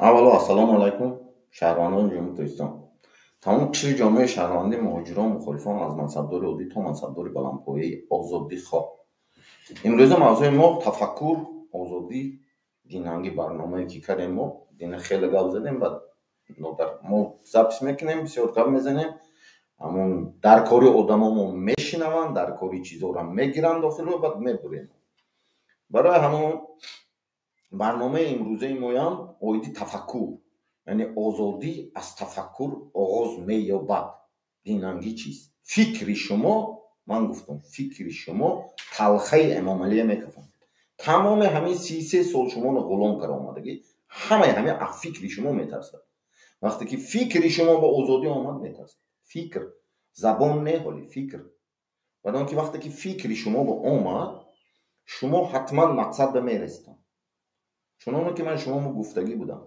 Аввало, ассалому алайкум, шаҳрвандони Ҷумҳурии Тоҷикистон, тамоми қишри ҷомеаи шаҳрвандӣ, муҳоҷирон, мухолифон, аз мансабдори оддӣ то мансабдори баландпояи озодихоҳ. Имрӯза мавзӯи мо тафаккур, озодӣ, динанги барномае ки кардем мо, дина хеле гап задем, баъд мо запись мекунем, бисёр гап мезанем, ҳамон дар кори одамо мо мешинаванд, дар кори чизоро мегиранд дохило, баъд мебурем. Барои ҳамон барномаи имрӯзаи моям оиди тафаккур, яъне озодӣ аз тафаккур оғоз меёбад. Динангӣ чист? Фикри шумо, ман гуфтам, фикри шумо талхаи Эмомалия мекафонад. Тамоми ҳамин 33 сол шуморо ғулом кара омадагӣ, ҳамаи ҳамин аз фикри шумо метарсад. Вақте ки фикри шумо ба озодӣ омад, метарсад. Фикр, забон не, ҳоли фикр. Барои он ки вақте ки фикри шумо ба омад, шумо ҳатман мақсад ба мераситон. Чуноне ки ман шумомо гуфтагӣ будам,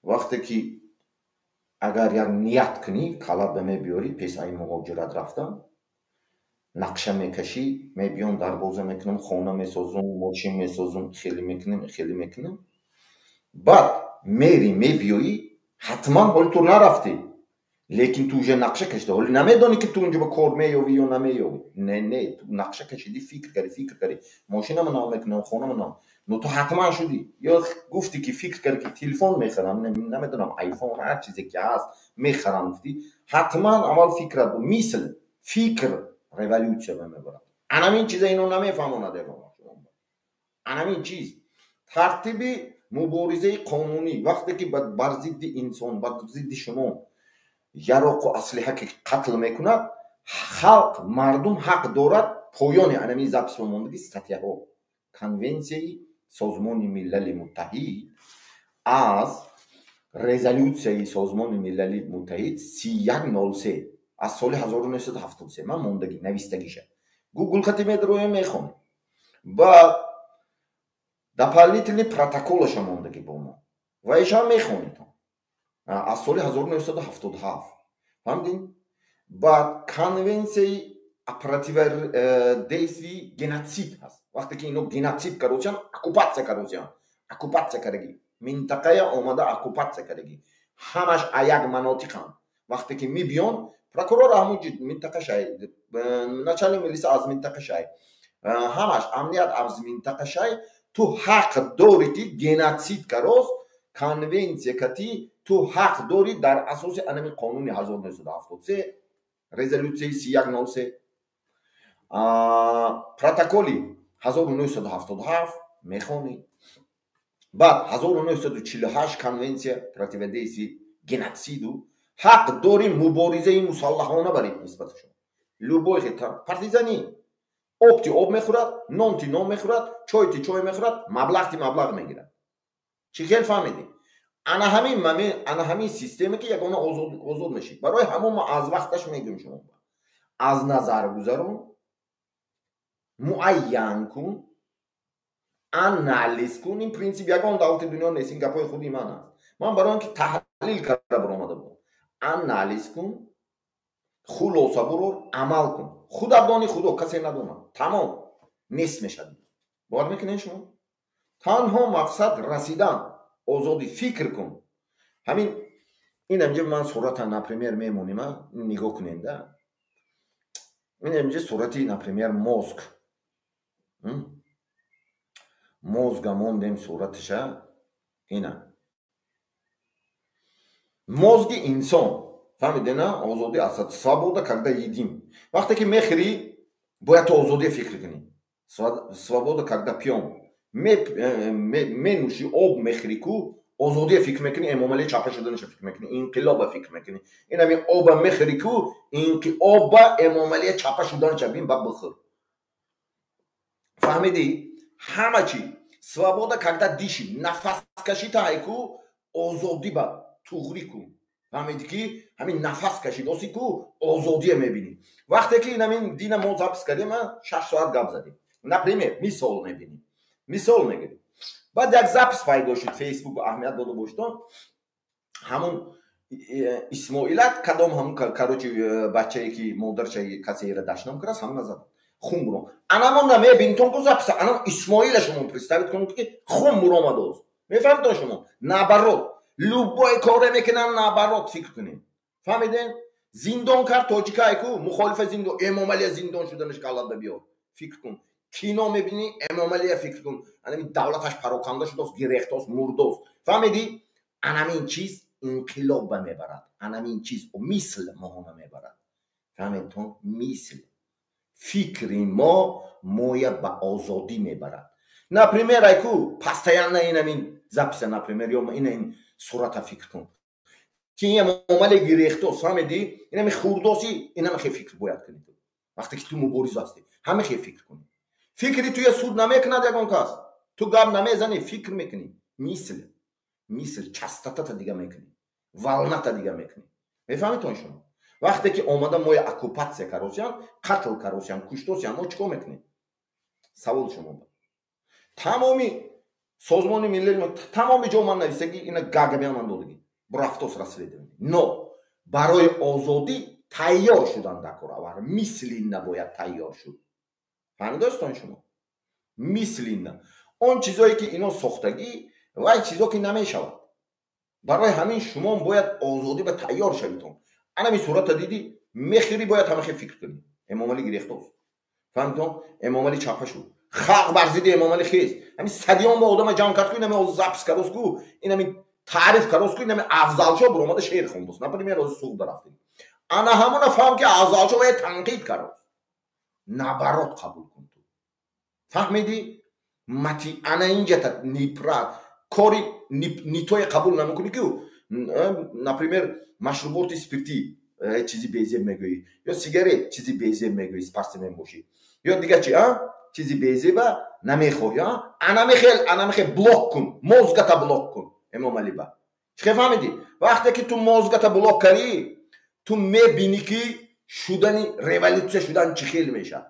вақте ки агар як ният кунӣ, калат ба мебиёрӣ, пеш аз муҳоҷират рафтан нақша мекашӣ, мебиём, дарвоза мекунам, хона месозум, мошин месозум, хеле мекунем, хеле мекунем, баъд мери, мебиёӣ, ҳатман ҳоли ту нарафтӣ, лекин ту уже нақша кашида, ҳоли намедонӣ, ки ту унҷо ба кор меёвӣ ё намеёвӣ. Не, не, ту нақша кашидӣ, фикр кардӣ, фикр кардӣ, мошинама нав мекунам, хонама нав, но ту ҳатман шудӣ. Ё гуфтӣ, ки фикр кардӣ, ки телефон мехарам, намедонам, айфон, ҳар чизе ки ҳаст, мехарам, гуфтӣ, ҳатман аввал фикрат, мисл, фикр революция ба мебарад. Анамин чиза ино намефаҳмонад ягон. Анамин чиз тартиби муборизаи қонунӣ, вақте ки бар зидди инсон, бар зидди шумо яроқу аслиҳа ки қатл мекунад, халқ, мардум ҳақ дорад. Поёни анамин запись мондагӣ статьяҳо, Конвенсияи Созмони Милали Муттаҳид, аз резолюсияи Созмони Милали Муттаҳид 3103 аз соли 1973 ман мондагӣ, навистагиша Гугл хати медароем, мехонем. Баъд дополнительный протоколаша мондагӣ бо мо ва ишам мехонед аз соли 1977. Фаҳмидин? Баъд конвенсияи о противодействии геноцид ҳаст. Вақте ки ино геноцид каросиян, оккупатсия каросиян, оккупатсия кардагӣ, минтақая омада оккупатсия кардагӣ, ҳамаш а як манотиқанд. Вақте ки мебиён, прокурор ҳамун минтақа шай, начальник милиса аз минтақа шай, ҳамаш амният аз минтақа шай, ту ҳақ дорӣ, ки геноцид карос, конвенсия кати ту ҳақ дорӣ дар асоси анами қонуни 1973, резолюсияи 3103, протоколи 1977 мехонӣ, баъд 1948 конвенсия противодействии геноциду, ҳақ дорӣ муборизаи мусаллаҳона барӣ нисбаташон. Любой партизанӣ, обти об мехӯрад, нонти нон мехӯрад, чойти чой мехӯрад, маблағти маблағ мегирад. Чӣ хел фаҳмидӣ? Ана ҳамин, ана ҳамин системе, ки ягона озод мешид. Барои ҳамон мо аз вақташ мегӯем: шумо аз назар гузарон, муайян кун, анализ кун. Ин принсип ягон давлати дунё нест, ин гапҳои худи ман аст. Ман барои он ки таҳлил карда баромада будам. Анализ кун, хулоса бурор, амал кун. Худат дони, худо, касе надонад, тамом, нест мешавӣ. Бовар мекунед шумо? Танҳо мақсад расидан озодӣ. Фикр кун. Ҳамин ин амҷа ман сурата, например, мемонем, нигоҳ кунем да. Ин амҷа сурати, например, мозг, мозга мондем сураташа. Ина мозги инсон. Фаҳмидена? Озодӣ аст свобода, когда едим. Вақте ки мехӯрӣ, бояд ту озодия фикр кунӣ. Свобода, когда пьём, менӯшӣ, об мехӯрӣ ку, озодия фикр мекунӣ, Эмомалӣ чапа шуданаша фикр мекунӣ, инқилоба фикр мекунӣ. Инами оба мехӯрӣ ку, оба Эмомалия чапа шуданаша бин, ба бихӯр. Фаҳмидӣ? Ҳама чи свобода, когда дышим, нафас кашита ку, озодӣ ба туғрӣ кун. Фаҳмидӣ, ки ҳамин нафас кашидоси ку, озодия мебинӣ. Вақте ки инамин дина мо запись кардем, 6 соат гап задем, например, мисол мебинем, мисол мегирем. Баъд як запись пайдо шуд, Фейсбук, аҳамият дода бошедон, ҳамун Исмоилат кадом, ҳамун, короче, бачае ки модарша касеера дашном кардааст, ҳамуна зад, хун буром. Анамонда мебинитон ку записа, анам Исмоила шумо представить кунед, ки хун буромадост. Мефаҳмидон шумо? Наоборот, любой коре мекунам, наоборот фикр кунем. Фаҳмиден? Зиндон кард тоҷикайку, мухолифа зиндон, Эмомалия зиндон шуданаш каллада биёр. Фикр кун. Кино мебинӣ, Эмомалия фикр кун. Анами давлаташ пароканда шудааст, гирехтост, мурдост. Фаҳмидӣ? Анамин чиз инқилоб ба мебарад. Анамин чиз мисл моҳона мебарад. Фаҳмидтон? Мисл. Фикри мо моя ба озодӣ мебарад. Например, айку постоянно инамин записа, например, ё ина ин сурата фикр кун. Ки Эмомалӣ гирехтост, фаҳмидӣ? Инами хурдоси, инами хе фикр бояд кунӣ ту. Вақте ки ту мубориз ҳастӣ, ҳаме хе фикр кунӣ. Фикри туя суд намекунад ягон кас. Ту гап намезанӣ, фикр мекунӣ. Мисл, мисл частотата дига мекунӣ, волната дига мекунӣ. Мефаҳмитон шумо? Вақте ки омада моя оккупатсия каросиян, қатл каросиян, куштосиян, мо чӣ кор мекунем? Савол шумо. Тамоми Созмони Милали, тамоми ҷо ман нависагӣ, ина гагабиам ман додагӣ. Бурафтос расследование. Но барои озодӣ тайёр шудан дар кор аввал. Мисли набояд тайёр шуд. Фаҳмидостон шумо? Мисли на. Он чизое ки ино сохтагӣ, вай чизо ки намешавад. Барои ҳамин шумо бояд озодӣ ба тайёр шавитон. Анами сурата дидӣ, мехирӣ, бояд ҳамахе фикр кунӣ. Эмомалӣ гирехтост. Фаҳмидон? Эмомалӣ чапа шуд. Халқ бар зидди Эмомалӣ хест. Ҳамин садиён бо одама ҷамъ кард ку, инами запись карост ку, инами таъриф карост ку, инами Афзалшо буромада шеър хондост. Например, ҳозир Суғда рафтем. Ана ҳамона фаҳм ки Афзалшо вая танқид карост. Наоборот қабул кун ту. Фаҳмидӣ? Мати ана инҷата нипра кори нитое қабул намекунӣ ки, например, машруботи спиртӣ чизи безеб мегӯӣ, ё сигарет чизи безеб мегӯӣ, спортсмен бошӣ, ё дигар чи, а чизи безеба намехоҳӣ, а анамихел, анамихел блок кун, мозгата блок кун. Эмомалиба чӣ фаҳмидӣ? Вақте ки ту мозгата блок кардӣ, ту мебинӣ ки шудани революсия шудан чӣ хел мешавад.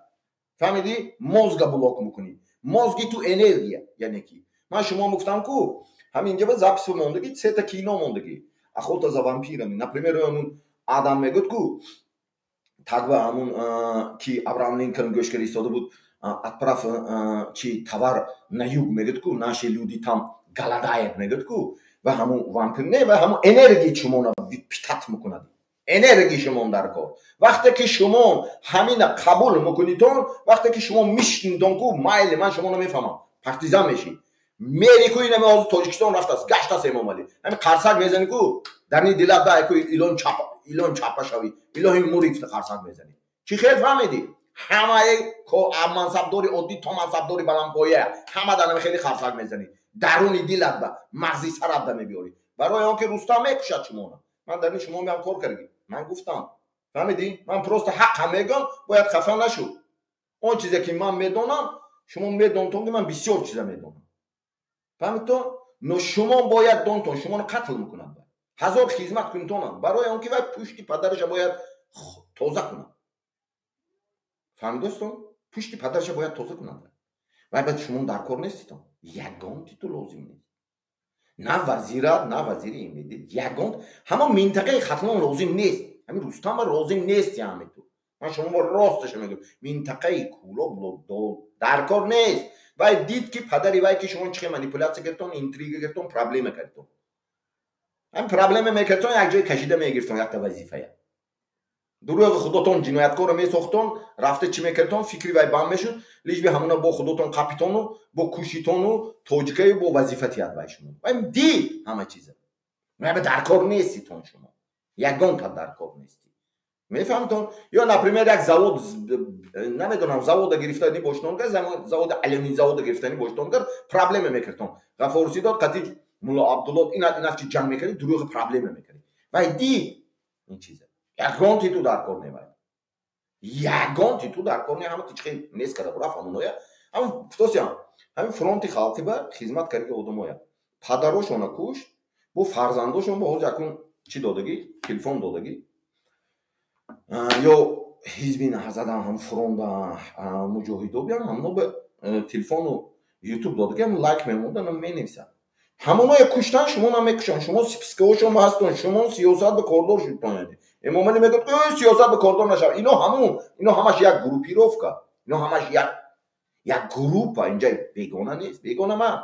Фаҳмидӣ? Мозга блок мекунӣ, мозги ту энергия. Яъне ки ман шумо гуфтам ку, ҳаминҷа ба запись мондагӣ, сета кино мондагӣ, «Охота за вампирами», например, ҳамун адам мегӯд ку, тагва ҳамун ки Абраам Линколн гӯш карда истода буд, «Отправь чи товар на юг», мегӯд ку, «наши люди там голодает», мегӯд ку, ва ҳамун вампир не, ва ҳамун энергии шумона питать мекунад. Энергии шумон дар кор. Вақте ки шумо ҳамина қабул мекунитон, вақте ки шумо мишнидон ку, майли, ман шуморо мефаҳмам, партизан мешӣ, мери ку, инами ҳозир Тоҷикистон рафтааст, гаштааст Эмомалӣ, ҳамин қарсак мезанӣ ку, дар ни дилат дай ку, илон чап, илон чапа шавӣ, илоҳи мури гуфта қарсак мезанӣ. Чӣ хел, фаҳмидӣ? Ҳамаи мансабдори оддӣ то мансабдори баландпоя, ҳама дар хеле қарсак мезанӣ, даруни дилат ба мағзи сарат да мебиёрӣ. Барои он ки Рустам мекушад шуморо. Ман дар ин шумо меам кор кардагӣ, ман гуфтам, фаҳмидӣ? Ман просто ҳаққа мегӯям, бояд хафа нашуд. Он чизе ки ман медонам, шумо медонтон ки ман бисёр чиза медонам, фаҳмидтон? Но шумо бояд донтон, шуморо қатл мекунад, ҳазор хизмат кунитонам, барои он ки вай пушти падараша бояд тоза кунад. Фаҳмидостон? Пушти падараша бояд тоза кунад. Вай баъд шумо дар кор неститон, ягон титул лозим нест, на вазират, на вазири МВД, ягон ҳамон минтақаи Хатлон лозим нест, ҳамин Рустама лозим нест. Ҳами ту, ман шумо росташа мегӯям, минтақаи Кӯлоб дар кор нест. Вай дид ки падари вай ки шумо чихе манипуляция кардтон, интрига кардтон, проблема кардтон, ҳамин проблема мекардтон, як ҷое кашида мегирифтон, якта вазифая, дурӯғи худотон ҷинояткорро месохтон, рафта чӣ мекардтон, фикри вай банд мешуд, лишь бы ҳамуна бо худотон қапитону, бо кушитону, тоҷикаю бо вазифа тиҳад вай шумо. Вай дид ҳама чиза, вай дар кор неститон, шумо ягон кад дар кор нестӣ, мефаҳмитон? Ё, например, як завод, намедонам, завода гирифтани боштонгар, заводи алюмин, завода гирифтани боштонгар, проблема мекардтон, Ғафорсидод қати Мулло Абдулло инат инат чи ҷанг мекардӣ, дурӯғи проблема мекардӣ. Вай дид ин чиза, ягон титу дар кор невай, ягон титу дар кор не, ҳама тичхе нест карда бурафт ҳамоноя. Ҳамин футосиям, ҳамин фронти халқи ба хизмат карди одамоя, падарошона кушт, бо фарзандошон бо ҳозир акун чӣ додагӣ, телефон додагӣ, ё ҳизби Наҳзадан, ҳам фронда муҷоҳидо биям, ҳамоно ба телефону Ютуб додагӣ, ҳам лайк мемондан, менависанд. Ҳамоное куштан, шумо намекушанд, шумо спискаҳошон ҳастон, шумо сиёсат ба кордор шудтон. Эмомалӣ мегӯяд, сиёсат ба кордор нашав. Ино ҳамун, ино ҳамаш як группировка, ино ҳамаш як группа. Инҷа бегона нест, бегона ман.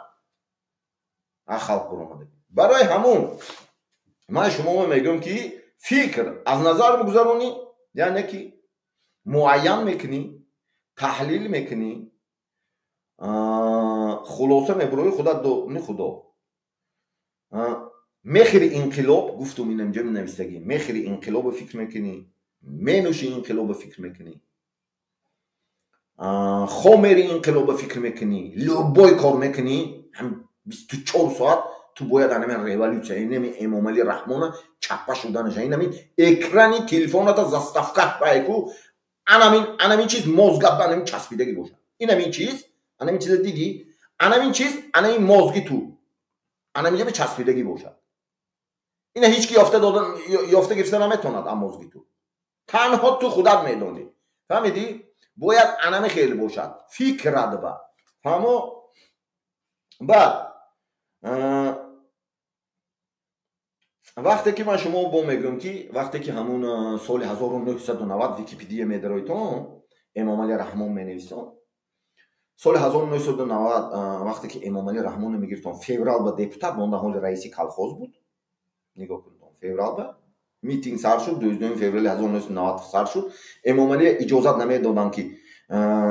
А халқ буромада. Барои ҳамун ман шумо мегӯям, ки фикр аз назар мегузаронӣ, яъне ки муайян мекунӣ, таҳлил мекунӣ, хулоса мебурои худат дони худо. Мехӯри инқилоб, гуфтум, инамҷо навистагӣ, мехӯри инқилобо фикр мекунӣ, менӯши инқилобо фикр мекунӣ, хо мери инқилобо фикр мекунӣ, любой кор мекунӣ, ҳам 24 соат ту бояд анами революция, инами Эмомалӣ Раҳмона чаппа шуданаша, инами экрани телефоната заставкат байку, анамин чиз мозгат анамин часпидагӣ бошад. Инамин чиз, анамин чиза дидӣ, анамин чиз, анамин мозги ту анаминҷа ба часпидагӣ бошад. Ина ҳеҷ ки ёфта додан, ёфта гирифта наметавонад аз мозги ту. Танҳо ту худат медонӣ. Фаҳмидӣ? Бояд анами хел бошад. Фикрат ба. Фаҳмо? Баъд вақте ки ман шумо бо мегӯям, ки вақте ки ҳамун соли 1990 Википедия медароитон, Эмомалӣ Раҳмон менависон, соли 1990 вақте ки Эмомалӣ Раҳмонро мегирифтон, феврал ба депутат монда, ҳоли раиси колхоз буд. Нигоҳ кунед, феврал ба митинг сар шуд, 22 феврали 1990 сар шуд. Эмомалӣ иҷозат намедоданд, ки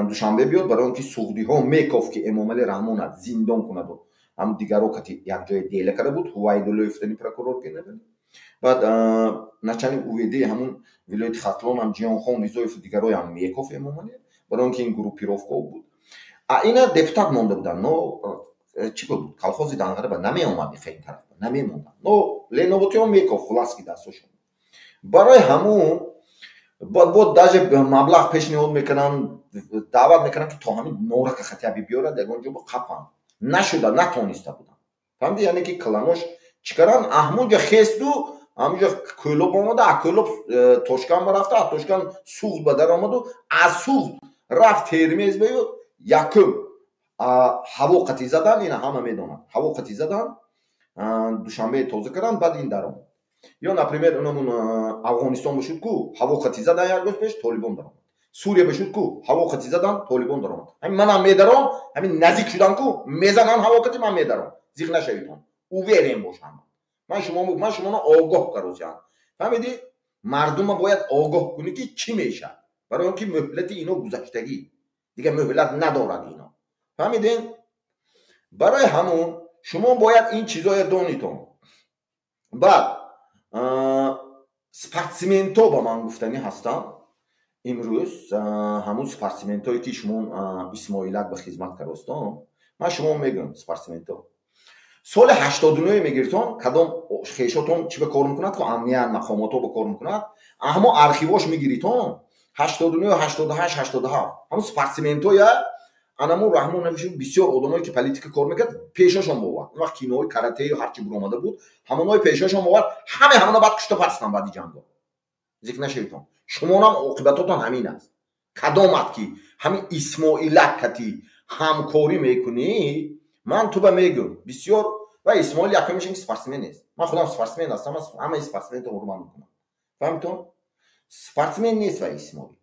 Душанбе биёд, барои он ки суғдиҳо мекофт, ки Эмомалӣ Раҳмона зиндон кунаду ҳам дигаро кати якҷоя дела карда буд, Ҳувайдуллоев тани прокурор генерал. Баъд начальник УВД ҳамун вилояти Хатлонам Ҷиёнхон Ризоеву дигароям мекофт Эмомалӣ, барои он ки ин группировка буд. А ина депутат монда буданд, но чӣ буд, колхози Данғара ба намеомад, ин тараф намемонданд, но леноботиҳо мекофт, власть дастошон. Барои ҳамун бо даже маблағ пешниҳод мекунанд, даъват мекунанд, ки то ҳамин норака хотя бы биёрад, ягон ҷо қапанд. Нашуда, натониста буданд. Фаҳмиди? Яъне ки кланош чӣ карданд? Ҳамунҷа хесту ҳамунҷа Кӯлоб омада, аз Кӯлоб Тошкан ба рафта, аз Тошкан Суғд ба даромаду, аз Суғд рафт Термез баю. Якум ҳаво қатӣ задан, ина ҳама медонанд, ҳаво қатӣ задан, Душанбе тоза карданд, баъд ин даромад. Ё, например, унамун Афғонистон бошуд ку, ҳаво қатӣ задан, як рӯз пеш Толибон даромад. Сурия бошуд ку, ҳаво қатӣ задан, Толибон даромад. Ҳамин манам медаром, ҳамин наздик шудам ку, мезанам ҳаво қатӣ, ман медаром. Зиқ нашавитон, уверен бошам. Ман шуморо огоҳ каросиям. Фаҳмидӣ? Мардума бояд огоҳ кунӣ, ки чӣ мешавад, барои он ки муҳлати ино гузаштагӣ, дигар муҳлат надорад ино. Фаҳмидин? Барои ҳамун шумо бояд ин чизоя донитон. Баъд спортсменто ба ман гуфтанӣ ҳастам. Имрӯз ҳамун спортсментое, ки шумо Исмоилак ба хизмат каростон, ман шумо мегӯям, спортсменто соли 89 мегиртон, кадом хешотон чӣ ба кор мекунад ку, амният мақомото ба кор мекунад, ҳамо архивош мегиритон, 89, 88, 87, ҳамун спортсментоя анамун Раҳмон навиши, бисёр одамое, ки политика кор мекард, пешошон бовард. Он вақт кинои каратею ҳарчи буромада буд, ҳамонои пешошон бовард, ҳаме ҳамона баъд кушта партистан баъди ҷанго. Зикр нашавитон, шумонам оқибатотон ҳамин аст. Кадомат ки ҳамин Исмоилак кати ҳамкорӣ мекунӣ, ман туба мегӯм, бисёр ва Исмоил якумиш ин спортсмен нест. Ман худам спортсмен ҳастам, ҳамаи спортсменто ҳурмат мекунам. Фаҳмитон? Спортсмен нест ва Исмоил,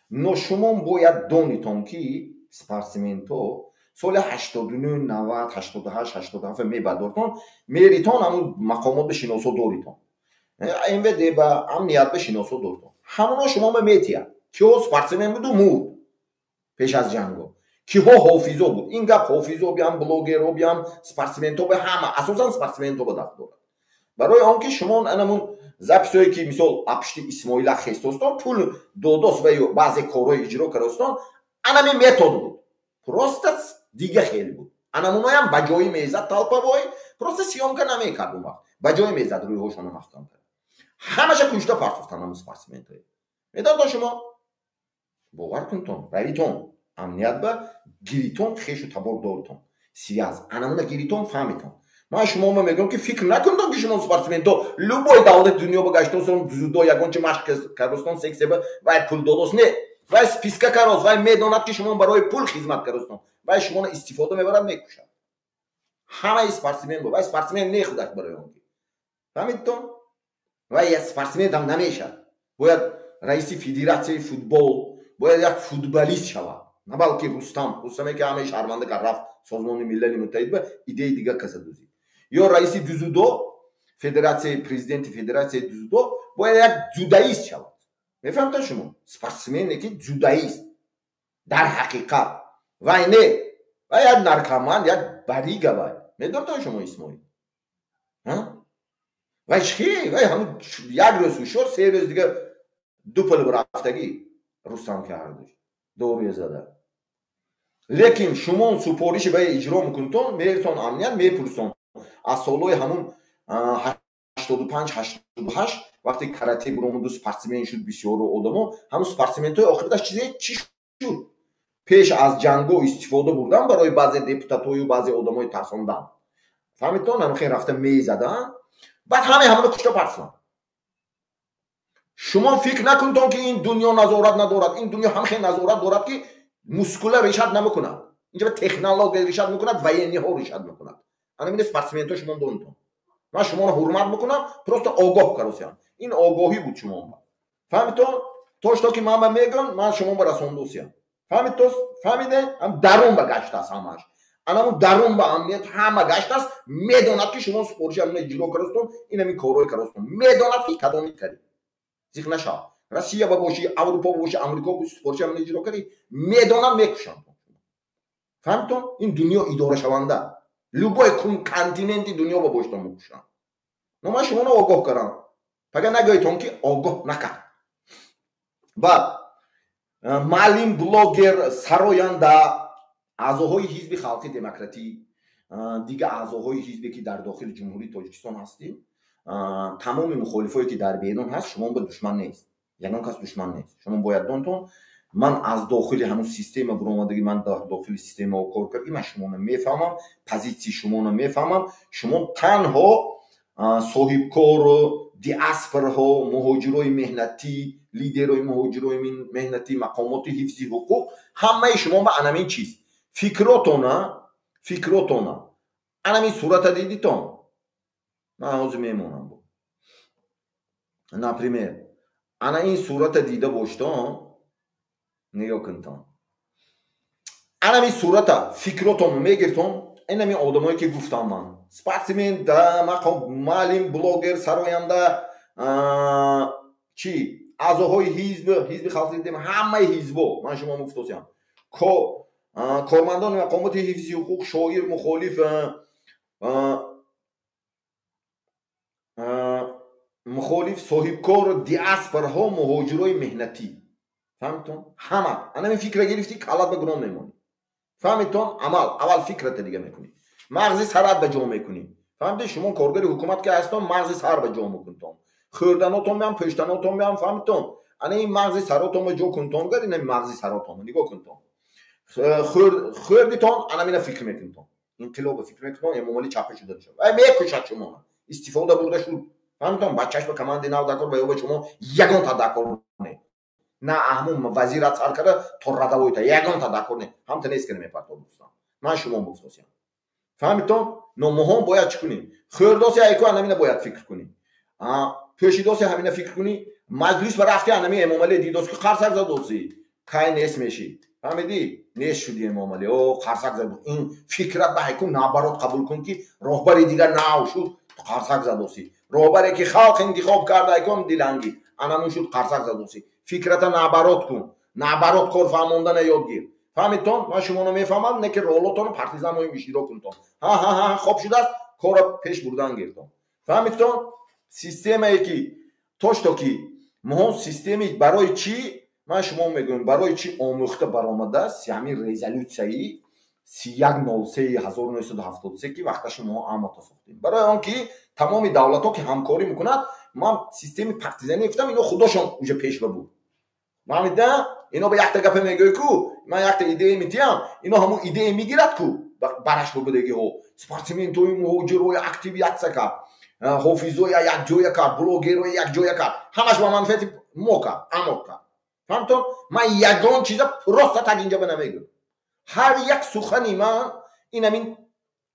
но шумо бояд донитон, ки спортсменто соли 89, 90, 88, 87 мебардортон, меритон, ҳамун мақомот ба шиносо доритон, МВД ба, амният ба шиносо доритон, ҳамоно шумо ба метиҳад, киҳо спортсмен буду мурд пеш аз ҷанго, киҳо ҳофизо буд. Ин гап ҳофизо биям, блогеро биям, спортсменто ба, ҳама, асосан спортсменто ба дахл дорад. Барои он ки шумо анамун записое, ки мисол апшти Исмоила хестостон, пул додост ва баъзе корҳои иҷро кардостон, анами метод буд, просто дига хел буд. Анамуноям ба ҷои мезад толповой, просто съёмка намекард, он вақт ба ҷои мезад, рӯйҳошонро маҳкам кард, ҳамаша кушта партофтан ҳамун спортсментое. Медонто, шумо бовар кунтон, равитон амният ба гиритон, хешу табор доритон, связь анамуна гиритон, фаҳмитон. Ман шумома мегӯям, ки фикр накунтон, ки шумо спортсменто любой давлати дунё ба гаштосон, дзюдо ягон чи машқ кардостон, сексия ба вай пул додост. Не, вай списка карост, вай медонад, ки шумо барои пул хизмат кардостон, вай шуморо истифода мебарад, мекушад. Ҳамаи спортсмен бо вай спортсмен не худаш, барои он ки фаҳмидтон, вай спортсмен ҳам намешавад, бояд раиси федератсияи футбол, бояд як футболист шавад, на балки Рустам. Рустаме, ки ҳамаи шарманда кард, рафт Созмони Милали Муттаҳид ба идеи дигар каса дузид. Ё раиси дзюдо, федератсияи, президенти федератсияи дзюдо бояд як дзюдоист шавад. Мефаҳмед шумо? Спортсмене ки дзюдоист дар ҳақиқат. Вай не, вай як наркоман, як барига вай. Медонед шумо Исмоил? Вай чӣ? Вай ҳамун як рӯз ҳушёр, се рӯз дига ду пул рафтагӣ Рустам кардаш. Доруя зада. Лекин шумо супориши вай иҷро мекунтон, меретон амният мепурсон. Аз солҳои ҳамун 85 88 вақте карате буромаду спортсмен шуд бисёру одамо, ҳамун спортсментҳои охираташ чизе чӣ шуд? Пеш аз ҷанго истифода бурдан барои баъзе депутатҳою баъзе одамои тарсондан. Фаҳмидтон? Ҳамин хел рафта мезадан, баъд ҳамаи ҳамаро кушта партофтанд. Шумо фикр накунтон ки ин дунё назорат надорад. Ин дунё ҳам хел назорат дорад ки мускула решат намекунад. Инҷа технология решат мекунад, военныйҳо решат мекунад. Ана мин спортсментҳо шумо донтон. Ман шуморо ҳурмат мекунам, просто огоҳ каросиям. Ин огоҳӣ буд шумо. Фаҳмидтон? То что ки ман ба мегӯям, ман шумо ба расондосиям. Фаҳмидтон? Фаҳмиде? Ҳам дарун ба гаштааст ҳамааш. Анамун дарун ба амният ҳама гаштааст, медонад ки шумо супориши ҳамина иҷро каростон, ин ҳамин корҳои каростон. Медонад ки кадоми карӣ. Зиқ нашав. Россия ба бошӣ, Аврупо ба бошӣ, Амрико бошӣ, супориши ҳамина иҷро карӣ, медонад мекушанд. Фаҳмидтон? Ин дунё идорашаванда. Любой континенти дунё ба боштон мекушанд. Но ман шуморо огоҳ кардам. Фақат нагӯедтон ки огоҳ накард. Баъд маълим, блогер, сароянда, аъзоҳои ҳизби халқи демократӣ, дигар аъзоҳои ҳизбе ки дар дохили Ҷумҳурии Тоҷикистон ҳастем, тамоми мухолифое ки дар берун ҳаст, шумо ба душман нест. Ягон кас душман нест. Шумо бояд донтон, ман аз дохили ҳамун система буромадагӣ, ман дар дохили системао кор кардагӣ, ман шуморо мефаҳмам, позитсияи шуморо мефаҳмам. Шумо танҳо соҳибкору диаспораҳо, муҳоҷирои меҳнатӣ, лидерои муҳоҷирои меҳнатӣ, мақомоти ҳифзи ҳуқуқ, ҳамаи шумо ба анамин чиз. Фикротона, фикротона. Анамин сурата дидитон. Ман ҳозир мемонам. Например, ана ин сурата дида боштон, нигоҳ кунтон. Анамин сурата фикротон мегиртон, инамин одамое ки гуфтам ман. Спортсмен, мақом, маълим, блогер, сароянда, чӣ? Аъзоҳои ҳизб, ҳизби халқи дем, ҳамаи ҳизбо, ман шумо гуфтосиям. Кормандони мақомоти ҳифзи ҳуқуқ, шоир, мухолиф, мухолиф, соҳибкор, диаспораҳо, муҳоҷирои меҳнатӣ. Фаҳмидтон? Ҳама. Анамин фикра гирифтӣ, калат ба гурон мемонӣ. Фаҳмидтон? Амал, аввал фикрата дига мекунӣ. Мағзи сарат ба ҷо мекунӣ. Фаҳмидед? Шумо коргари ҳукумат ки ҳастон, мағзи сар ба ҷо мекунтон. Хӯрданотон меам, пӯштанотон меам, фаҳмидтон? Ана ин мағзи саротон ба ҷо кунтон, гар ина мағзи саротон нигоҳ кунтон. Хӯрдитон, ана мина фикр мекунтон. Инқилоба фикр мекунтон, Эмомалӣ чапа шуда мешавад. Ай мекушад шуморо. Истифода бурда шуд. Фаҳмидтон? Бачаш ба командаи нав дакор ва ё ба шумо ягонта дакор не. На ҳамун вазират сар карда то радавойта ягонта дакор не. Ҳамта нест ки намепартоб гуфтам. Ман шумо гуфтосиям. Фаҳмидтон? Но моҳон бояд чӣ кунем? Хӯрдоси айко анамина бояд фикр кунем. Пӯшидоси ҳамина фикр кунӣ. Маҷлис ба рафти анами Эмомалӣ дидос ки қарсак задоси. Кай нест мешӣ. Фаҳмидӣ? Нест шуди Эмомалӣ. О, қарсак зад. Ин фикрат ба ҳайку наоборот қабул кун ки роҳбари дигар нав шуд, қарсак задоси. Роҳбаре ки халқ интихоб карда айкон дилангӣ. Анамун шуд қарсак задоси. Фикрата наоборот кун. Наоборот кор фаҳмондана ёд гир. Фаҳмидтон? Ман шуморо мефаҳмам, не ки ролотонро партизанҳои иштирок кунтон. Ҳа ҳа ҳа, хоб шудааст, корро пеш бурдан гиртон. Фаҳмидтон? Системае ки то что ки моҳон системи барои чӣ ман шумо мегӯям, барои чӣ омӯхта баромадааст ҳамин резолюсияи 31.03.1973 ки вақташ мо амота сохтем. Барои он ки тамоми давлатҳо ки ҳамкорӣ мекунад, ман системи партизанӣ гуфтам, ино худошон уже пешва буд. Фаҳмида? Ино ба якта гапа мегӯй ку, ман якта идея метиҳам, ино ҳамун идея мегирад ку, бараш бубудагиҳо. Спортсментҳои муҳоҷирои активиятса кард, ҳофизоя якҷоя кард, блогероя якҷоя кард, ҳамаш ба манфиати мо кард, амот кард. Фаҳмтон? Ман ягон чиза просто так инҷа ба намегӯям. Ҳар як сухани ман ин ҳамин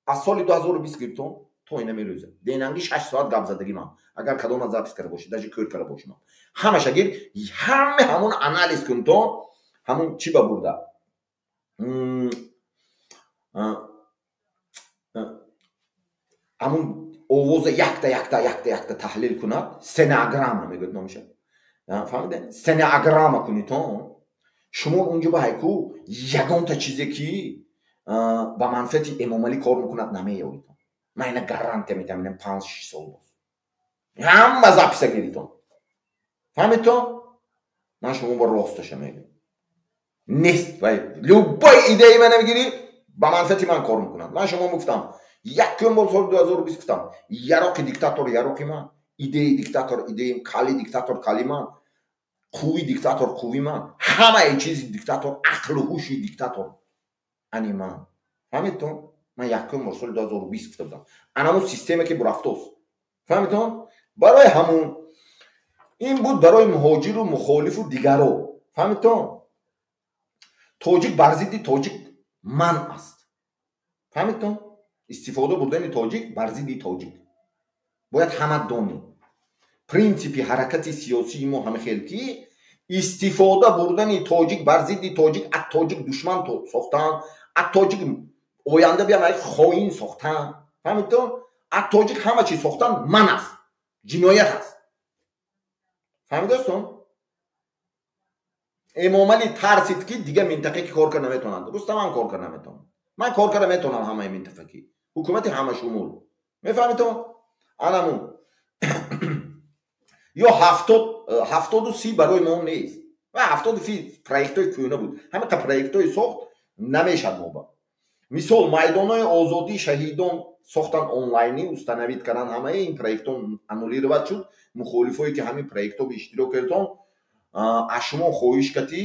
аз соли 2020 гирифтон то ин ҳамин рӯза. Денанги 6 соат гап задагӣ ман. Агар кадома запис карда бошед, даже кӯр карда бошам. Ҳамаша гир, ҳама ҳамон анализ кунтон, ҳамон чӣ ба бурда? Ҳамун овоза якта якта якта якта таҳлил кунад, стенограмма мегӯяд номаша. Фаҳмидед? Стенограмма кунитон, шумо унҷо ба ҳайку ягонта чизе ки ба манфиати Эмомалӣ кор мекунад намеёбитон. Ман ина гарантия медиҳам, ина 5-6 сол боз. Ҳама записа гиритон. Фаҳмидтон? Ман шумо ба росташа мегӯям. Нест вай любой идеи мана мегирӣ ба манфиати ман кор мекунад. Ман шумо гуфтам, якум бор соли 2020 гуфтам, яроқи диктатор яроқи ман, идеи диктатор идеи, кали диктатор кали ман, қувви диктатор қувви ман, ҳамаи чизи диктатор, ақлу ҳуши диктатор ани ман. Фаҳмидтон? Ман якум бор соли 2020 гуфта будам. Анамун системе ки бурафтост. Фаҳмидтон? Барои ҳамун ин буд барои муҳоҷиру мухолифу дигаро. Фаҳмидтон? Тоҷик бар зидди тоҷик ман аст. Фаҳмидтон? Истифода бурдани тоҷик бар зидди тоҷик. Бояд ҳама донем. Принсипи ҳаракати сиёсии мо ҳама хел ки истифода бурдани тоҷик бар зидди тоҷик, аз тоҷик душман сохтан, аз тоҷик оянда биям хоин сохтан. Фаҳмидтон? Аз тоҷик ҳама чиз сохтан ман аст, ҷиноят аст. Фаҳмидастон? Эмомалӣ тарсид ки дигар минтақа ки кор карда наметавонад. Рустам ҳам кор карда наметавонад. Ман кор карда метавонам ҳамаи минтақа ки. Ҳукумати ҳамашумул. Мефаҳмидтон? Анамун. Ё 70-30 барои мо нест. Ва 70 проектҳои кӯҳна буд. Ҳамақа проектҳои сохт намешад мо ба. Мисол майдонҳои озодии шаҳидон сохтан онлайнӣ, установить кардан ҳамаи ин проектҳо аннулировать шуд. Мухолифое ки ҳамин проектҳо иштирок кардтон, аз шумо хоҳиш кардӣ,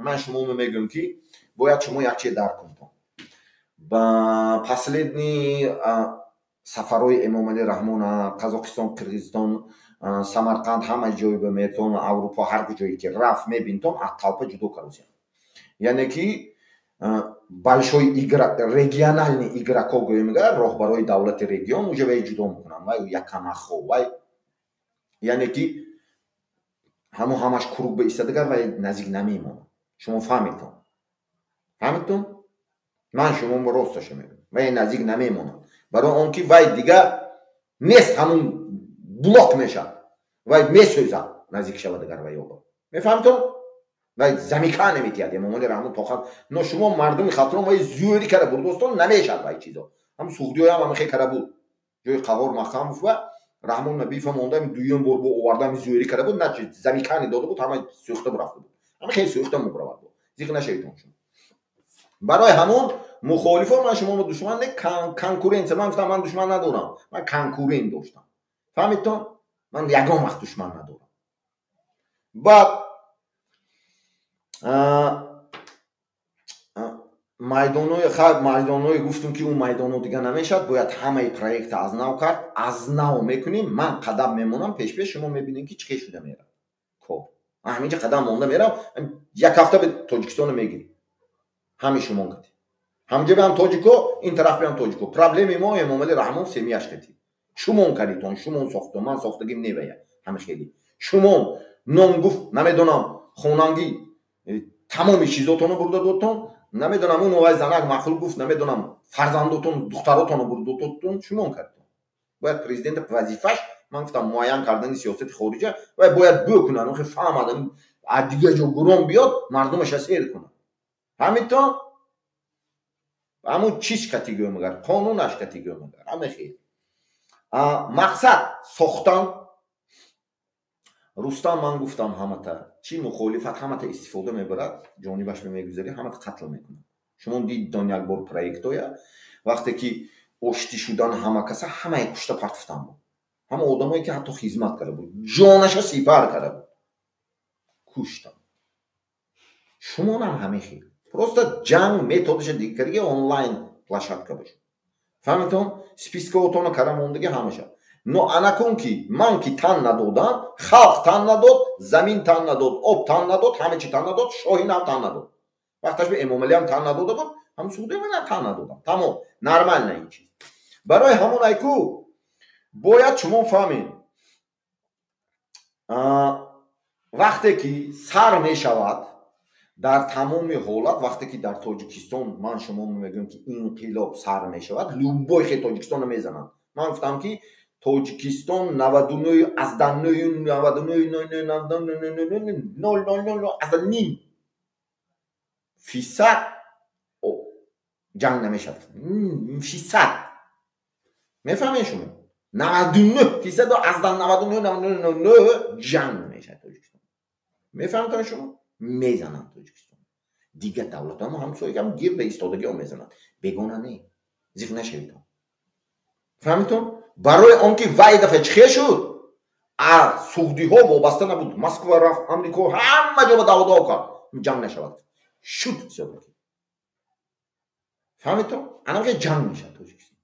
ман шумо мегӯям ки бояд шумо як чиз дарк кунед. Ба последний сафарҳои Эмомалӣ Раҳмон Қазоқистон, Қирғизистон, Самарқанд, ҳама ҷой ба метон, Аврупо, ҳар ҷое ки рафт мебинтон, аз толпа ҷудо кард. Яъне ки большой игра, региональный игроко гӯем, роҳбарои давлати регион уже вай ҷудо мекунанд, вай якамахо, вай яъне ки ҳамон ҳамаш круг ба истадагар вай наздик намемонад. Шумо фаҳмидтон? Фаҳмидтон? Ман шумо росташа мегӯям. Вай наздик намемонад. Барои он ки вай дигар нест, ҳамун блок мешавад. Вай месӯзад наздик шавад агар вай ёбад. Мефаҳмидтон? Вай замика наметиҳад Эмомалӣ Раҳмон тоқат. Но шумо мардуми Хатлон вай зӯрӣ карда бурдостон намешавад вай чизо. Ҳам суғдиёям ҳама хе карда буд. Ҷои Қаҳор Маҳкамов ва Раҳмон Набиев монда, дуюм бор бо оварда зӯрӣ карда буд, на замикани дода буд, ҳама сӯхта бурафта буд. Ҳама хеле сӯхта мебуравад. Зиқ нашавед шумо. Барои ҳамон мухолифо ман шумо душман не, конкуренция. Ман гуфтам ман душман надорам, ман конкурент доштам. Фаҳмидтон? Ман ягон вақт душман надорам. Баъд майдонҳои майдонҳое гуфтум ки он майдонҳо дигар намешавад, бояд ҳамаи проекта аз нав кард, аз нав мекунем. Ман қадам мемонам пешпеш, шумо мебинем ки чӣ хел шуда меравад кор. Ман ҳаминҷа қадам монда меравам, як ҳафта ба Тоҷикистоно мегирем. Ҳами шумо кати. Ҳамҷо биам тоҷико, ин тараф биам тоҷико. Проблеми мо Эмомалӣ Раҳмон семьяш кати. Шумон кардитон, шумон сохтон, ман сохтагим невая. Ҳами хеле. Шумон ном гуфт, намедонам, хонангӣ тамоми чизотонро бурда додтон, намедонам он вай занак маъқул гуфт, намедонам фарзандотон, духтаротонро бурда додтон, шумон кардитон. Бояд президент вазифаш, ман гуфтам, муайян кардани сиёсати хориҷа, вай бояд бӯ кунад, охи фаҳмад, аз дигар ҷо гурон биёд, мардумаша сер кунад. Фаҳмидтон? Ҳамун чиз кати гӯем агар, қонунаш кати гӯем агар, ҳама хел. Мақсад сохтан. Рустам ман гуфтам ҳамата, чи мухолифат ҳамата истифода мебарад, ҷонибаш мегузарӣ, ҳамата қатл мекунад. Шумо диддон як бор проектоя, вақте ки оштӣ шудан ҳама каса, ҳамаи кушта партофтан буд. Ҳама одамое ки ҳатто хизмат карда буд, ҷонаша сипар карда буд, куштан. Шумонам ҳама хел. Просто ҷанг методиша дигар кардаги, онлайн площадка бошад. Фаҳмидтон? Спискаотона кара мондаги ҳамаша. Но анакун ки ман ки тан надодам, халқ тан надод, замин тан надод, об тан надод, ҳама чи тан надод, шоҳи нав тан надод. Вақташ ба Эмомалӣ ҳам тан надода буд, ҳам Суғдӣ ҳам тан надодам. Тамом, нормально ин чиз. Барои ҳамон айку бояд шумо фаҳмед. Вақте ки сар мешавад, Дар тамоми ҳолат вақте ки дар Тоҷикистон ман шумо мегӯям ки инқилоб сар мешавад, любой хе Тоҷикистонро мезананд. Ман гуфтам ки Тоҷикистон 99 аз 9 99 99 0 0 0 аз ним фисад ҷанг намешавад. Фисад. Мефаҳмед шумо? 99% аз 99 99 ҷанг намешавад Тоҷикистон. Мефаҳмед шумо? Мезананд Тоҷикистон. Дигар давлатҳо ҳамсоягам гир ба истодагиҳо мезананд. Бегона не. Зиқ нашавед. Фаҳмидтон? Барои он ки вай дафъа чӣ шуд? Суғдиҳо вобаста набуд. Москва рафт, Амрико ҳама ҷо ба даводаво кард. Ҷанг нашавад. Шуд всё-таки. Фаҳмидтон? Анамхел ҷанг мешавад Тоҷикистон.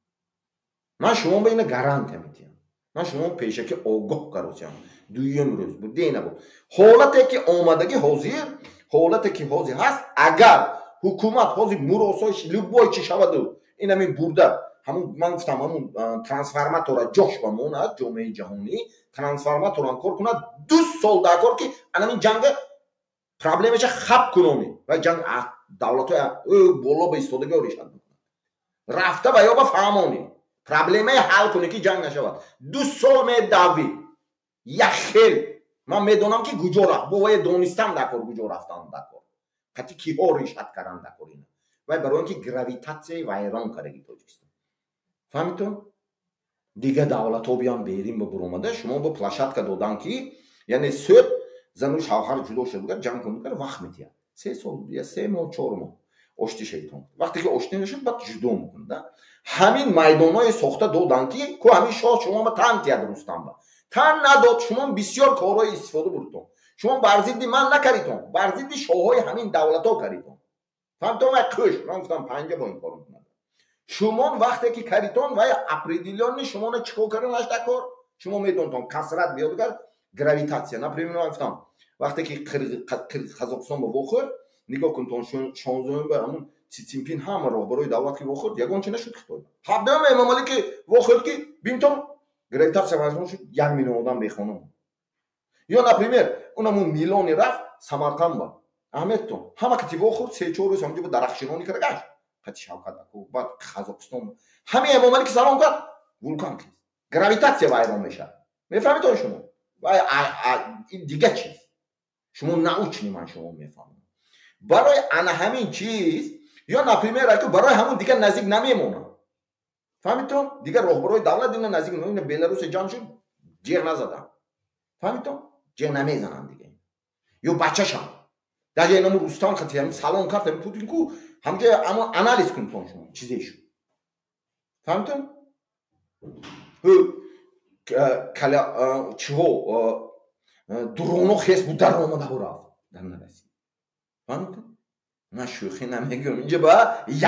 Ман шумо ба ина гарантия медиҳам. Ман шумо пешакӣ огоҳ каросиям. Дуюм рӯз буд, дей набуд. Ҳолате ки омадагӣ ҳозир, ҳолате ки ҳозир ҳаст, агар ҳукумат ҳозир муросоиш любой чӣ шаваду ин ҳамин бурда, ҳамун ман гуфтам ҳамун трансформатора ҷош ба монад, ҷомеаи ҷаҳонӣ трансформаторам кор кунад, 2 сол дар кор ки анамин ҷанга проблемаша хаб кунонӣ ва ҷанг давлатҳои боло ба истодагиҳо решад мекунад. Рафта ва ё ба фаҳмонӣ проблемаи ҳал кунӣ ки ҷанг нашавад. 2 сол медавӣ. Як хел ман медонам ки куҷо рафт, бо вай донистам дар кор куҷо рафтам дар кор. Қати киҳо решад кардан дар кор ина. Вай барои он ки гравитатсияи вайрон кардаги Тоҷикистон. Фаҳмидтон? Дигар давлатҳо биям берин ба буромада, шумо ба площадка додан ки, яъне суд зану шавҳар ҷудо шуда ҷанг кунад, вақт медиҳад. 3 сол, 3 моҳ, 4 моҳ оштӣ шайтон. Вақте ки оштӣ нашуд, баъд ҷудо мекунад. Ҳамин майдонҳое сохта додан ки ку ҳамин шоҳ шумо ба тан тиҳад Рустам ба. Тан надод, шумо бисёр корҳои истифода бурдтон. Шумо бар зидди ман накардитон, бар зидди шоҳҳои ҳамин давлатҳо кардитон. Фаҳмидтон? Вай кӯш, ман гуфтам панҷа бо ин кор мекунад. Шумо вақте ки кардитон, вай определённый шуморо чӣ кор кардан дар кор? Шумо медонтон, касрат биёдгар гравитатсия. Например, ман гуфтам вақте ки Қазоқистон ба вохӯрд, нигоҳ кунтон 16 ба ҳамун Си Цзиньпин ҳама роҳбарои давлат ки вохӯрд, ягон чи нашуд Хитой. 17 Эмомалӣ ки вохӯрд ки бинтон гравитатсия вайрон шуд, 1 миллион одам бехона монд. Ё например, унамун Милони рафт Самарқанд ба. Аҳмедтон ҳама кати вохӯрд, 3-4 рӯз ҳамҷо ба дарахтшинонӣ карда гашт. Қати Шавкат Аков, баъд Қазоқистон. Ҳамин Эмомалӣ ки салом кард, вулкан хез. Гравитатсия вайрон мешавад. Мефаҳмед шумо? Вай ин дигар чиз. Шумо научный ман шумо мефаҳмам. Барои ана ҳамин чиз, ё например, барои ҳамун дигар наздик намемонад. Фаҳмидтон? Дигар роҳбарои давлат ина наздик намемонад. Беларусе ҷамъ шуд, ҷеғ назаданд. Фаҳмидтон? Ҷеғ намезананд дигар. Ё бачашам. Даже инаму Рустам хати ҳамин салом кард, ҳамин Путин ку, ҳамҷо ҳамон анализ кунтон шумо, чизе шуд. Фаҳмидтон? Кала чиҳо дуроно хес буд дар омада рафт дар нарасид. Фаҳмидтон? Ман шӯхӣ намегӯям. Инҷа ба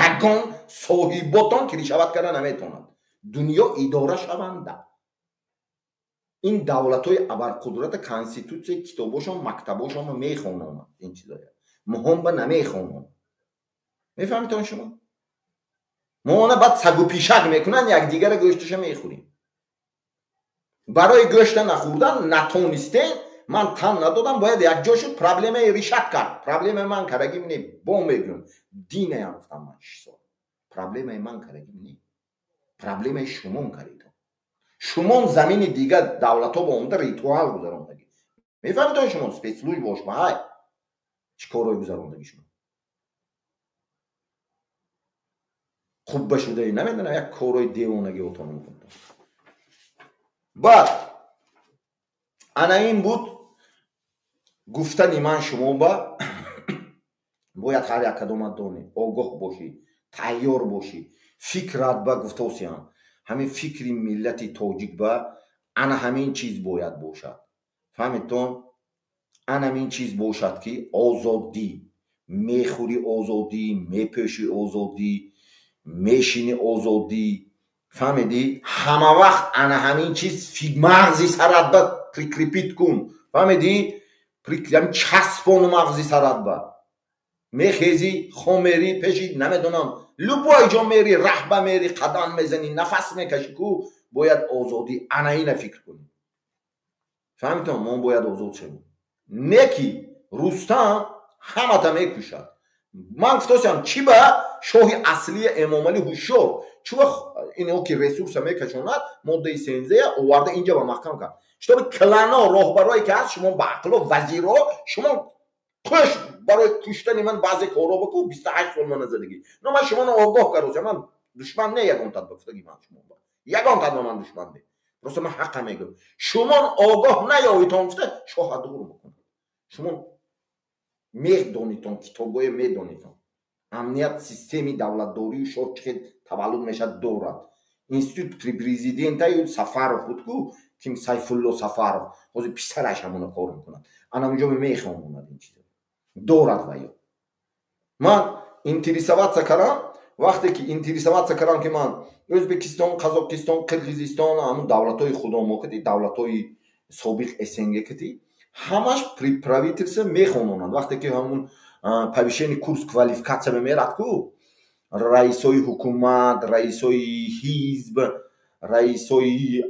ягон соҳиботон киришават карда наметавонад. Дунё идора шаванда. Ин давлатҳои абарқудрата конститутсияи китобошон, мактабошон мехононанд ин чизоя. Моҳон ба намехононанд. Мефаҳмидтон шумо? Мо она баъд сагу пишак мекунанд, якдигара гӯшташа мехӯрем. Барои гӯшта нахӯрдан натонистем, ман тан надодам, бояд якҷо шуд, проблемаи решат кард. Проблемаи ман карагим не, бо мегӯям. Динаям гуфтам ман 6 сол. Проблемаи ман карагим не. Проблемаи шумон каридам. Шумон замини дигар давлатҳо ба омада ритуал гузарондагӣ. Мефаҳмидон шумо спецслужбош ба ҳай чӣ корҳое гузарондагӣ шумо? Хубба шудаи намедонам як корҳои девонагӣ отон мекунад. Баъд ана ин буд гуфтани ман шумо ба бояд ҳар як кадомат донӣ, огоҳ бошӣ, тайёр бошӣ, фикрат ба гуфтосиям. Ҳамин фикри миллати тоҷик ба ана ҳамин чиз бояд бошад. Фаҳмидтон? Ана ҳамин чиз бошад ки озодӣ, мехӯри озодӣ, мепӯши озодӣ, мешини озодӣ. Фаҳмидӣ? Ҳама вақт ана ҳамин чиз мағзи сарат ба прикрепит кун. Фаҳмидӣ? Часпону мағзи сарат ба. Мехезӣ, хом мери, пеши намедонам, любой ҷо мери, раҳба мери, қадам мезанӣ, нафас мекашӣ ку, бояд озодӣ, ана ина фикр кунӣ. Фаҳмидтон? Мо бояд озод шавем. Не ки Рустам ҳамата мекушад. Ман гуфтосиам, чӣ ба шоҳи аслии Эмомалӣ ҳушёр, чӣ ба ино ки ресурса мекашонад, моддаи сензея оварда инҷа ба маҳкам кард, чтобы клано роҳбарое ки ҳаст, шумо ба ақло вазиро, шумо қӯш барои куштани ман баъзе корро баку 28 сол мана задагӣ. Но ман шуморо огоҳ кардосиам, ман душман не ягон тад ба гуфтаги ман шумо ягон тад ба ман душман не, просто ман ҳаққа мегӯям. Шумо огоҳ наёвитон гуфта шоҳа дур мекунад. Шумо медонитон, китобҳое медонитон, амният, системи давлатдорию шоҳ чӣ хел таваллуд мешавад дорад. Институт при президентаю Сафаров буд ку, ким Сайфулло Сафаров, ҳозир писараш ҳамона кор мекунад, ана унҷо мехононад, ин чизо дорад. Ва ё ман интересоваться кардам, вақте ки интересоваться кардам, ки ман Ӯзбекистон, Қазоқистон, Қирғизистон, ҳамун давлатҳои худомо кати, давлатҳои собиқ СНГ кати, ҳамаш при правительство мехононанд. Вақте ки ҳамун повышение курс квалификация мемерад ку, раисои ҳукумат, раисои ҳизб, раисои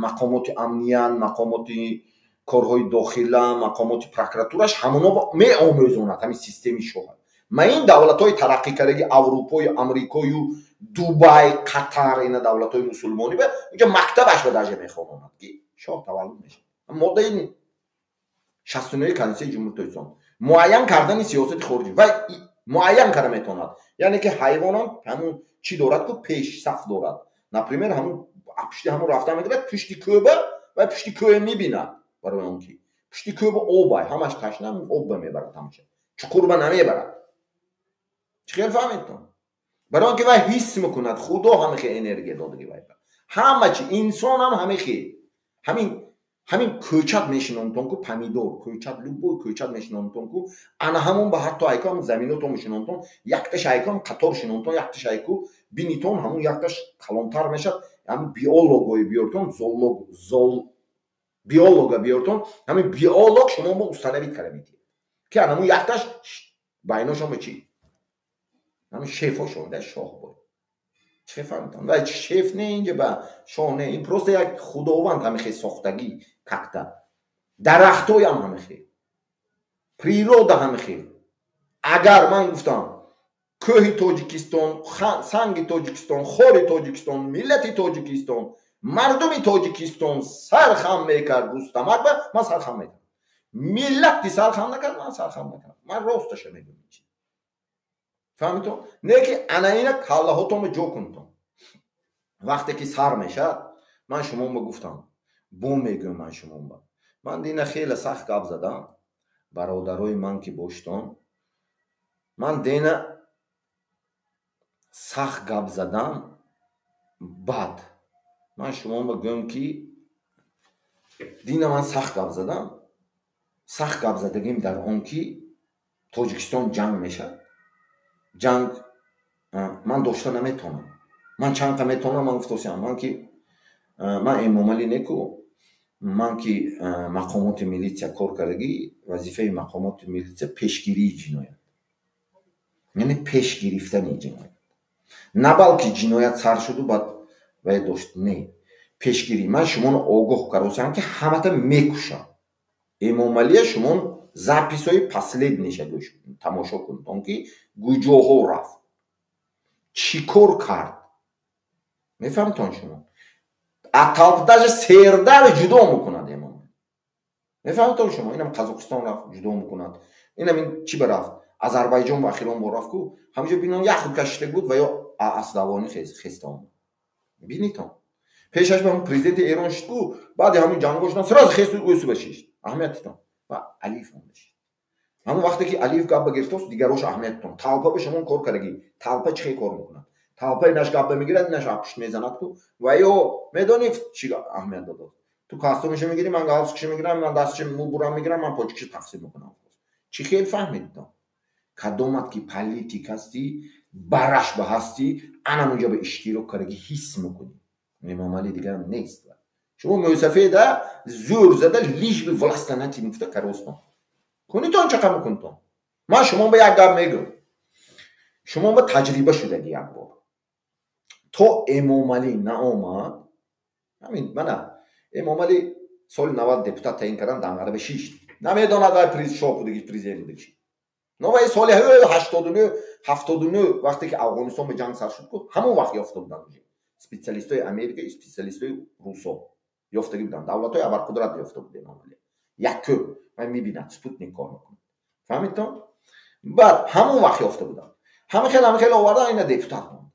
мақомоти амният, мақомоти корҳои дохила, мақомоти прокуратураш, ҳамоно меомӯзонад ҳамин системи шоҳа. Ма ин давлатҳои тараққӣ кардаги Аврупою, Амрикою, Дубай, Қатар, ина давлатҳои мусулмонӣ ба инҷо мактабаш ба даже мехононад, ки шоҳ таваллуд мешавад. Моддаи 69 Конститутсияи Ҷумҳурии Тоҷикистон, муайян кардани сиёсати хориҷӣ ва муайян карда метавонад, яъне ки ҳайвонам ҳамун чӣ дорад ку, пешсаф дорад, например, ҳамун пушти ҳамун рафта мегирад пушти кӯба ва пушти кӯҳе мебинад, барои он ки пушти кӯба обай, ҳамаш ташна, обба мебарад, ҳамаша чуқурба намебарад. Чӣ хел фаҳмидтон? Барои он ки вай ҳис мекунад, Худо ҳамихе энергия додаги вай ҳама чи. Инсонам ҳамихе, ҳамин кӯчат мешинонтон ку, помидор кӯчат, любой кӯчат мешинонтон ку, ана ҳамон ба ҳатто айку ҳамун заминотон мешинонтон, якташ айкон қатор шинонтон, якташ айку бинитон, ҳамун якташ калонтар мешавад. Ҳамун биологое биёртон, зоолог, зол биолога биёртон, ҳамин биолог шумо мо установить карда медиҳед, ки ана ҳамун якташ байношон ба чӣ, ҳамин шефошон да шоҳ бой. Чӣ фаҳмидтон? Вай шеф не, инҷа ба шоҳ не, ин просто як худованд ҳамихе сохтагӣ какта. Дарахтоям ҳамихе, природа ҳамихе. Агар ман гуфтам, кӯҳи Тоҷикистон, санги Тоҷикистон, хори Тоҷикистон, миллати Тоҷикистон, мардуми Тоҷикистон сар хам мекард Рустамак ба ман сар хам мекард. Миллат ки сар хам накард, ман сар хам накардам. Ман росташа мегӯям. Фаҳмитон? Не ки ана ина каллаҳотонро ҷо кунтон. Вақте ки сар мешавад, ман шумоба гуфтам, бо мегӯям, ман шумоба, ман дина хеле сахт гап задам, бародарои ман ки боштон, ман дена сахт гап задам. Баъд ман шумоба гӯям, ки дина ман сахт гап задам. Сахт гап задагим дар он ки Тоҷикистон ҷанг мешавад. Ҷанг ман дошта наметавонам, ман чанд қа метавонам. Ман гуфтосиам, ман ки ман Эмомалӣ неку, ман ки мақомоти милитсия кор кардагӣ, вазифаи мақомоти милитсия пешгирии ҷиноят, яъне пеш гирифтани ҷиноят, на балки ҷиноят сар шуду баъд вай дошт, не, пешгирӣ. Ман шуморо огоҳ кардосиам, ки ҳамата мекушам. Эмомалия шумо записҳои последнийша гӯш тамошо кунед, он ки куҷоҳо рафт, чӣ кор кард. Мефаҳмитон шумо? Даже сердар ҷудо мекунад Эмомалӣ. Мефаҳмитон шумо? Инам Қазоқистон рафт, ҷудо мекунад, инам ин чӣ ба рафт, Азарбайҷон ба охирон бор рафт ку, ҳамҷо бинон, як худ кашида буд ва ё асдавонӣ хеста омад. Бинитон, пешаш ба ҳамун президенти Эрон шуд ку, баъди ҳамун ҷанго шудан сразу хесту ӯсуба шишт. Аҳамиятитон ва Алиев омада шид. Ҳамон вақте ки Алиев гап багирифтост, дигарош аҳамиятитон. Толпа ба шумо кор кардагӣ, толпа чӣ хел кор мекунад? Толпа инаш гап мегирад, инаш пушт мезанад ку. Ва ё медонӣ чӣ аҳамият додааст? Ту костюмашо мегирӣ, ман галстукшо мегирам, ман дастшо мубурам мегирам, ман почкашо тақсим мекунам. Чӣ хел фаҳмидитон? Кадомат ки политик ҳастӣ, бараш ба ҳастӣ, анамунҷо ба иштирок кардагӣ, ҳис мекунӣ. Эмомалӣ дигар нест. Шумо мӯсафеда зӯр зада, лишь бы власта натимӣ гуфта каростон кунитон, чақа мекунитон. Ман шумо ба як гап мегӯям, шумо ба таҷриба шудаги як бор то Эмомалӣ наомад. Ҳамин мана Эмомалӣ соли 90 депутат таъин кардан, данғараба шишт, намедонад вай шоҳ будаги, президент будаги. Но вай соли 89, 79, вақте ки Афғонистон ба ҷанг сар шуд ку, ҳамон вақт ёфта буданд специалистои Америка, специалистои русо ёфтагӣ буданд, давлатҳои абарқудрат ёфта буд Эмомалӣ. Якум вай мебинад, спутник кор мекунад, фаҳмидтон? Баъд ҳамон вақт ёфта буданд, ҳама хел, ҳама хел овардан, ина депутат монд.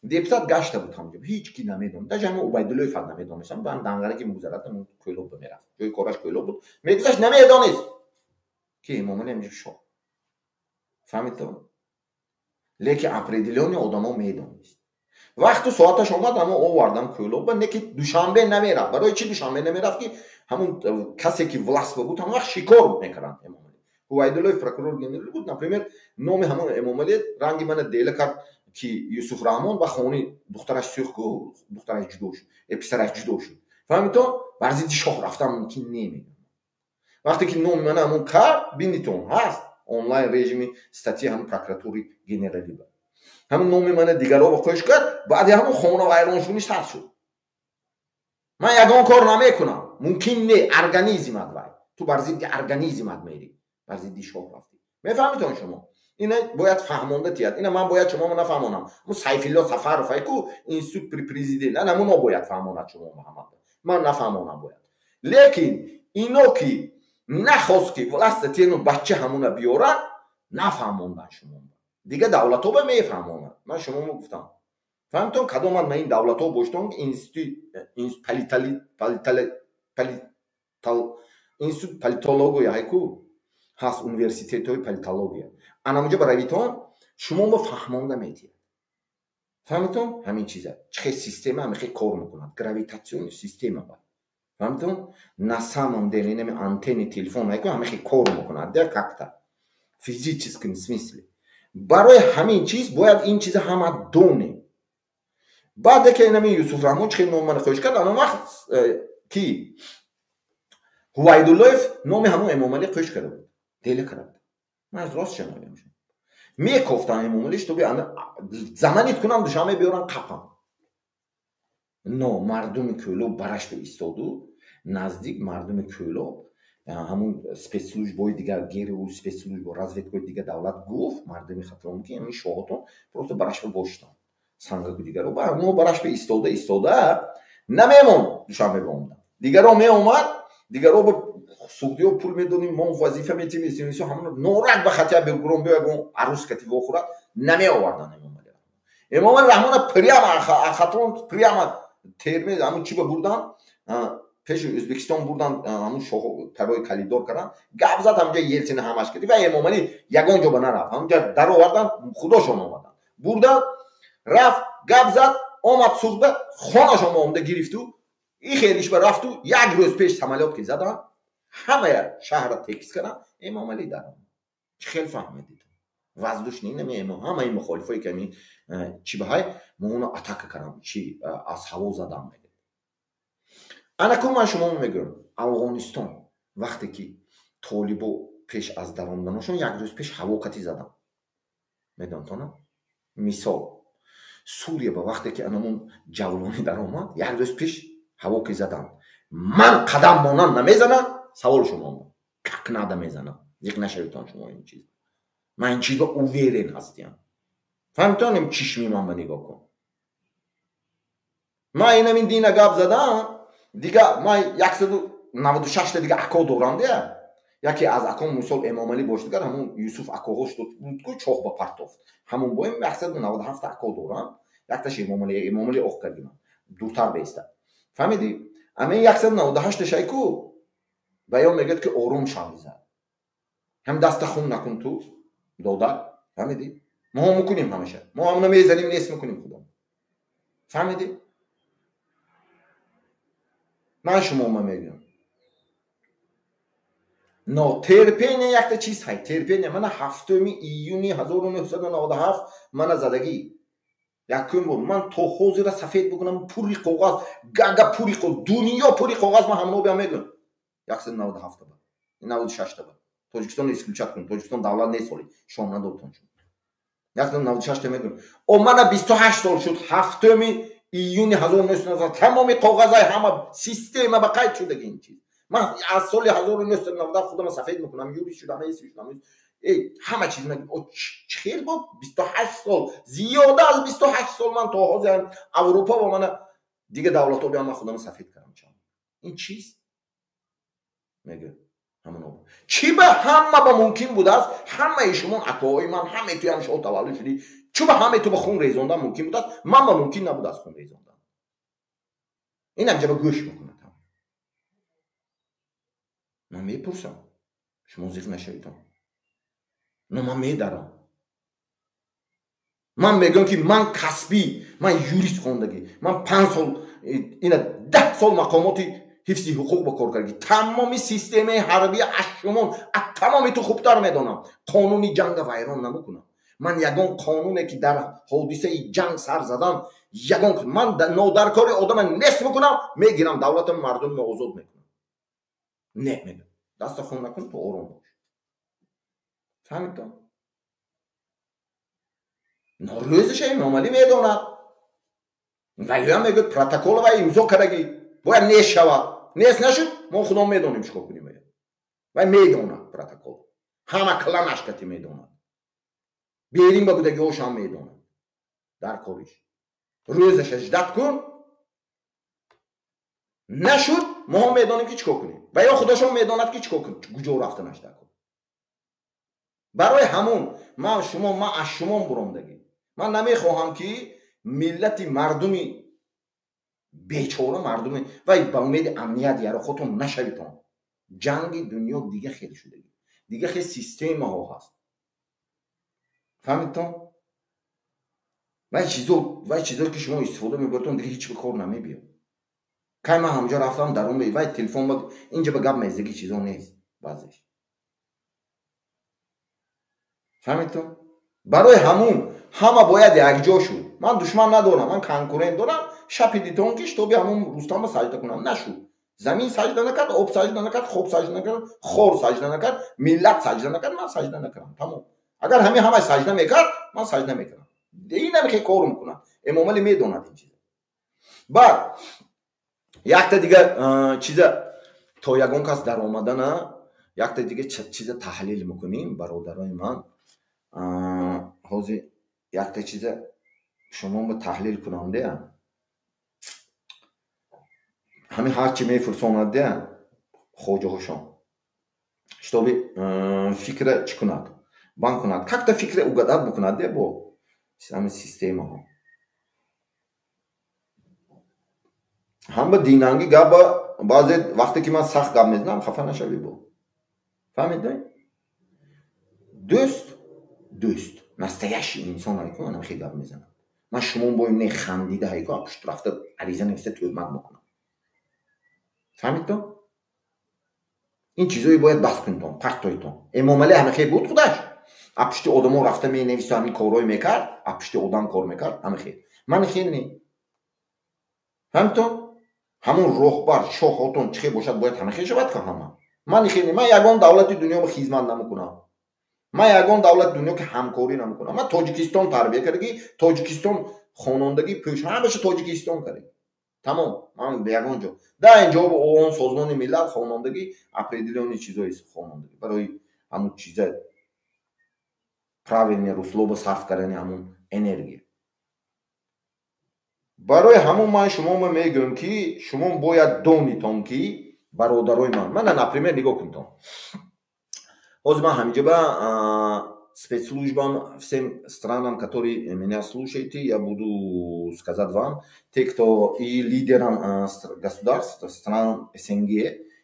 Депутат гашта буд ҳамҷо, ҳеҷ ки намедонад, даже ҳамон Убайдуллоев ҳам намедонистам. Баъд Данғара ки мегузарад, Кӯлоб мерафт, ҷои кораш Кӯлоб буд, мегузашт, намедонист, ки Эмомалӣ ҳамҷо шоҳ, фаҳмидтон? Лекин определённый одамо медонист. Вақту соаташ омад, ҳамон овардам Кӯлоба, не ки Душанбе намерафт. Барои чӣ Душанбе намерафт? Ки ҳамон касе ки власть буд, ҳамон вақт шикор мекарданд Эмомалӣ. Ҳувайдуллоев прокурор генералӣ буд, например, номи ҳамон Эмомалӣ ранги мана дела кард, ки Юсуф Раҳмон ба хони духтараш сӯхт ку, духтараш ҷудо шуд, писараш ҷудо шуд, фаҳмидтон? Бар зидди шоҳ рафтан мумкин немегӯям. Вақте ки номи мана ҳамон кард, бинитон, ҳаст онлайн режими статья ҳамон прокуратури генералӣ ба ҳамон номи мана дигарро ба қӯш кард. Баъди ҳамон хона вайрон шудани сар шуд. Ман ягон кор намекунам, мумкин не, организмат вай, ту бар зидди организмат мерӣ, бар зидди шоҳ рафтӣ, мефаҳмитон шумо? Ина бояд фаҳмонда тияд, ина ман бояд шумо нафаҳмонам. Мо Сайфилло Сафаров ку, институт при президент, ана муно бояд фаҳмонад шумо, Муҳаммад, ман нафаҳмонам бояд. Лекин ино ки нахост, ки власта тену бача ҳамуна биёрад, нафаҳмондан шумо. Дига давлатҳо ба мефаҳмонад, ман шумо гуфтам, фаҳмитон? Кадомат ма ин давлатҳо боштон, институт политология ҳайку ҳаст, университетҳои политология, анамуҷа ба равитон, шумо ба фаҳмонда метиҳад, фаҳмитон? Ҳамин чиза чӣ хел система ҳамихел кор мекунад, гравитационный система ба, фаҳмитон? На самом деле инами антенни телефон ҳайку ҳамихел кор мекунад, да, как-то физическом смысле. Барои ҳамин чиз бояд ин чиза ҳама донем. Баъде ки инами Юсуф Раҳмон чӣ хел номи мана хоҳиш кард, ана вақт ки Ҳувайдуллоев номи ҳамон Эмомалӣ қӯш карда буд, дела карда буд. Ман аз рост шунавем, мекофтам Эмомалӣ, чтобы заманить кунам, Душанбе биёрам, қапам. Но мардуми Кӯлоб бараш ба истоду, наздик мардуми Кӯлоб, ҳамун спецслужбои дигар, ГРУ, спецслужбо, разведкаи дигар давлат гуфт мардуми Хатлон, ки ҳамин шоҳотон просто бараш ба боштан сангаку дигаро. Мо бараш ба истода истода намемонд Душанбе биомадам, дигаро меомад, дигаро ба суғдиё пул медоним, мо вазифа метим, ҳамон норак ба хатя бигурон биё, ягон арӯс кати вохӯрад, намеовардан Эмомали. Эмомали Раҳмона прямо Хатлон, прямо Терме, ҳамун чӣ ба бурдан, пеши Ӯзбекистон бурдан, ҳамун шоҳ парои калидор кардан, гап зад ҳамҷа Елсина, ҳамаш кардӣ ва Эмомалӣ ягон ҷо ба нарафт. Ҳамҷа даровардан, худошон омадан, бурдан, рафт, гап зад, омад Суғда, хонашон омада гирифту и хелиш ба рафту. Як рӯз пеш самолёт ки задан, ҳамая шаҳрра текис кардан, Эмомалӣ даромад. Чӣ хел фаҳмидид? Воздушный нами ҳамаи мухолифое ки ҳамин чӣ баҳай мо уно атака кардам, чи аз ҳаво задам мегӯяд. Анаку ман шумо мегӯям, Афғонистон вақте ки толибо пеш аз даромаданашон як рӯз пеш ҳаво кати задам, медонтона? Мисол, Сурия ба вақте ки анамон Ҷавлонӣ даромад, як рӯз пеш ҳаво ки задам, ман қадам монанд намезанам. Савол шумо как надо мезанам, зиқ нашавитон шумо. Ин чиз, ман ин чизро уверен ҳастиям, фаҳмитонем? Чишми ман ба нигоҳ кун. Ман инамин дина гап задам, дига ман 196-та дига ако дорам, дия яке аз ако, мисол, Эмомалӣ бошдигар, ҳамун Юсуф акоҳо шуд ку, чоҳ ба партофт, ҳамун боем 197 ако дорам, якташ Эмомалӣ. Эмомалӣ оқ кардиман, дуртар беистад, фаҳмидӣ? Амин 198 шайку баён мегӯяд, ки ором шав, ҳам даста хун накун ту, додар, фаҳмидӣ? Мо мекунем ҳамеша, мо ҳамуна мезанем, нест мекунем худо, фаҳмидӣ? Ман шумома мегӯям, но терпение якта чиз ҳай, терпение. Мана 7-уми июни 1997 мана задагӣ якум бор, ман то ҳозира сафед бикунам, пури коғаз, гага пури, дунё пури коғаз. Ман ҳамоно биям мегӯям, 197 ба, 96 ба Тоҷикистонро исключать кун, Тоҷикистон давлат нест, ҳоли шом надодтон шуд. 196 мегӯям, о мана 28 сол шуд, 7-уми июни 1990, тамоми коғазай, ҳама система ба қайд шудаги ин чиз. Ман аз соли 1997 худама сафед мекунам, юрист шудам, эси шудам. Ҳама чиз чӣ хел бо 28 сол, зиёда аз 28 сол ман то ҳозир Аврупо ва мана дига давлатҳо биям, ман худамро сафед кардам. Ин чист? Мега ҳамон чӣ ба ҳама ба мумкин будааст? Ҳамаи шумо акоҳои ман, ҳамаи туям шо таваллуд шудӣ, чӯ ба ҳамаи ту ба хун резондан мумкин будааст, ман ба мумкин набудааст хун резондан. Ин ҳамҷа ба гӯш мекунад. Ман мепурсам, шумо зиқ нашавитон, но ман медарам. Ман мегӯям, ки ман касбӣ, ман юрист хондагӣ, ман 5 сол, ина 10 сол мақомоти ҳифзи ҳуқуқ ба кор кардагӣ, тамоми системаи ҳарбии аз шумон, аз тамоми ту хубтар медонам. Қонуни ҷанга вайрон намекунам. Ман ягон қонуне, ки дар ҳодисаи ҷанг сар задан, ягон ман нодаркори одама нест мекунам, мегирам, давлатам, мардумро озод мекунам. Не, мегӯям, даста хун накун, ту ором бош. Фаҳмидтон? Норӯзаша Эмомалӣ медонад. Ваёям мегӯяд, протокол вай имзо кардагӣ, бояд нест шавад. Нест нашуд, мо худом медонем, чӣ кор кунем. Вай медонад протокол, ҳама кланаш кати медонад, берин ба будагиҳошам медонад. Дар кориш рӯзаша ждать кун, нашуд, моҳо медонем, ки чӣ кор кунем. Ва ё худошон медонад, ки чӣ кор куҷо рафтанаш дар кор. Барои ҳамун ман шумо, ман аз шумон буромдагӣ. Ман намехоҳам, ки миллати мардуми бечора, мардуми вай ба умеди амният ярохотон нашавитон. Ҷанги дунё дига хел шудагӣ, дига хел системаҳо ҳаст. Фаҳмидтон? Вай чизое, ки шумо истифода мебаритон, дига ҳеҷ ба кор намебиёд. Кай ман ҳамҷо рафтам, дарун вай телефон, инҷа ба гап мезаги чизо нест баъзеш. Фаҳмидтон? Барои ҳамун ҳама бояд якҷо шуд. Ман душман надорам, ман конкурент дорам. Шапи дитон, ки шитоби ҳамун Рустамба саҷда кунам, нашуд. Замин саҷда накард, об саҷда накард, хок саҷда накард, хор саҷда накард, миллат саҷда накард, ман саҷда накардам. Тамом. Агар ҳамин ҳамаш саҷда мекард, ман саҷда мекардам. Инам хе кор мекунад. Эмомалӣ медонад ин чиза. Баъд якта дига чиза, то ягон кас даромадана, якта дига чиза таҳлил мекунем, бародарои ман. Ҳозир якта чиза шумо ба таҳлил кунам дея. Ҳамин ҳарчи мефурсонад дея хоҷаҳошон, шитоби фикра чӣ кунад, банд кунад, как-то фикра угадать бикунад де бо ҳамин системаҳо. Ҳам ба динанги гапа, баъзе вақте ки ман сахт гап мезанам, хафа нашавӣ бо. Фаҳмидӣ? Дӯст, дӯст, настоящий инсон ҳайку манам хел гап мезанам. Ман шумо боим не хандида ҳайку пушт рафта ариза нависта тӯҳмат мекунам. Фаҳмидтон? Ин чизое бояд бас кунитон, партоитон. Эмомалӣ ҳама хел буд худаш. А пушти одамо рафта менависта, ҳамин корҳое мекард, а пушти одам кор мекард, ҳама хел. Ман хел не. Фаҳмидтон? Ҳамон роҳбар шоҳотон чӣ хел бошад, бояд ҳама хел шавад ка ҳама. Ман хел не. Ман ягон давлати дунё хизмат намекунам. Ман ягон давлати дунё ки ҳамкорӣ намекунам. Ман Тоҷикистон тарбия кардагӣ, Тоҷикистон хонондагӣ, пӯш ҳамаша Тоҷикистон кардагӣ. Тамом, ман ягон ҷо. Да инҷо ООН, Созмони Миллал хонондагӣ, определённый чизои хонондагӣ. Барои ҳамун чиза правильный русло ба сарф кардани ҳамун энергия. Барои ҳамун ман шуморо мегӯям, ки шумо бояд донитон, ки бародарои ман, мана, например, нигоҳ кунтон. Ҳозир ман ҳаминҷа ба спецслужбам, всем странам, которые меня слушаете, я буду сказать вам, те, кто и лидерам государств, стран СНГ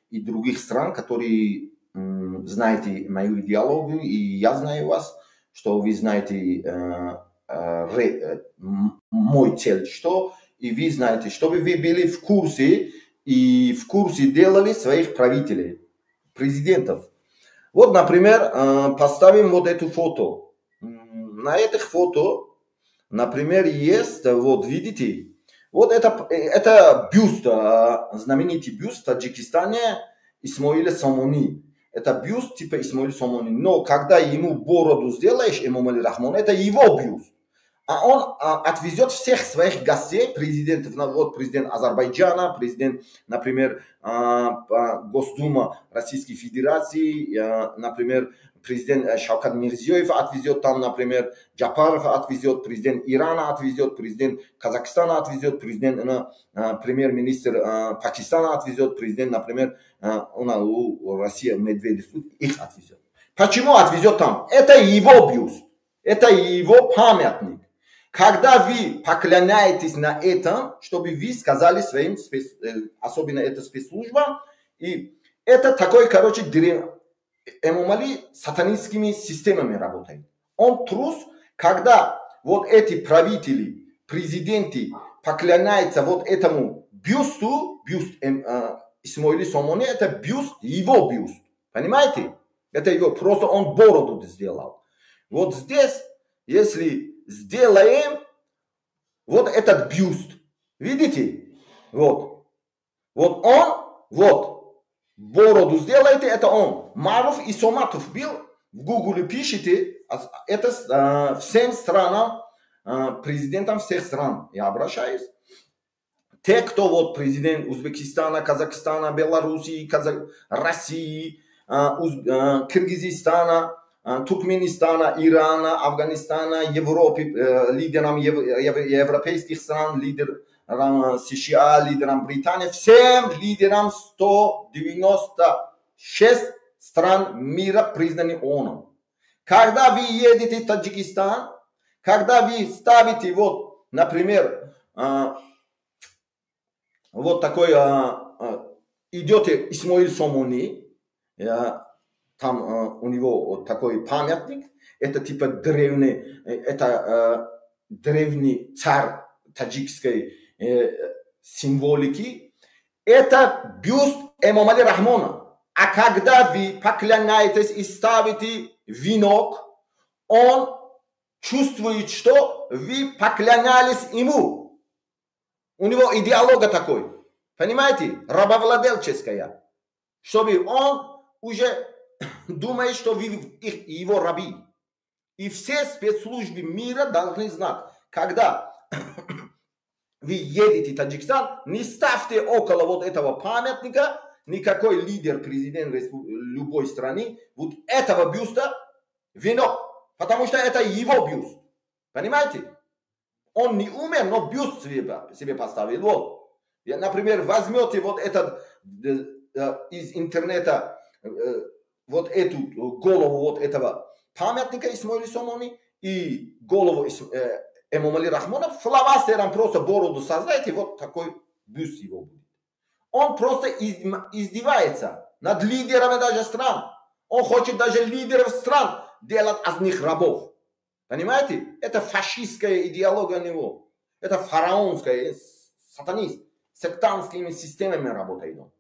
и других стран, которые знаете мою идеологию, и я знаю вас, что вы знаете мой цель, что, и вы знаете, чтобы вы были в курсе и в курсе делали своих правителей, президентов. Вот, например, поставим вот эту фото. На этих фото, например, есть, вот видите, вот это бюст, знаменитый бюст в Таджикистане Исмаила Сомони. Это бюст типа Исмаила Сомони. Но когда ему бороду сделаешь, Эмомали Рахмон, это его бюст. А он отвезет всех своих гостей, президентов, вот президент Азербайджана, президент, например, Госдума Российской Федерации, например, президент Шавкат Мирзиёев отвезет там, например, Джапаров отвезет, президент Ирана отвезет, президент Казахстана отвезет, президент, премьер-министр Пакистана отвезет, президент, например, у России Медведев их отвезет. Почему отвезет там? Это его бюст, это его памятник. Когда вы поклоняетесь на этом, чтобы вы сказали своим, особенно это спецслужбам, и это такой, короче, Эмомали сатанинскими системами работает. Он трус, когда вот эти правители, президенты поклоняются вот этому бюсту, бюст Исмоили Сомони, это бюст, его бюст. Понимаете? Это его, просто он бороду сделал. Вот здесь, если сделаем вот этот бюст, видите? Вот. Вот он, вот, бороду сделайте, это он. Маруф Исоматов был, в гугле пишите, это всем странам, президентам всех стран я обращаюсь. Те, кто вот президент Узбекистана, Казахстана, Белоруссии, России, Киргизистана, Туркменистана, Ирана, Афганистана, Европы, лидерам европейских стран, лидерам США, лидерам Британии, всем лидерам 196 стран мира признаны ООН. Когда вы едете в Таджикистан, когда вы ставите вот, например, вот такой, идете Исмоил Сомони, там у него вот такой памятник, это типа древний, это древний царь таджикской символики, это бюст Эмомали Рахмона. А когда вы поклоняетесь и ставите венок, он чувствует, что вы поклонялись ему. У него идеология такой, понимаете, рабовладельческая, чтобы он уже думает, что вы его раби. И все спецслужбы мира должны знать, когда вы едете в Таджикистан, не ставьте около вот этого памятника никакой лидер, президент любой страны, вот этого бюста венок, потому что это его бюст. Понимаете? Он не умер, но бюст себе поставил. Вот. Например, возьмете вот этот из интернета вот эту голову вот этого памятника Исмоили Сомони и голову Эмомали Рахмона, фломастером просто бороду создайте, вот такой бюст его будет. Он просто издевается над лидерами даже стран. Он хочет даже лидеров стран делать из них рабов. Понимаете? Это фашистская идеология у него. Это фараонская, сатанист. Сектантскими системами работает он.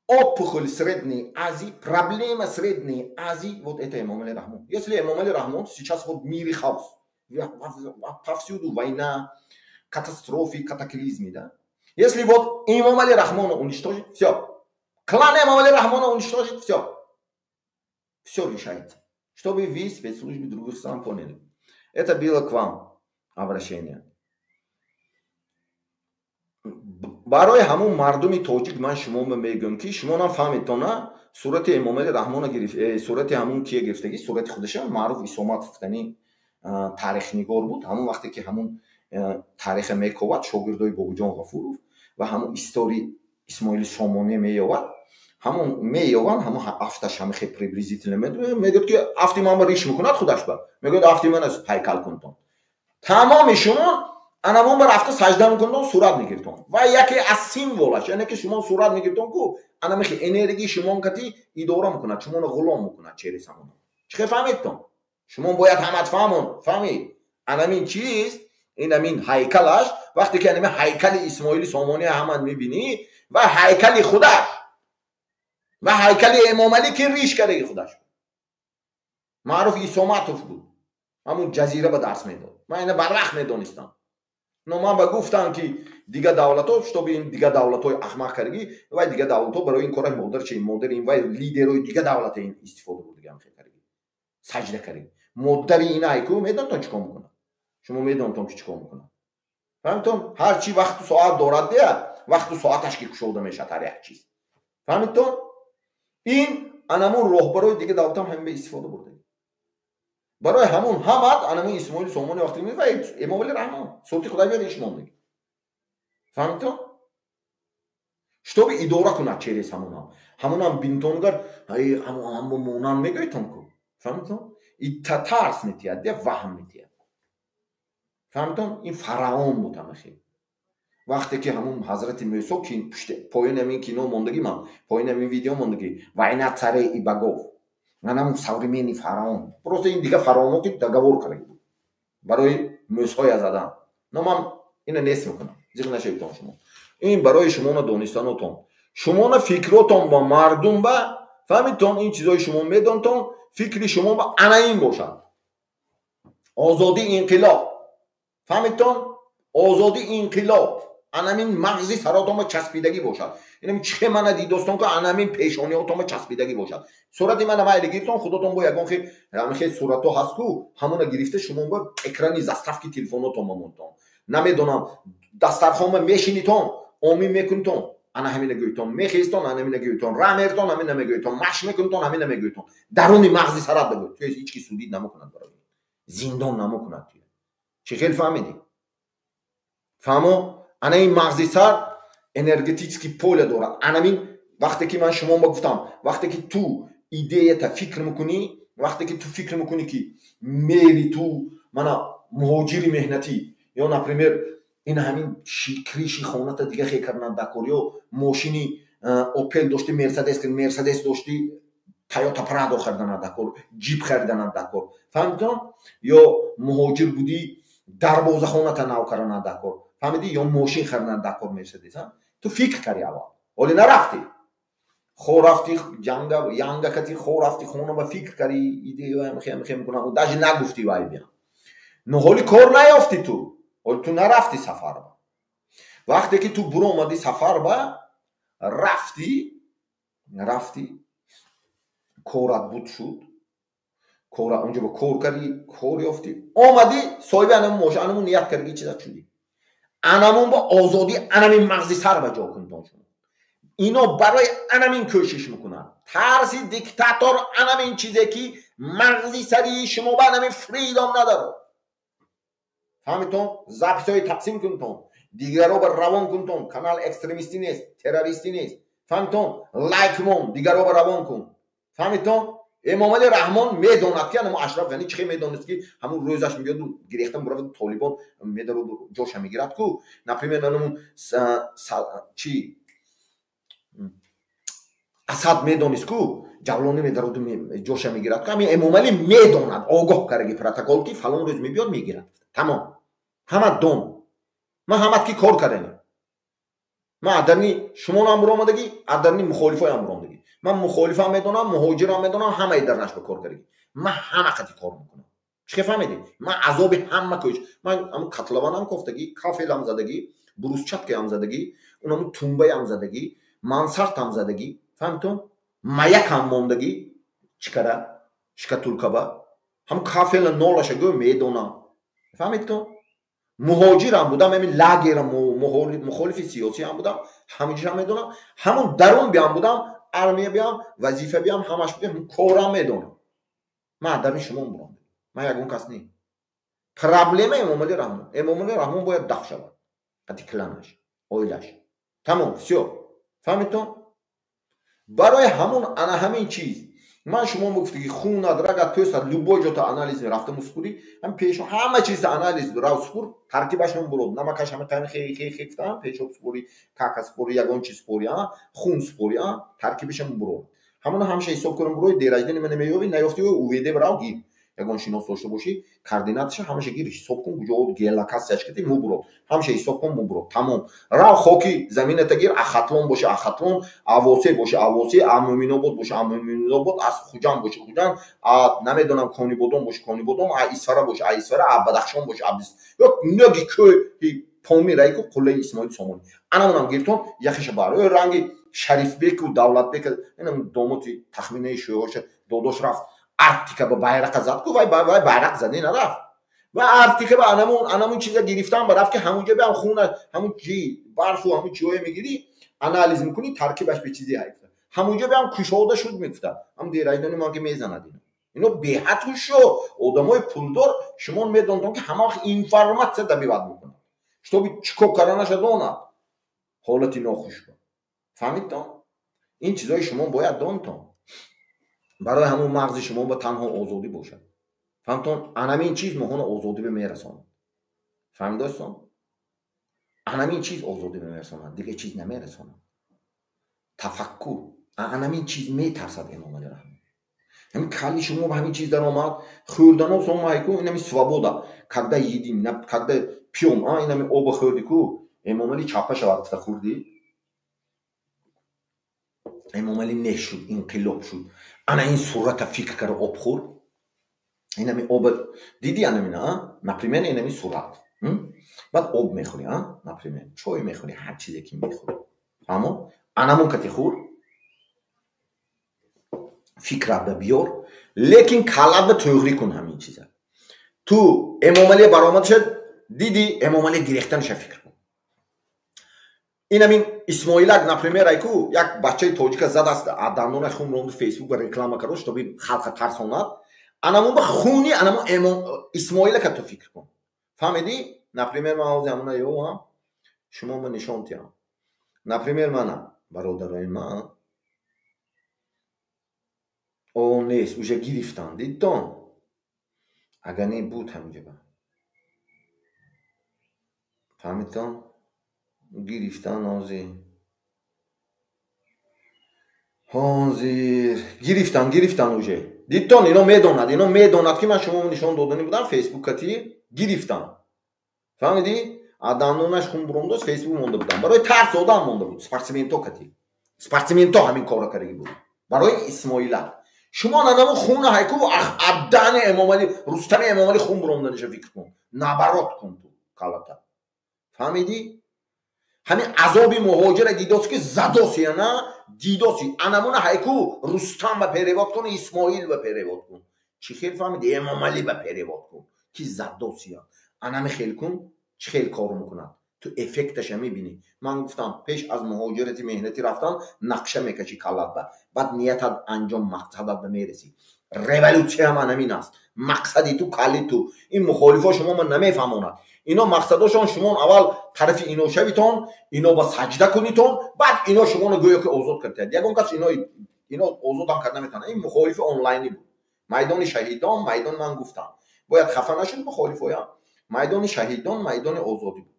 Опухоль Средней Азии, проблема Средней Азии, вот это Эмомали Рахмон. Если Эмомали Рахмон, сейчас вот в мире хаос. Повсюду война, катастрофы, катаклизмы, да. Если вот Эмомали Рахмона уничтожить, все. Клан Эмомали Рахмона уничтожить, все. Все решается. Чтобы вы, спецслужбы других стран, поняли. Это было к вам обращение. Барои ҳамун мардуми тоҷик ман шумо мегӯям, ки шумо нафаҳмедтона сурати Эмомали Раҳмона гириф, сурати ҳамун кие гирифтагӣ, сурати худаша Маъруф Исоматов гуфтани таърихнигор буд. Ҳамун вақте ки ҳамун таъриха мековад, шогирдои Бобуҷон Ғафуров ва ҳамун истории Исмоили Сомонӣ меёвад, ҳамун меёванд, ҳамун афташ ҳамихе приблизительно мегӯяд, ки афти ман риш мекунад худаш ба мегӯяд, афти ман ҳайкал кунтон. Тамоми шумо анамон ба рафта сажда мекунтон, сурат мегиртон ва яке аз символаш, яъне ки шумо сурат мегиртон, ку анамихи энергии шумон кати идора мекунад, шуморо ғулом мекунад через ҳамон. Чӣ хел фаҳмедтон? Шумо бояд ҳамат фаҳмон, фаҳмед. Анамин чиз, ин амин ҳайкалаш, вақте ки анами ҳайкали Исмоили Сомонӣ ҳаман мебинӣ ва ҳайкали худаш ва ҳайкали Эмомалӣ, ки риш кардаги худаш Маъруф Исоматов буд, ҳамун ҷазира ба дарс медод. Ман ина барвақт медонистам, но ман ба гуфтам, ки дига давлатҳо, чтобы ин дига давлатҳои ахмақ кардагӣ ва дига давлатҳо барои ин кора модар чи модари ин вай лидерои дига давлата ин истифода бурдагӣ, ҳам кардагӣ, саҷда кардагӣ, модари ин айку медонтон чӣ кор мекунад. Шумо медонтон, ки чӣ кор мекунад. Фаҳмидтон? Ҳар чи вақту соат дорад, дия, вақту соаташ ки кушода мешавад ҳар як чиз. Фаҳмидтон? Ин анамун роҳбарои дига давлатам ҳамин ба истифода бурда. Барои ҳамун ҳамад анамун Исмоили Сомони вақте ва Эмомали Раҳмон сурати Худой биёр иш мондаги. Фаҳмидтон? Чтобы идора кунад через ҳамунам. Ҳамунам бинтонгар ҳамун монанд мегӯйтон ку. Фаҳмидтон? И тарс метиҳад, дия, ваҳм метиҳад. Фаҳмидтон? Ин фараон буд ҳамахел. Вақте ки ҳамун ҳазрати Мӯсо поёни ҳамин кино мондагӣ, ман поёни ҳамин видео мондагӣ, «Война царей и богов», манам современный фараон. Просто ин дига фараонҳо ки договор кардаги буд барои Мӯсоя задан. Но ман ина нест мекунам, зиқ нашавитон шумо. Ин барои шумона донистанотон, шумона фикротон ба мардум ба фаҳмидтон, ин чизои шумо медонтон, фикри шумо ба ана ин бошад. Озодӣ, инқилоб, фаҳмидтон? Озодӣ, инқилоб анамин мағзи саротон ба часпидагӣ бошад. Инам чӣ мана дидостон, ки анамин пешониҳотон ба часпидагӣ бошад. Сурати мана майли гирифтон, худотон бо ягон хел ҳамин суратҳо ҳаст ку, ҳамона гирифта шумо ба экрани заставки телефонотон мамонтон. Намедонам, дастархонба мешинитон, омин мекунитон, ана ҳамина гӯйтон, мехезтон, ана ҳамина гӯйтон, ра мертон, ҳамина мегӯйтон, машқ мекунитон, ҳамина мегӯйтон. Даруни мағзи сарат бигӯ. То ҳеҷ ки судид намекунад, барои зиндон намекунад. Чӣ хел фаҳмидӣ? Фаҳмо? Ана ин мағзи сар энергетический поле дорад. Анамин вақте ки ман шумо ба гуфтам, вақте ки ту идеята фикр мекунӣ, вақте ки ту фикр мекунӣ, ки мери ту мана муҳоҷири меҳнатӣ ё, например, ин ҳамин крыши хоната дига хе кардан дакор, ё мошини Опел дошти, Мерседес, Мерседес дошти, Тойота Прадо хариданат дакор, Ҷип хариданат дакор, фаҳмидон? Ё муҳоҷир будӣ, дарвозахоната нав карданат дакор, фаҳмидӣ? Ё мошин хариданат дакор, Мерседес. Ту фикр карди аввал, ҳоле нарафтӣ, хо рафти ҷанга янга кати, хо рафти хона ба фикр карди, идея мехе мекунам, даже нагуфти вай биям. Но ҳоли кор наёфти ту, ҳоли ту нарафти сафар ба. Вақте ки ту буромадӣ сафар ба, рафтӣ, рафтӣ, корат буд шуд, кора онҷо ба кор кардӣ, кор ёфтӣ, омадӣ, соҳиби анамун мошин, анамун ният кардагӣ чизат шудӣ. Анамун ба озодӣ анамин мағзи сар ба ҷо кунтон шумо. Ино барои анамин кӯшиш мекунанд. Тарси диктатор анамин чизе ки мағзи сари шумо ба анамин freedom надорад. Фаҳмитон? Записҳои тақсим кунтон, дигаро ба равон кунтон. Канал экстремистӣ нест, террористӣ нест, фаҳмитон? Лайк мон, дигаро ба равон кун. Фаҳмитон? Эмомали Раҳмон медонад, ки анамо Ашраф Ғанӣ чӣ медонист, ки ҳамун рӯзаш меёду гирехта муравад, Толибон медароду ҷоша мегирад ку. Например, анамун чи Асад медонист ку, Ҷавлонӣ медароду ҷоша мегирад ку. Ҳамин Эмомалӣ медонад, огоҳ кардаги протокол, ки фалон рӯз мебиёд, мегирад. Тамом, ҳама дон. Ман ҳамат ки кор кардани, ман адарни шумоам буромадагӣ, адарни мухолифоям буромадагӣ. Ман мухолифам медонам, муҳоҷирам медонам, ҳамаи дарнаш ба кор кардагӣ. Ман ҳама қати кор мекунам. Чӣ фаҳмидӣ? Ман азоби ҳама кӯч. Ман ҳамун котлованам кофтагӣ, кафелам задагӣ, брусчаткаам задагӣ, унамун тумбаям задагӣ, мансардам задагӣ, фаҳмитон? Маякам мондагӣ, чикара шкатулкаба ҳам кафела нолаша гӯ медонам. Фаҳмидтон? Муҳоҷирам будам, ҳамин лагерам, мухолифи сиёсиам будам, ҳаминҷам медонам, ҳамун дарун биям будам, армия биям, вазифа биям, ҳамаш биям, корам медонам. Ман адами шумо бурам, ман ягон кас не. Проблема Эмомали Раҳмон. Эмомали Раҳмон бояд даф шавад қати кланаш, оилаш, тамом, всё. Фаҳмидтон? Барои ҳамун ана ҳамин чиз ман шумо мегуфтӣ, ки хунат, рагат, пӯстат, любой ҷота анализ рафта мусупурӣ, ҳам пешо ҳама чиза анализ рав супур, таркибашон бурод, намакаш ҳама тани хе хе хе гуфтам, пешоб супурӣ, кака супурӣ, ягон чиз супурӣ, хун супурӣ, таркибашам бурод, ҳамона ҳамаша ҳисоб кунам, бурои дерождени мана меёвӣ, наёфтӣ, УВД бирав гир, ягон шинос дошта бошӣ, координаташа ҳамаша гир, ҳисоб кун, куҷо геолокатсияш кардӣ, мубурод, ҳамаша ҳисоб кун, мубурод, тамом. Рав хоки замината гир, Ахатлон боша Ахатлон, Авосе боша Авосе, Мӯминобод боша Мӯминобод, аз Хуҷанд боша Хуҷанд, намедонам, Конибодом боша Конибодом, Исфара боша Исфара, Бадахшон боша ё ноги кӯҳи Помир райку қуллаи Исмоили Сомонӣ, анамонам гиртон, яхиша бар ранги Шарифбеку Давлатбек, инам домоти тахминаи шӯҳоша додош рафт Арктика ба байрақа зад ку, вай байрақ зади нарафт. Ва Арктика ба анамун чиза гирифтан ба рафт ки ҳамунҷо биам хуна, ҳамун чи барфу ҳамун чиҳое мегирӣ, анализ мекунӣ, таркибаш ба чизе ҳайфта. Ҳамунҷо биам кушода шуд мегуфта. Ҳам дераҷдони ман ки мезанад ино. Ино беҳад ҳушё. Одамои пулдор шумо медонтон ки ҳама вақт информатсия добиват мекунад. Шутоби чӣ кор карданаша донад. Ҳолати нохуш ба. Фаҳмидтон? Ин чизҳои шумо бояд донтон. Барои ҳамун мағзи шумо ба танҳо озодӣ бошад. Фаҳмтон? Анамин чиз моҳоно озодӣ ба мерасонад. Фаҳмидостон? Анамин чиз озодӣ ба мерасонад, дигар чиз намерасонад. Тафаккур. Анамин чиз метарсад Эмомалӣ Раҳмон. Ҳамин калли шумо ба ҳамин чиз даромад, хӯрдано сомайку, инами свобода. Когда едим, когда пьем, инами оба хӯрди ку, Эмомалӣ чапа шавад гуфта хӯрдӣ. Эмомалӣ нешуд, инқилоб шуд. Ана ин сурата фикр карда об хӯр. Инами оба диди анамина, например, инами сурат. Баъд об мехӯрӣ, например, чой мехӯрӣ, ҳар чизе ки мехӯрӣ. Фаҳмо? Анамун кати хӯр. Фикрат ба биёр, лекин каллат ба тӯғрӣ кун ҳамин чиза. Ту Эмомалӣ баромадша диди, Эмомалӣ гирехтанаша фикр кун. Инамин Исмоилак, например, айку як бачаи тоҷика задаст, дандона хун ронду Фейсбук ба реклама кард, чтобы халқа тарсонад. Анамун ба хуни анамун Исмоилака ту фикр кун. Фаҳмидӣ? Например, ман ҳозир ҳамуна ёвам, шумо ма нишон диҳам. Например, мана бародарои ман о нест, уже гирифтан, дидтон? Агар не буд ҳаминҷа. Фаҳмидтон? Гирифтан ҳозир. Ҳозир гирифтан уже. Дидтон, ино медонад ки ман шумо нишон додани будам Фейсбукати гирифтан. Фаҳмидӣ? Дандонаш хун буромдост, Фейсбук монда будам. Барои тарс одам монда буд, спортсменто кати. Спортсменто ҳамин корро кардаги буд. Барои Исмоила. Шумо нанаму хуна ҳайку абдани Эмомалӣ, Рустами Эмомалӣ хун буромданиша фикр кун. Наоборот кун ту калата. Фаҳмидӣ? Ҳамин азоби муҳоҷира дидоси ки задоси, ана дидоси. Анамуна ҳайку Рустам ба перевод кун, Исмоил ба перевод кун. Чӣ хел фаҳмидӣ? Эмомалӣ ба перевод кун. Ки задоси. Анами хел кун, чӣ хел кор мекунад. Ту эффекташа мебинӣ. Ман гуфтам, пеш аз муҳоҷирати меҳнатӣ рафтан нақша мекашӣ каллат ба. Баъд ниятат анҷом, мақсадат ба мерасӣ. Революсияам анамин аст. Мақсади ту калли ту. Ин мухолифо шумо ман намефаҳмонад. Ино мақсадошон шумо аввал тарафи ино шавитон, ино ба саҷда кунитон, баъд ино шуморо гӯё ки озод кардиҳад. Ягон кас ино озодам карда наметавонад. Ин мухолифи онлайнӣ буд. Майдони шаҳидон, майдон ман гуфтам. Бояд хафа нашуд мухолифоям. Майдони шаҳидон, майдони озодӣ буд.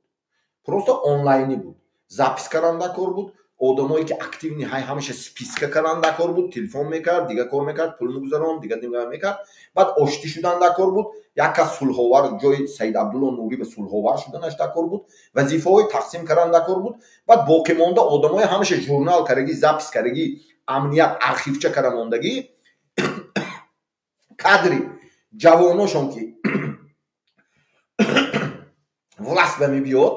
Просто онлайнӣ буд. Запис кардан кор буд. Одамое ки активни ҳай ҳамеша списка кардан кор буд, телефон мекард, дигар кор мекард, пул мегузаронд, дигар дигар мекард. Баъд оштӣ шудан дар кор буд. Як кас сулҳовар, ҷои Саид Абдулло Нурӣ ба сулҳовар шуданаш дар кор буд. Вазифаҳои тақсим кардан дар кор буд. Баъд боқимонда одамое ҳамеша журнал кардаги, запис кардаги, амният архивча карда мондагӣ, кадри ҷавоношон ки власт ба мебиёд,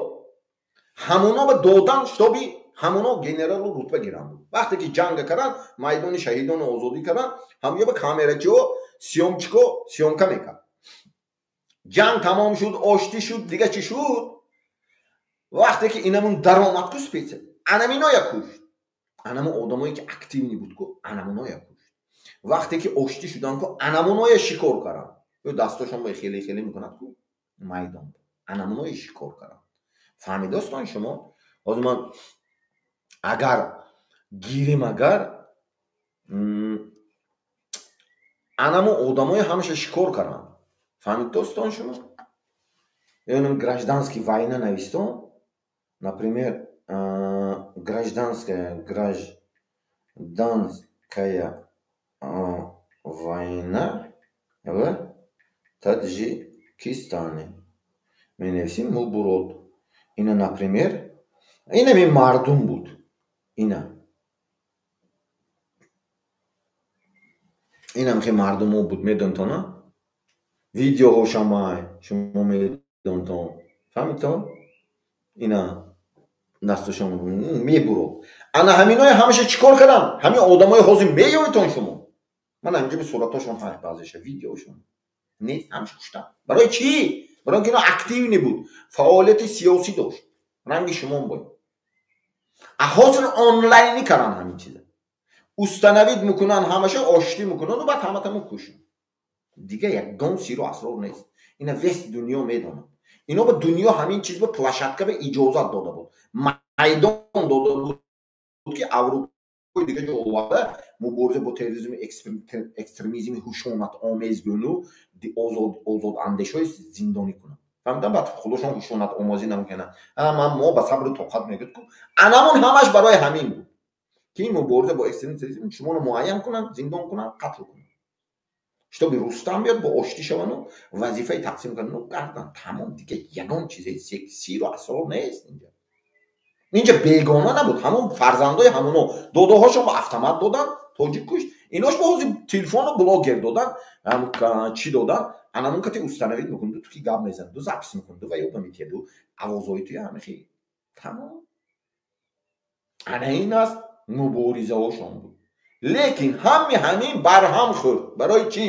ҳамоно ба додан, штоби ҳамоно генералу рутба гиранд буд. Вақте ки ҷанга кардан, майдони шаҳидону озодӣ кардан, ҳамҷо ба камерачиҳо, съёмчико съёмка мекард. Ҷанг тамом шуд, оштӣ шуд, дига чӣ шуд? Вақте ки инамун даромад ку спеца, анаминоя кушт. Анамун одамое ки активни буд ку, анамуноя кушт. Вақте ки оштӣ шудан ку, анамуноя шикор каранд. Ё дастошон бо хеле хеле мекунад ку майдон. Анамуноя шикор каранд. Фаҳмидостон шумо? Ҳозир ман агар гирим, агар анаму одамое ҳамеша шикор каранд. Фаҳмидостон шумо? Ё гражданский война навистон, например, гражданская война в Таджикистане. Менависим мубурод. Ина, например, инами мардум буд. Ина. Инам хе мардумо буд, медонтона? Видеоҳошамай, шумо медонтон. Фаҳмидтон? Ина дастошон мебурод. Ана ҳаминое ҳамеша чӣ кор карданд? Ҳамин одамои ҳозир меёвитон шумо. Ман ҳаминҷо суратошон ҳаст, баъзеша видеошон. Нест, ҳамеша куштанд. Барои чӣ? Барои инки ино активный буд, фаъолияти сиёсӣ дошт. Ранги шумо бояд. А ҳозир онлайнӣ кардан ҳамин чиза. Установить мекунанд ҳамаша, оштӣ мекунанд, баъд ҳамата мекушанд. Дига ягон сиру асрор нест. Ина весь дунё медонад. Ино ба дунё ҳамин чиз ба площадка ба иҷозат дода буд. Майдон дода буд, ки Аврупои дига ҷо оварда мубориза бо терроризми, экстремизми хушунатомез гӯну озодандешҳои зиндонӣ кунанд. Фаҳмидам, баъд худошон хушунатомозӣ намекунанд. Ман мо ба сабру тоқат мегӯяд ку. Анамон ҳамаш барои ҳамин буд, ки мубориза бо экстремизм шуморо муайян кунанд, зиндон кунанд, қатл кунанд. Чтобы Рустам биёд, бо оштӣ шавану вазифаи тақсим кунанд, кардан. Тамом, дига ягон чизе сиру асрор нест инҷа. Инҷа бегона набуд, ҳамон фарзандои ҳамоно додоҳошон ба автомат додан, тоҷик кушт. Инош ба ҳозир телефону блогер додан, чӣ додан, анамон кати установить мекунду, ту ки гап мезанаду, запись мекунду ва ёда метиҳаду овозҳои туя ҳамихи. Тамом. Ана ин аст муборизаҳошон буд. Лекин ҳами ҳамин барҳам хӯрд. Барои чӣ?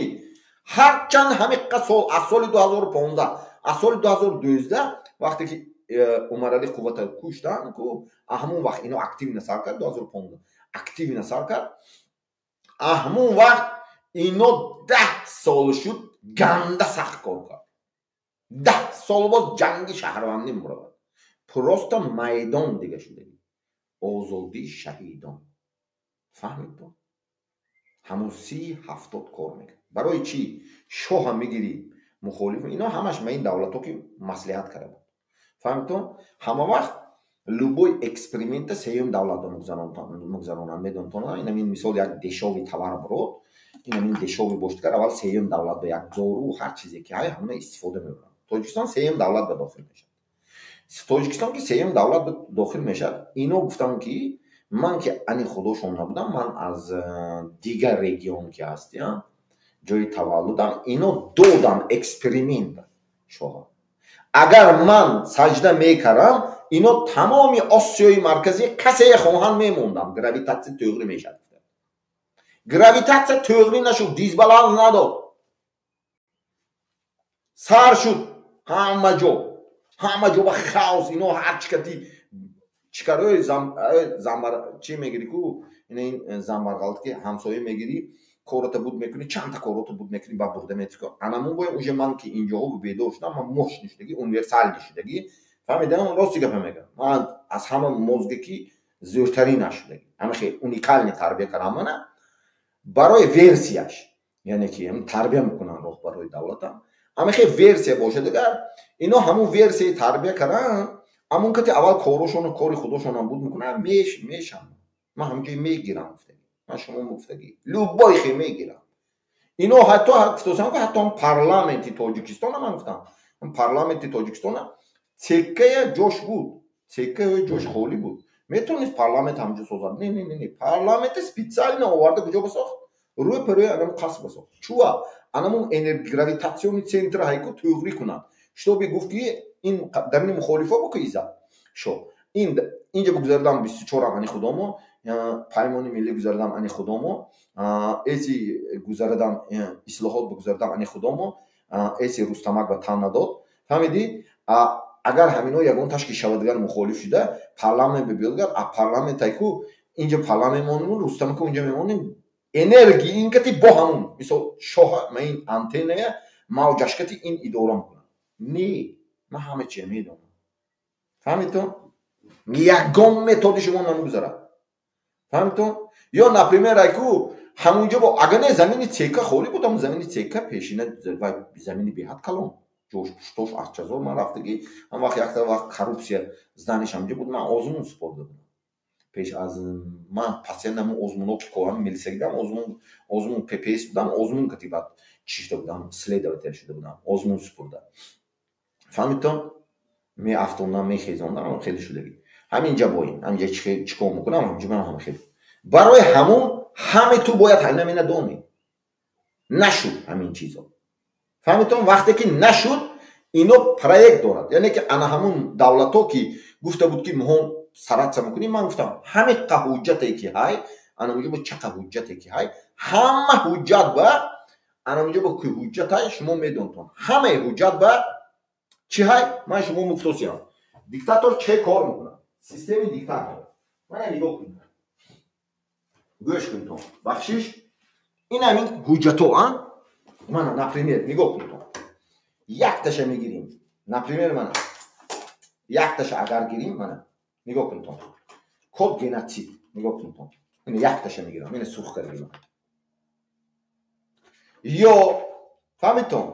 Ҳарчанд ҳамиққа сол, аз соли 2015, аз соли 2012, вақте ки Умарали Қуввата куштанд ку, ҳамон вақт ино активно сар кард, 2015 активно сар кард. Ҳамон вақт ино 10 сол шуд, ганда сахт кор кард. 10 сол боз ҷанги шаҳрвандӣ муравад. Просто майдон дига шудагӣ. Озодии шаҳидон. Фаҳмид, ҳамон 30-70 кор мекард. Барои чӣ? Шоҳа мегирӣ, мухолиф ино ҳамаш ма ин давлатҳо ки маслиҳат карда буд. Фаҳмидтон? Ҳама вақт любой эксперимента сеюм давлатро мегузаронанд, медонтон. Инамин мисол як дешёвый товар бирод, инамин дешёвый бошдигар аввал сеюм давлат ба як дору, ҳар чизе ки ҳай, ҳамона истифода мебаранд. Тоҷикистон сеюм давлат ба дохил мешавад. Тоҷикистон ки сеюм давлат ба дохил мешавад, ино гуфтанд, ки ман ки ани худошон набудам, ман аз дигар регион ки ҳастиям, ҷои таваллудам, ино додам эксперимент шоҳа. Агар ман саҷда мекардам, ино тамоми Осиёи Марказӣ касе хоҳанд мемондам, гравитатсия тӯғрӣ мешавад. Гравитатсия тӯғрӣ нашуд, дисбаланс надод, сар шуд ҳама ҷо, ҳама ҷо ба хаос. Ино ҳарчи кати чикарои замбар чӣ мегирӣ ку, ин замбарғалт ки ҳамсоя мегирӣ, кората буд мекунӣ, чандта корото буд мекунӣ, ба бурда мети. Анамон боям уже ман ки инҷоҳо бедор шудам, ман мощный шудагӣ, универсальный шудагӣ, фаҳмидам, рости гапа мегӯям, ман аз ҳама мозге ки зӯртарин шудагӣ, ҳамахе уникальный тарбия кардам мана барои версияш, яъне ки тарбия мекунанд роҳбарои давлатам, ҳамахе версия бошад. Дигар ино ҳамун версияи тарбия карданд, ҳамун кати аввал корошону кори худошонам буд мекунам, мешам, ман ҳамҷои мегирам, гуфтагӣ, ман шумо гуфтагӣ, любой хе мегирам. Ино ҳатто гуфтосам, ки ҳатто парламенти Тоҷикистона, ман гуфтам, парламенти Тоҷикистона цекая ҷош буд, цекая ҷош холӣ буд, метавонист парламент ҳамҷо созад. Не, не, не, парламенти специально оварда куҷо басохт? Рӯи парӯи анамун қаср басохт. Чуа анамун гравитационный центр ҳайку тӯғрӣ кунад, чтобы гуфт, ки ин дарини мухолифо буку иза шо ин инҷа бигузарадам 24-ам ани худомо, Паймони миллӣ гузарадам ани худомо, эси гузарадам, ислоҳот бигузарадам ани худомо, эси Рустамак ба тан надод, фаҳмидӣ? Агар ҳамино ягон ташкил шавад, дигар мухолиф шуда парламент бибиёдгар, а парламент айку инҷа парламент монем, Рустамаку инҷа мемонем, энергия ин кати бо ҳамун мисол шоҳа ма ин антенная мавҷашкати ин идора мекунад. Не, ман ҳама чия медонам, фаҳмидтон? Ягон методи шумо намегузарад, фаҳмидтон? Ё, например, айку ҳамунҷо бо агар не, замини цека холӣ буд, ҳамун замини цека пешина замини беҳад калон, ҷош пуштош арчазор. Ман рафтагӣ ҳам вақт якта вақт коррупсия зданиш ҳамҷо буд, ман озмун супорда будам. Пеш аз ман постоянно ҳамун озмуно ки корам милисагӣ будам, озмун ППС будам, озмун кати баъд чӣ шуда будам, следователь шуда будам, озмун супурда, фаҳмидтон? Меафтондам, мехезондам, хеле шудагӣ. Ҳаминҷа боин, ҳаминҷа чӣ кор мекунам, ҳаминҷа ман ҳам хеле барои ҳамун ҳаме ту бояд ҳамина донӣ. Нашуд ҳамин чизо, фаҳмидтон? Вақте ки нашуд, ино проект дорад, яъне ки ана ҳамун давлатҳо ки гуфта буд, ки моҳо стараться мекунем, ман гуфтам, ҳамиқа ҳуҷҷате ки ҳай, ана муҷо бо чақа ҳуҷҷате ки ҳай, ҳама ҳуҷҷат ба ана муҷо бо ки ҳуҷҷат ҳай, шумо медонтон, ҳамаи ҳуҷҷат ба Чӣ ҳай? Ман шумо муфтосиям. Диктатор чӣ кор мекунад? Системи диктатор. Мана нигоҳ кунед. Гӯш кунед. Бахшиш. Ин ҳамин ҳуҷҷато, а? Мана, например, нигоҳ кунед. Якташа мегирим. Например, мана. Якташа агар гирим, мана. Нигоҳ кунед. Код геноцид. Нигоҳ кунед. Ин якташа мегирам. Ин сурх кардем. Ё фаҳмидтон?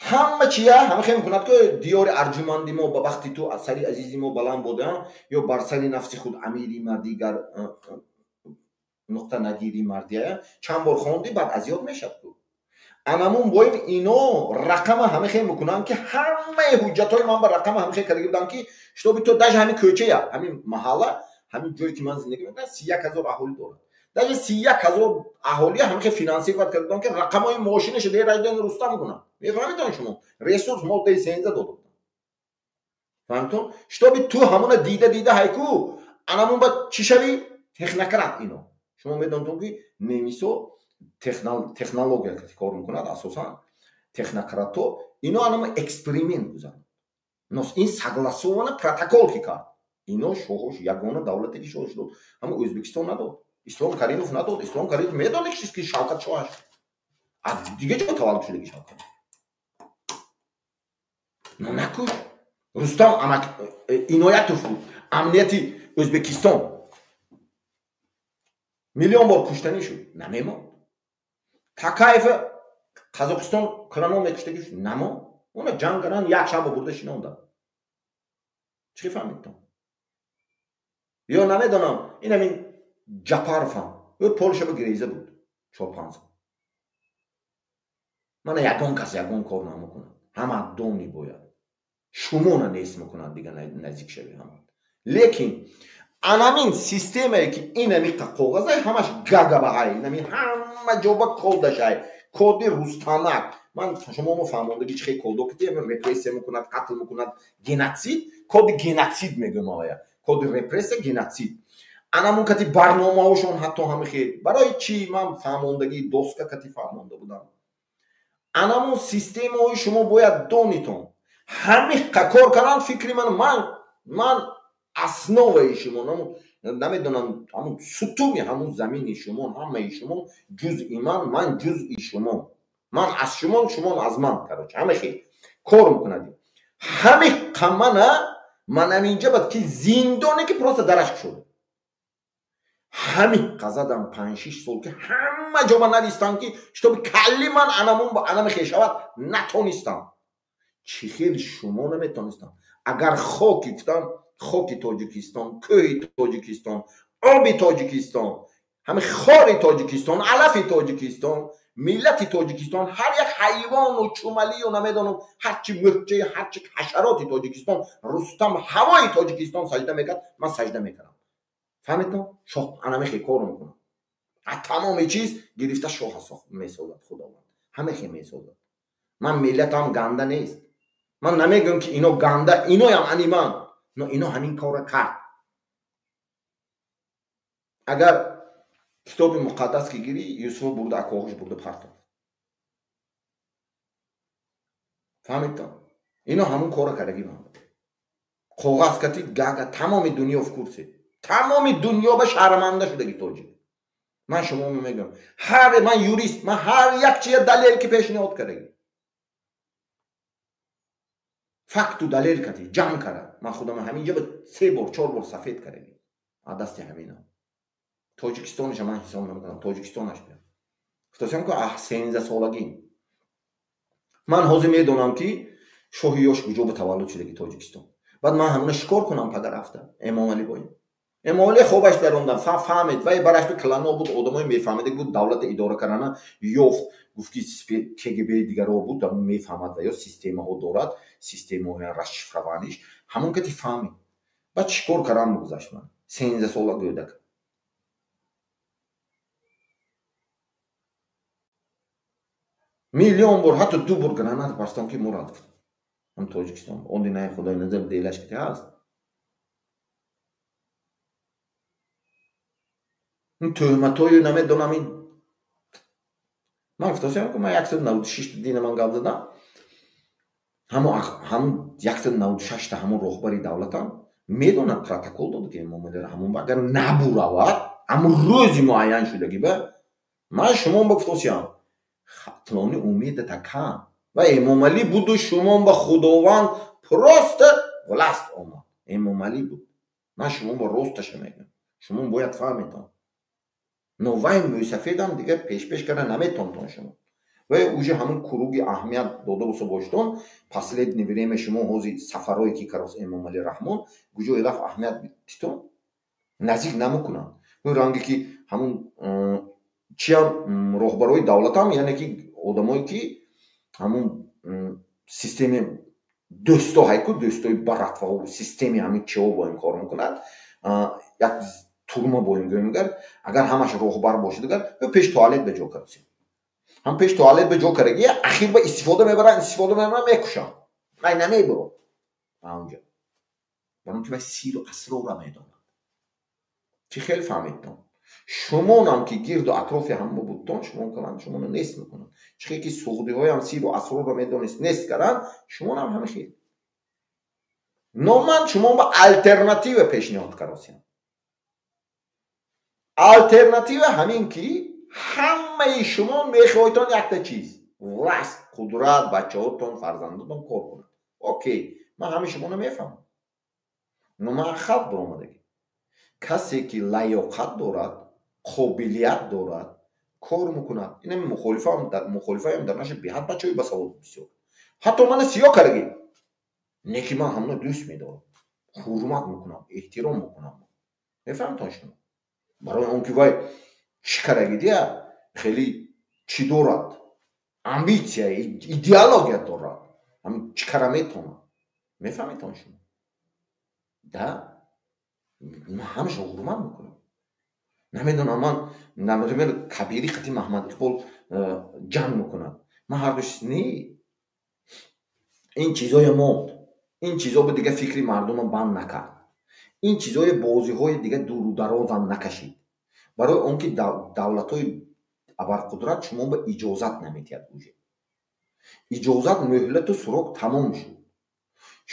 Ҳама чия ҳама хел мекунад ки диёри арҷуманди мо ба бахти ту сари азизи мо баланд бода ё бар сари нафси худ амири мардӣ гар нуқта нагири мардия чанд бор хонди баъд аз ёд мешавад ку. Анамун боим ино рақама ҳама хел мекунанд ки ҳамаи ҳуҷҷатҳои ман ба рақама ҳама хел карда буданд ки шутоби то даже ҳамин кӯчая ҳамин маҳалла ҳамин ҷое ки ман зиндагӣ мекунам 31,000 аҳолӣ дорад. Даже 31,000 аҳолӣ ҳама хел финансировать карда буданд ки рақамҳои мошинаша дерайден Рустам кунанд. Мефаҳмидон шумо? Ресурс моддаи 13 дода буданд. Фаҳмидтон? Шутоби ту ҳамона дида дида ҳайку анамун ба чӣ шавӣ? Технократ ино. Шумо медонтон ки немисо технология кор мекунад асосан технократо ино анама эксперимент гузаронад. Нос ин согласована протокол ки кард. Ино шоҳош ягона давлате ки шоҳош дод. Ҳама Ӯзбекистон надод. Ислом Каримов надод. Ислом Каримов медонад ки Шавкат шоҳаш. Аз дига ҷо таваллуд шудаги Шавкат. Но накуш. Рустам Иноятов буд. Амнияти Ӯзбекистон. Миллион бор куштанӣ шуд. Намемонд. Такаев Қазоқистон клано мекуштагӣ шуд. Намонд. Она ҷанг кардан як шаба бурда шинонданд. Чӣ фаҳмидтон? Ё намедонам, ин ҳамин Ҷапаровам. Ӯ Полша ба гиреза буд. 4-5 сол. Мана ягон кас ягон кор намекунад. Ҳама дони бояд. Шумона нест мекунад дига наздик шави ҳама. Лекин анамин системае ки инамиқа коғазай ҳамаш гагабаҳай, инамин ҳама ҷоба кодашай, коди Рустамак. Ман шумо мо фаҳмондагӣ чӣ хел кодо ки репрессия мекунад, қатл мекунад, геноцид, коди геноцид мегӯям оя. Коди репрессия, геноцид. Анамун кати барномаҳошон ҳатто ҳами хел. Барои чӣ ман фаҳмондагӣ доска кати фаҳмонда будам. Анамун системаҳои шумо бояд донитон. Ҳамиқа кор кардан фикри ман ман основаи шумо, намедонам, ҳамун сутуни ҳамун замини шумо, ҳамаи шумо ҷузъи ман, ман ҷузъи шумо. Ман аз шумо, шумо аз ман, короче, ҳама хел кор мекунад. Ҳамиқа мана ман ҳаминҷа бад ки зиндоне ки просто дараш кушод. Ҳамиқа задам 5-6 сол ки ҳама ҷо ба навистам ки шитоби калли ман анамун ба анами хел шавад, натонистам. Чӣ хел шумо наметонистам. Агар хоки гуфтам, хоки Тоҷикистон, кӯҳи Тоҷикистон, оби Тоҷикистон, ҳами хори Тоҷикистон, алафи Тоҷикистон, миллати Тоҷикистон, ҳар як ҳайвону чумалию намедонам, ҳарчи мӯрчаи, ҳарчи ҳашароти Тоҷикистон, Рустам ҳавои Тоҷикистон саҷда мекард, ман саҷда мекардам. Фаҳмидтон? Шоҳ анамехе кор мекунад. Аз тамоми чиз гирифта шоҳ месозад Худованд. Ҳамехе месозад. Ман миллатам ганда нест. Ман намегӯям ки ино ганда, иноям ани ман. Но ино ҳамин корро кард. Агар китоби муқаддас ки гирӣ, Юсуф бурда акоҳуш бурда партофт. Фаҳмидтон? Ино ҳамун корро кардагӣ ман. Коғаз кати гага тамоми дунё в курсе. Тамоми дунё ба шарманда шудаги тоҷик. Ман шумо мегӯям, ҳар ман юрист, ман ҳар як чия далел ки пешниҳод кардагӣ. Факту далел кати ҷамъ кара. Ман худам ҳаминҷа ба 3 бор, 4 бор сафед кардагӣ. Аз дасти ҳамина. Тоҷикистонаша ман ҳисоб намекунам, Тоҷикистонаш биям. Гуфтасам ки 13 солагӣ. Ман ҳозир медонам ки шоҳи ёш куҷо ба таваллуд шудаги Тоҷикистон. Баъд ман ҳамона шикор кунам пага рафта. Эмомалӣ боем. Эмомалӣ хобаш дарондам, фаҳмид, вай бараш би клано буд, одамои мефаҳмида буд, давлата идора кардана ёфт, гуфт ки КГБ дигаро буд, ҳамон мефаҳмад ва ё системаҳо дорад, системаҳои расшифрованиш, ҳамон кати фаҳмид. Баъд чӣ кор кардам гузашт ман? 13 сола гӯдак. Миллион бор, ҳатто 2 бор граната партом ки мурад гуфт. Ҳам Тоҷикистон, он динаи Худои назар делаш ки ҳаст. Ин тӯҳматҳою намедонам ин ман гуфтасам ки ман 196 дина ман гап задам. Ҳамун 196 та ҳамун роҳбари давлатам медонад, протокол дода, ки Эмомалӣ Раҳмон агар набуравад, ҳамун рӯзи муайян шудагӣ ба ман шумон ба гуфтосиям, хатлони умедата кам ва Эмомалӣ буду, шумон ба Худованд просто власть омад, Эмомалӣ буд. Ман шумон ба росташа мегӯям, шумон бояд фаҳметон. Но вай мӯйсафедам дигар пешпеш карда наметонтон шумо. Вай уже ҳамун круги аҳамият дода боса боштон. Последнее время шумо ҳози сафарое ки карос Эмомалӣ Раҳмон, куҷое рафт, аҳамият титон наздик намекунанд. Ранге ки ҳамун чиам роҳбарои давлатам, яъне ки одамое ки ҳамун системи дӯсто ҳайку, дӯстои баратваҳо, системи ҳамин чиҳо бо ин кор мекунад. Як турма бо ин гӯем, агар ҳамаш роҳбар бошад, агар пеш туалет ба ҷо карасем, ҳам пеш туалет ба ҷо кардаги, ахир ба истифода мебаранд, истифода мебаранд, мекушанд. Вай намебурад онҷа, барон ки вай сиру асрора медонад. Чӣ хел фаҳмидтон? Шумонам ки гирду атрофи ҳама будтон, шумо кунанд, шумоно нест мекунанд. Чӣ хел ки суғдиҳоям сиру асрорро медонист, нест карданд, шумонам ҳама хел. Но ман шумо ба алтернатива пешниҳод каросиям. Алтернатива ҳамин ки ҳамаи шумо мехоҳедтон якта чиз: власть, қудрат, бачаҳотон, фарзандотон кор кунад. Окей, ман ҳамаи шуморо мефаҳмам, но ман халқ баромадагӣ. Касе ки лаёқат дорад, қобилият дорад, кор мекунад. Инами мухолифаам дар наша беҳад бачаҳои басавод бисёр, ҳатто мана сиёҳ кардаги, не ки ман ҳамона дӯст медорам, ҳурмат мекунам, эҳтиром мекунам. Мефаҳмтон шумо? Барои он ки вай чӣ кардаги дия, хеле чӣ дорад, амбитсия, идеология дорад, ҳамин чӣ кара метавонад. Мефаҳметон шумо? Да, ман ҳамаша ҳурмат мекунам. Намедонам, ман, например, Кабири қати Маҳмад Иқбол ҷанг мекунад, ман ҳардуш не. Ин чизое монд, ин чизо ба дига фикри мардума банд накард, ин чизои бозиҳои дига дуру дарозам накашид, барои он ки давлатҳои абарқудрат шумо ба иҷозат намедиҳад. Уже иҷозат, мӯҳлату срок тамом шуд.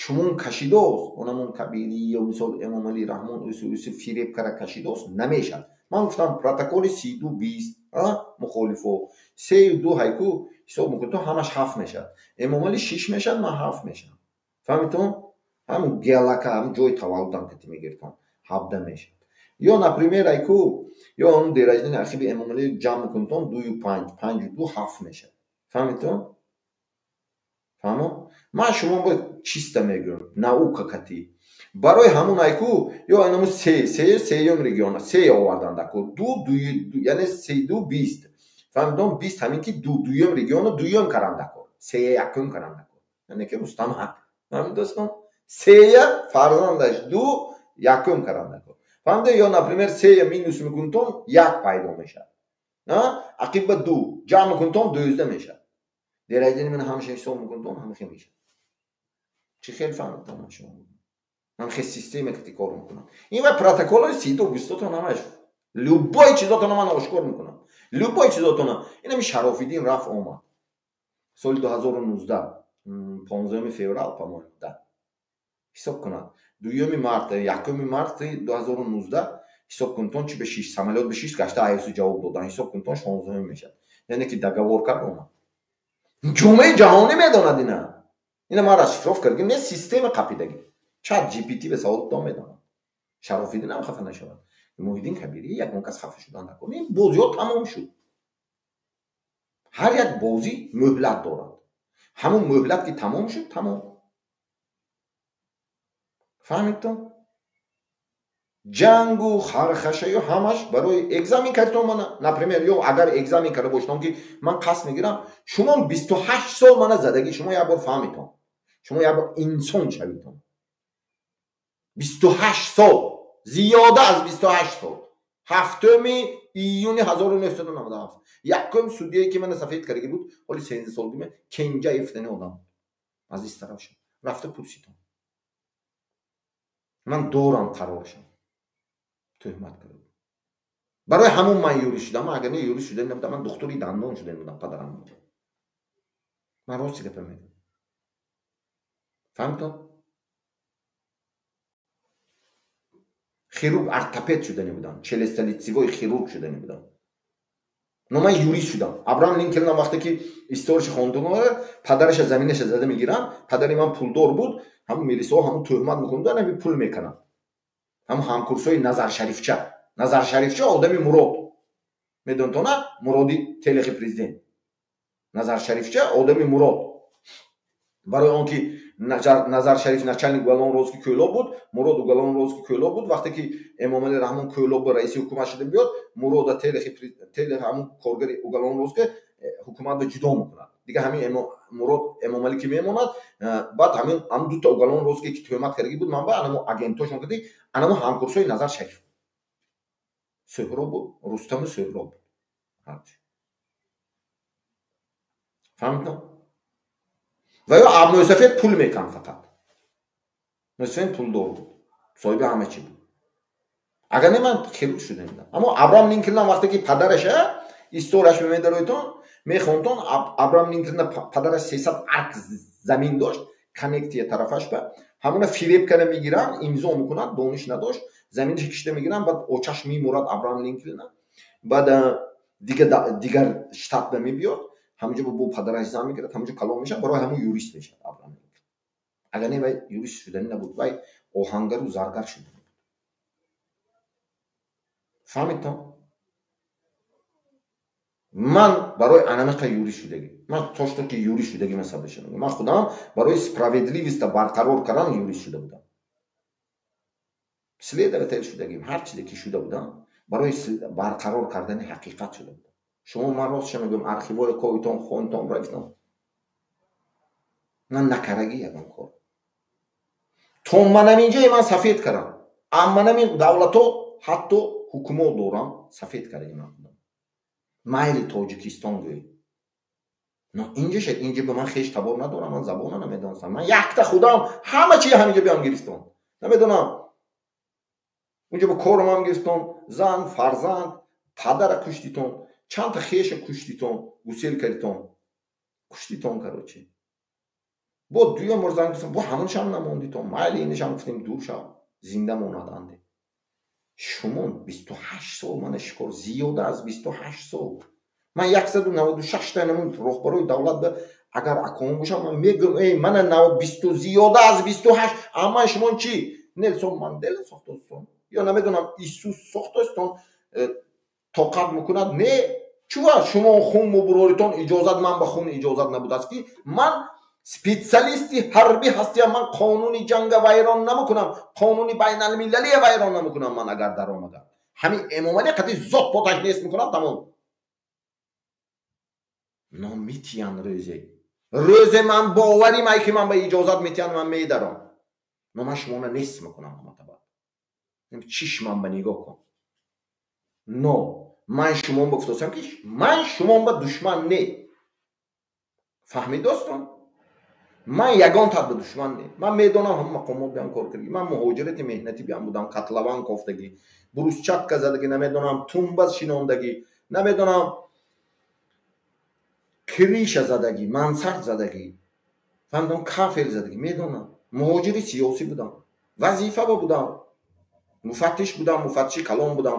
Шумон кашидост, онамон Кабирӣ ё мисол Эмомалӣ Раҳмон усу усу фиреб кара кашидост, намешавад. Ман гуфтам, протоколи 32-20 мухолифо сею ду ҳайку ҳисоб мекунед, то ҳамаш ҳафт мешавад. Эмомалӣ шиш мешавад, ман ҳафт мешавам. Фаҳмитон? Ҳамун геолока, ҳамун ҷои таваллудам кати мегиртон, 17 мешавад. Ё, например, айку ё он день рождения архиви Эмомалӣ ҷамъ мекунедтон, дую панҷ, панҷу ду ҳафт мешавад. Фаҳмитон? Фаҳмо? Ман шумо бо чиста мегӯям, наука кати. Барои ҳамун айку ё инаму се се сеюм региона се овардан даку ду ду, яъне 32-20. Фаҳмидон? 20 ҳамин ки ду дуюм региона дуюм карандако, сея якум карандако, яъне ки Рустамак. Фаҳмид, дӯстон? Сея фарзандаш ду якум карандако. Фаҳмиде? Ё, например, сея минус мекунтон, як пайдо мешавад, ақиба ду ҷамъ мекунтон, 12 мешавад. День рождения ман ҳамаша ҳисоб мекунтон, ҳамахе мешавад. Чӣ хел фаҳмидтон? Шумо ман хел система ки кор мекунам. Ин ва протоколҳои сиду бистотон, ҳамаш, любой чизотона ман ошкор мекунам, любой чизотона. Инами Шарофиддин рафт омад соли 2019, 15 феврал, по-моему, да, ҳисоб кунад, дуюми март, якуми марти 2019 ҳисоб кунтон, чи ба шиш самолёт ба шиш гашта айсу ҷавоб додан, ҳисоб кунтон, 16-уми мешавад. Яъне ки договор кард, омад. Ҷомеаи ҷаҳонӣ медонад ина. Ина ман расшифровка кардагим, не, система қапидагӣ. Чат GPT ба саволтон медонад. Шарофиддин ҳам хафа нашавад, Муҳиддин Кабирӣ, ягон кас хафа шудан накун. Ин бозиҳо тамом шуд. Ҳар як бозӣ мӯҳлат дорад. Ҳамун мӯҳлат ки тамом шуд, тамом. Фаҳмидтон? Ҷангу хархашаю ҳамаш барои экзамен кардтон мана, например, ё агар экзамен карда бошедон, ки ман қасд мегирам, шумо 28 сол мана задагӣ, шумо як бор фаҳмитон, шумо як бор инсон шавитон. 28 сол, зиёда аз 28 сол, 7-уми июни 1997 якум судьяе ки мана сафед кардаги буд, ҳоли 13 солгиме, Кенҷаев дани одам аз Истаравшан, рафта пурситон. Ман дорам қароршам, тӯҳмат карда. Барои ҳамун ман юрист шудам. Агар не, юрист шуда набудам, ман духтури дандон шуда будам. Падарам, ман рости гапа мегӯям. Фаҳмидтон? Хирург ортопед шудани будам, челюстно-лицевой хирург шудани будам. Но ман юрист шудам. Абрам Линколн вақте ки историяшо хондум, падараша заминаша зада мегиранд, падари ман пулдор буд, ҳамун милисаҳо ҳамун тӯҳмат мекунанд, ҳамин пул мекунанд. Ҳамун ҳамкурсҳои Назаршарифча. Назаршарифча одами Мурод. Медонтона? Муроди телехи президент. Назаршарифча одами Мурод. Барои он ки Назаршариф начальник уголовного розыска Кӯлоб буд, Мурод уголовного розыска Кӯлоб буд, вақте ки Эмомалӣ Раҳмон Кӯлоб ба раиси ҳукумат шуда биёд, Мурода телехи ҳамун коргари уголовного розыска ҳукуматро ҷудо мекунад. Дига ҳамин Мурод Эмомалӣ ки мемонад, баъд ҳамин ҳамун дута уголовного розыска ки тӯҳмат кардаги буд, ман ба анамо агентошон кардӣ, анамо ҳамкурсҳои Назаршариф. Суҳробу Рустаму Суҳроб. Фаҳмидам? Ва ё Мӯсафед пул меканд фақат. Мӯсафед пулдор буд, соҳиби ҳама чӣ буд. Агар не, ман хирург шуда будам. Аммо Абрам Линколн вақте ки падараша историяш мемедаройтон, мехонтон, Абрам Линколн падараш 300 арк замин дошт, коннектия тарафаш ба ҳамуна фиреб карда мегиранд, имзо мекунад, дониш надошт, заминаш кишта мегиранд, баъд очаш мемурад Абрам Линколн, баъд дигар штат ба мебиёд, ҳамунҷо бо падараш зан мегирад, ҳамунҷо калон мешавад, барои ҳамун юрист мешавад Абрам Линколн. Агар не, вай юрист шуданӣ набуд, вай оҳангару заргар шуданӣ буд. Фаҳмидтон? Ман барои анамиқа юрист шудагӣ, ман то что ки юрист шудагӣ ман сабр шудам. Ман худам барои справедливость барқарор кардан юрист шуда будам. Следователь шудагим, ҳар чизе ки шуда будам, барои барқарор кардани ҳақиқат шуда будам. Шумо ман ростша мегӯям, архивҳои ковитон, хонтон, рафтон. Ман накарагӣ ягон кор. То манам инҷае ман сафед кардам. Амма намин давлато ҳатто ҳукумот дорам, сафед кардаги ман худам. Майли Тоҷикистон гӯй. Но инҷаша, инҷа ба ман хеш табор надорам, ман забона намедонистам. Ман якта худам ҳама чиз ҳаминҷа биям гирифтон. Намедонам. Унҷа ба корам гирифтон, зан, фарзанд, падара куштитон, чандта хеша куштитон, гусел кардитон, куштитон, короче. Бо дуюм бор занг гирифтон, бо ҳамоншам намондитон, майли инашам гуфтем дур шав, зинда монад анде. Шумо 28 сол мана шикор, зиёда аз 28 сол. Ман 196 та намун роҳбарои давлат ба агар акон бошам, ман мегӯям, эй, мана зиёда аз 28, амма шумо чӣ? Нелсон Мандела сохтостон? Ё намедонам Исус сохтостон, тоқат мекунад? Не, чува шумо хун мубуроритон иҷозат, ман ба хун иҷозат набудааст ки ман специалисти ҳарбӣ ҳастиям, ман қонуни ҷанга вайрон намекунам, қонуни байналмилалия вайрон намекунам. Ман агар даромадам, ҳамин Эмомалӣ қати зот поташ нест мекунам, тамом. Но митиян рӯзе, рӯзе ман боварим ай ки ман ба иҷозат метиҳанд, ман медарам. Но ман шуморо нест мекунам ҳаматабад. Чишмам ба нигоҳ кун. Но ман шумон ба гуфтосам ки ман шумон ба душман не. Фаҳмид, достон? Ман ягон тат ба душман не. Ман медонам ҳама мақомот биям кор кардагӣ. Ман муҳоҷирати меҳнатӣ биям будам, котлован кофтагӣ, брусчатка задагӣ, намедонам тумба шинондагӣ, намедонам крыша задагӣ, мансард задагӣ, фаҳмидам, кафел задагӣ, медонам. Муҳоҷири сиёсӣ будам, вазифа ба будам, муфаттиш будам, муфаттиши калон будам,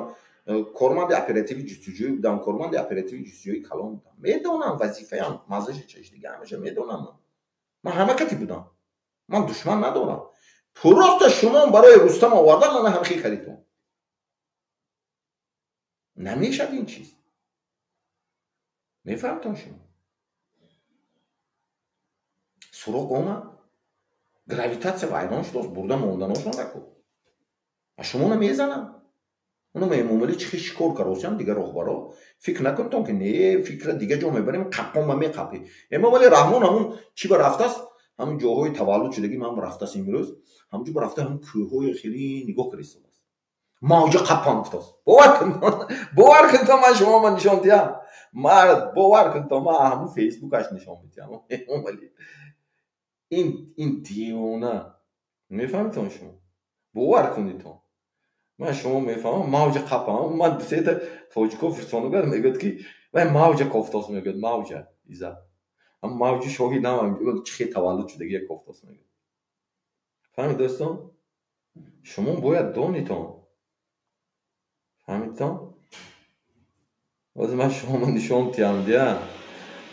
корманди оперативи ҷустуҷӯӣ будам, корманди оперативи ҷустуҷӯии калон будам. Медонам вазифаям, маззаша чашдига ҳамаша медонам. Ман ҳама кати будам, ман душман надорам. Просто шумо барои Рустам овардан мана ҳамхи кардитон. Намешад ин чиз. Мефаҳмтон шумо? Суроғ омад, гравитатсия вайрон шудааст, бурда монданошон наку. А шуморо мезанам. Оно Эмомалӣ чӣ шикор каросиям дигар роҳбаро. Фикр накунтон ки не, фикра дигар ҷо мебарем, қапқон ба меқапӣ. Эмомалӣ Раҳмон ҳамун чӣ ба рафтааст? Ҳамун ҷоҳои таваллуд шудагӣ ман рафтааст имрӯз. Ҳамун ҷо ба рафта ҳамун кӯҳҳои хеле нигоҳ карда истодааст. Мавҷа қаппан гуфтааст. Бовар кун, бовар кун, то ман шумо ман нишон диҳам. Мард, бовар кун, то ман ҳамун фейсбукаш нишон медиҳам. Эмомалӣ. Ин девона. Мефаҳмитон шумо? Бовар кунитон. Ман шумо мефаҳмам, мавҷа қапам. Ман сета тоҷико фирсонугар мегӯяд ки вай мавҷа кофтос мегӯяд, мавҷа иза. Ҳам мавҷи шоҳи нам чӣ хел таваллуд шудагия кофтос мегӯяд. Фаҳмид, дӯстон? Шумо бояд донитон. Фаҳмидтон? Ҳозир ман шумо нишон тиям, дия.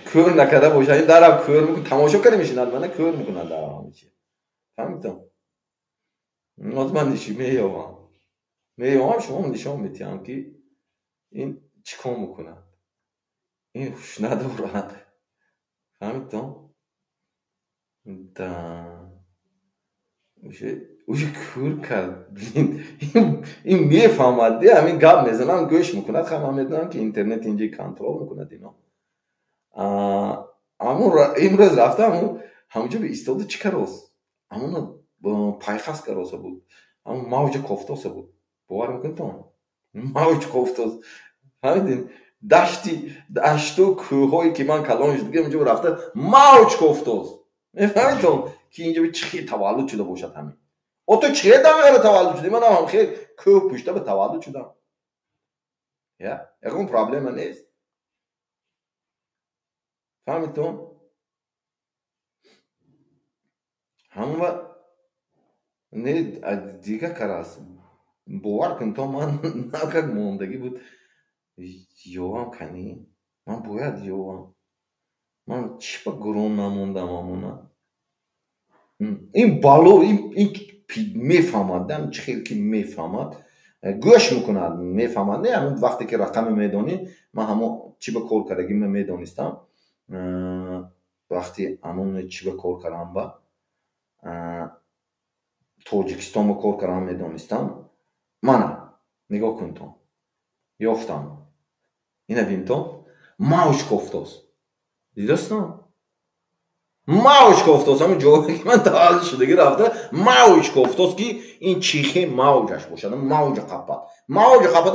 Кӯр накарда бошад, ин дарам кӯр мекунад, тамошо карда мешинад, мана кӯр мекунад дарам ҳамичи. Фаҳмидтон? Ҳозир ман меёвам. Меёвам, шумо нишон метиҳам, ки ин чӣ кор мекунад. Ин ҳуш надорад. Фаҳмидтон? Да. Уже кӯр кард. Ин мефаҳмад, ҳамин гап мезанам, гӯш мекунад. Ха, ман медонам, ки интернет инҷа контрол мекунад ино. Аммо имрӯз рафта ҳамунҷо истода чӣ карост? Ҳамуна пайхас кароса буд. Ҳамун мавҷа кофтоса буд. Бовар мекунедтон? Мавҷ кофтос. Фаҳмидед? Дашту кӯҳҳое, ки ман калон шудагӣ, онҷо рафта мавҷ кофтос. Мефаҳмидтон, ки инҷо чӣ хел таваллуд шуда бошад ҳамин? О, ту чӣ хел дамеғара таваллуд шудӣ? Манам ҳам хел кӯҳ пушта ба таваллуд шудам. Я, ягон проблема нест. Фаҳмидтон? Ҳамва не, дига карас. Бовар кунтон, ман накак мондагӣ буд. Ёвам кани? Ман бояд ёвам. Ман чӣ ба гурон намондам ҳамона? Ин бало, ин мефаҳмад, чӣ хел ки мефаҳмад, гӯш мекунад, мефаҳмад. Не, ҳамон вақте ки рақаме медонӣ, ман ҳамон чӣ ба кор кардагӣ ман медонистам. Вақти ҳамон чӣ ба кор кардам, ба Тоҷикистон ба кор кардам, медонистам. Мана нигоҳ кунтон, ёфтам. Ина бинтон, мавҷ кофтос. Дидостон? Мавҷ кофтос, ҳамон ҷое ки ман таваллуд шудагӣ рафта мавҷ кофтос, ки ин чихе мавҷаш бошад, мавҷа қапад. Мавҷа қапад,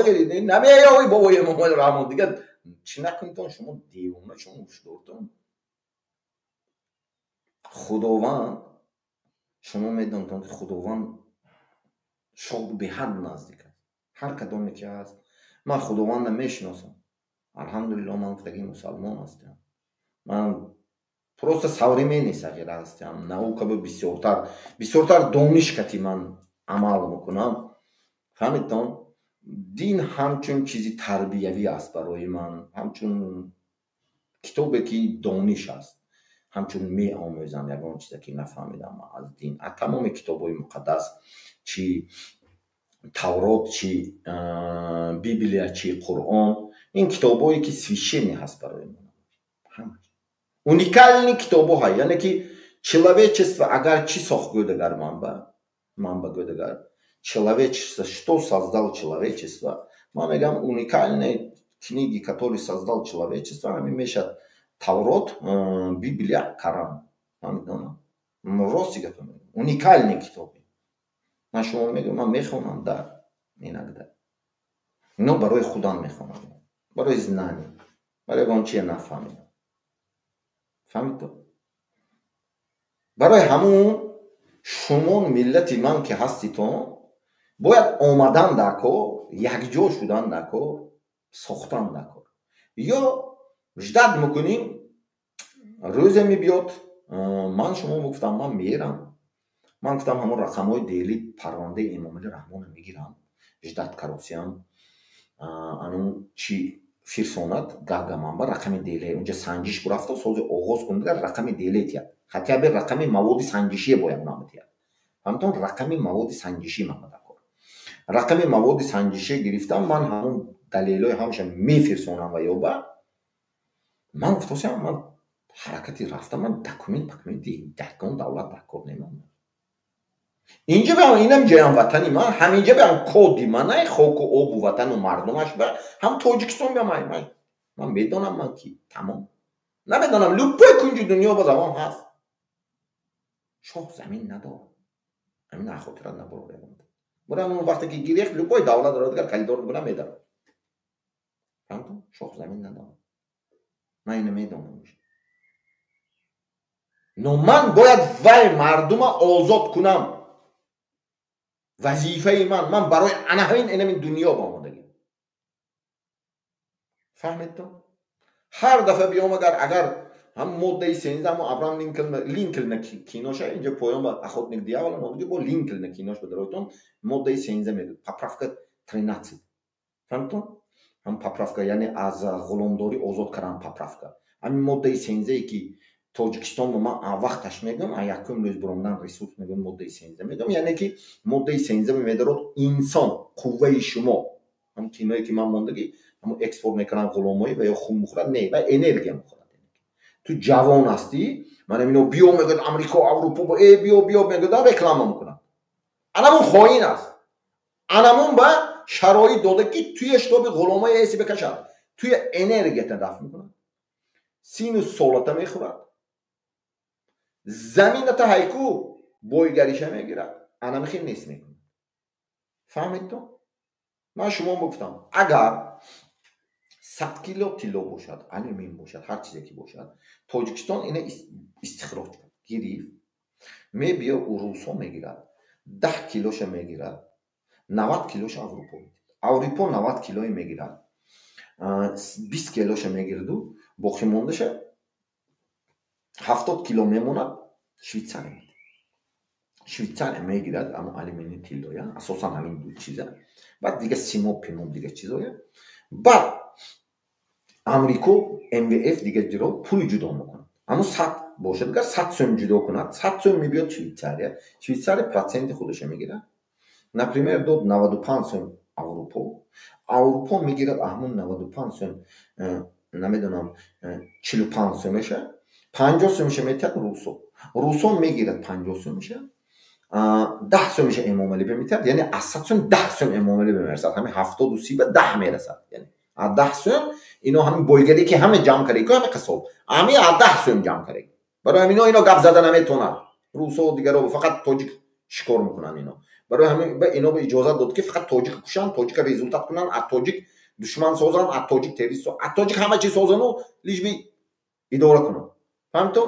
намеёви бобои Эмомалӣ Раҳмон. Дигар чӣ накунтон, шумо девона, шумо ҳушдортон. Худованд, шумо медонтон, ки Худованд шоҳ беҳад наздик аст. Ҳар кадоме ки ҳаст, ман Худовандро мешиносам. Алҳамдулилло, ман гуфтагӣ мусалмон ҳастам. Ман просто современный сағира ҳастам. Наука ба бисёртар, бисёртар дониш кати ман амал мекунам. Фаҳмидтон? Дин ҳамчун чизи тарбиявӣ аст барои ман, ҳамчун китобе ки дониш аст. Ҳамчун меомӯзам ягон чизе ки нафаҳмидам аз дин. Аз тамоми китобҳои муқаддас, чи Таврот, чи Библия, чи Қуръон, ин китобҳое ки священный ҳаст барои ман. Ҳамаш уникальный китобҳо ҳай, яъне ки человечество агар чӣ сохт гӯдагар, ман ба гӯдагар, человечество, что создал человечество, ман мегӯям, уникальные книги, которые создал человечество, ҳамин мешавад Таврот, Библия, Коран. Ман медонам, рости гапа мегӯям, уникальный китоби. Ман шумо мегӯям, ман мехонам, да, иногда, ино барои худам мехонам, барои знание, барои ягон чие нафаҳмидам. Фаҳмидто? Барои ҳамун шумо, миллати ман ки ҳаститон, бояд омадан дар кор, якҷо шудан дар кор, сохтан дар кор. Ё ждать мекунем, рӯзе мебиёд. Ман шумо гуфтам, ман мерам, ман гуфтам, ҳамон рақамҳои дели парвандаи Эмомалӣ Раҳмонро мегирам, ждать каросиям, анун чи фирсонад гага ман ба рақами деле, унҷа санҷиш бурафта сози оғоз кун, дигар рақами деле тиҳад, хотя бы рақами маводи санҷишие бояд намтиҳад. Фаҳмитон? Рақами маводи санҷишӣ ман дар кор. Рақами маводи санҷишӣ гирифтам, ман ҳамон далелҳои ҳамаша мефирсонам ва ёба. Ман гуфтосиам, ман ҳаракати рафтам, ман документ документи ягон давлат дар кор немонам. Инҷа биам, инам ҷоям ватани ман, ҳаминҷа биам, коди манай, хоку обу ватану мардумаш ба ҳам Тоҷикистон биам. Ман медонам, ман ки тамом намедонам, любой кунҷи дунё ба забон ҳаст, шоҳ замин надорад. Ҳамин хотират набурор. Бурам, он вақте ки гирехт, любой давлат дигар калидор мекунам, медарад. Фаҳмтон? Шоҳ замин надорад. Ман ина медонам, но ман бояд вай мардума озод кунам. Вазифаи ман, ман барои ана ҳамин инамин дунё ба омадагӣ. Фаҳмидтон? Ҳар дафъа биём, агар Ҳам моддаи 13, ҳамо Абрам Линколна киноша, инҷа поён ба «Охотник дьявола» мондагӣ, бо Линколна кинош ба даройтон, моддаи 13 мегӯяд, поправка 13. Фаҳмидтон? Ҳам поправка, яъне аз ғуломдорӣ озод кардан поправка. Ҳамин моддаи 13-е ки Тоҷикистон ман вақташ мегӯям, якум рӯз буромдан ресурс мегӯям, моддаи 13 мегӯям, яъне ки моддаи 13 медарод инсон, қувваи шумо. Ҳам киное ки ман мондагӣ, ҳамо экспорт мекунанд ғуломоӣ ва ё хун мухӯрад, не, ва энергия мухӯрад. Ту ҷавон ҳастӣ, манам ино биё мегӯяд, Амрико, Аврупо, э биё, биё мегӯяд, реклама мекунад. Анамун хоин аст, анамун ба шароит дода, ки туя шитоби ғуломои эси бикашад, туя энергията дафт мекунад, сину солата мехӯрад, замината ҳайку бойгариша мегирад, анамихел нест мекунад. Фаҳмидтон? Ман шумо гуфтам, агар 100 кило тилло бошад, алюмин бошад, ҳар чизе ки бошад, Тоҷикистон ина истихроҷ кард, гирифт, мебиё, русҳо мегирад, 10 килоша мегирад, 90 килоша Аврупо медиҳад. Аврупо 90 килое мегирад, 20 килоша мегираду боқимондаша, 70 кило мемонад, Швейтсария медиҳад. Швейтсария мегирад амо алюмини, тиллоя, асосан ҳамин ду чиза, баъд дига симоб, пимоб, дига чизоя. Баъд Амрико, МВФ, дига ҷиро пул ҷудо мекунад. Аммо 100 бошад, агар 100 сӯм ҷудо кунад, 100 сӯм мебиёд Швейтсария. Швейтсария проценти худашо мегирад. Например, дод 95 сӯм Аврупо, Аврупо мегирад ҳамун 95 сӯм, намедонам, 45 сӯмеша, 50 сӯмеша метиҳад русо. Русо мегирад 50 сӯмеша, 10 сӯмеша Эмомалӣ бемитиҳад. Яъне аз 100 сӯм 10 сӯм Эмомалӣ бемерасад, ҳамин 70-у 30 ба 10 мерасад. Яъне аз 10 сӯм ино ҳамин бойгарӣ ки ҳама ҷамъ кардаги, ҳами қисоб, ҳамин аз 10 сӯм ҷамъ кардаги. Барои ҳамино ино гап зада наметавонад, русо, дигаро, фақат тоҷик шикор мекунанд ино. Барои ҳамин ино иҷозат дод, ки фақат тоҷик кушанд, тоҷика результат кунанд, аз тоҷик душман созанд, аз тоҷик террорист, аз тоҷик ҳама чиз созану лишь бы идора кунанд. Фаҳмидтон?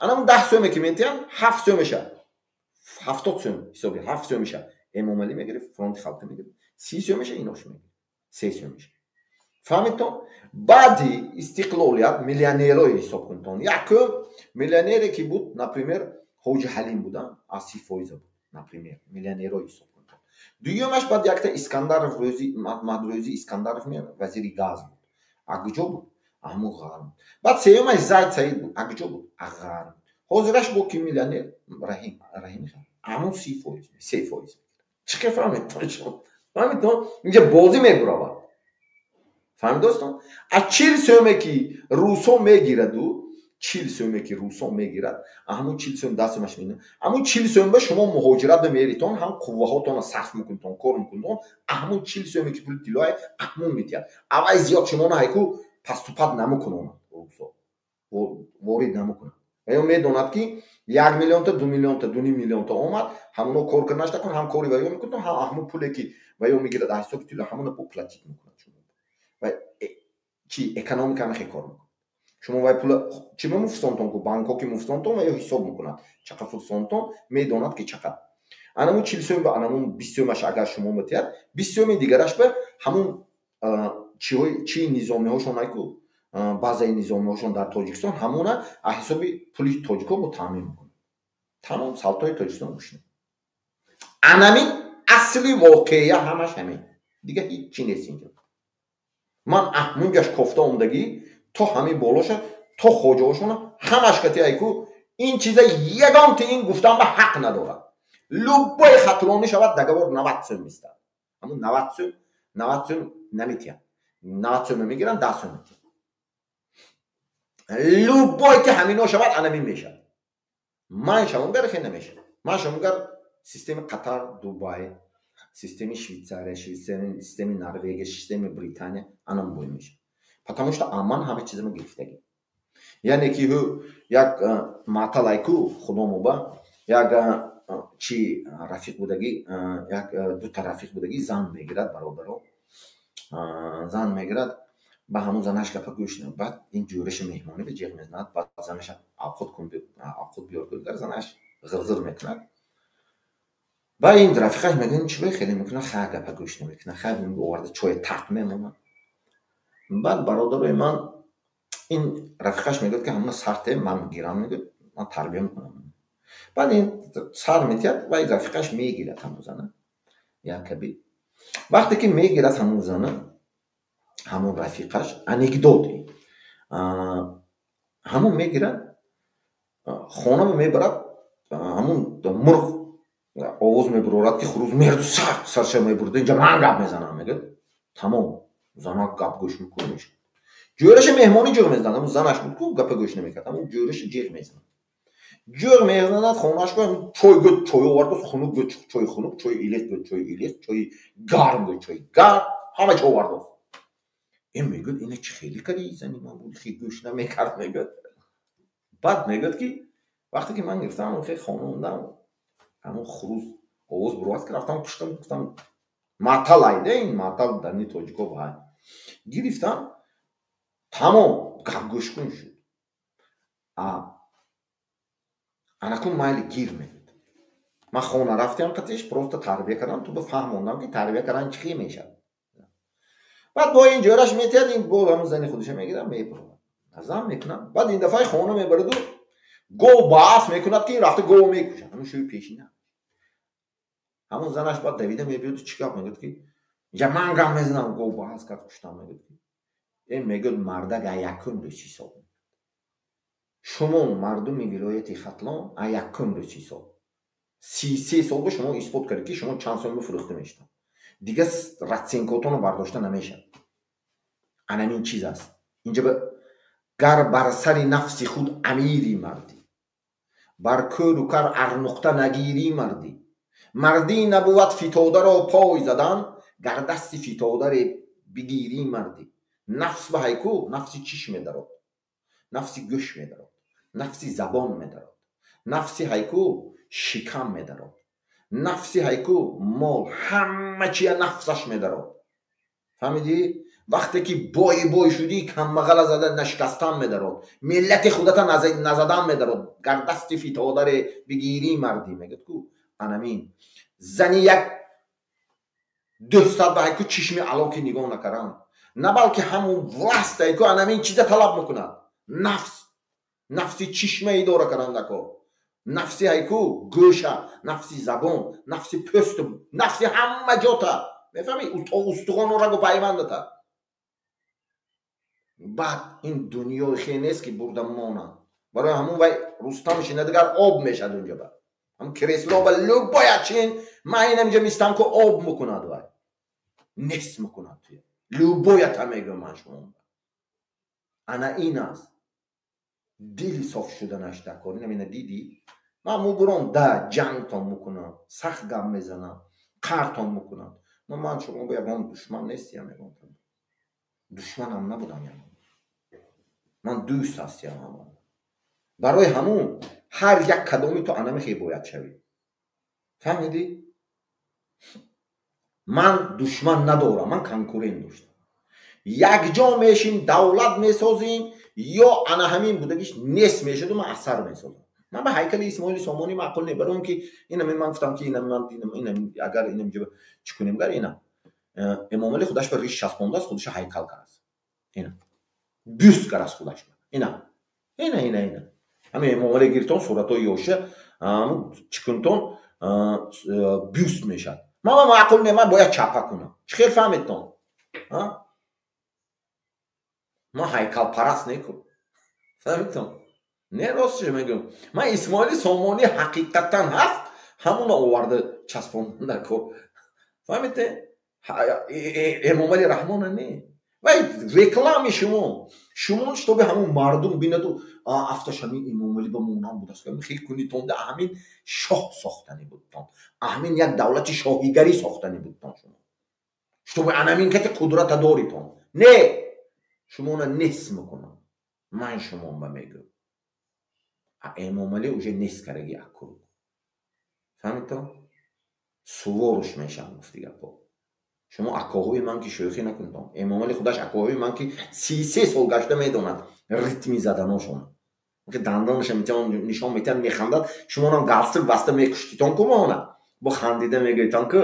Анамун 10 сӯме ки метиҳанд, 7 сӯмеша, 70 сӯм ҳисоби, 7 сӯмеша Эмомалӣ мегирифт, Фронти халқӣ мегирифт, 30 сӯмеша инош мегирифт, 3 сӯмеша. Фаҳмидтон? Баъди истиқлолият миллионерое ҳисоб кунтон. Якум миллионере ки буд, например, Ҳоҷи Ҳалим буда, аз 30 фоиза буд, например, миллионерое ҳисоб кунтон. Дуюмаш баъд якта Искандаров Рӯзи, Маҳмадрӯзи Искандаров, вазири газ буд. А куҷо буд? Ҳамун ғарб. Баъд сеюмаш Зайд Саид буд. А куҷо буд? А ғарб. Ҳозираш бо ки миллионер? Раҳим, Раҳими, ҳамун 30 фоиз, 3 фоиз. Чӣ ке фаҳмидтон шумо? Фаҳмидтон? Инҷа бозӣ мебуравад. Фаҳмид, достон? Аз 40 сӯме ки русо мегираду, 40 сӯме ки русо мегирад, ҳамун 40 сӯм 10 сӯмаш мена, ҳамун 40 сӯм ба шумо муҳоҷират бемеритон, ҳам қувваҳотонро сарф мекунтон, кор мекунтон, ҳамун 40 сӯме ки пули тиллоае, ҳамун метиҳад. Аввай зиёд шумоно ҳайку паступад намекунонад, русо ворид намекунад. Ва ё медонад, ки 1 миллионта, 2 миллионта, 2,5 миллионта омад, ҳамуно кор карданаш накун, ҳам кори ваё мекунад, ҳам ҳамун пуле ки ваё мегирад аз ҳисоби тилло, ҳамуно бо платить мекунад. Ва чи экономика ҳамихе кор мекунад. Шумо вай пула чӣ муфсонтон ку, банкҳо ки муфсонтон, ва ё ҳисоб мекунад чақа фурсонтон, медонад ки чақа. Анамун 40 сӯм ба анамун 20 сӯмаш агар шумо метиҳад, 20 сӯми дигараш ба ҳамун чи низомиҳошон айку, баъзеи низомиҳошон дар Тоҷикистон, ҳамуна аз ҳисоби пули тоҷикҳо бо таъмин мекунад. Тамом, салтои Тоҷикистон гӯшна. Анамин асли воқея ҳамаш ҳамин, дига ҳеҷ чи нест инҷо. Ман аҳмунҷаш кофта омдагӣ то ҳамин болоша, то хоҷаҳошона ҳамаш кати айку. Ин чиза ягонти ин гуфтан ба ҳақ надорад. Любой хатлонӣ шавад, договор 90 сӯм мистад. Ҳамун 90 сӯм, 90 сӯм наметиҳад, 90 сӯма мегиранд, 10 сӯм метиҳад. Любой ки ҳамино шавад, анамин мешавад. Ман шавомгар хе намешавад. Ман шавомгар системи Қатар, Дубай, системи Швейтсария, системи Норвегия, системи Британия, анам бой мешавад, потому что аман ҳама чизама гирифтагӣ. Яъне ки ҳу як маталайку худомоба, як чи рафиқ будагӣ, як дута рафиқ будагӣ, зан мегирад, бародаро, зан мегирад. Ба ҳамун занаш гапа гӯш, баъд ин ҷӯраша меҳмонӣ ба ҷеғ мезанад. Баъд занаша авқот кун, авқот биёр кун, занаш ғирғир мекунад. Ба ин рафиқаш мегӯяд: «Чӣ бо хеле мекунад?» Ха, гапа гӯш намекунад. Ха, оварда чоя тақ мемонад. Баъд, бародарои ман, Ин рафиқаш мегӯяд, ки ҳамуна сарте ман гирам, мегӯяд, ман тарбия мекунам. Баъд ин сар метиҳад ва рафиқаш мегирад ҳамун зана. Якаби. Вақте ки мегирад ҳамун зана, ҳамун рафиқаш, анекдот. Ҳамун мегирад, хона мебарад, ҳамун мурғ овоз мебурорад, ки хуруз мерду сар сарша мебурда, инҷа ман гап мезанам, мегӯяд. Тамом, занак гап гӯш мекунад мешавад. Ҷӯраша меҳмонӣ ҷӯғ мезанад, ҳамун занаш буд ку гапа гӯш намекард, ҳамун ҷӯраша ҷиғ мезанад. Ҷӯғ мезанад, хонааш ку чой гӯд, чой овард, хунук гӯд, чой хунук, чой илиқ гӯд, чой илиқ, чой гарм гӯд, чой гарм, ҳама чо овард. Ин мегӯяд, ина чӣ хеле кади зани ман буд, хе гӯш намекард, мегӯяд. Баъд мегӯяд, ки вақте ки ман гирифтам, хе хона омадам, ҳамун хуруз овоз буровард, ки рафтам куштам, гуфтам матал айда, ин матал дарни тоҷико бай. Гирифтам, тамом гапгӯшкун шуд. Анакун майли гир, мегӯяд. Ман хона рафтам қатиш, просто тарбия кардам, ту бифаҳмондам, ки тарбия кардан чӣ хел мешавад. Баъд бо ин ҷӯраш метиҳад, ин бо ҳамун зани худиша мегирад, мебурад. Зан мекунад. Баъд ин дафъаи хона мебараду гов баъс мекунад, ки ин рафта гов мекушад. Ҳамун шӯи пешина. Ҳамун занаш баъд давида мебиёду чӣ гап, мегӯяд, ки инҷа ман гап мезанам, гов баъс кард, куштам, мегӯяд. Ин мегӯяд, мардак а якум рӯз ҳисоб мекунад. Шумо мардуми вилояти Хатлон а якум рӯз ҳисоб. 33 сол ба шумо исбот кардед, ки шумо чанд сол фурӯхта мешавед. Дигар расценкотонро бардошта намешавад. Анамин чиз аст. Инҷа гар бар сари нафси худ амири мардӣ, бар кӯру кар арнуқта нагирӣ мардӣ, мардӣ набувад фитодаро пой задан, гар дасти фитодаре бигирӣ мардӣ. Нафс ба ҳайку, нафси чиш медарод, нафси гӯш медарод, нафси забон медарод, нафси ҳайку шикам медарод, нафси ҳайку мол, ҳама чия нафсаш медарод. Фаҳмидӣ? Вақте ки бой бой шудӣ, камбағала зада нашикастан медарод, миллати худата назадан медарод, гар дасти фитодаре бигирӣ мардӣ, мегӯяд ку. Анамин зани як дӯстат ба ҳайку чишми алоки нигоҳ накаранд, на балки ҳамун власт ҳайку анамин чиза талаб мекунад. Нафс, нафси чишма идора карандако, нафси ҳайку гӯша, нафси забон, нафси пӯсту, нафси ҳама ҷота, мефаҳмӣ, то устухону рагу пайвандата. Баъд ин дунёи хе нест, ки бурда монад. Барои ҳамун вай Рустам шина, дигар об мешад унҷа ба. Ҳам кресло ба любоя чин, ман инамҷа мистам, ку об мекунад вай. Нест мекунад туя. Любоята мегӯям ман шумо. Ана ин аст. Дили соф шуданаш дар кор. Инам ина дидӣ? Ман мубуром да ҷангтон мекунам, сахт гап мезанам, қартон мекунам. Но ман шумо бо ягон душман нестиям, ягон. Душманам набудам ягон. Ман дӯст ҳастиям ҳамон. Барои ҳамун ҳар як кадоми ту анами хел бояд шавӣ. Фаҳмидӣ? Ман душман надорам, ман конкурент доштам. Якҷо мешим, давлат месозем, ё ана ҳамин будагиш нест мешуду ман асар месозам. Ман ба ҳайкали Исмоили Сомонӣ маъқул не, барои он ки инами ман гуфтам, ки инами ман инам агар инам ҷо чӣ кунем, гар ина Эмомалӣ худаш ба риш часпондааст, худашо ҳайкал кардааст. Ина бюст кардааст худаш. Ина ина ина ина ҳамин Эмомалӣ гиртон суратҳои ёша ҳамун чӣ кунтон, бюст мешавад. Ман ба маъқул не, ман бояд чапа кунам. Чӣ хел фаҳмидтон? Ман ҳайкалпараст неку. Фаҳмидтон? Не, ростшо мегӯям. Ман Исмоили Сомонӣ ҳақиқатан ҳаст, ҳамуна оварда часпондан дар кор. Фаҳмидте? Эмомалӣ Раҳмона не. Вай реклами шумо. Шумо шутоби ҳамун мардум бинаду афташ ҳамин Эмомалӣ ба монанд будааст. Хел кунитон, ҳамин шоҳ сохтанӣ будтон. Ҳамин як давлати шоҳигарӣ сохтанӣ будтон шумо. Шутоби анамин кати қудрата доритон. Не! Шумона нест мекунам. Ман шумо ба мегӯям. А Эмомалӣ уже нест кардаги аккур. Фаҳмидтон? Суворуш мешавам, гуфти гапо. Шумо акоҳои ман ки шӯхӣ накунтон. Эмомалӣ худаш акоҳои ман ки 33 сол гашта медонад ритми заданошон. Ки дандонаша нишон метиҳад, механдад, шумонам галстук баста мекуштитон ку моона. Бо хандида мегӯйтон ку.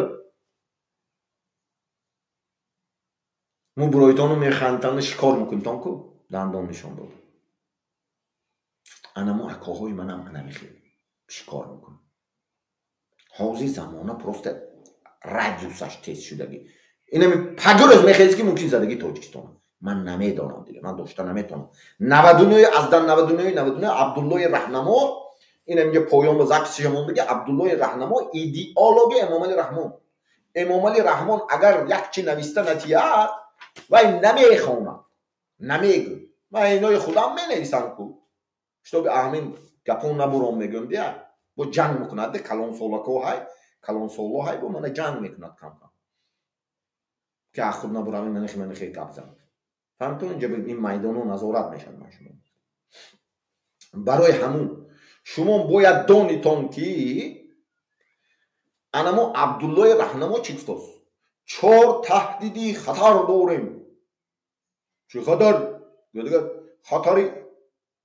Муброитону механдитону шикор мекунитон ку. Дандон нишон дод. Анамо акоҳои манам анамихел шикор мекунам. Ҳозир замона просто радиусаш тез шудагӣ. Инами пагирӯз мехезӣ, ки мумкин задагӣ Тоҷикистон. Ман намедонам дига, ман дошта наметавонам. 99 аз 99 99 Абдуллои Раҳнамо, ин инҷа поён ба записиша мондаги. Абдуллои Раҳнамо идеологи Эмомали Раҳмон. Эмомали Раҳмон агар як чи нависта натиҳад, вай намехонад, намегӯ. Ман инои худам менависам ку, чтобы аҳмин гапон набуром, мегӯм дия, бо ҷанг мекунад де, калонсолако ҳай, калонсоло ҳай, бо мана ҷанг мекунад кам-кам, ки аз худ набурам, манахи манахи гап занад. Фаҳмтон, инҷа ин майдоно назорат мешавад. Ман шумо барои ҳамун шумо бояд донитон, ки анамо Абдуллои Раҳнамо чӣ гуфтост? Чор таҳдиди хатар дорем. Чӣ хатар? Дигар хатари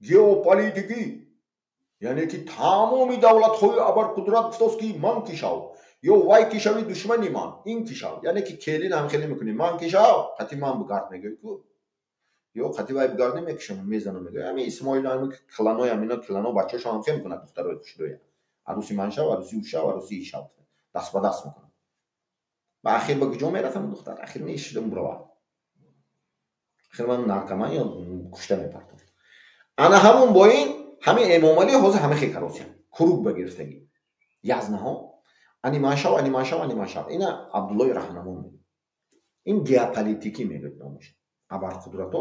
геополитикӣ, яъне ки тамоми давлатҳои абарқудрат гуфтост, ки ман кишав ё вай кишави душмани ман, ин кишав, яъне ки келин ҳам хеле мекунӣ, ман кишав, қати ман бугард мегӯй ку, ё қати вай бугард намекишам, мезанам, мегӯй. Ҳами Исмоил, ҳами кланои ҳамино, клано бачаҳошон ҳам хел мекунад, духтарои хушрӯя, арӯси ман шав, арӯси ӯ шав, арӯси и шав, даст ба даст мекунад. Ба ахир ба куҷо мерафтам духтар? Ахир мешидам, буравад, ахир ман наркоман ё кушта мепартофт. Ана ҳамун бо ин ҳамин Эмомалӣ ҳозир ҳама хел каросия курук ба гирифтагӣ язнаҳо, ани ман шав, ани ман шав, ани ман шав. Ина Абдуллои Раҳнамо мегӯяд, ин геополитикӣ мегӯяд номаш. Абарқудратҳо,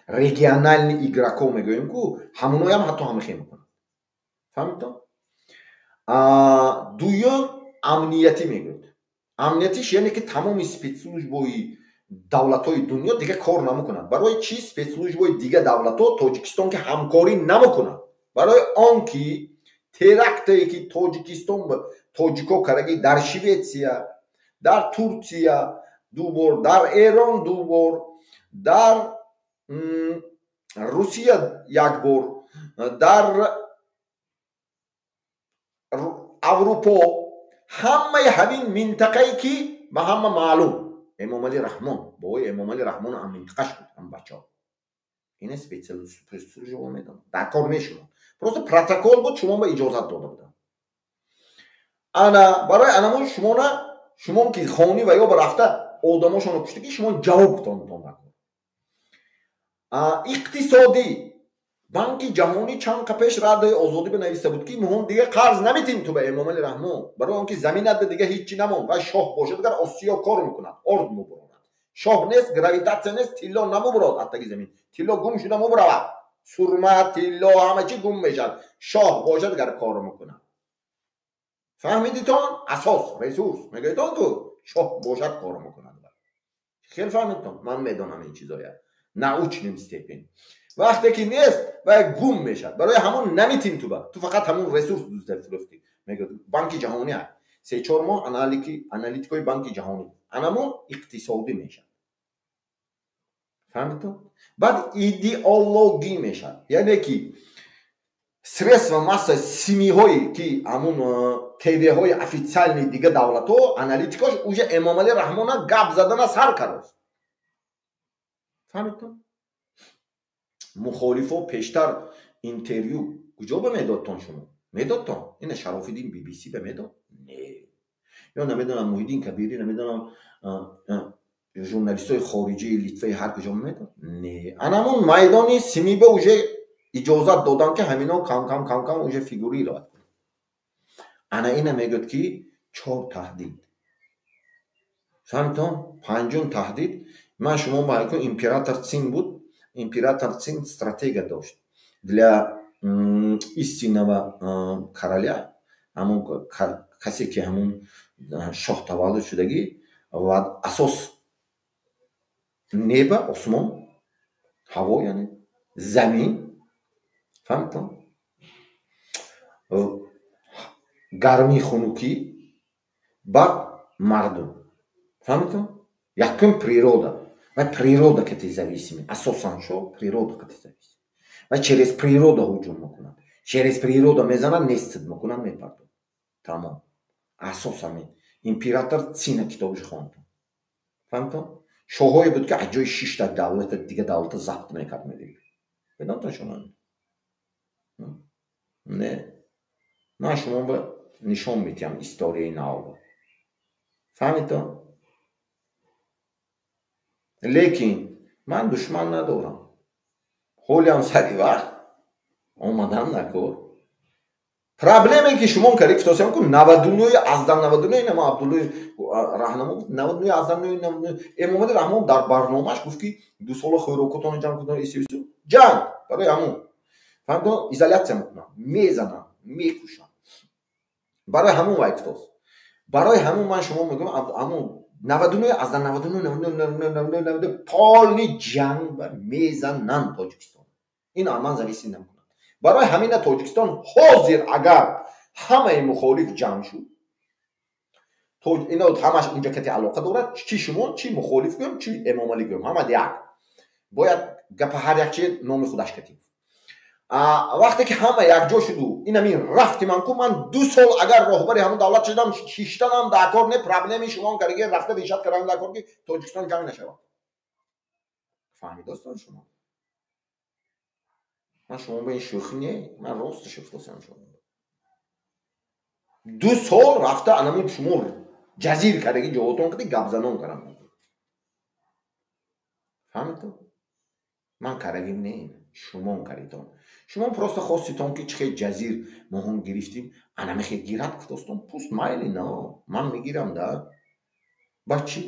региональный игроко мегӯем ку, ҳамуноям ҳатто ҳама хел мекунад. Фаҳмидтон? Дуюм амниятӣ мегӯяд. Амниятиш, яъне ки тамоми спецслужбои давлатҳои дунё дига кор намекунанд. Барои чӣ спецслужбои дига давлатҳо Тоҷикистон ки ҳамкорӣ намекунанд? Барои он ки терактае ки Тоҷикистон тоҷико кардаги, дар Шветсия, дар Турсия ду бор, дар Эрон ду бор, дар Русия як бор, дар Аврупо, ҳамаи ҳамин минтақае ки ба ҳама маълум, Эмомалӣ Раҳмон, бобои Эмомалӣ Раҳмон ҳам минтақаш буд, ҳам бачаҳо ина спецслужба медонад, дар кор мешумод, просто протокол буд, шумо ба иҷозат дода буданд. Ана барои анамон шумона, шумо ки хонӣ ва ё ба рафта одамошонро куштагӣ, шумо ҷавоб тонтон накун. Иқтисодӣ, Банки ҷаҳонӣ чанд қа пеш Радиои Озодӣ бинависта буд, ки муҳим дига қарз наметим ту ба Эмомали Раҳмон, барои он ки заминат дига ҳеҷ чи намонд. Ва шоҳ бошад, агар осиё кор мекунад, орд мубуронад. Шоҳ нест, гравитатсия нест, тилло намубурод аз таги замин, тилло гум шуда мубуравад, сурма, тилло, ҳама чи гум мешавад. Шоҳ бошад, агар кор мекунад. Фаҳмидитон? Асос ресурс мегӯедон ку, шоҳ бошад, кор мекунад. Хел фаҳмидтон? Ман медонам ин чизоя научным степень. Вақте ки нест, вай гум мешавад. Барои ҳамон наметим туба, ту фақат ҳамон ресурс дузда фурӯхтӣ, мегӯяд Банки ҷаҳонӣ. 3-4 моҳ аналитикои Банки ҷаҳонӣ, анамон иқтисодӣ мешавад. Фаҳмидтон? Баъд идеологӣ мешавад, яъне ки средства масса СМИҳое ки ҳамун ТВҳои официальный дига давлатҳо, аналитикош уже Эмомалӣ Раҳмона гап задана сар кардааст. Фаҳмидтон? Мухолифо пештар интервю куҷо ба медодтон? Шумо медодтон? Ина Шарофиддин BBC ба медод? Не. Ё намедонам, Муҳиддин Кабирӣ, намедонам, журналистои хориҷии Литваи, ҳар куҷо медод? Не. Анамон майдони СМИба уже иҷозат додам, ки ҳамино кам-кам, кам-кам уже фигурировать кунад. Ана ина мегӯяд, ки чор таҳдид. Фаҳмитон? Панҷум таҳдид ман шумо ба император Цин буд. Император Цин стратегия дошт для истинного короля, ҳамон касе ки ҳамон шоҳ таваллуд шудагӣ, ва асос неба, осмон, ҳаво, яъне замин, фаҳмитон, гармӣ, хунукӣ, баъд мардум. Фаҳмитон? Якум природа ва природа кати зависимый, асосан шо природа кати зависимый ва через природа ҳуҷум мекунад, через природа мезанад, нестид мекунад, мепардод, тамом. Асос ҳамин. Император Цина китобаш хондам. Фаҳмитон? Шоҳое буд, ки аз ҷои шишта давлата дига давлата забт мекард, медид. Медонтон шумо? Не. Ман шумо ба нишон медиҳам историяи нав. Фаҳмидтон? Лекин ман душман надорам. Ҳолиам сари вақт омадан накор. Проблеме ки шумо кари гуфтосиам ку 99 аз 99 нама Абдуллои Раҳнамо гуфт 99 аз 99 Эмомали Раҳмон дар барномааш гуфт ки 2 сола хӯрокотонро ҷамъ кунед исису ҷанг барои ҳамун. Фаҳмидон? Изолятсия мекунам, мезанам, мекушам. Барои ҳамун вай гуфтос. Барои ҳамун ман шумо мегӯям ҳамун 99 аз 99 99 полни ҷанг мезананд Тоҷикистон. Ин аз ман зависӣ намекунад. Барои ҳамина Тоҷикистон ҳозир агар ҳамаи мухолиф ҷамъ шуд, ино ҳамаш унҷа кати алоқа дорад, чи шумо, чи мухолиф гӯем, чи Эмомалӣ гӯем, ҳама як. Бояд гапа ҳар як чи номи худаш кати. Вақте ки ҳама якҷо шуду ин ҳамин рафти ман ку, ман 2 сол агар роҳбари ҳамон давлат шудам, шиштанам дар кор не, проблеми шумон кариге рафта решат кардан дар кор ки Тоҷикистон ҷанг нашавад. Фаҳмидостон шумо? Ман шумо ба ин шӯхӣ не, ман росташ гуфтосам шумо. 2 сол рафта анамун шумо ҷазир кардаги ҷоотон кади гапзанон карам. Фаҳмидтон? Ман карагим не, шумон каридон. Шумо просто хоститон ки чихе ҷазир моҳон гирифтим, ана мехе гирад гуфтостон, пуст майли на, ман мегирам да. Ба чӣ?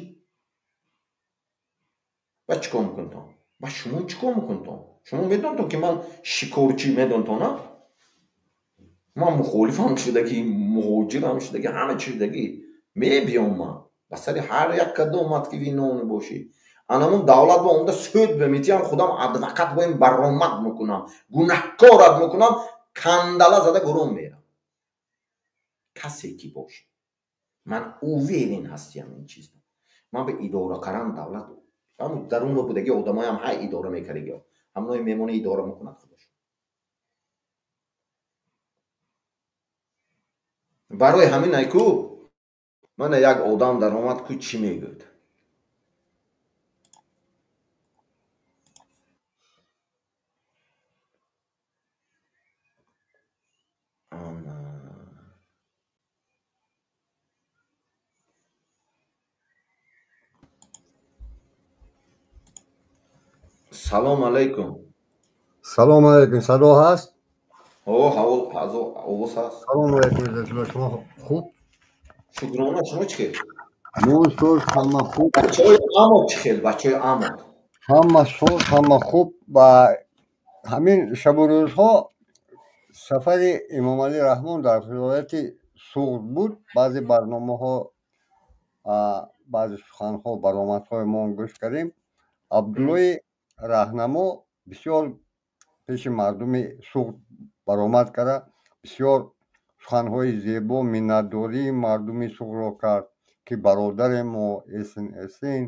Ба чӣ кор мекунтон? Ба шумо чӣ кор мекунтон? Шумо медонтон ки ман шикорчӣ медонтон, а? Ман мухолифам шудаги, муҳоҷирам шудаги, ҳама чӣ шудаги. Мебиём ман. Ба сари ҳар як кадомат ки виновни бошӣ. Анамун давлат ба омда суд бемитиям, худам адвокат боем баромад мекунам, гунаҳкорат мекунам, кандала зада гурон мерам. Касе ки бошӣ. Ман уверен ҳастиям ин чиз. Ман ба идора кардан давлат, ҳамун дарун будаги одамоям ҳай идора мекардаги. Ҳамонои мемона идора мекунад худаш. Барои ҳамин айку мана як одам даромад ку чӣ мегӯяд? Салом алейкум. Салом алейкум. Садо ҳаст? Овоз ҳаст. Салом алейкум. Шумо хуб? Шукрона, шумо чӣ хел? Мо соз, ҳама хуб. Бачаҳои Амод чӣ хел? Бачаҳои Амод. Ҳама соз, ҳама хуб. Ва ҳамин шабу рӯзҳо сафари Эмомалӣ Раҳмон дар вилояти Суғд буд. Баъзе барномаҳо, баъзе суханҳо, баромадҳои мо гӯш кардем. Абдуллои Раҳнамо бисёр пеши мардуми Суғд баромад карда, бисёр суханҳои зебо, миннатдории мардуми Суғдро кард, ки бародаре мо эсин эсин.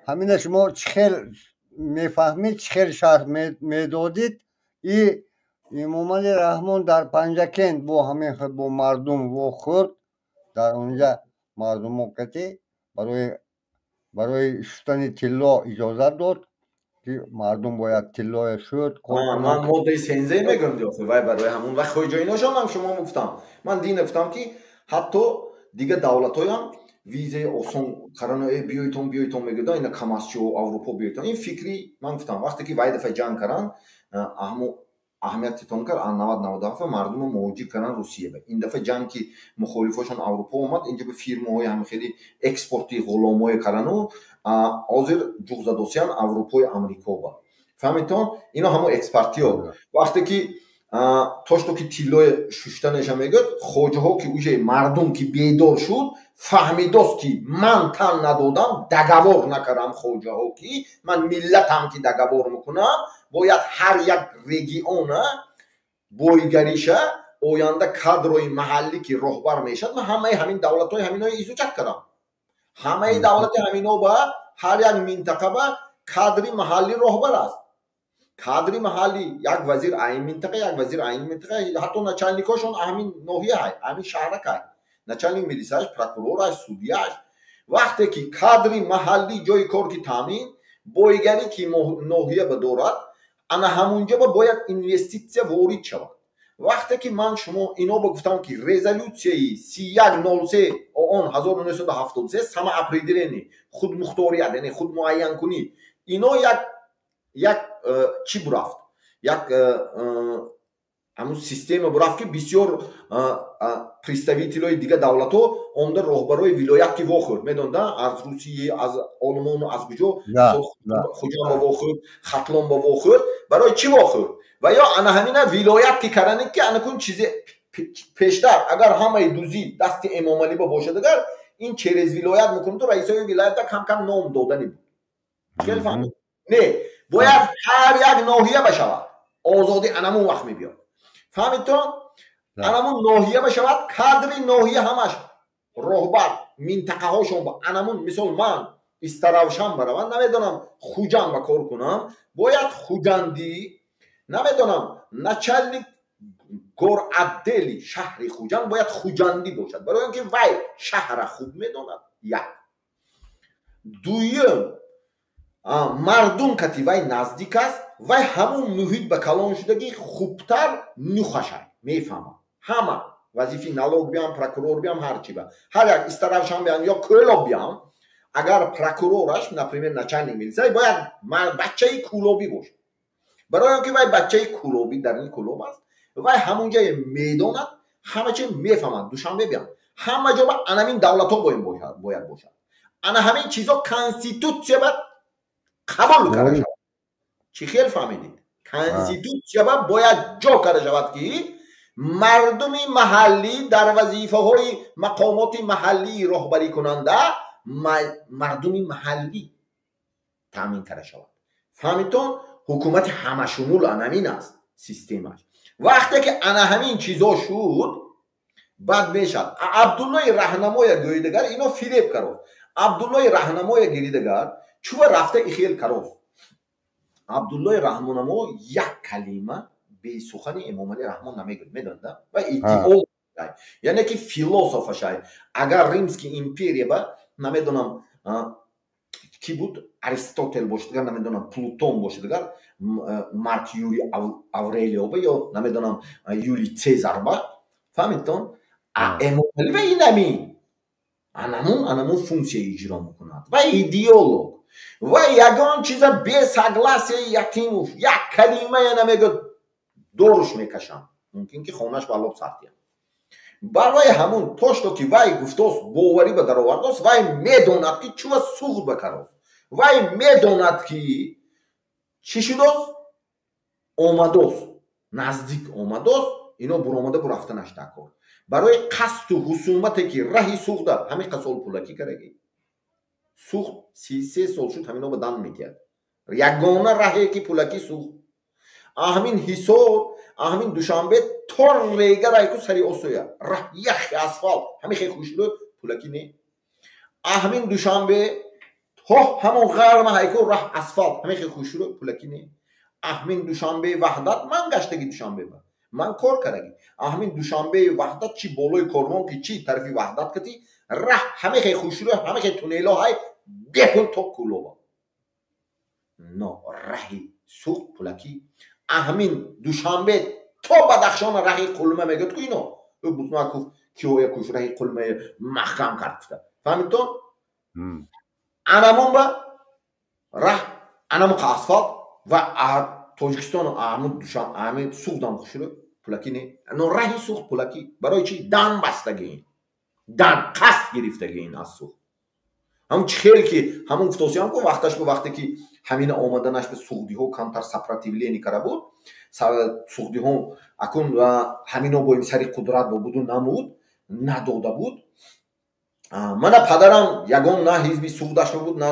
Ҳамина шумо чӣ хел мефаҳмид, чӣ хел шарҳ медодид? И Эмомалӣ Раҳмон дар Панҷакент бо ҳамин бо мардум вохӯрд. Дар онҷа мардумо кати барои шустани тилло иҷозат дод, ки мардум бояд тиллоя шуд. Ман моддаи сензае мегӯям диохи вай барои ҳамун вақт хоҷоиношонам шумо гуфтам. Ман дина гуфтам ки ҳатто дигар давлатҳоям визаи осон карана, биёйтон, биёйтон мегӯянд, ина камазчиҳо Аврупо биёйтон. Ин фикри ман гуфтам вақте ки вай дафъа ҷанг каранд, аҳамиятитон кард, 90-97 мардумро муҳоҷир кардан Русия. Ин дафъа ҷанг ки мухолифошон Аврупо омад, инҷа ба фирмаҳои ҳам хеле экспорти ғуломое кардану ҳозир ҷуғзадосиян Аврупои Амрико ба. Фаҳмидтон? Ино ҳамо экспортиё. Вақте ки то что ки тиллои шуштанеша мегӯяд, хоҷаҳо ки уже мардум ки бедор шуд, фаҳмидост ки ман тан надодам, договор накардам хоҷаҳо ки ман миллатам ки договор мекунам, бояд ҳар як региона бойгариша оянда кадрои маҳаллӣ ки роҳбар мешавад. Ман ҳамаи ҳамин давлатҳои ҳаминои изучат кардам. Ҳамаи давлати ҳамино ба ҳар як минтақа ба кадри маҳаллӣ роҳбар аст. Кадри маҳаллӣ як вазир айн минтақа, як вазир айн минтақа, ҳатто начальникҳошон ҳамин ноҳия ҳай, ҳамин шаҳрак ҳай. Начальник милисияш, прокурораш, судьяш. Вақте ки кадри маҳаллӣ ҷои кор ки таъмин, боигарӣ ки ноҳия ба дорад, ана ҳамунҷо ба бояд инвеститсия ворид шавад. Вақте ки ман шумо ино ба гуфтам, ки резолюсияи 3103 ООН 1973, самоопределение, худмухторият, яъне худмуайянкунӣ, ино як чӣ бурафт, як ҳамун система бурафт, ки бисёр представителҳои дигар давлатҳо омда роҳбарои вилоят ки вохӯрд, медонда, аз Русия, аз Олмону аз куҷо, Хуҷанд ба вохӯрд, Хатлон ба вохӯрд. Барои чӣ вохӯрд? Ва ё ана ҳамина вилоят ки карданед, ки анакун чизе пештар, агар ҳамаи дузӣ дасти Эмомалӣ ба бошад, агар ин через вилоят мекунад, раисои вилоята кам кам ном додани буд. Хеле фаҳмид? Не, бояд ҳар як ноҳия башавад. Озодӣ анамун вақт мебиёд, фаҳмидтон? Анамун ноҳия башавад, кадри ноҳия ҳамаш роҳбар минтақаҳошон ба анамун. Мисол, ман Истаравшан баравам, намедонам, Хуҷанд ба кор кунам, бояд хуҷандӣ, намедонам, начальник горотдели шаҳри Хуҷанд бояд хуҷандӣ бошад, барои он ки вай шаҳра хуб медонад. Як дуюм, мардум кати вай наздик аст, вай ҳамун муҳит ба калон шудагӣ, хубтар нюхашай мефаҳмад. Ҳама вазифаи налог биям, прокурор биям, ҳар чи ба ҳар як Истаравшан биям ё Кӯлоб биям, агар прокурораш, например, начальник милиция бояд бачаи кӯлобӣ бошад, барои он ки вай бачаи кӯлобӣ, дар ин Кӯлоб аст, вай ҳамун ҷое медонад, ҳама чи мефаҳмад. Душанбе биям, ҳама ҷо ба анамин давлатҳо бояд бошад. Ана ҳамин чизо конститутсия ба қабул карда шавад. Чӣ хел фаҳмидед? Конститутсия ба бояд ҷо карда шавад, ки мардуми маҳаллӣ дар вазифаҳои мақомоти маҳаллии роҳбарикунанда мардуми маҳаллӣ таъмин карда шавад. Фаҳмидтон? Ҳукумати ҳамашумул анамин аст системаш. Вақте ки ана ҳамин чизо шуд, бад мешавад. Абдуллои Раҳнамоя гӯидагар, ино фиреб кард. Абдуллои Раҳнамоя гиридагар чува рафта ихел кароф. Абдуллои Раҳмонамо як калима бесухани Эмомалӣ Раҳмон намегӯяд, медонда, ва идеолог, яъне ки философашай. Агар Римский империя ба, намедонам, ки буд, Аристотел бошадагар, намедонам, Плутон бошадагар, Марк Юли Аврелио ба ё, намедонам, Юли Цезар ба, фаҳмидтон? Эмомалӣ ва инами анамун функсия иҷро мекунад ва идеолог ва ягон чиза без согласия Ятимов як калимая намегӯяд, доруш мекашам, мумкин ки хонаш ба лоб сартиям. Барои ҳамун то что ки вай гуфтост, боварӣ ба даровардост, вай медонад, ки чува суғд ба карост, вай медонад, ки чӣ шудост, омадост, наздик омадост, ино буромада бурафтанаш дар кор. Барои қасду ҳусумате ки раҳи Суғда ҳамин қа сол пулакӣ карагӣ, Суғд 33 сол шуд, ҳамино ба дан медиҳад. Ягона раҳе ки пулакӣ Суғд, аҳмин Ҳисор, аҳмин Душанбе то Рега райку сари Осоя раҳ яхи асфалт, ҳамин хел хушрӯ, пулакӣ не. Аҳмин Душанбе то ҳамон ғарма ҳайку раҳ асфалт, ҳамин хел хушрӯ, пулакӣ не. Аҳмин Душанбе Ваҳдат, ман гаштаги Душанбе ба ман кор кардаги, аҳмин Душанбеи Ваҳдат, чи болои корвон ки, чи тарафи Ваҳдат кати раҳ ҳамин хел хушрӯ, ҳамин хел туннело ҳай, бепул то Кӯлоба. Но раҳи Суғд пулакӣ. Аҳмин Душанбе то Бадахшона раҳи Қулма мегӯяд ку, ино Бузмаков киҳоя куш, раҳи Қулмаи маҳкам кард гуфта, фаҳмидтон? Анамон ба раҳ анамуқа асфалт ва Тоҷикистон аҳмуд Душан, аҳмин Суғдам хушрӯ, пулакӣ не. Но раҳи Суғд пулакӣ. Барои чи? Дан бастагиин, дан қасд гирифтагиин аз Суғд. Ҳамун чӣ хел ки ҳамун гуфтосиям ку, вақташ бу, вақте ки ҳамина омаданаш ба суғдиҳо камтар сопротивление кара буд, суғдиҳо акун ҳамино бо им сари қудрат бо буду намуд надода буд. Мана падарам ягон на ҳизби Суғдаш буд, на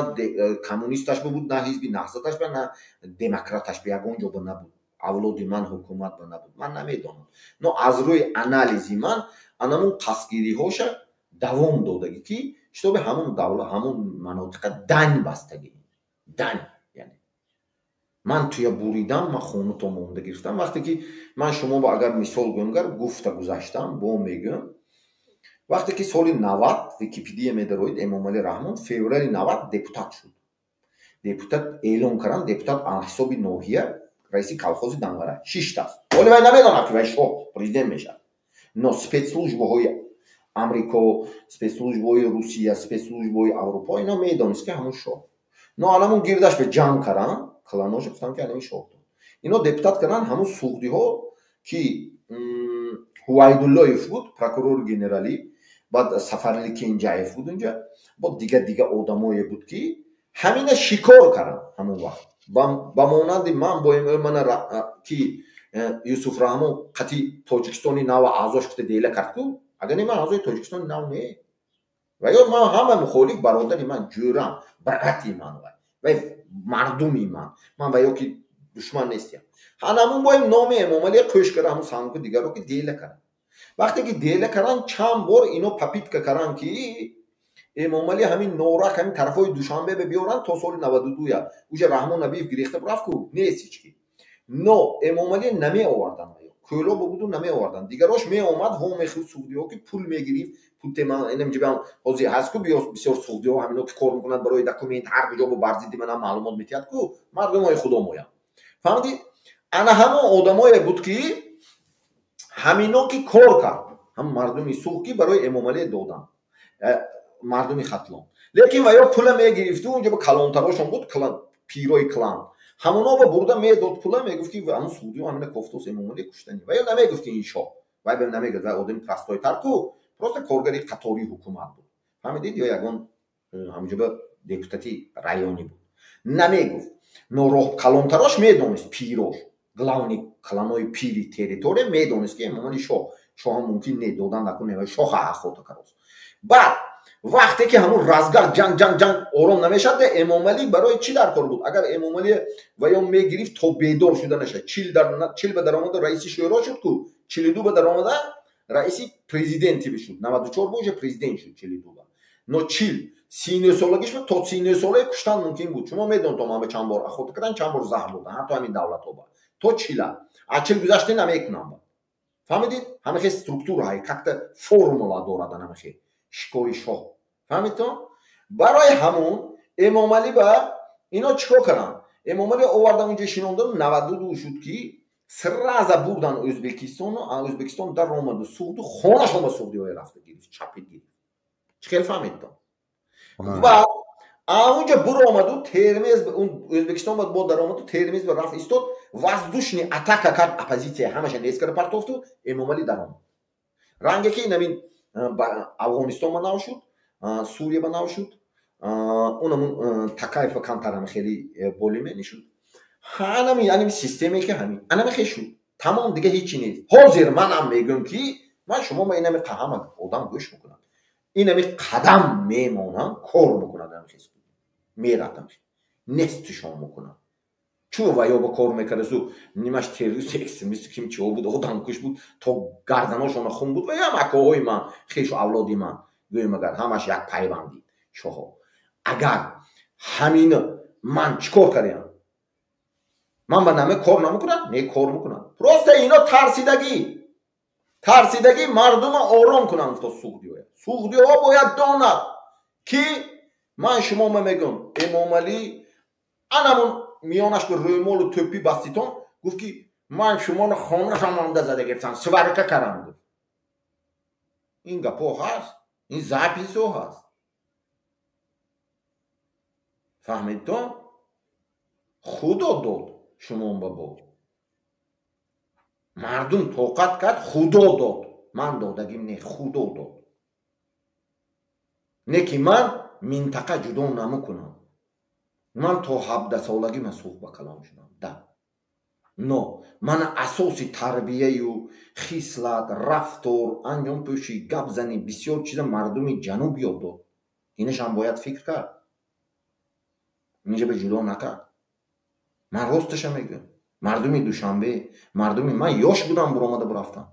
коммунисташ буд, на ҳизби Наҳзаташ ба, на демократаш ба, ягон ҷо ба набуд. Авлоди ман ҳукумат ба набуд, ман намедонам, но аз рӯи анализи ман анамун қасдгириҳоша давом додагӣ, ки чтобы ҳамун давла, ҳамун манотиқа дань бастагӣ, дань, яъне ман туя буридам, ман хонато монда гирифтам. Вақте ки ман шумо агар мисол гӯям, гар гуфта гузаштам, бо мегӯям. Вақте ки соли 90 Википедия медароид, Эмомалӣ Раҳмон феврали 90 депутат шуд. Депутат эълон карданд, депутат ҳисоби ноҳия, раиси колхози Данғара шиштааст. Ҳоли вай намедонад, ки вай шоҳ, президент мешавад. Но спецслужбаҳои Амрико, спецслужбаҳои Русия, спецслужбаҳои Аврупо, ино медонист, ки ҳамун шоҳ. Но анамун гирдаш ба ҷамъ карданд, кланоша гуфтанд, ки анами шоҳ. Ино депутат карданд. Ҳамун суғдиҳо, ки Ҳувайдуллоев буд, прокурори генералӣ, баъд Сафарали Кенҷаев буд унҷа, бо дига дига одамое буд, ки ҳамина шикор карданд. Ҳамон вақт ба монанди ман бо мана, ки Юсуф Раҳмон қати Тоҷикистони нава аъзош кута дела кард ку. Агар не, ман аъзои Тоҷикистони нав не. Ва ё ман ҳама мухолиф бародари ман, ҷӯрам, брати ман, вай мардуми ман, ман ва ё ки душман нестиям. Ҳанамун боим номи Эмомалӣ қӯш карда, ҳамун сангу дигаро ки дела карданд. Вақте ки дела карданд, чанд бор ино попытка карданд, ки Эмомалӣ ҳамин Норак, ҳамин тарафҳои Душанбе биёранд то соли 92-я. Уже Раҳмон Набиев гирехта рафт ку, нест ҳеч ки. Но Эмомалӣ намеоварданд, Кӯлобо буду, намеоварданд. Дигарош меомад, во мехӯрд суғдиҳо, ки пул мегирифт. Пул темаинамҷибам ҳозир ҳаст ку, бисёр суғдиҳо ҳамино ки кор мекунанд барои документ, ҳар куҷо бо бар зидди манам маълумот метиҳад ку, мардумои худомоям. Фаҳмидӣ? Ана ҳамон одамое буд, ки ҳамино ки кор кард, ҳам мардуми Суғд, ки барои Эмомалӣ доданд, мардуми Хатлон. Лекин ва ё пула мегирифту унҷо ба калонтарошон буд, пирои клан, ҳамоно ба бурда медод пула, мегуфт, ки ҳамун суғдиҳо ҳамина кофтос, Эмомалӣ куштани. Ва ё намегуфт, ки ин шоҳ. Вай ба намегуфт, вай одами простойтар ку, просто коргари қатории ҳукумат буд, фаҳмидед? Ё ягон ҳаминҷо ба депутати районӣ буд, намегуфт. Но роҳ калонтарош медонист, пирош, главный кланои пири территория медонист, ки Эмомали шоҳ, шоҳам мумкин не додан накун, шоҳа охота карост. Баъд вақте ки ҳамун разгар ҷанг, ҷанг, ҷанг ором намешавад, Эмомалӣ барои чӣ дар кор буд? Агар Эмомалӣ ва ё мегирифт, то бедор шуда нашад, 40 ба даромада раиси шӯро шуд ку, 42 ба даромада раиси президенти бишуд, 94 ба уже президент шуд, 42 ба. Но 40, 39 солагиш то 39 солаи куштан мумкин буд. Шумо медонед, то ман ба чанд бор охота кардан, чанд бор заҳр додан, ҳатто ҳамин давлатҳо ба то 40-а, аз 40 гузашта намекунам. Ба фаҳмидед, ҳамахе структураҳай, как-то формула дорад ҳамахе шикори шоҳ, фаҳмидтон? Барои ҳамун Эмомалӣ ба ино чӣ кор карданд? Эмомалӣ овардан, унҷо шинондан. 92 шуд, ки сразу бурдан Ӯзбекистону Ӯзбекистон даромаду Суғду хонашон ба суғдиҳое рафта гирифт, чапид гирифт. Чӣ хел, фаҳмидтон? Ва унҷа буромаду Термез, Ӯзбекистон ба бо даромаду Термез ба рафт, истод, воздушный атака кард, оппозитсия ҳамаша нест карда партофту Эмомалӣ даромад. Ранге ки инамин Афғонистон ба нав шуд, Сурия ба нав шуд, унамун Такаев ба камтар хеле более-менее шуд. Ҳанами анами системе ки ҳамин анами хел шуд, тамом, дига ҳечи нест. Ҳозир манам мегӯям, ки ман шумо ба инами ҳама одам гӯш мекунам, инами қадам мемонам, кор мекунад, мерадам, нестишон мекунам. Чун ва ё ба кор мекардасу нимаш террорист, экстремист, ким чиҳо буд, одамкуш буд, то гарданошона хун буд. Ва ям акоҳои ман, хешу авлоди ман, гӯем, агар ҳамаш як пайванди шоҳо. Агар ҳамин ман чӣ кор кардем, ман ба наме кор намекунам, не, кор мекунам. Просто ино тарсидагӣ, тарсидагӣ, мардума ором кунам то суғдиҳоя. Суғдиҳо бояд донад, ки ман шумо ма мегӯм, Эмомалӣ анамун миёнаш ба рӯймолу тӯппӣ баститон, гуфт, ки ман шуморо хонашам монда зада гирифтам, сварка кардам, гуфт. Ин гапҳо ҳаст, ин записҳо ҳаст, фаҳмидтон? Худо дод шумон ба бо мардум тоқат кард, Худо дод, ман додагим не, Худо дод. Не ки ман минтақа ҷудо намекунам. Ман то 17 солагӣ ман Суғд ба калон шудам да, но мана асоси тарбияю хислат, рафтор, анҷомпӯшӣ, гапзанӣ, бисёр чиза мардуми ҷануб ёд дод. Инашам бояд фикр кард, инҷа ба ҷудо накард. Ман росташа мегӯям, мардуми Душанбе, мардуми ман ёш будам, буромада бурафтам.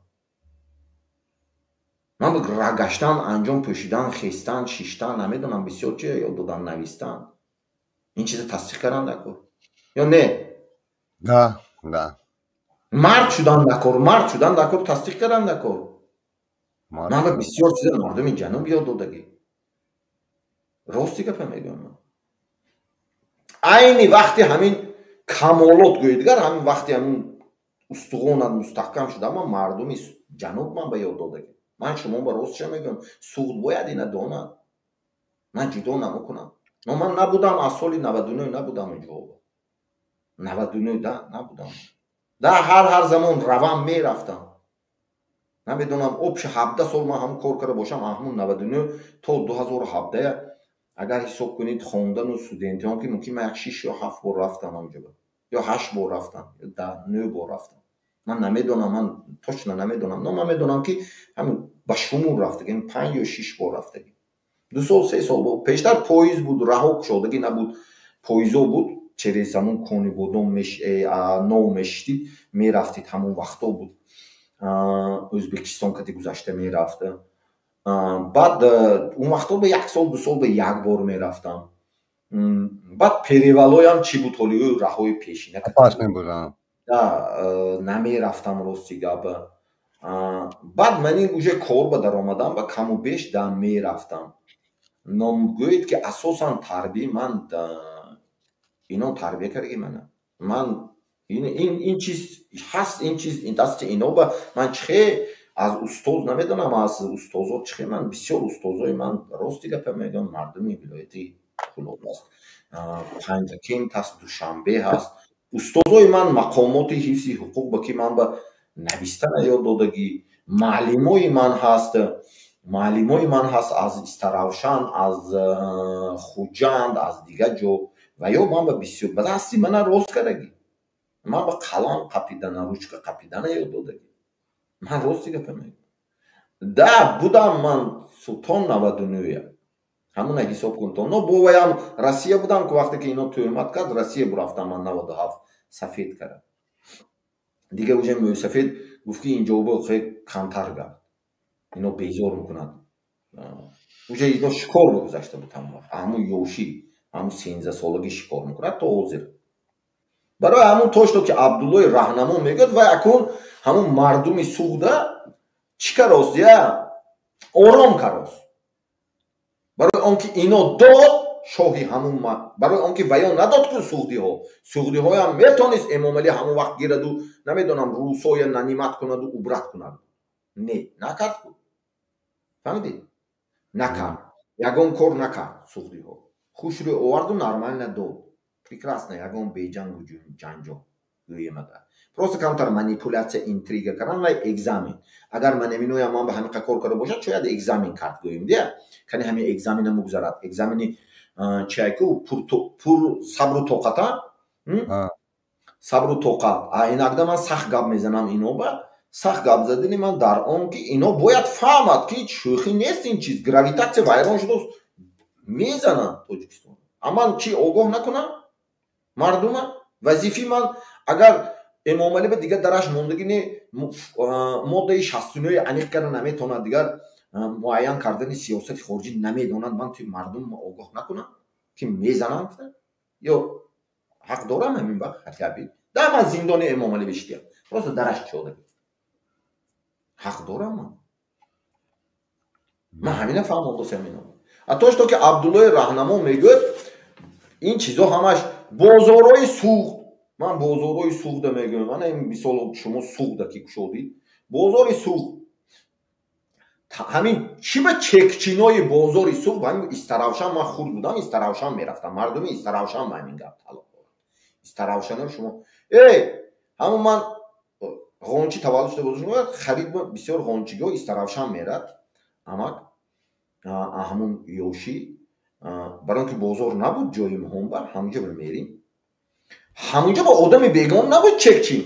Ман гаштан, анҷом пӯшидан, хестан, шиштан, намедонам, бисёр чиза ёд додан, навистан. Ин чиза тасдиқ кардан даркор ё не? Да. Мард шудан даркор, мард шудан даркор, тасдиқ кардан даркор. Ман ба бисёр чиза мардуми ҷануб ёд додагӣ. Рости гапа мегӯям ман. Айни вақти ҳамин камолот гӯед, дигар ҳамин вақти ҳамин устухонат мустаҳкам шуда, ман мардуми ҷануб ман ба ёд додагӣ. Ман шумо ба ростша мегӯям, Суғд бояд ина донад. Ман ҷудо намекунам. Но ман набудам, аз соли 99 набудам инҷо. 99 да набудам. Да ҳар замон равам мерафтам. Намедонам, общий 17 сол ман ҳамун кор карда бошам, ҳамун 99 то 2017 агар ҳисоб кунед, хондану студентиҳон, ки мумкин ман як 6 ё 7 бор рафтам ҳамҷо, ё 8 бор рафтам, ё 9 бор рафтам. Ман намедонам, ман точно намедонам, но ман медонам, ки ҳамин ба шумур рафтагим, 5 ё 6 бор рафтагим. 2 сол, 3 сол пештар поезд буд, раҳо кушодагӣ набуд, поездо буд, через ҳамун Конибодом нов мешиштид, мерафтид, ҳамон вақто буд. Ӯзбекистон кати гузашта мерафт. Баъд он вақто ба як сол, 2 сол ба як бор мерафтам. Баъд перевалоям чӣ буд, ҳоли ӯ раҳои пешина да намерафтам, рости гап. Баъд ман ин уже кор ба даромадам, ба каму беш да мерафтам. Но гӯед, ки асосан тарбия ман ино тарбия кардаги мана. Ман ин чиз ҳаст, ин чиз дасти ино ба ман чихе аз устоз намедонам, аз устозо чихе ман бисёр устозои ман, рости гапа мегӯям, мардуми вилояти Кӯлоб аст, Панҷакент ҳаст, Душанбе ҳаст. Устозои ман мақомоти ҳифзи ҳуқуқ ба ки ман ба навистана ёд додагӣ, маълимои ман ҳаст, маълимои ман ҳаст аз Истаравшан, аз Хуҷанд, аз дигар ҷо, ва ё ман ба бисёр ба дасти мана рост кардагӣ. Ман ба қалам қапидана, ручка қапидана ёд додагӣ. Ман рости гапа мегӯям. Да будам ман то 99-я. Ҳамуна ҳисоб кун то. Но боваям Россия будам, ки вақте ки ино тӯҳмат кард, Россия бурафтам ман 97 сафед кардам. Дига уже мӯйсафед гуфт, ки инҷо хеле камтар гап. Ино безор мекунад. Уже ино шикор гузашта буд ҳамон вақт. Ҳамун ёшӣ, ҳамун 13 солагӣ шикор мекунад то ҳозир. Барои ҳамун то что ки Абдуллои Раҳнамо мегӯяд, вай акун ҳамун мардуми Суғда чӣ карост, я ором карост. Барои он ки ино дод шоҳи ҳамун, барои он ки ваё надод ку суғдиҳо. Суғдиҳоям метонист Эмомалӣ ҳамон вақт гираду, намедонам, русоя нанимать кунаду убрать кунад. Не, накард ку. Фаҳмидед? Накард. Ягон кор накард суғдиҳо. Хушрӯй оварду нормально дод. Прекрасно, ягон беҷангу ҷанҷол гӯем агар. Просто камтар манипуляция, интрига кардан ва экзамен. Агар манаминоям ман ба ҳамиқа кор карда бошад, шояд экзамен кард гӯем, дия. Кани ҳамин экзамена мугзарад. Экзамени чиай ку пур сабру тоқата? Сабру тоқат. А инакда ман сахт гап мезанам иноба. Сахт гап задани ман дар он ки ино бояд фаҳмад, ки шӯхӣ нест ин чиз. Гравитатсия вайрон шудааст. Мезананд Тоҷикистон. А ман чӣ огоҳ накунам? Мардума? Вазифаи ман, агар Эмомалӣ ба дигар дараш мондагӣ не, моддаи 69 аниқ карда наметавонад, дигар муайян кардани сиёсати хориҷӣ намедонад, ман туи мардум огоҳ накунам, ки мезанам, ё ҳақ дорам ҳамин ба хатиаби да ман зиндони Эмомалӣ бишидиям, просто дараш кушодагӣ, ҳақ дорам ман. Ман ҳамина фаҳмондосам ино. А то что ки Абдуллои Раҳнамо мегӯяд, ин чизо ҳамаш бозорҳои Суғд, ман бозорҳои Суғда мегӯям, мана ин мисол, шумо Суғда ки кушодид, бозори Суғд, ҳамин чӣ ба чекчинои бозори Суғд, ҳамин Истаравшан, ман хурд будам, Истаравшан мерафтам, мардуми Истаравшан ба ҳамин гап талоқ дорад. Истаравшано шумо эй ҳамун ман Ғончи таваллуд шуда бозор харид, бисёр ғончигиҳо Истаравшан мерад, амак ҳамун ёшӣ, барои он ки бозор набуд ҷои муҳомбар, ҳамунҷо мерим, ҳамунҷо ба одами бегон набуд чекчин,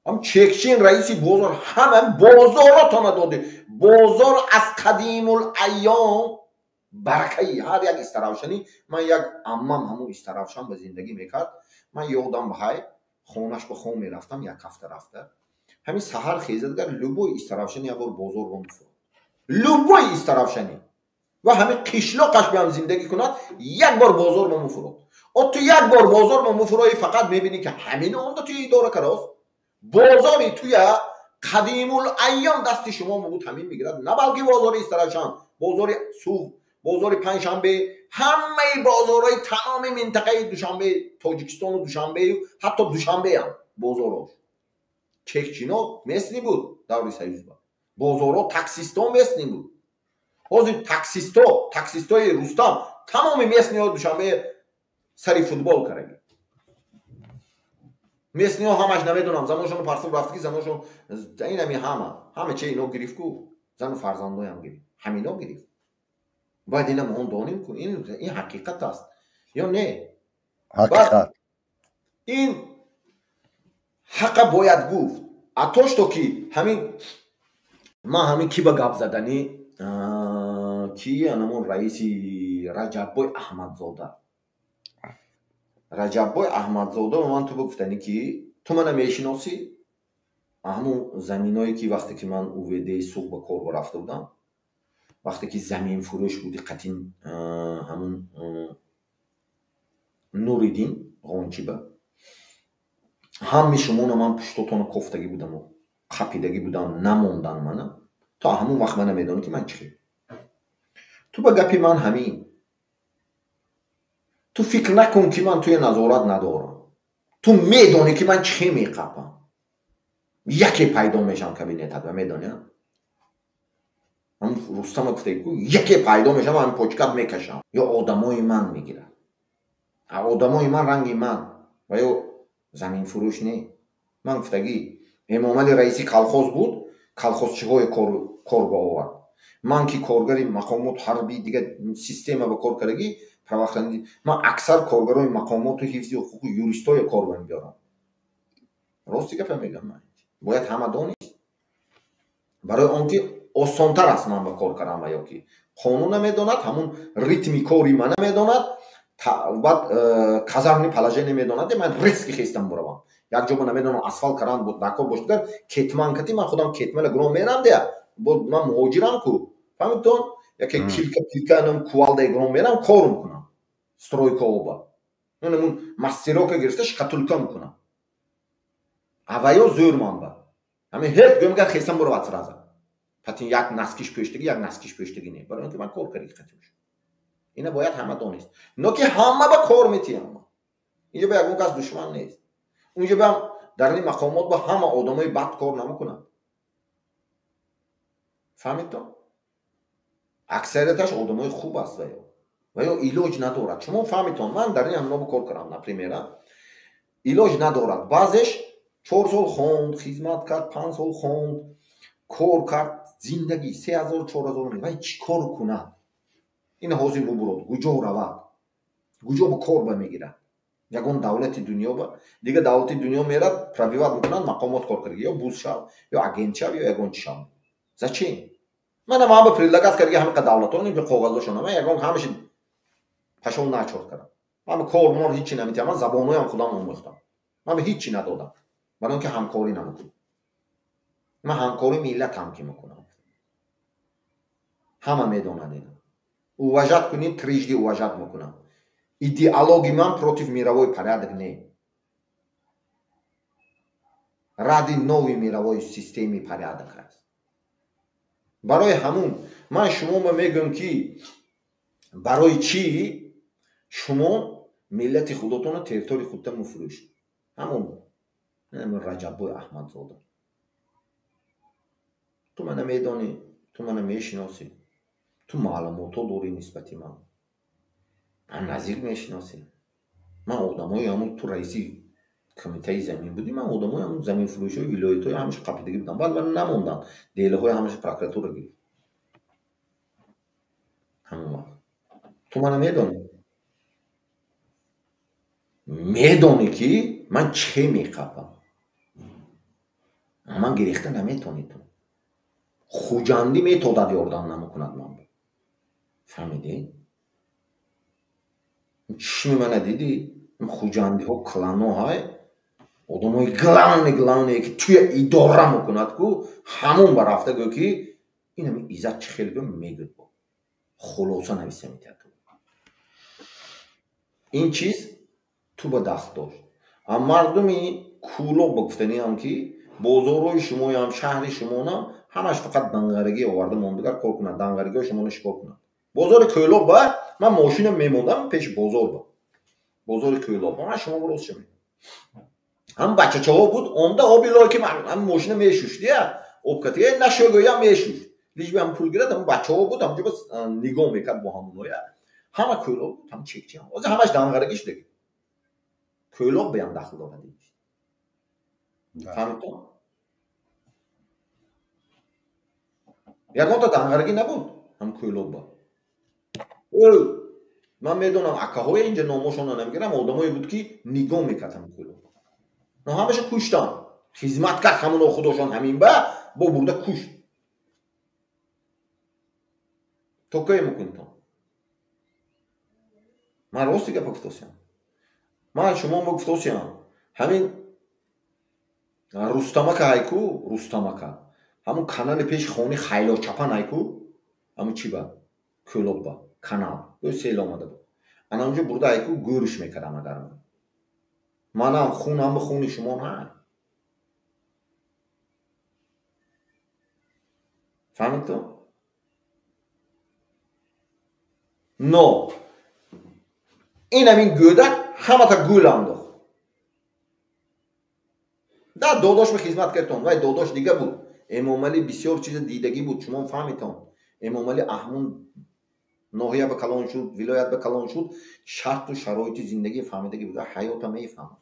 ҳам чекчин, раиси бозор, ҳама бозоротона доди. Бозор аз қадимул айём баракаи ҳар як истаравшанӣ. Ман як аммам ҳамун Истаравшан ба зиндагӣ мекард, ман ёдам ба ҳай, хонаш ба хон мерафтам як ҳафта рафта. Ҳамин саҳар хезадгар, любой истаравшанӣ як бор бозор рон мефурод, любой истаравшанӣ ва ҳамин қишлоқаш биам зиндагӣ кунад, як бор бозор ма муфурод. О, ту як бор бозор ма муфурои, фақат мебинӣ, ки ҳамин онда туя идора карост, бозори туя. Қадимул айём дасти шумо буд, ҳамин мегирад. На балки бозори Истаравшан, бозори Суғд, бозори Панҷшанбе, ҳамаи бозорҳои тамоми минтақаи Душанбе, Тоҷикистону Душанбею ҳатто Душанбеам бозорҳош. Чекчино местный буд даври Союз ба. Бозорҳо таксисто местный буд. Ҳозир таксисто, таксистои Рустам тамоми местный ҳо Душанбе сари футбол кардаги. Местный ҳо ҳамаш намедонам, заношону парсур рафт ки заношон инами ҳама, ҳама че ино гирифт ку, зану фарзандоям гирифт, ҳамино гирифт. Бояд ина мо он донем ку, ин ҳақиқат аст ё не? Ҳақиқат. Ин ҳақа бояд гуфт. А то что ки ҳамин ман ҳамин ки ба гап заданӣ, ки анамон раиси Раҷаббой Аҳмадзода. Раҷаббой Аҳмадзода ба ман ту бигуфтанӣ ки ту мана мешиносӣ? Ҳамун заминое ки вақте ки ман УВД Суғд ба кор рафта будам, вақте ки заминфурӯш буди қатин ҳамун Нуриддин Ғончиба, ҳами шумоно ман пуштотоно кофтагӣ будаму қапидагӣ будам, намондан мана. То ҳамун вақт мана медонӣ ки ман чӣ хел. Ту ба гапи ман ҳамин. Ту фикр накун ки ман туя назорат надорам. Ту медонӣ ки ман чӣ меқапам. Яке пайдо мешавам кабинетат ва медонӣ? Ҳамун Рустама гуфтаги ку яке пайдо мешавам, ҳамин почкат мекашам. Ё одамои ман мегирад. А одамои ман ранги ман ва ё заминфурӯш не. Ман гуфтагӣ Эмомали раиси колхоз буд, колхозчиҳое кор ба овард. Ман ки коргари мақомот ҳарбӣ дигар система ба кор кардагӣ, правоохранитель, ман аксар коргарои мақомоту ҳифзи ҳуқуқу юристое кор ба мебиёрам. Рости гапа мегӯям ман. Бояд ҳама донист. Барои он ки осонтар аст ман ба кор кардам ва ё ки қонун намедонад, ҳамун ритми кори ман намедонад, баъд казармный положение медонад, ман резко хестам буравам. Як ҷо ба намедонам асфалт кардан буд, дар кор бошад, кетман кати ман худам кетмана гуром мерам дея. Ман муҳоҷирам ку. Фаҳмидтон? Яке килка пилка нам кувалда гуром мерам кор мекунам. Стройка оба. Ман мастерока гирифта шкатулка мекунам. Аваё зӯр ман ба. Ҳамин ҳеҷ гӯям гар хестам буравад сразу. Патин як наскиш пӯштагӣ, як наскиш пӯштагӣ не. Барои он ки ман кор карди қатимш. Ина бояд ҳама донист. Но ки ҳама ба кор метиҳам. Инҷо ба ягон кас душман нест. Унҷо ба дар ин мақомот ба ҳама одамои бад кор намекунанд. Фаҳмидтон? Аксарияташ одамои хуб аст ва ё. Ва ё илоҷ надорад. Шумо фаҳмидтон, ман дар ин ҳамно кор кардам, например, илоҷ надорад. Баъзеш 4 сол хонд, хизмат кард, 5 сол хонд, кор кард, зиндагӣ 3000 4000 вай чӣ кор кунад? Ин ҳозир бубурод, куҷо равад? Куҷо ба кор ба мегирад? Ягон давлати дунё ба дигар давлати дунё мерад, пробивать мекунад, мақомот кор карда, ё буз шав, ё агент шав, ё ягон чи шав. Зачем? Мана ман ба предлагать карда ҳамақа давлатҳо, ин коғазошон, ман ягон ҳамаша пашол начор кардам. Ман ба кор мор ҳичи наметиҳам, ман забонҳоям худам омӯхтам. Ман ба ҳичи надодам. Барои он ки ҳамкорӣ намекунам. Ман ҳамкорӣ миллатам ки мекунам. Ҳама медонад ина. Уважать кунӣ, трижды уважать мекунам. Идеологи ман против мировой порядок не. Ради новой мировой системы порядок аст. Барои ҳамун ман шумо мегӯям ки барои чӣ шумо миллати худотонро территорияи худта мефурӯшед. Ҳамон Раҷаббой Аҳмадзода. Ту мана медонӣ, ту мана мешиносӣ, ту маълумотҳо дорӣ нисбати ман. Ман наздик мешиносӣ. Ман одамои ҳамун ту раиси кумитаи замин будӣ, ман одамои ҳамун заминфурӯшҳои вилоятҳои ҳамаша қапидагӣ будам. Баъд ман намондам. Делаҳои ҳамаша прокуратура гирифт. Ҳамон вақт. Ту мана медонӣ? Медонӣ ки ман чӣ меқапам. Ман гирифта наметонӣ ту. Хуҷандӣ методад ёрдам намекунад ман. Фаҳмидӣ? Чишми мана дидӣ? Хуҷандиҳо клано ҳай, одамои главный главные ки туя идора мекунад ку, ҳамон ба рафта гӯ ки ин ҳами Иззат чӣ хел гӯ мегӯд бо. Хулоса нависа метиҳад. Ин чиз ту ба даст дошт. А мардуми Кӯлоб ба гуфтаниам ки Бозорҳои шумоям, шаҳри шумонам ҳамаш фақат дангарагӣ оварда мондагар кор кунад, дангарагиҳои шуморо шикор кунад. Бозори Кӯлоб ба ман мошина мемондам пеши бозор ба. Бозори Кӯлоб ба ман шумо рост шумед. Ҳам бачачаҳо буд, омда оби лой ки ман мошина мешушт, я об кати нашогӯям мешушт. Лишь бы ҳам пул гирад, ҳам бачаҳо буд, ҳамҷо бас нигоҳ мекард бо ҳамоноя. Ҳама Кӯлоб буд, ҳам чекчи ҳам. Ҳозир ҳамаш дангарагӣ шуда. Кӯлоб ба ям дахл дорад. Фаҳмидтон? Ягонта дангарагӣ набуд ҳам Кӯлоб ба. Ман медонам акаҳое инҷа номошонро намегирам, одамое буд ки нигоҳ мекард ҳам Кӯлоб. Но ҳамаша куштан. Хизмат кард ҳамоно худошон ҳамин ба бо бурда кушт. То кое мекунитон? Ман рости гапа гуфтосиям. Ман шумо гуфтосиям. Ҳамин Рустамака ҳайку, Рустамака. Ҳамун канали пеши хони Хайлочапан ҳайку, ҳамун чи ба? Кӯлоб ба, канал. Ӯ сел омада буд. Ана онҷо бурда ҳайку гӯриш мекардам агар ман. Манам хунам хуни шумо ҳай. Фаҳмидтон? Но ин ҳамин гӯдак ҳамата гул андохт. Да додош ба хизмат кардтон. Вай додош дига буд. Эмомалӣ бисёр чиза дидагӣ буд, шумо фаҳмитон. Эмомалӣ аҳмун ноҳия ба калон шуд, вилоят ба калон шуд, шарту шароити зиндагӣ фаҳмидагӣ буд. Ҳаёта мефаҳмад.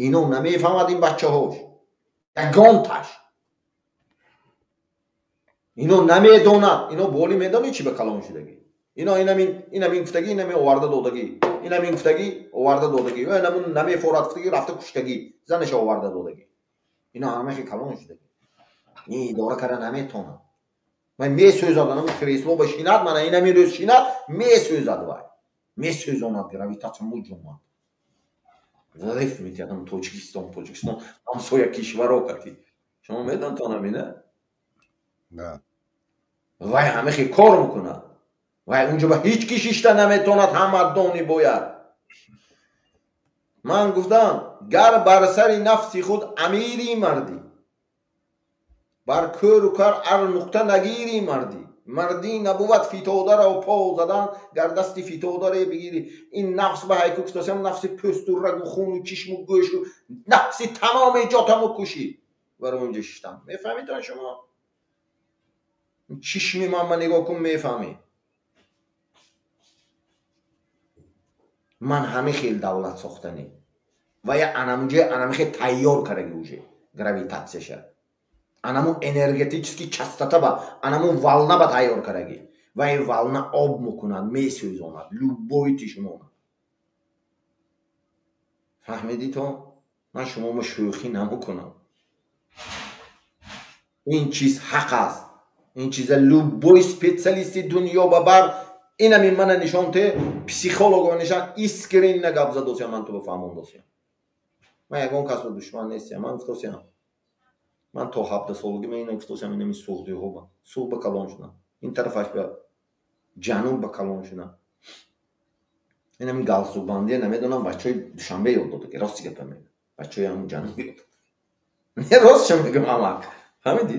Ино намефаҳмад ин бачаҳош. Ягонташ. Ино намедонад. Ино боли медонӣ чӣ ба калон шудагӣ. Ино инамин гуфтагӣ, инамин оварда додагӣ. Инамин гуфтагӣ, оварда додагӣ. Инамин намефорад гуфтагӣ, рафта куштагӣ, занаша оварда додагӣ. Ино ҳамахи калон шудагӣ. Ин идора карда наметонад. Вай месӯзад, анам кресло ба шинад, мана инамин рӯз шинад, месӯзад вай. Месӯзонад, гравитатсия муҷумад. Риф метиҳад Тоҷикистон, Тоҷикистон ҳамсоя кишваро кати. Шумо медонтон ҳамина? Да. Вай ҳамахи кор мекунад. Вай унҷо ба ҳеҷ ки шишта наметонад, ҳама дони бояд. Ман гуфтам, гар бар сари нафси худ амири мардӣ, бар кӯру кар ар нуқта нагири мардӣ, мардӣ набувад фитодаро по задан, гар дасти фитодаре бигирӣ. Ин нафс ба ҳайку гуфтасам, нафси пӯсту рагу хуну чишму гӯшу нафси тамоми ҷотаму кушӣ. Барои унҷо шиштам. Мефаҳмитон шумо? Чишми ман ба нигоҳ кун, мефаҳмӣ. Ман ҳаме хел давлат сохтанӣ. Ва я анамуҷа анаме хел тайёр кардаги уже гравитатсияша. Анаму энергетический частота ба, анаму волна ба тайёр кардаги. Ва ин волна об мекунад, месӯзонад, любой тишмона. Фаҳмидӣ то? Ман шуморо шӯхӣ намекунам. Ин чиз ҳақ аст. Ин чиза любой специалисти дунё ба бар инамин мана нишон те, психолого нишон искренне гап задосиям, ман ту ба фаҳмондосиям. Ман ягон кас ба душман нестиям, ман гуфтосиям. Ман то 17 солагӣ ман ина гуфтосиям, инами суғдиҳо ба. Суғ ба калон шудам. Ин тарафаш ба ҷануб ба калон шудам. Инами галстукбандия намедонам, бачаҳои Душанбе ёд додаги, рости гапа мегӯям. Бачаҳои ҳамун ҷануб ёд дод. Не, ростша мегӯям, амак. Фаҳмидӣ?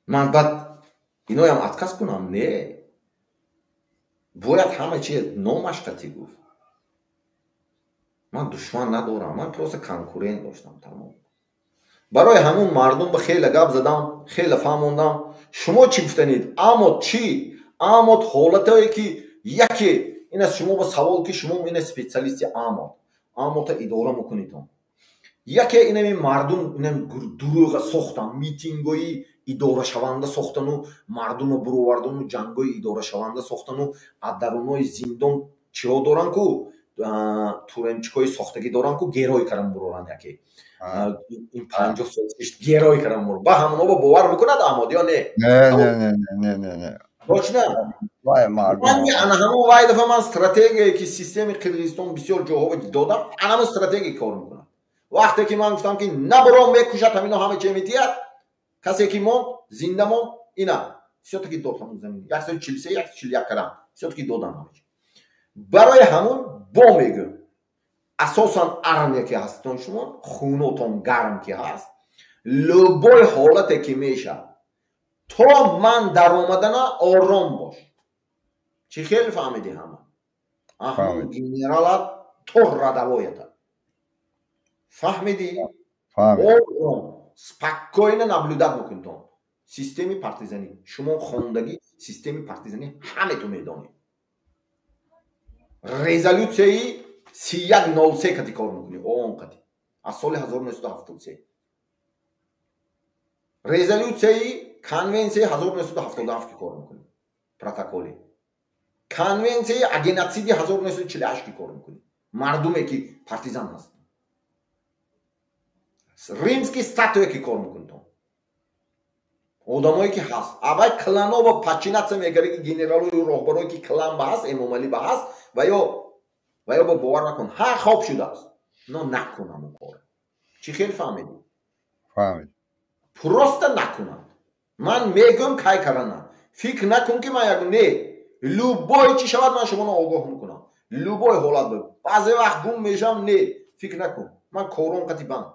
Ман баъд иноям отказ кунам? Не. Бояд ҳама чи номаш қатӣ гуфт. Ман душман надорам, ман просто конкурент доштам, тамом. Барои ҳамун мардум ба хеле гап задам, хеле фаҳмондам. Шумо чӣ гуфтанид? Аммо чӣ? Аммо ҳолатое ки яке ин аз шумо ба савол ки шумо ина специалисти амот. Амота идора мекунитон. Яке инами мардум инам дурӯға сохтан, митингои идорашаванда сохтану, мардумро буровардану, ҷангои идорашаванда сохтану, аз дарунои зиндон чиҳо доранд ку? Туремчикои сохтагӣ доранд ку, герой кардан буроранд яке. Ин 50 сол пеш герой кардан бур. Ба ҳамоно ба бовар мекунад амод ё не? Не, не, не, не, не, не. Точно? Вай мардум. Ман ана ҳамон вай дафъа ман стратегияе ки системи Қирғизистон бисёр ҷоҳо додам, ана ҳамон стратегия кор мекунад. Вақте ки ман гуфтам ки набаро мекушад, ҳамино ҳама че метиҳад, касе ки монд, зинда монд, ина всё-таки дод ҳамон замин. 143, 141 карам. Всё-таки додам ҳама чи. Барои ҳамон бо мегӯм. Асосан армия ки ҳастон шумо, хунотон гарм ки ҳаст, любой ҳолате ки мешавад, то ман даромадана ором бош. Чӣ хел фаҳмидӣ ҳама? Аҳмад генералат то радавоята. Фаҳмидӣ? Ором, спокойно наблюдать мекунтон. Системи партизанӣ. Шумо хондагӣ системи партизанӣ ҳамету медонед. Резолюсияи 3103 кати кор мекунӣ, он қати. Аз соли 1973. Резолюсияи конвенсияи 1977 ки кор мекунӣ. Протоколи. Конвенсияи о геноциди 1948 ки кор мекунӣ. Мардуме ки партизан ҳаст. Римский статуя ки кор мекунитон. Одамое ки ҳаст. Аввал кланова подчиняться мекард ки генералою роҳбарое ки клан ба ҳаст, Эмомалӣ ба ҳаст, ва ё ба бовар накун. Ҳа, хоб шудааст. Но накун ҳамон кор. Чӣ хел фаҳмидӣ? Фаҳмид. Просто накунанд. Ман мегӯям кай карана. Фикр накун ки ман як не. Любой чӣ шавад ман шуморо огоҳ мекунам. Любой ҳолат баъзе вақт гум мешавам, не. Фикр накун. Ман корон қати банд.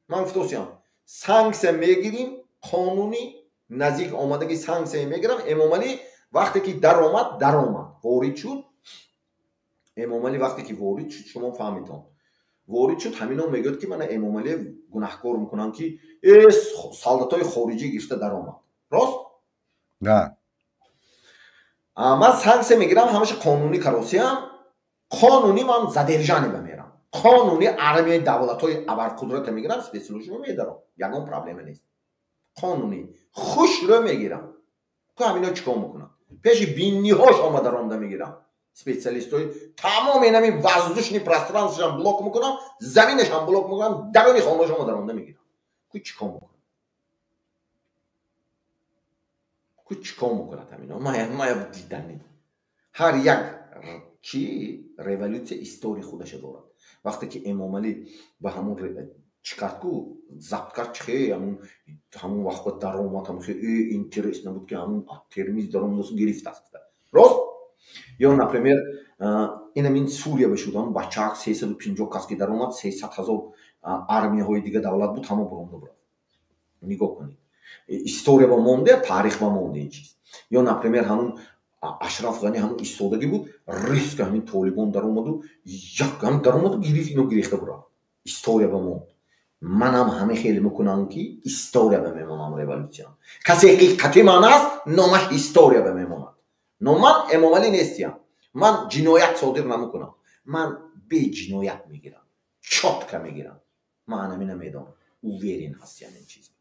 Ман гуфтосиям. Санксия мегирим, қонунӣ наздик омадаги санксия мегирам. Эмомалӣ вақте ки даромад, ворид шуд. Эмомалӣ вақте ки ворид шуд, шумо фаҳмитон. Ворид шуд, ҳамино мегӯяд ки мана Эмомалӣ гунаҳкор мекунам ки солдатҳои хориҷӣ гирифта даромад. Рост? Да. Ман санксия мегирам, ҳамаша қонунӣ каросиям. Қонунӣ ман задержание ба мерам. Қонунӣ армияи давлатҳои абарқудрата мегирам, спецслужба медарам. Ягон проблема нест. Қонунӣ хушрӯ мегирам. Ку ҳамино чӣ кор мекунам? Пеши бинниҳош омада ронда мегирам. Специалистои тамоми инами воздушный пространствошам блок мекунам, заминашам блок мекунам, даруни хонааш омада ронда мегирам. Ку чӣ кор мекунам? Ку чӣ кор мекунад ҳамино? Ман дидани. Ҳар як чӣ революсия истории худаша дорад. Вақте ки Эмомалӣ ба ҳамон чӣ кард ку, забт кард, чихе ҳамон вақт даромад, ҳамон хе интерес набуд ки ҳамон Термиз даромадасу гирифтааст. Рост? Ё, например, инамин Сурия ба шуд, ҳамон бачаак 350 кас ки даромад, 300 ҳазор армияҳои дига давлат буд, ҳама буромда бурад. Нигоҳ кунед. История ба монде, таърих ба монде ин чиз. Ё, например, ҳамон Ашраф Ғани ҳамон истодагӣ буд, резко ҳамин Толибон даромаду, як ҳам даромаду гирифт, ино гирифта бурад. История ба монд. Манам ҳаме хеле мекунам ки история ба мемонам революсия. Касе ки қати ман аст, номаш история ба мемонад. Но ман Эмомалӣ нестиям. Ман ҷиноят содир намекунам. Ман беҷиноят мегирам. Чётко мегирам. Ман ҳамина медонам. Уверен ҳастиям ин чиз.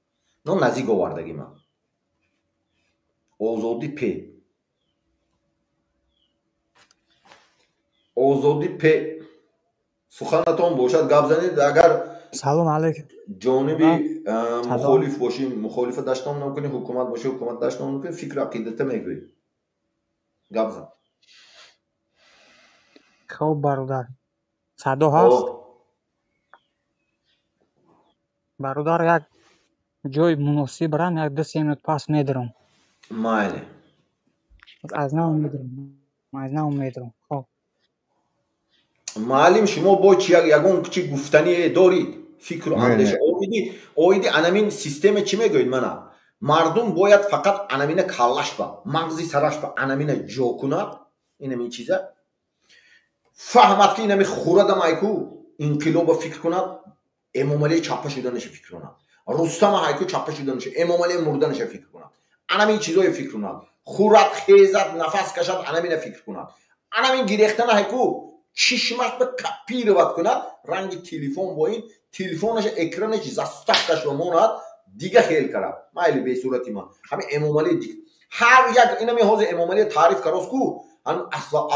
Но наздик овардагӣ ман. Озодӣ п. Озодӣ п. Суханатон бошад, гап занед, агар салом алейкум. Ҷониби мухолиф бошӣ, мухолифа даштон намекунӣ, ҳукумат бошӣ, ҳукумат даштон намекунӣ, фикру ақидата мегӯӣ. Гап зан. Хоб бародар. Садо ҳаст? Бародар, як ҷои муносиб рам, як 2-3 минут пас медарам. Майли. Аз нав медарам. Аз нав медарам. Хоб. Маълим, шумо бо чи ягон чи гуфтание дорид? Фикру андеша оиди анамин система чӣ мегӯед мана? Мардум бояд фақат анамина каллаш ба, мағзи сараш ба анамина ҷо кунад, инамин чиза. Фаҳмад ки инами хурадам айку инқилоба фикр кунад, Эмомалӣ чаппа шуданаша фикр кунад. Рустама айку чаппа шуданаша, Эмомалӣ мурданаша фикр кунад. Анамин чизое фикр кунад. Хурад, хезад, нафас кашад, анамина фикр кунад. Анамин гирехтана айку чишмаш ба копировать кунад, ранги телефон бо ин, телефонаша экранаш заставкаш ба монад, дига хел карад. Майли бесурати ман. Ҳамин Эмомалӣ ҳар як инами ҳозир Эмомалӣ таъриф кароз ку, ҳамин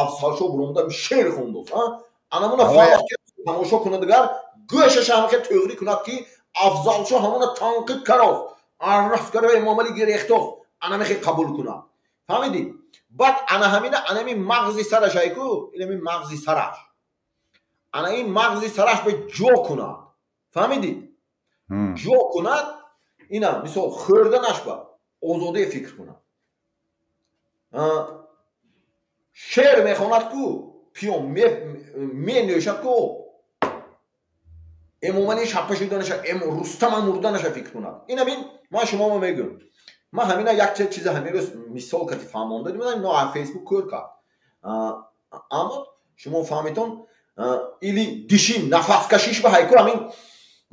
Афзалшо буромуда шеър хондоз, а? Анамуна фаҳмад ки тамошо кунад дигар, гӯшаша ҳам хел тӯғрӣ кунад ки Афзалшо ҳамуна танқид кароз, арраф кара Эмомалӣ гирехтоз, анами хел қабул кунад. Фаҳмидӣ? Баъд ана ҳамина анами мағзи сараш айку, инами мағзи сараш. Ана ин мағзи сараш ба ҷо кунад. Фаҳмидӣ? Ҷо кунад, ина мисол хӯрданаш ба озодӣ фикр кунад. Шеър мехонад ку, пиём менӯшад ку, Эмомалӣ шаппа шуданаша, Рустама мурданаша фикр кунад. Ин ҳамин ман шуморо мегӯям. Ман ҳамина як чиза ҳамин рӯз мисол кати фаҳмонда дидам, но аз Фейсбук кӯр кард. Аммо шумо фаҳмитон, или диши нафаскашиш ба ҳайку ҳамин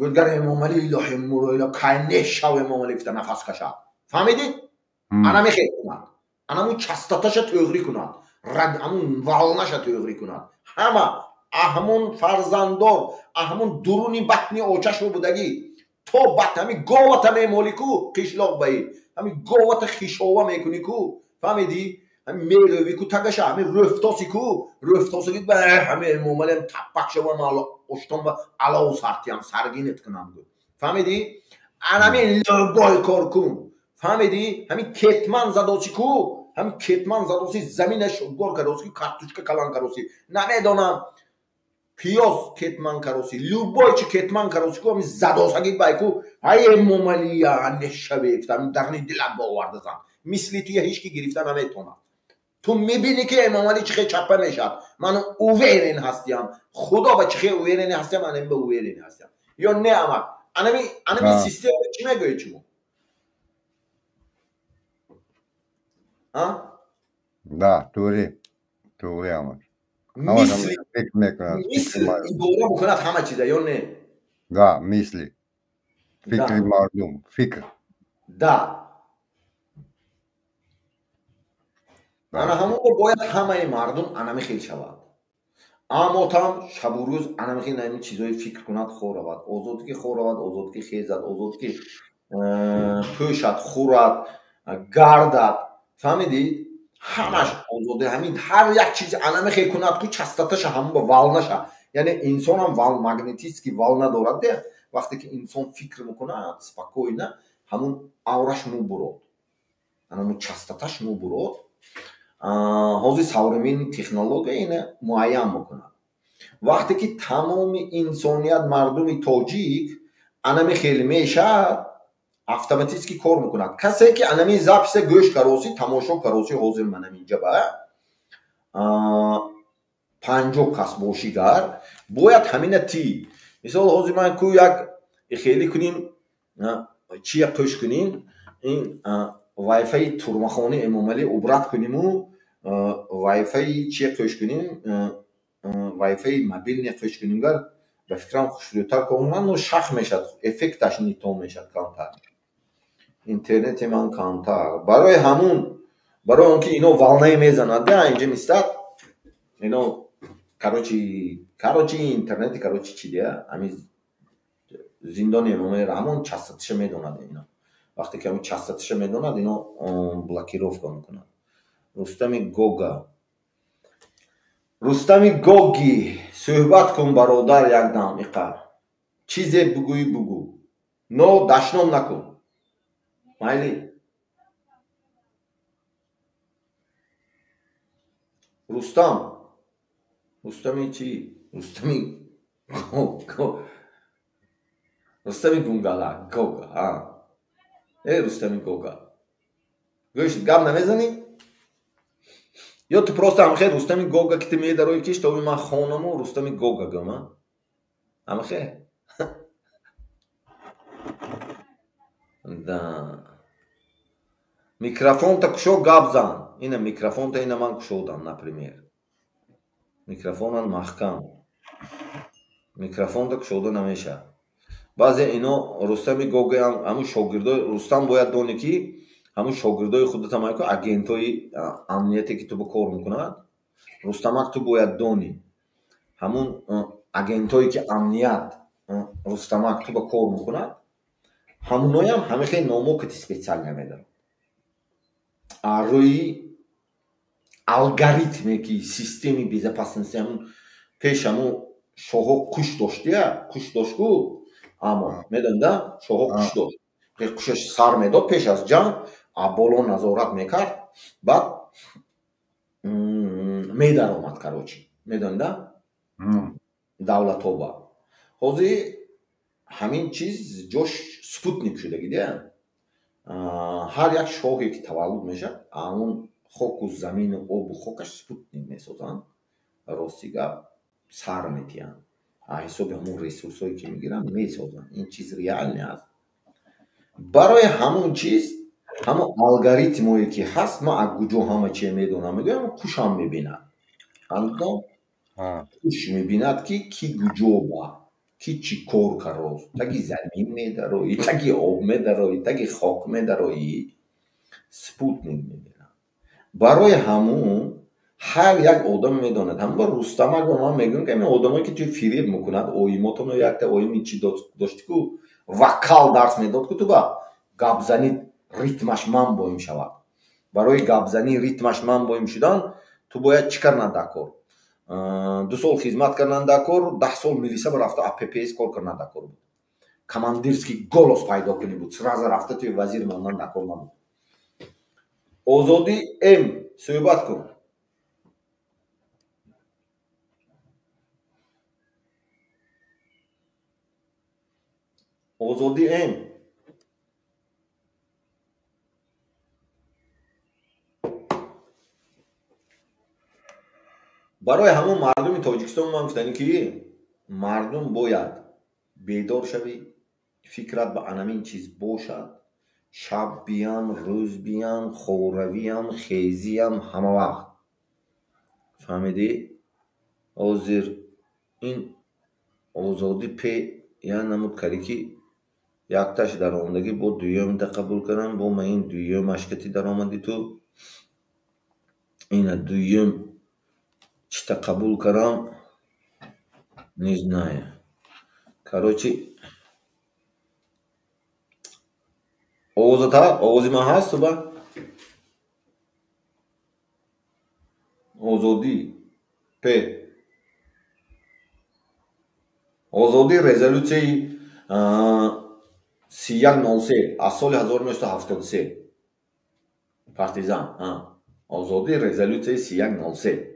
гӯдгар Эмомалӣ илоҳи муро кай нешав Эмомалӣ гуфта нафас кашад. Фаҳмидед? Ана мехел кунад. Анамун частоташа тӯғрӣ кунад. Амун волнаша тӯғрӣ кунад. Ҳама аҳмун фарзандор, аҳмун дуруни батни очашо будагӣ то бат ҳами говата мемолӣ ку қишлоқ баи, ҳами говата хишова мекунӣ ку, фаҳмидӣ? Ҳами мерӯвӣ ку тагаша, ҳами рӯфтоси ку, рӯфтосаги ба ҳами Эмомалиам таппак шавам, оштон ба алов сартиям, саргинат кунам гу. Фаҳмидӣ? Анами любой кор кун. Фаҳмидӣ? Ҳами кетман задоси ку, ҳами кетман задоси заминаш гор кароси, картучка калан кароси, намедонам пиёз кетман кароси, любой чи кетман кароси ку, ҳами задосаги бай ку, ай Эмомалия нешаве, ҳами дарни дилам боварда зан. Мисли туя ҳеч ки гирифта наметонад. Ту мебинӣ ки Эмомалӣ чӣ хел чаппа мешавад. Ман уверен ҳастиям. Худо ба чӣ хел уверен ҳастиям, ман ба уверен ҳастиям. Ё не амак? Анами система чӣ мегӯед шумо? А? Да, тури. Тури амак. Мисли идора мекунад ҳама чиза, ё не? Да, мисли. Фикри мардум, фикр. Да. Ана ҳамонро бояд ҳамаи мардум анами хел шавад. Аммо там шабу рӯз анами хел ҳамин чизҳои фикр кунад, хор равад. Озод ки хор равад, озод ки хезад, озод ки пӯшад, хӯрад, гардад. Фаҳмидӣ? Ҳамаш озода. Ҳамин ҳар як чиз анами хел кунад ку частоташа ҳамон ба волнаша. Яъне инсонам магнетический волна дорад, де. Вақте ки инсон фикр мекунад спокойно, ҳамон аураш мубурод. Ҳамон частоташ мубурод. Ҳозир современный технология ина муайян мекунад. Вақте ки тамоми инсоният, мардуми тоҷик анами хел мешавад, автоматически кор мекунад. Касе ки анами записа гӯш кароси, тамошо кароси, ҳозир манам инҷа ба 50 кас бошигар, бояд ҳамина ти. Мисол ҳозир ман ку як хеле кунем, чия қӯш кунем, ин вайфаи турмахони Эмомалӣ убрат куниму вайфаи чия қӯш кунем, вайфаи мобилне қӯш кунем, гар ба фикрам хушрӯтар кор мекунад, но шах мешад, эффекташ нито мешад камтар. Интернети ман камтар. Барои ҳамун, барои он ки ино волнае мезанад, да, инҷа мистад, ино короче интернети, короче чи дия, ҳамин зиндони Эмомалӣ Раҳмон частоташа медонад ино. Вақте ки ҳамин частоташа медонад, ино блокировка мекунад. Рустами Гога. Рустами Гоги, суҳбат кун бародар якдам иқа. Чизе бугӯӣ бугӯ. Но дашном накун. Майли? Рустам. Рустами чӣ? Рустами Рустами Гунгала, Гога, а. Рустами Гога. Гӯш, гап намезанӣ? Ё ту просто ҳамхе Рустами Гога ки ту медарои киш, то ман хонаму Рустами Гога гӯм, а? Ҳамхе? Да. Микрофонта кушо гап зан. Ина микрофонта ина ман кушодам, например. Микрофонан маҳкам. Микрофонта кушода намешавад. Баъзе ино Рустами Гога ҳамун шогирдои Рустам бояд донӣ ки ҳамун шогирдои худата майку агентҳои амнияте ки ту ба кор мекунад, Рустамак ту бояд донӣ. Ҳамун агентҳое ки амният Рустамак ту ба кор мекунад, ҳамуноям ҳамин хел номо кати специально медаранд. Рӯи алгоритме ки системи безопасности ҳамун пеш ҳамун шоҳо қуш доштия, қуш доштку, аммо медонда шоҳо қуш дошт. Қушаш сар медод пеш аз ҷанг, боло назорат мекард, баъд медаромад, короче. Медонда? Давлатоба. Ҳозир ҳамин чиз ҷош спутник шудагӣ, дия. Ҳар як шоҳе ки таваллуд мешавад, ҳамун хоку замину обу хокаш спутник месозанд. Рости гап сар метиҳанд. Ҳисоби ҳамон ресурсҳое ки мегиранд месозанд. Ин чиз реалне аст. Барои ҳамон чиз ҳамон алгоритмое ки ҳаст, ман аз куҷо ҳама чие медонам, мегӯям, кушам мебинад. Фаҳмидон? Куш мебинад, ки ки куҷо ба, ки чӣ кор карост. Таги замин медароӣ, таги об медароӣ, таги хок медароӣ, спутник мебинад. Барои ҳамун ҳар як одам медонад. Ҳамон ба Рустамак ба ман мегӯям, ки ҳамин одамое ки ту фиреб мекунад, оимотоно якта оими чӣ дошти ку, вокал дарс медод ку, ту ба гапзанӣ ритмаш ман боим шавад. Барои гапзанӣ ритмаш ман боим шудан, ту бояд чӣ кардан дар кор? 2 сол хизмат кардан дар кор, 10 сол милиса ба рафта АППС кор кардан дар кор буд. Командирский голос пайдо кунӣ буд. Сразу рафта туи вазир мондан дар кор набуд. Озодӣ М суҳбат кун. Озодӣ М. Барои ҳамон мардуми Тоҷикистон ман гуфтанӣ, ки мардум бояд бедор шавӣ, фикрат ба анамин чиз бошад, шаб биям, рӯз биям, хоравиям, хезиям, ҳама вақт. Фаҳмидӣ? Ҳозир ин озодӣ пе я намуд карӣ, ки якташ даромадагӣ, бо дуюмта қабул кардам, бо ма ин дуюмаш кати даромадӣ ту. Ина дуюм чита қабул кардам, не знаю. Короче, овозата, овози ман ҳаст туба? Озодӣ П. Озодӣ резолюсияи 3103 аз соли 1973. Партизан. Озодӣ резолюсияи 3103.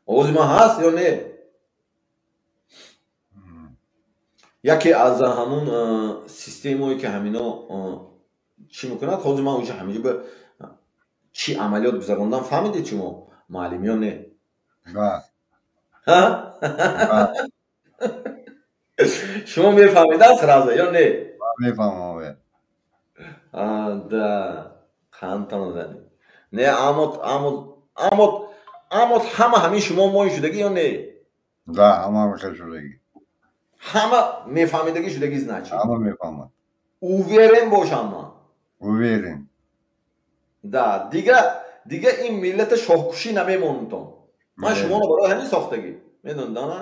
Овози ман ҳаст ё не? Яке аз ҳамун системое ки ҳамино чӣ мекунад, ҳозир ман уже ҳаминҷо ба чӣ амалиёт гузарондам, фаҳмидед шумо, муаллим, ё не? Шумо мефаҳмидад сразу ё не? Мефаҳмам. Да, қандтон занед. Не, амот, амот, амот, амот ҳама ҳамин шумо мои шудагӣ ё не? Да, ҳама мехел шудагӣ. Ҳама мефаҳмидагӣ шудагӣ, значит. Ҳама мефаҳмад. Уверен бошам ман. Уверен. Да, дига ин миллата шоҳкушӣ намемонутон. Ман шуморо барои ҳамин сохтагӣ. Медонед, на?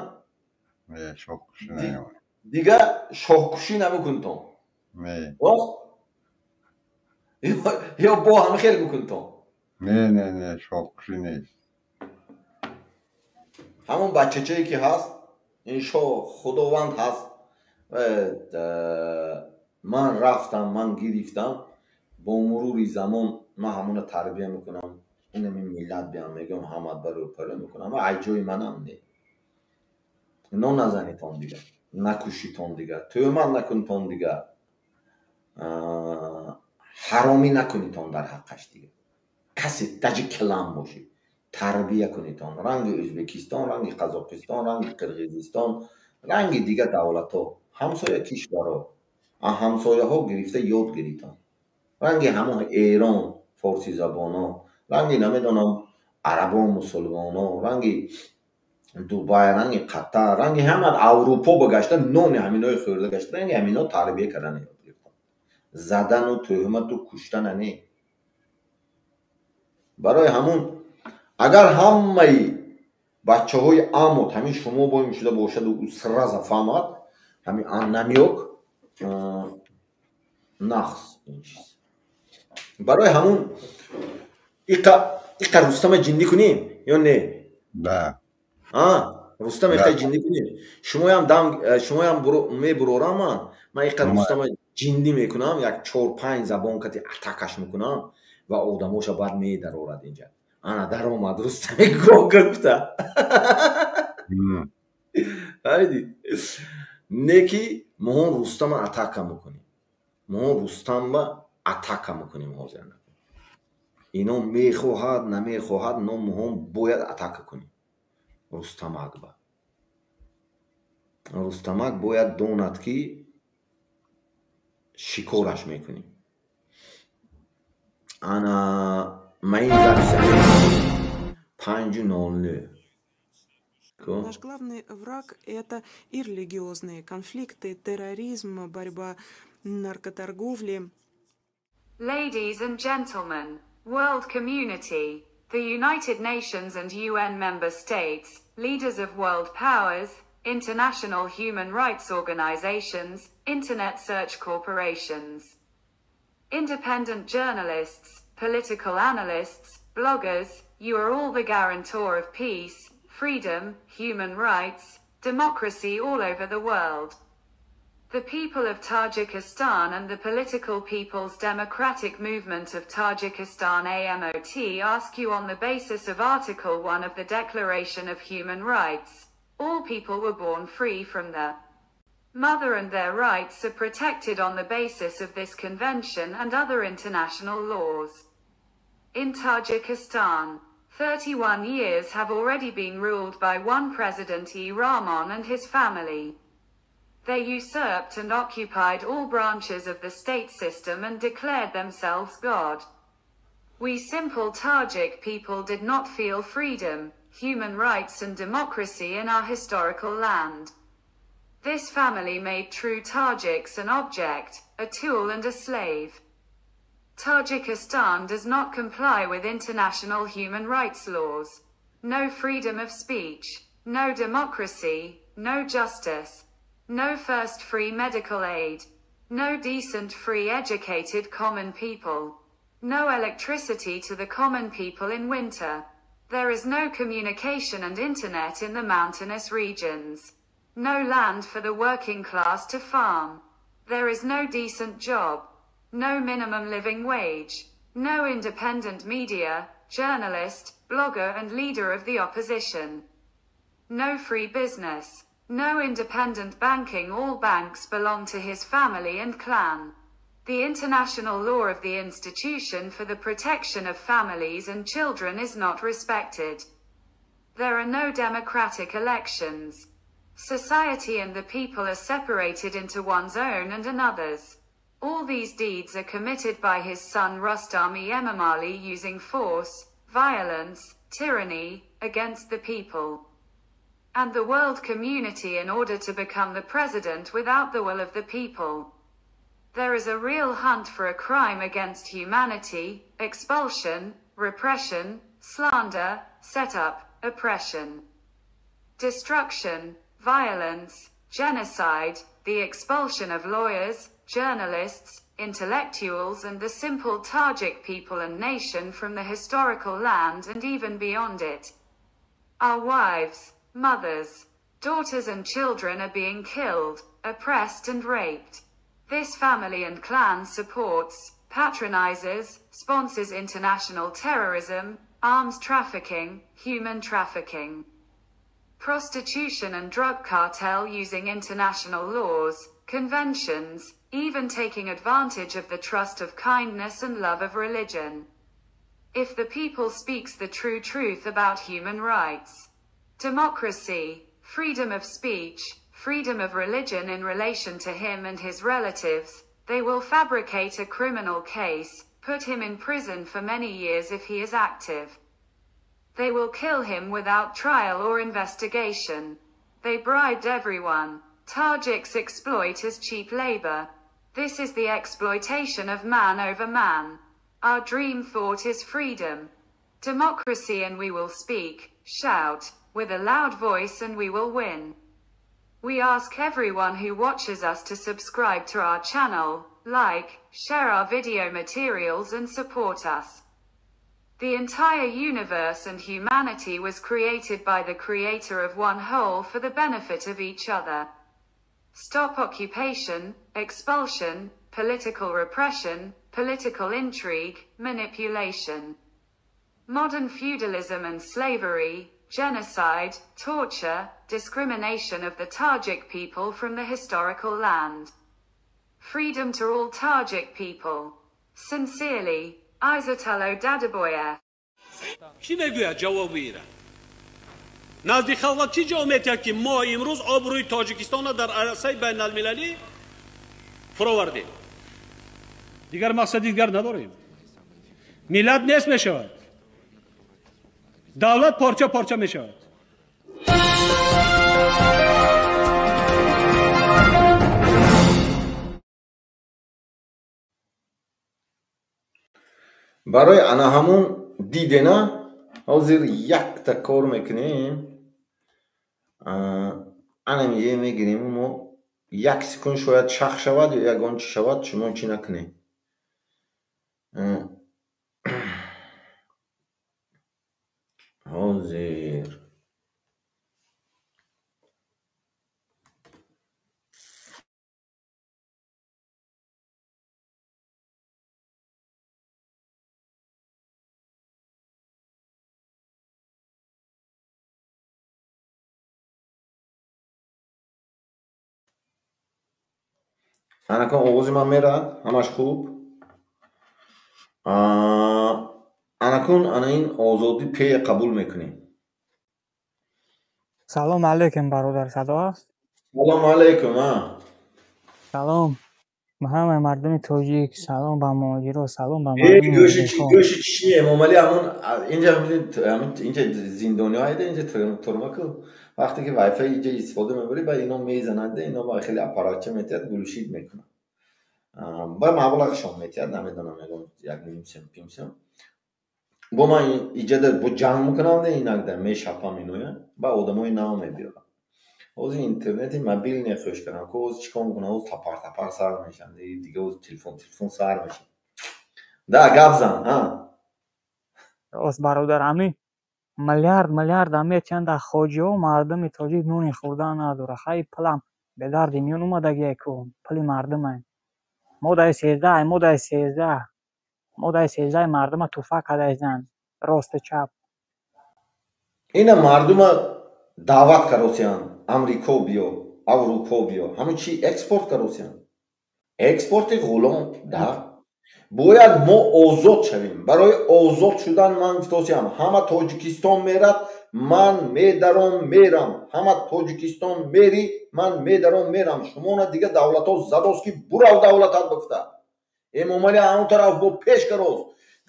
Не, шоҳкушӣ намемонем. Дига шоҳкушӣ намекунтон. Не. Ё бо ҳам хел мекунтон. Не, не, не, шоҳкушӣ нест. Ҳамон бачачае ки ҳаст, иншо Худованд ҳаст. Ман рафтам, ман гирифтам, бо мурури замон ман ҳамона тарбия мекунам. Инами миллат биям мегӯям, ҳамат барои паро мекунам. Ай ҷои манам не. Но назанитон дига, накушитон дига, тӯҳмат накунтон дига, ҳаромӣ накунитон дар ҳаққаш дига. Касе таҷи килам бошед, тарбия кунитон. Ранги Ӯзбекистон, ранги Қазоқистон, ранги Қирғизистон, ранги дига давлатҳо, ҳамсоя кишварҳо, ҳамсояҳо гирифта ёд гиритон. Ранги ҳамон Эрон, форсизабонҳо, ранги намедонам арабо мусулмонҳо, ранги Дубай, ранги Қатар, ранги ҳама Аврупо ба гашта, нони ҳаминои хӯрда гашта, ранги ҳамино тарбия кардан ёд гирифтан. Задану тӯҳмату куштана не. Барои ҳамун агар ҳамаи бачаҳои амот ҳамин шумо боим шуда бошаду сразу фаҳмад, ҳамин намёк нақс ин чиз. Барои ҳамун иқа Рустама ҷиндӣ кунем ё не? Да. Рустам иқа ҷиндӣ кунем. Шумоям дам, шумоям мебурорам ман. Ман иқа Рустама ҷиндӣ мекунам, як 4-5 забон кати атакаш мекунам ва одамоша баъд медарорад инҷа. Ана даромад Рустами гога гуфта. Фаҳмидӣ? Не ки моҳон Рустама атака мекунем. Моҳон Рустамба атака мекунем ҳозир. Ино мехоҳад, намехоҳад, но моҳон бояд атака кунем. Рустам Акба. Рустамак бояд донад, ки шикораш мекунӣ. Ана ма ин запись 5:09. Наш главный враг – это и религиозные конфликты, терроризм, борьба наркоторговли. Ladies and gentlemen, world community, the United Nations and UN member states, leaders of world powers, international human rights organizations, internet search corporations, independent journalists, political analysts, bloggers, you are all the guarantor of peace, freedom, human rights, democracy all over the world. The people of Tajikistan and the Political People's Democratic Movement of Tajikistan AMOT ask you on the basis of Article 1 of the Declaration of Human Rights. All people were born free from the mother and their rights are protected on the basis of this convention and other international laws. In Tajikistan, 31 years have already been ruled by one President E. Rahmon and his family. They usurped and occupied all branches of the state system and declared themselves God. We simple Tajik people did not feel freedom, human rights and democracy in our historical land. This family made true Tajiks an object, a tool and a slave. Tajikistan does not comply with international human rights laws. No freedom of speech, no democracy, no justice, no first free medical aid, no decent free educated common people, no electricity to the common people in winter. There is no communication and internet in the mountainous regions. No land for the working class to farm. There is no decent job. No minimum living wage. No independent media, journalist, blogger and leader of the opposition. No free business. No independent banking. All banks belong to his family and clan. The international law of the institution for the protection of families and children is not respected. There are no democratic elections. Society and the people are separated into one's own and another's. All these deeds are committed by his son Rustam Emomali using force, violence, tyranny, against the people and the world community in order to become the president without the will of the people. There is a real hunt for a crime against humanity, expulsion, repression, slander, setup, oppression, destruction, violence, genocide, the expulsion of lawyers, journalists, intellectuals and the simple Tajik people and nation from the historical land and even beyond it. Our wives, mothers, daughters and children are being killed, oppressed and raped. This family and clan supports, patronizes, sponsors international terrorism, arms trafficking, human trafficking, prostitution and drug cartel using international laws, conventions, even taking advantage of the trust of kindness and love of religion. If the people speaks the true truth about human rights, democracy, freedom of speech, freedom of religion in relation to him and his relatives, they will fabricate a criminal case, put him in prison for many years if he is active. They will kill him without trial or investigation. They bribed everyone. Tajiks exploit as cheap labor. This is the exploitation of man over man. Our dream thought is freedom, democracy, and we will speak, shout, with a loud voice, and we will win. We ask everyone who watches us to subscribe to our channel, like, share our video materials and support us. The entire universe and humanity was created by the creator of one whole for the benefit of each other. Stop occupation, expulsion, political repression, political intrigue, manipulation, modern feudalism and slavery, genocide, torture, discrimination of the Tajik people from the historical land. Freedom to all Tajik people. Sincerely, Izatullo Dadaboyev. Кӣ мегӯяд ҷавоби ира? Назди халқ чӣ ҷавоб метиҳад, ки мо имрӯз обрӯи Тоҷикистонро дар арсаи байналмилалӣ фуровардем? Дигар мақсади дигар надорем. Миллат нест мешавад, давлат порча порча мешавад. Барои ана ҳамун дидена ҳозир якта кор мекунем. Ана миҷе мегирем мо як секунд, шояд шах шавад ё ягон чӣ шавад, шумо чӣ накунед. Ҳозир анакон овози ман мерад, ҳамаш хуб. Анакун ана ин озодӣ пея қабул мекунем. Салом алейкум, бародар, садо аст? Салом алейкум. Салом ба ҳамаи мардуми тоҷик, салом ба муҳоҷиро, салом ба мардуми гӯши чишми Эмомалӣ ҳамун инҷа, инҷа зиндониҳо айда, инҷа турмаку. Вақте ки вайфай инҷа истифода мебарӣ, ба ино мезананд, ино ба хеле аппаратча метиҳад, глушид мекунад, ба маблағшон метиҳад, намедонам, ягон як ним сем, пим сем. Бо ман иҷада бо ҷанг мекунам, инакда мешапам иноя, ба одамои нав мебиёрам. Ҳозир интернети мобилне хӯш кардам ку, ҳозир чӣ кор мекунам? Ҳозир тапар тапар сар мешавам дига, ҳозир телефон телефон сар мешавам. Да, гап зан. Рост, бародар, ҳамин миллиард миллиард метиҳанд дар хоҷиҳо, мардуми тоҷик нони хӯрдан надорад. Хай, пулам бедарди миён омадагие ку, пули мардуме. Модаи 13, модаи 13, модаи 13 мардума туфа кардаистанд росту чап. Ина мардума даъват каросиянд, Амрико биё, Аврупо биё, ҳамун чи экспорт каросиянд, экспорти ғулом. Да, бояд мо озод шавем. Барои озод шудан ман гуфтосиям, ҳама Тоҷикистон мерад, ман медаром мерам, ҳама Тоҷикистон мери, ман медаром мерам. Шумона дига давлатҳо задост, ки бурав давлатат бигуфта. Эмомалӣ ҳамон тараф бо пеш карост,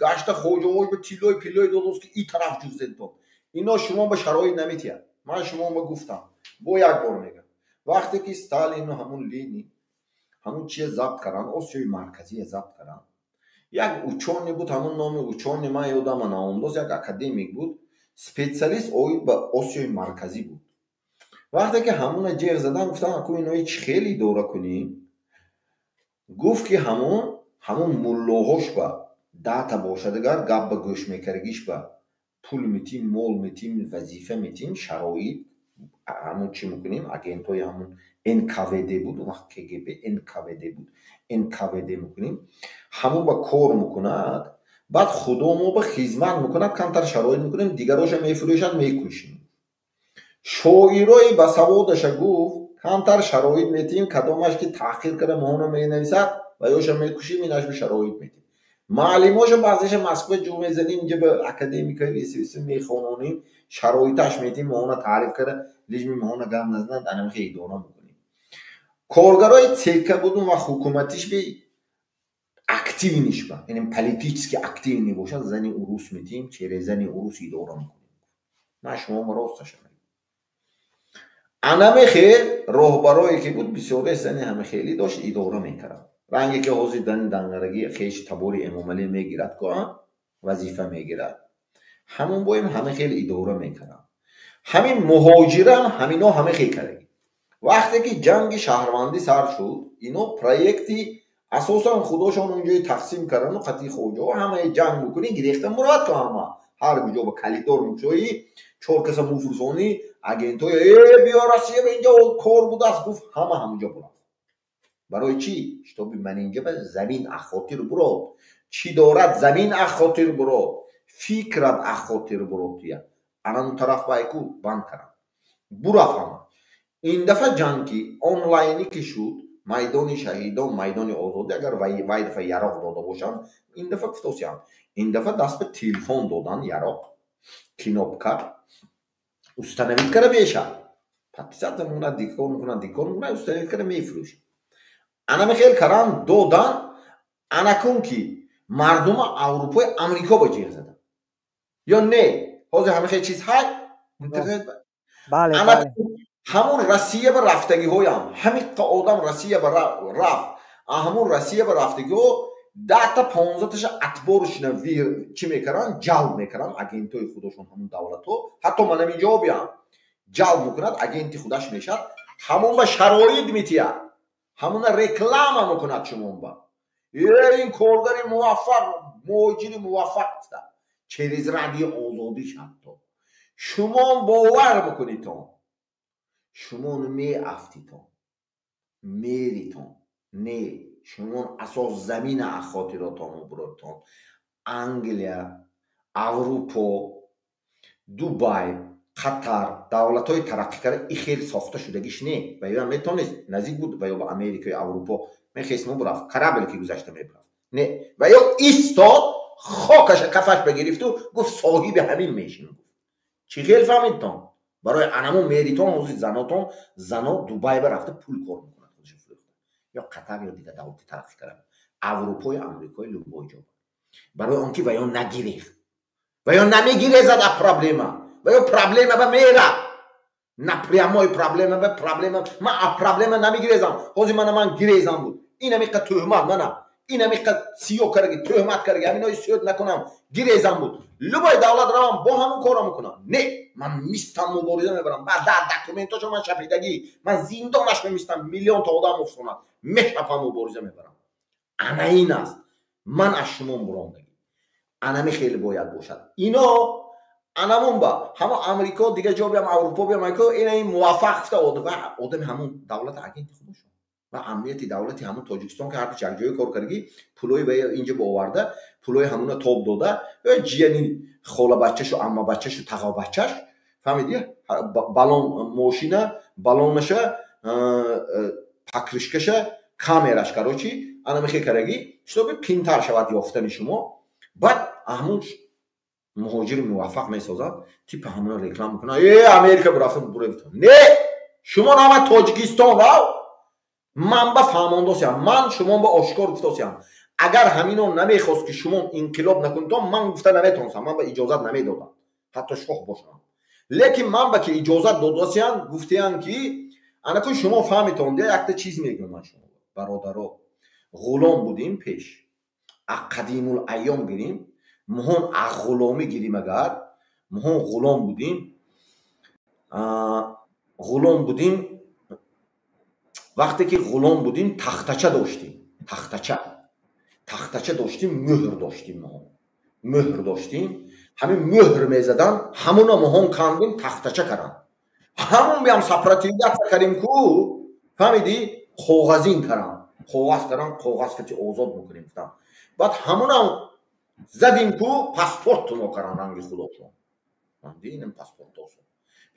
гашта хоҷаҳош ба тиллои пиллои додост, ки и тараф ҷузентон. Ино шумо ба шароит наметиҳад. Ман шумо ба гуфтам, бо як бор мегам, вақте ки Сталину ҳамун Ленин ҳамун чия забт карданд, Осиёи Марказия забт карданд, як учёный буд, ҳамун номи учёный ман ёдама наомдост, як академик буд, специалист оид ба Осиёи Марказӣ буд. Вақте ки ҳамуна ҷеғ задан, гуфтанд, аку инои чӣ хеле идора кунем? Гуфт, ки ҳамун муллоҳош ба дата бошад, агар гап ба гӯш мекардагиш ба пул метим, мол метим, вазифа метим, шароит ҳамун чӣ мекунем, агентҳои ҳамун НКВД буд, он вақт КГБ, НКВД буд, НКВД мекунем, ҳамун ба кор мекунад, баъд худо мо ба хизмат мекунад, камтар шароит мекунем, дигароша мефурӯшад, мекушем. Шоирои басаводаша гуфт, камтар шароит метиҳем, кадомаш ки таҳқир карда моҳона менависад ва ёша мекушем, инаш ба шароит метиҳем. Маълимоша баъзеша Москва ҷӯ мезанем, инҷа ба академикаи СС мехононем, шароиташ метиҳем, моҳона таъриф карда, лижми моҳона гап назанад, анамихе идора мекунем. Коргарои ЦК будум ва ҳукуматиш би активный ба, яъне политически активный бошад, зани урус метиҳем, через зани урус идора мекунем. Ман шумо росташа мегӯям. Анамехе роҳбарое ки буд, бисёре зани ҳама хеле дошт, идора мекард. Ранге ки ҳозир дани дангарагӣ хеш табори Эмомалӣ мегирад, ку вазифа мегирад, ҳамун боем ҳама хеле идора мекард. Ҳамин муҳоҷирам ҳамино ҳама хел кардагӣ. Вақте ки ҷанги шаҳрвандӣ сар шуд, ино проекти асосан худошон унҷои тақсим кардану қатъи хоҷаҳо ҳамаи ҷанг мекунӣ, гирехта мурад ку ҳама ҳар куҷо ба калидор мекушоӣ, чор каса муфурсонӣ, агентҳои э биё Россия, ба инҷо кор будааст, гуфт, ҳама ҳамунҷо бурад. Барои чӣ? Шитоби ман инҷа ба замин аз хотир бурод, чӣ дорад замин аз хотир бурод, фикрат аз хотир бурод, туя анан тараф байку банд кардам, бурафт ҳама. Ин дафъа ҷанг ки онлайнӣ ки шуд, майдони шаҳидон, майдони озодӣ, агар вай дафъа яроқ дода бошанд, ин дафъа гуфтосиям, ин дафъа даст ба телефон додан, яроқ, кнопка. Установить кара меша. Подписаться мекунад, дикор мекунад, дикор мекунад, установить кара мефурӯшад. Анами хел каран додан, анакун ки мардума Аврупои Амрико ба ҷиғ задан. Ё не? Ҳозир ҳама хел чиз ҳай? Интернет бале. Ҳамун Россия ба рафтагиҳоям, ҳамиққа одам Россия ба рафт, ҳамун Россия ба рафтагиҳо 10 та 15 таша атборушина чӣ мекаранд? Ҷалб мекаранд агентҳои худошон ҳамун давлатҳо. Ҳатто манам инҷо биям ҷалб мекунад, агенти худаш мешавад, ҳамун ба шароит метиҳад, ҳамуна реклама мекунад шумонба. Ин коргари муваффақ, муҳоҷири муваффақ, через Радио Озодиш ҳатто шумон бовар мекунитон, шумон меафтитон, меритон. Не, шумон асос замина аз хотиротон мебуротон. Англия, Аврупо, Дубай, Қатар, давлатҳои тараққӣ карда и хел сохта шудагиш не. Ва ё метавонист наздик буд ва ё ба Америкаю Аврупо мехест, мебурафт, корабль ки гузашта мебурафт. Не, ва ё истод, хокаша кафаш багирифту гуфт: «Соҳиби ҳамин мешин», гуфт. Чӣ хел фаҳмидтон? Барои анамо меритон. Ҳозир занотон, зано Дубай ба рафта пул кор мекунад, худашо фурӯхта, ё Қатар, ё дигар давлати тараққӣ карда, Аврупою Амрикои, любой ҷо. Барои он ки ва ё нагирехт, ва ё намегирезад а проблема, ва ё проблема ба мера напрямой проблема ба проблема. Ман а проблема намегирезам. Ҳозир мана ман гирезам буд, ин амиқа тӯҳмат мана, ин амиқа сиё кардаги, тӯҳмат кардаги, ҳаминои сиёд накунам, гирезам буд, любой давлат равам, бо ҳамон корро мекунам. Не, ман мистам, мубориза мебарам. Баъд дар документошо ман шапидагӣ, ман зиндонаш мемистам, миллионта одам муфсонад, мешапам, мубориза мебарам. Ана ин аст ман аз шумо бурондагӣ. Анами хеле бояд бошад. Ино анамон ба ҳамо Амрико, дигар ҷо биям, Аврупо биям, ина ин муваффақ гуфта, одами ҳамон давлат агенти худошон ва амнияти давлати ҳамон Тоҷикистон, ки ҳарчи якҷоя кор кардагӣ, пулои ва инҷо бооварда, пулои ҳамуна тоб дода, ҷияни холабачашу, аммабачашу, тағобачаш, фаҳмидӣ, балон мошина, балонаша, покрышкаша, камераш, короче, ана мехе карагӣ, чтобы қинтар шавад ёфтани шумо. Баъд ҳамун муҳоҷири муваффақ месозад, типа ҳамуна реклама мекунад. Э, Америка бурафтам, буравитон. Не, шумо нама Тоҷикистон рав. Ман ба фаҳмондосиям, ман шумо ба ошкор гуфтосиям: агар ҳамино намехост, ки шумо инқилоб накунитон, ман гуфта наметонистам, ман ба иҷозат намедодам, ҳатто шоҳ бошам. Лекин ман ба ки иҷозат додосиян, гуфтиян ки анакун шумо фаҳмитон. Дия, якта чиз мегӯям ман шумо, бародаро. Ғулом будем пеш, аз қадимул айём гирим, муҳон аз ғуломӣ гирим. Агар муҳон ғулом будем, ғулом будем. Вақте ки ғулом будем, тахтача доштем, тахтача, тахтача доштем, мӯҳр доштем. Моҳон мӯҳр доштем, ҳамин мӯҳр мезадан, ҳамуна моҳон кандем, тахтача кардан. Ҳамун биям сопротивляться кардем ку, фаҳмидӣ, коғазин кардан, коғаз кардан, коғаз кати озод мекунем гуфтам. Баъд ҳамунам задим ку, паспорту мо кардан, ранги худошон. Инам паспортосон,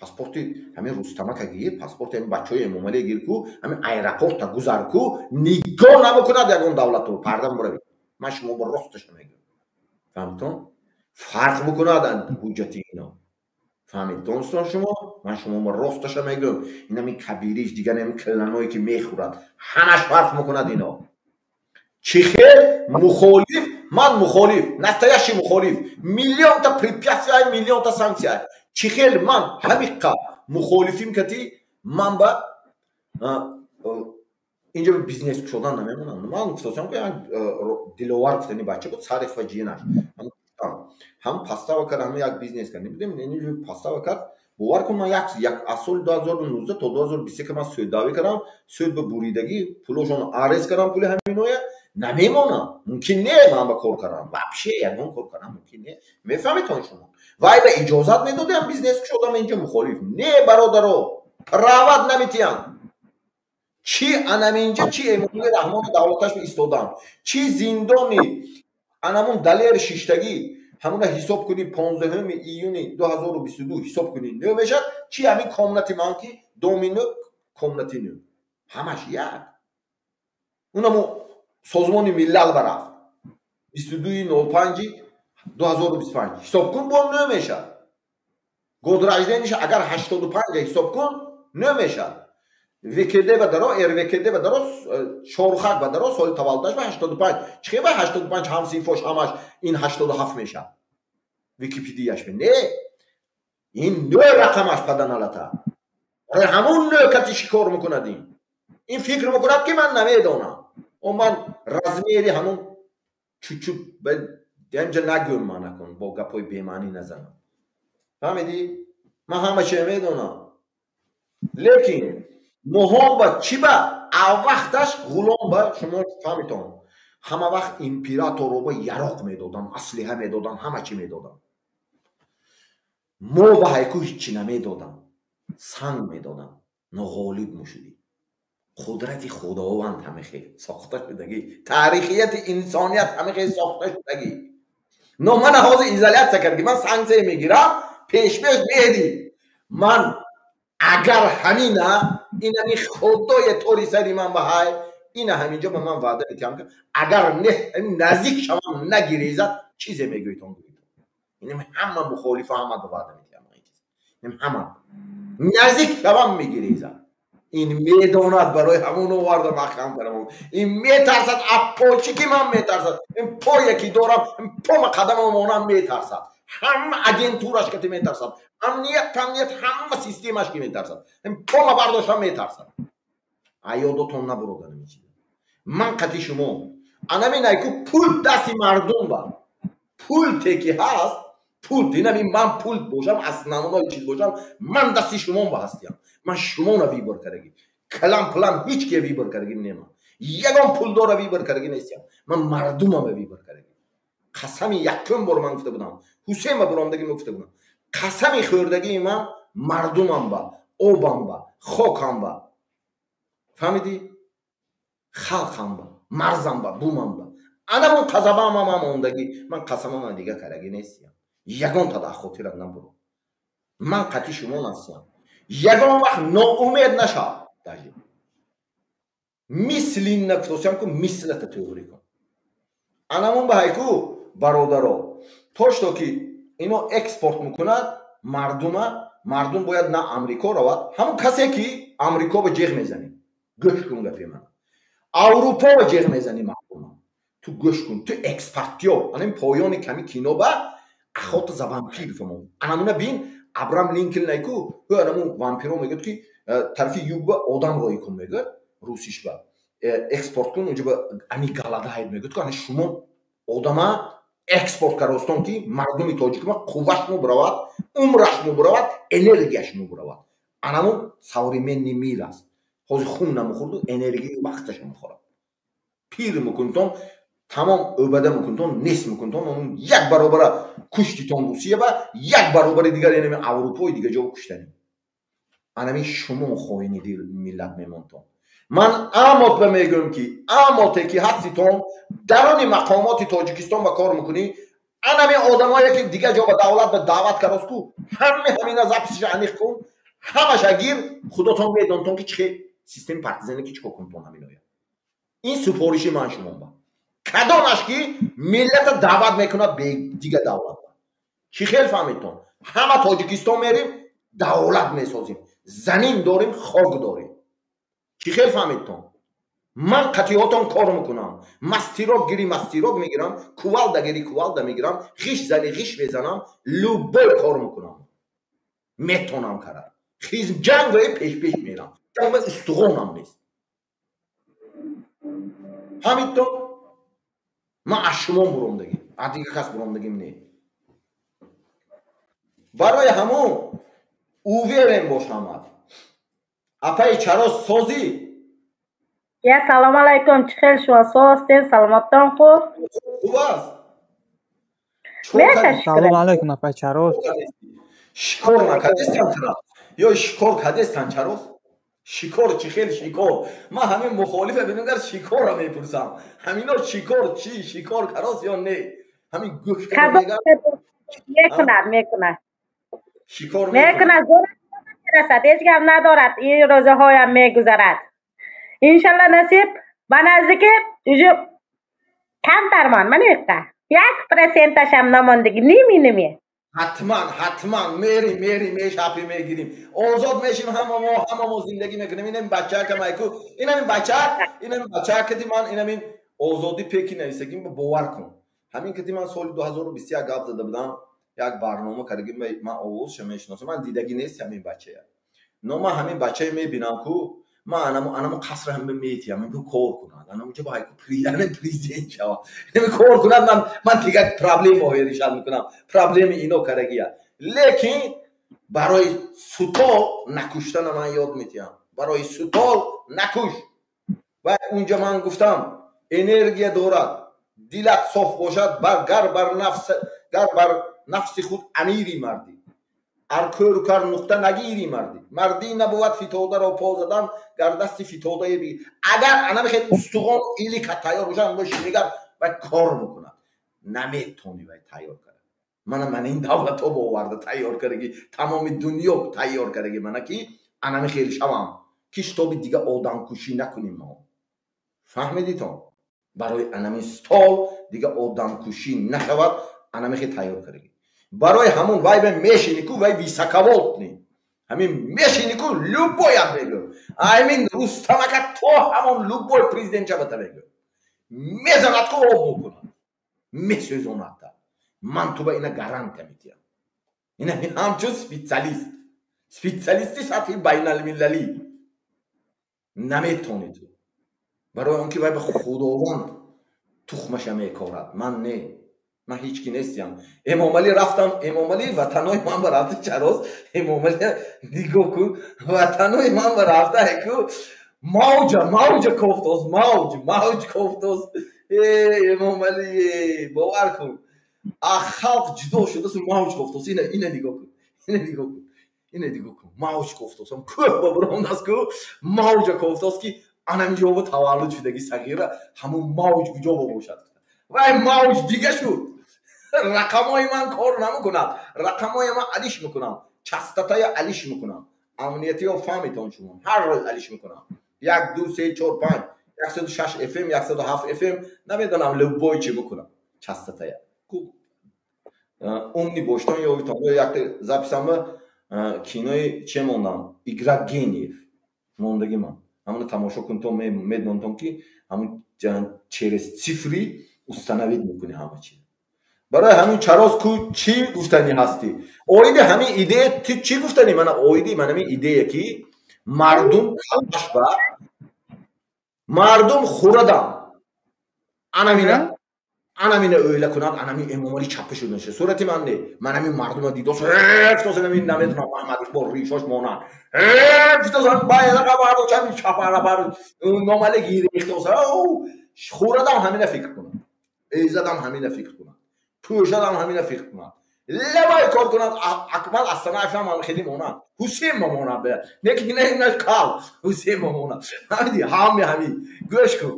паспорти ҳамин Рустамака гир, паспорти ҳамин бачаҳои Эмомалӣ гир ку, ҳамин аэропорта гузар ку, нигоҳ намекунад ягон давлату парда муравӣ. Ман шумо бо росташа мегӯям, фаҳмитон? Фарқ мекунад ҳуҷҷати ино, фаҳмидтонстон шумо? Ман шумо бо росташа мегӯям. Инами кабириш, дигар ҳамин кланое ки мехӯрад, ҳамаш фарқ мекунад. Ино чӣ хел мухолиф? Ман мухолиф, настоящий мухолиф, миллионта препятствия, миллионта санкция. Чӣ хел ман ҳамиққа мухолифим кати ман ба инҷо бизнес кушодан намемонам. Ман гуфтосам ки Диловар гуфтани бача буд, Сариф ва ҷиянаш ҳам пастава кард, ҳам як бизнес кард, пастава кард. Бовар кун, ман як аз соли 2019 то 2021 ман сӯддавӣ кардам, сӯд ба буридагӣ, пулошон арест кардам, пули ҳаминоя намемонам. Мумкин не ман ба кор кардам, вообще ягон кор кардам мумкин не. Мефаҳмитон шумо? Вай ба иҷозат медодиам бизнес кушодам инҷо, мухолиф не, бародаро, прават наметиҳанд. Чӣ анаминҷа, чӣ Эмомали Раҳмону давлаташ истодам, чӣ зиндони анамун Далер шиштагӣ, ҳамуна ҳисоб кунӣ, 15 июни 2022 ҳисоб кунӣ, нӯ мешавад. Чӣ ҳамин комнати ман ки доми нӯ, комнати нӯ, ҳамаш як. Унамо Созмони Миллал барафт, 22.05.2025 ҳисоб кун, бо нӯ мешавад. Год рождения ш агар 85 ҳисоб кун, намешад. ВКД ба даро, РВКД ба даро, Шорухак ба даро, соли таваллудаш ба 85. Чӣ ба 85 ҳамсинфош ҳамаш ин 87 мешад. Википедияш не. Ин нӯ рақамаш паданалата. Барои ҳамун нӯ кати шикор мекунад ин. Ин фикр мекунад, ки ман намедонам. О, ман размери ҳамун чучук ҳамҷа нагӯм, ман накун бо гапҳои бемаънӣ назанам. Фаҳмидӣ? Ман ҳама чиз медонам. Лекин моҳон ба чӣ ба аввақташ ғулом ба шумо фаҳмитон. Ҳама вақт императорро ба яроқ медодам, аслиҳа медодам, ҳама чӣ медодам. Мо ба ҳайку ҳиччи намедодам, санг медодам, ноғолиб мушудӣ. Қудрати Худованд ҳамихел сохта шудагӣ, таърихияти инсоният ҳамихел сохта шудагӣ. Но мана ҳозир изоляция кардӣ, ман санксия мегирам, пешпеш медӣ. Ман агар ҳамина инами худои тори сари ман ба ҳай, ина ҳаминҷо ба ман ваъда метиҳам, ки агар наздик шавам нагирезад, чизе мегӯитон гӯитон. Инам ҳама мухолифа, ҳама ба ваъда метиҳам. Инам ҳама наздик шавам мегирезад. Ин медонад, барои ҳамон оварда маҳкам кардам. Ин метарсад, аппочики ман метарсад. Ин пое ки дорам, ин пома қадамам монам метарсад. Ҳама агентураш ки метарсад, амният, тамният, ҳама системаш ки метарсад. Ин пома бардоштам метарсад. Аёдотон набуроданам ин чиз. Ман қати шумо. Анамин айку пул дасти мардум ба. Пул теки ҳаст, пул инами ман пул бошам, основной чиз бошам, ман дасти шумо ба ҳастиям. Ман шуморо выбор кардагӣ. Калам пулам ҳеч ке выбор кардагӣ нема. Ягон пулдора выбор кардагӣ нестиям. Ман мардумама выбор кардагӣ. Қасами якум бор ман гуфта будам. Ҳусейн ба буромдагӣ гуфта будам. Қасами хӯрдагии ман мардумам ба, обам ба, хокам ба. Фаҳмидӣ? Халқам ба, марзам ба, бумам ба. Анамон қасамам ҳам мондагӣ. Ман қасамам дига кардагӣ нестиям. Ягон та дар хотират набуро. Ман қати шумо ҳастам. Ягон вақт ноумед нашав. Даже мисли нагуфтосиям ку мислата теорӣ кун. Анамон ба ҳайку бародаро, то что ки ино экспорт мекунад мардума, мардум бояд на Амрико равад. Ҳамон касе ки Амрико ба ҷеғ мезанӣ, гӯш кун гапи ман. Аврупо ба ҷеғ мезанӣ мардума. Ту гӯш кун, ту экспортёр. Анам поёни ками кино ба охота за вампир фаҳмон. Анамуна бин, Абрам Линколн айку, ҳу анаму вампиро мегӯяд, ки тарафи юг ба одам роӣ кун мегӯяд, русиш ба. Экспорт кун, унҷа ба ами голодает мегӯяд, ки ана шумо одама экспорт каростон, ки мардуми тоҷикма қувваш мубравад, умраш мубравад, энергияш мубравад. Анаму современный мир аст. Ҳозир хун намухӯрду энергияи вақташа мехӯрад. Пир мекунтон, тамом ӯбада мекунтон, нест мекунтон, он як баробара куштитон Русия ба, як баробари дигар инами Аврупои дига ҷо куштанӣ. Анами шумо хоини миллат мемонтон. Ман амотба мегӯям, ки амоте ки ҳаститон дарони мақомоти Тоҷикистон ба кор мекунӣ, анами одамое ки дига ҷо ба давлат ба даъват карост ку, ҳаме ҳамина запись ша аниқ кун, ҳамаша гир, худотон медонтон, ки чӣ системи партизане ки чӣ кор кунтон ҳаминоя. Ин супориши ман шумо ба. Кадомаш ки миллата даъват мекунад бе дига давлат. Чӣ хел фаҳмидтон? Ҳама Тоҷикистон мерим, давлат месозим. Замин дорим, хок дорим. Чӣ хел фаҳмидтон? Ман қатиҳотон кор мекунам. Мастерок гири, мастерок мегирам, кувалда гири, кувалда мегирам, ғиш зани, ғиш мезанам, любой кор мекунам. Метонам карад. Хизм ҷанг ва пешпеш мерам. Ҷанг ва устухонам нест. Фаҳмидтон? Ман аз шумо буромдагим, аз дига кас буромдагим не. Барои ҳамон уверен бош ҳамад. Апаи чаро созӣ? Я салом алайкум, чӣ хел шумо созтен, саломаттон хуб? Хуб аст. Салом алайкум, апаи чароз. Шикор накардестан тра? Ё шикор кардестан чароз? Шикор чӣ хел шикор? Ман ҳамин мухолифа бинам, гар шикорро мепурсам. Ҳамино шикор чӣ? Шикор карост ё не? Ҳамин гӯш мекунад, мекунад. Шикор мекунад, мерасад, ҳеҷ гап надорад. Ин рӯзаҳоям мегузарад. Иншалло насиб ба наздики уже камтар мон, мана yoqqa. 1 проценташам намондиги, ними ними. Ҳатман, ҳатман мерим, мерим, мешапи мегирим. Озод мешим ҳама мо, ҳама мо зиндагӣ мекунем. Инам бачака майку, инам бача, инам бача кади ман, инам ин озодӣ пеки нависагим, бовар кун. Ҳамин кади ман соли 2021 гап зада будам, як барнома кардагим, ман овозша мешиносам, ман дидагӣ нест ҳамин бачая. Но ман ҳамин бачае мебинам ку, ман анаму қасра ҳама метиям, ман кор кунад, анаму ҷо байку президент шава. Ҳами кор кунад, ман дигар проблемаҳое решат мекунам, проблеми ино карагия. Лекин барои сутол накуштана ман ёд метиҳам. Барои сутол накуш. Ва унҷа ман гуфтам, энергия дорад, дилат соф бошад, гар бар нафси худ амири мардӣ, ар кӯру кар нуқта нагири мардӣ. Мардӣ набувад фитодаро по задан, гар дасти фитодае бигир. Агар анами хел устуғон илика тайёр бошад, бошинигар вай кор мекунад. Наметони вай тайёр кард. Мана ман ин давлатҳо боварда тайёр кардаги, тамоми дунё тайёр кардаги мана ки анами хел шавам, ки шитоби дига одамкушӣ накунем мо. Фаҳмидитон? Барои анами стол дига одамкушӣ нашавад, анами хел тайёр кардаги. Барои ҳамун вай бе мешини ку, вай високовольтный. Ҳамин мешини ку, любой ам мегӯ. Ҳамин Рустамака то ҳамон любой президент шавата мегӯ. Мезанад ку, об мекунад. Месӯзонад. Ман ту ба ина гарантия метиҳам. Ина ҳамчун специалист. Специалисти сатҳи байналмилалӣ. Наметонӣ ту. Барои он ки вай ба Худованд тухмаша мекорад. Ман не. Ман ҳеҷ ки нестиям. Эмомалӣ рафтам, Эмомалӣ ватанои ман ба рафта чароз, Эмомалӣ нигоҳ кун, ватанои ман ба рафта ку мавҷа, мавҷа кофтоз, мавҷ, мавҷ кофтоз. Эмомалӣ, бовар кун. А халқ ҷудо шудааст, мавҷ кофтоз. Ина, ина нигоҳ кун. Ина нигоҳ кун. Ина нигоҳ кун. Мавҷ кофтоз. Кӯҳ ба бурондааст ку, мавҷа кофтоз ки анамин ҷо ба таваллуд шудаги сағира, ҳамун мавҷ куҷо ба бошад. Вай мавҷ дига шуд. Рақамҳои ман кор намекунад. Рақамҳои ман алиш мекунам. Частотая алиш мекунам. Амниятиҳо фаҳмитон шумо. Ҳар рӯз алиш мекунам. 1, 2, 3, 4, 5, 106 FM, 107 FM, намедонам любой чи мекунам. Частотая. Умни боштон ёвитон. Якта записамба кинои че мондам? Игра гениев. Мондаги ман. Ҳамона тамошо кунтон, медонтон ки ҳамун через цифри установить мекунӣ ҳама чиз. Барои ҳамин чароз ку чӣ гуфтанӣ ҳастӣ? Оиди ҳамин идея ту чӣ гуфтанӣ? Мана оиди ман ҳамин идея ки мардум калашба, мардум хурадам. Анамина, анамина o'yla кунад, анамин Эмомалӣ чапа шуд наша. Сурати ман не. Ман ҳамин мардума дидос, фитос ҳамин намедонам Маҳмад Иқбол ришош монанд. Фитос байрақа бардошт, ҳамин чапара бар номале гирифтос. Хурадам ҳамина фикр кунад. Эзадам ҳамина фикр кунад. Пӯшадам ҳамина фикр кунад. Лебай кор кунад, Акмал Астанаев ҳам хеле монанд. Ҳусейн монанд. Не ки не кал, Ҳусейн монанд. Фаҳмидӣ? Ҳами ҳами. Гӯш кун.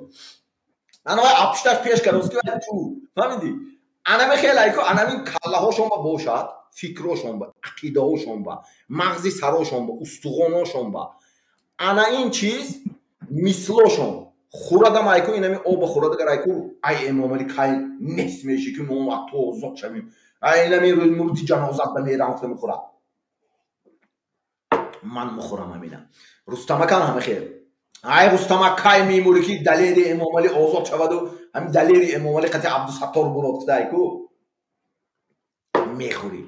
Ана вай апушташ пеш кардост ки вай ту. Фаҳмидӣ? Анами хеле айку, анами каллаҳошон ба бошад, фикрошон ба, ақидаҳошон ба, мағзи сарошон ба, устуғоношон ба. Ана ин чиз мислошон. Хурадам айку, инами оба хурадагар айку, ай Эмомалӣ кай нест меши ки мо аз ту озод шавем. Ай инами рӯз мурди ҷанозат ба мерам гуфта мехӯрад. Ман мехӯрам ҳамина. Рустамакам ҳама хел. Ай Рустамак кай мемурӣ ки далери Эмомалӣ озод шаваду ҳамин далери Эмомалӣ қати Абдусаттор бурод гуфта айку мехӯрӣ.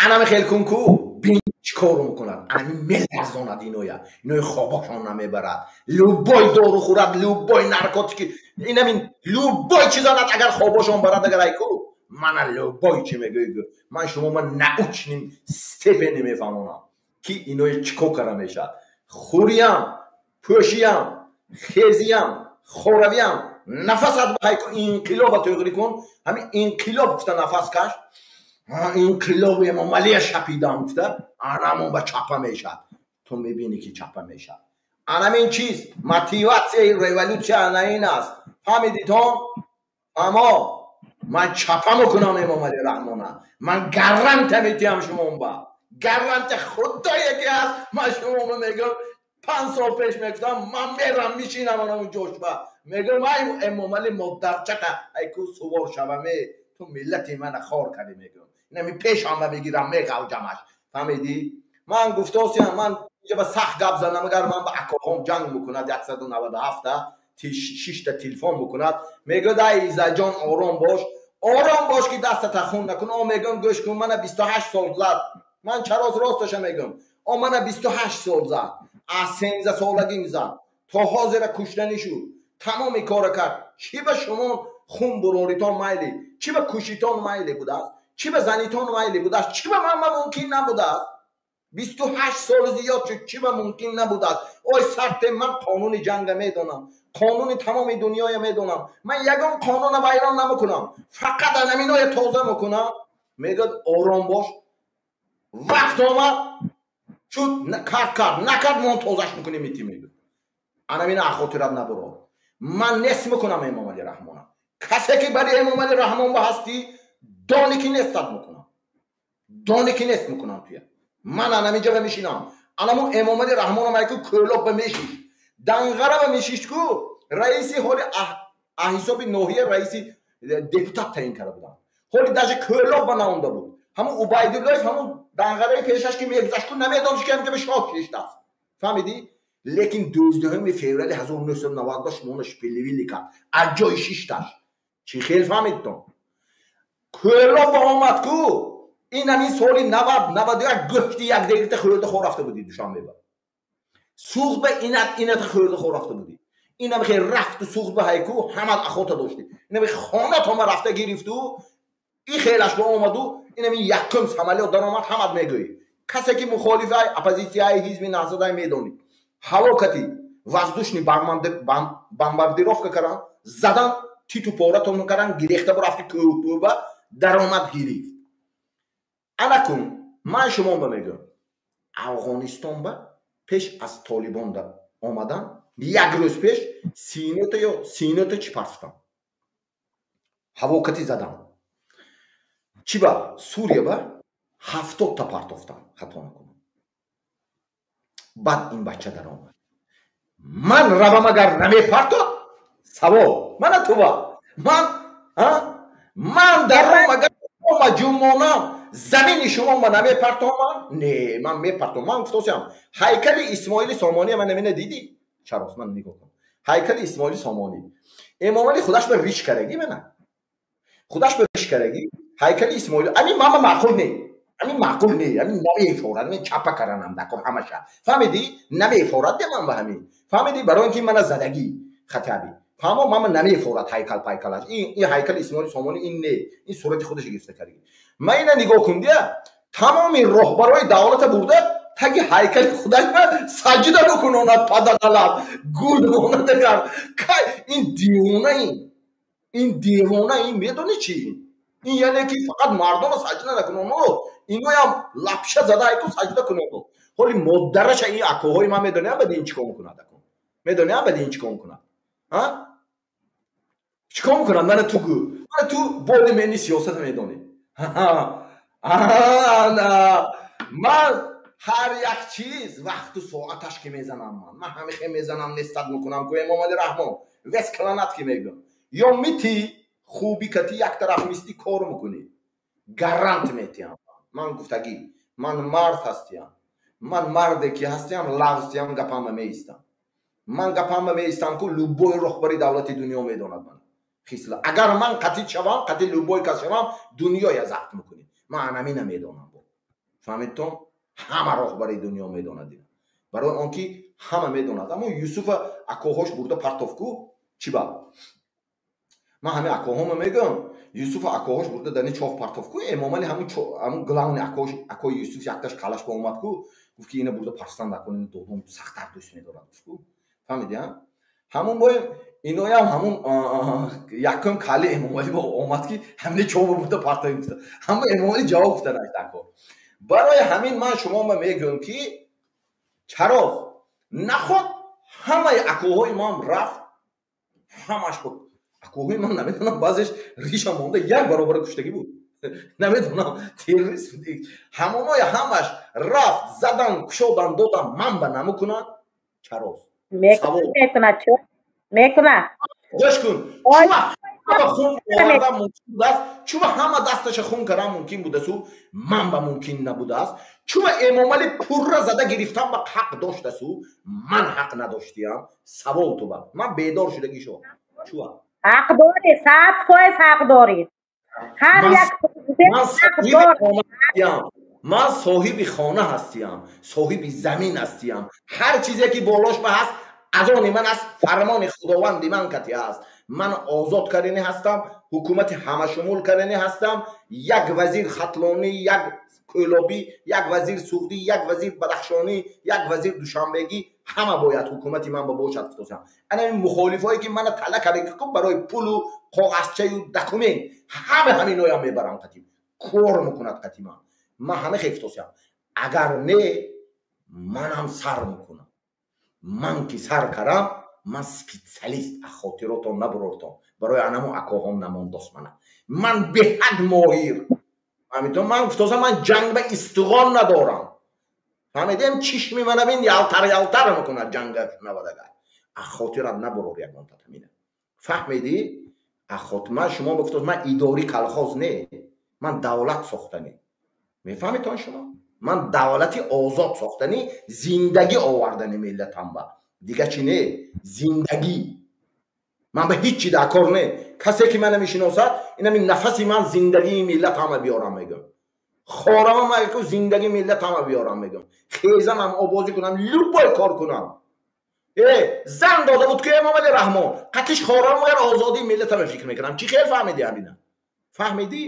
Анами хел кун ку бин чӣ кор мекунад. Анами меларзонад иноя. Инои хобашон намебарад. Любой дору хӯрад, любой наркотики, инамин любой чизанад агар хобашон барад агар айку мана любой чи мегӯй. Ман шумо ман научным степени мефаҳмонам ки инои чӣ кор кара мешавад. Хӯриям, пӯшиям, хезиям, хоравиям, нафасат ба ҳайку инқилоба тӯғрӣ кун. Ҳамин инқилоб гуфта нафас каш. Инқилоби Эмомалия шапидам гуфта, анамон ба чапа мешавад. Ту мебинӣ ки чапа мешавад. Анамин чиз мотиватсияи революсия ана ин аст. Фаҳмидитон? Аммо ман чапа мекунам Эмомалӣ Раҳмона. Ман гарантия метиҳам шумон ба. Гарантия худое ки ҳаст, ман шуморо мегӯям. 5 сол пеш мегуфтам, ман мерам мишинам анамун ҷошба. Мегӯям ай Эмомалӣ модарчака айку сувор шаваме, ту миллати мана хор кардӣ мегӯям. Инами пешам ба мегирам, меғавҷамаш. Фаҳмидӣ? Ман гуфтосиям, ман инҷа ба сахт гап занам, агар ман ба акоҳом ҷанг мекунад, 197 шишта телефон мекунад, мегӯяд: ай Изаҷон, ором бош, ором бош, ки дастата хун накун. О, мегӯям, гӯш кун, мана 28 сол зад. Ман чароз росташа мегӯям. О, мана 28 сол зад, аз 13 солагим зад то ҳозира, куштанӣ шуд, тамоми кора кард. Чӣ ба шумо хун буроритон майли, чӣ ба кушитон майли будааст, чӣ ба занитон майли будааст, чӣ ба ман мумкин набудааст? 28 сол зиёд шуд, чӣ ба мумкин набудааст? Ой сарте, ман қонуни ҷанга медонам, қонуни тамоми дунёя медонам. Ман ягон қонуна вайрон намекунам, фақат анаминоя тоза мекунам. Мегӯяд: ором бош, вақт омад шуд, кард, кард, накард, мо тозаш мекунем, ити. Мегӯяд: анамина ахотират набурор. Ман нест мекунам Эмомали Раҳмона. Касе ки бари Эмомали Раҳмон ба ҳастӣ, дони ки нестат мекунам, дони ки нест мекунам туя. Ман анамиҷа ба мешинам. Анамун Эмомали Раҳмонам айку Кӯлоб ба мешиш, Данғара ба мешишт ку, раиси ҳоли аҳисоби ноҳия, раиси депутат таъин карда буданд. Ҳоли даже Кӯлоб ба наонда буд. Ҳамун Убайдуллоев, ҳамун Данғараи пешаш ки мегузашт ку, намедонист, ки ҳамҷа ба шоҳ шиштааст. Фаҳмидӣ? Лекин 12 феврали 1992 шумоно шпилливилли кард аз ҷои шишташ. Чӣ хел фаҳмидтон? Кӯлоб ба омад ку, ин ҳамин соли 90, 91 гӯшти як дегита хӯрда хор рафта будӣ Душанбеба. Суғд ба инат ината хӯрда хор рафта будӣ. Инам хел рафту Суғд ба ҳайку ҳамат ахота доштӣ. Инам хонатома рафта гирифту, и хелаш ба омаду, инами якум самолёт даромад, ҳамат мегӯӣ. Касе ки мухолифай оппозитсияи ҳизби Наҳзадай медонӣ. Ҳалокати воздушный бомбардировка кардан, задан, титу поратон кардан, гирехта бурафти кӯҳпӯба даромад гирифт. Анакун ман шумо ба мегӯям, Афғонистон ба пеш аз Толибон омадан як рӯз пеш синота ё синота чӣ партофтам, ҳавокатӣ задам. Чӣ ба Сурия ба 70-та партофтам, хато накунам. Баъд ин бача даромад. Ман равам, агар намепартод, савол мана тува. Ман даром, агар ҷумонам замини шумо ма намепартомам? Не, ман мепартом. Ман гуфтосиам, ҳайкали Исмоили Сомонӣ ман намина дидӣ, чарос? Ман нигоҳ кун, ҳайкали Исмоили Сомонӣ Эмомали худаш ба риш карагӣ, мана худаш ба риш карагӣ ҳайкали Исмоили. Ами мама маъқул не, ами маъқул не, ами намефорад. Мен чапа каранам дакор ҳамаша, фаҳмидӣ? Намефорад де ман ба ҳамин, фаҳмидӣ? Барои ин ки мана задагӣ хатаби фаҳмо, мама намефорад ҳайкал пайкалаш. Ин ҳайкали Исмоили Сомонӣ ин не, ин сурати худаш гирифта карагӣ. Ма ина нигоҳ кун дия, тамоми роҳбарои давлата бурда таги ҳайкали худаш ба саҷда бикунонад, паданалаб гул монад. Агар ин девона, ин девона, ин медонӣ чи? Ин яъне ки фақат мардоно саҷда накуноно, иноям лапша зада айку саҷда куноно. Ҳоли модараша ин акоҳои ман медоням бади ин чӣ кор мекунад, медоням бади ин чӣ кор мекунад, чӣ кор мекунад? Мана ту гӯ, мана ту боли мени сиёсата медонӣ. Ман ҳар як чиз вақту соаташ ки мезанам, ман ҳамихе мезанам, нестат мекунам ку Эмомали Раҳмон вес кланат ки мегӯям. Ё мити хуби кати як тараф мисти кор мекунӣ, гарант метиҳам. Ман гуфтагӣ, ман мард ҳастиям, ман марде ки ҳастиям, лафзтиям, гапама меистам. Ман гапама меистам ку, любой роҳбари давлати дунё медонад ман хисла. Агар ман қатӣ шавам, қатӣ любой кас шавам, дунёя забт мекунӣ. Ман анамина медонам, фаҳмидтон? Ҳама роҳбари дунё медонад ина, барои он ки ҳама медонад. Аммо Юсуфа акоҳош бурда партоф ку. Чӣ ба ман ҳамин акоҳома мегӯям, Юсуфа акоҳош бурда дар ин чоҳ партоф ку. Эмомали ҳамун главный акош, акои Юсуф якташ калаш ба омад ку, гуфт ки ина бурда партофтан накун, ина додом сахттар дӯст медорад, гуфт ку. Фаҳмиди? Ҳамун боем иноям ҳамун якум кали Эмомалӣ ба омад ки ҳамине чоҳ бурда партоф гуфта. Ҳама Эмомалӣ ҷавоб гуфта нашт ако. Барои ҳамин ман шумома мегӯям ки чароғ наход, ҳамаи акоҳои ман рафт, ҳамаш акоҳои ман, намедонам, баъзеш риша монда як баробара куштагӣ буд, намедонам, террорист, ҳамонои ҳамаш рафт, задан, кушодан, додан, ман ба намекунад чароғ. Мекунад, мекунад. Гӯш кун. Хун овардан мумкин будааст, чува ҳама дасташа хун кардан мумкин будасту ман ба мумкин набудааст. Чува Эмомалӣ пурра зада гирифтан ба ҳақ доштасу ман ҳақ надоштиям. Савол туба, ман бедор шудагӣ шо, чува? Ҳақ дорӣ, 100% ҳақ дорӣ. Ҳар як ман соҳиби хона ҳастиям, соҳиби замин ҳастиям. Ҳар чизе ки болош ба ҳаст, аз они ман аст, фармони худованди ман кати ҳаст. Ман озод карданӣ ҳастам, ҳукумати ҳамашумул карданӣ ҳастам. Як вазир хатлонӣ, як кӯлобӣ, як вазир суғдӣ, як вазир бадахшонӣ, як вазир душанбегӣ, ҳама бояд ҳукумати ман ба бошад. Футосам, ана ин мухолифое ки мана тала карда ку барои пулу коғазчаю документ, ҳама ҳаминоям мебарам, қатим кор мекунад қати ман. Ман ҳама хефтосям. Агар не, манам сар мекунам. Ман ки сар карам, ман специалист, хотиротон набурортон, барои анамо акоҳом намондост мана. Ман беҳад моҳир, фаҳмидон? Ман гуфтосам, ман ҷанг ба истиғон надорам, фаҳмидем? Чишми мана бин, ялтар ялтар мекунад ҷанга шунавадагар. Хотират набурор ягонта тамина, фаҳмидӣ? Ман шумо гуфтос, ман идори колхоз не, ман давлат сохтанӣ, мефаҳмитон шумо? Ман давлати озод сохтанӣ, зиндагӣ овардани миллатам ба дига чӣ не, зиндагӣ. Ман ба ҳеҷ чи дар кор не. Касе ки мана мешиносад, инами нафаси ман зиндагии миллат ҳама биёрам мегӯям. Хорамам аку зиндагии миллат ҳама биёрам мегӯям. Хезамам, обозӣ кунам, любой кор кунам. Э, зан дода буд ку Эмомали Раҳмон, қатиш хорам, магар озодии миллат ҳама фикр мекунам. Чӣ хел фаҳмидӣ ҳамина? Фаҳмидӣ?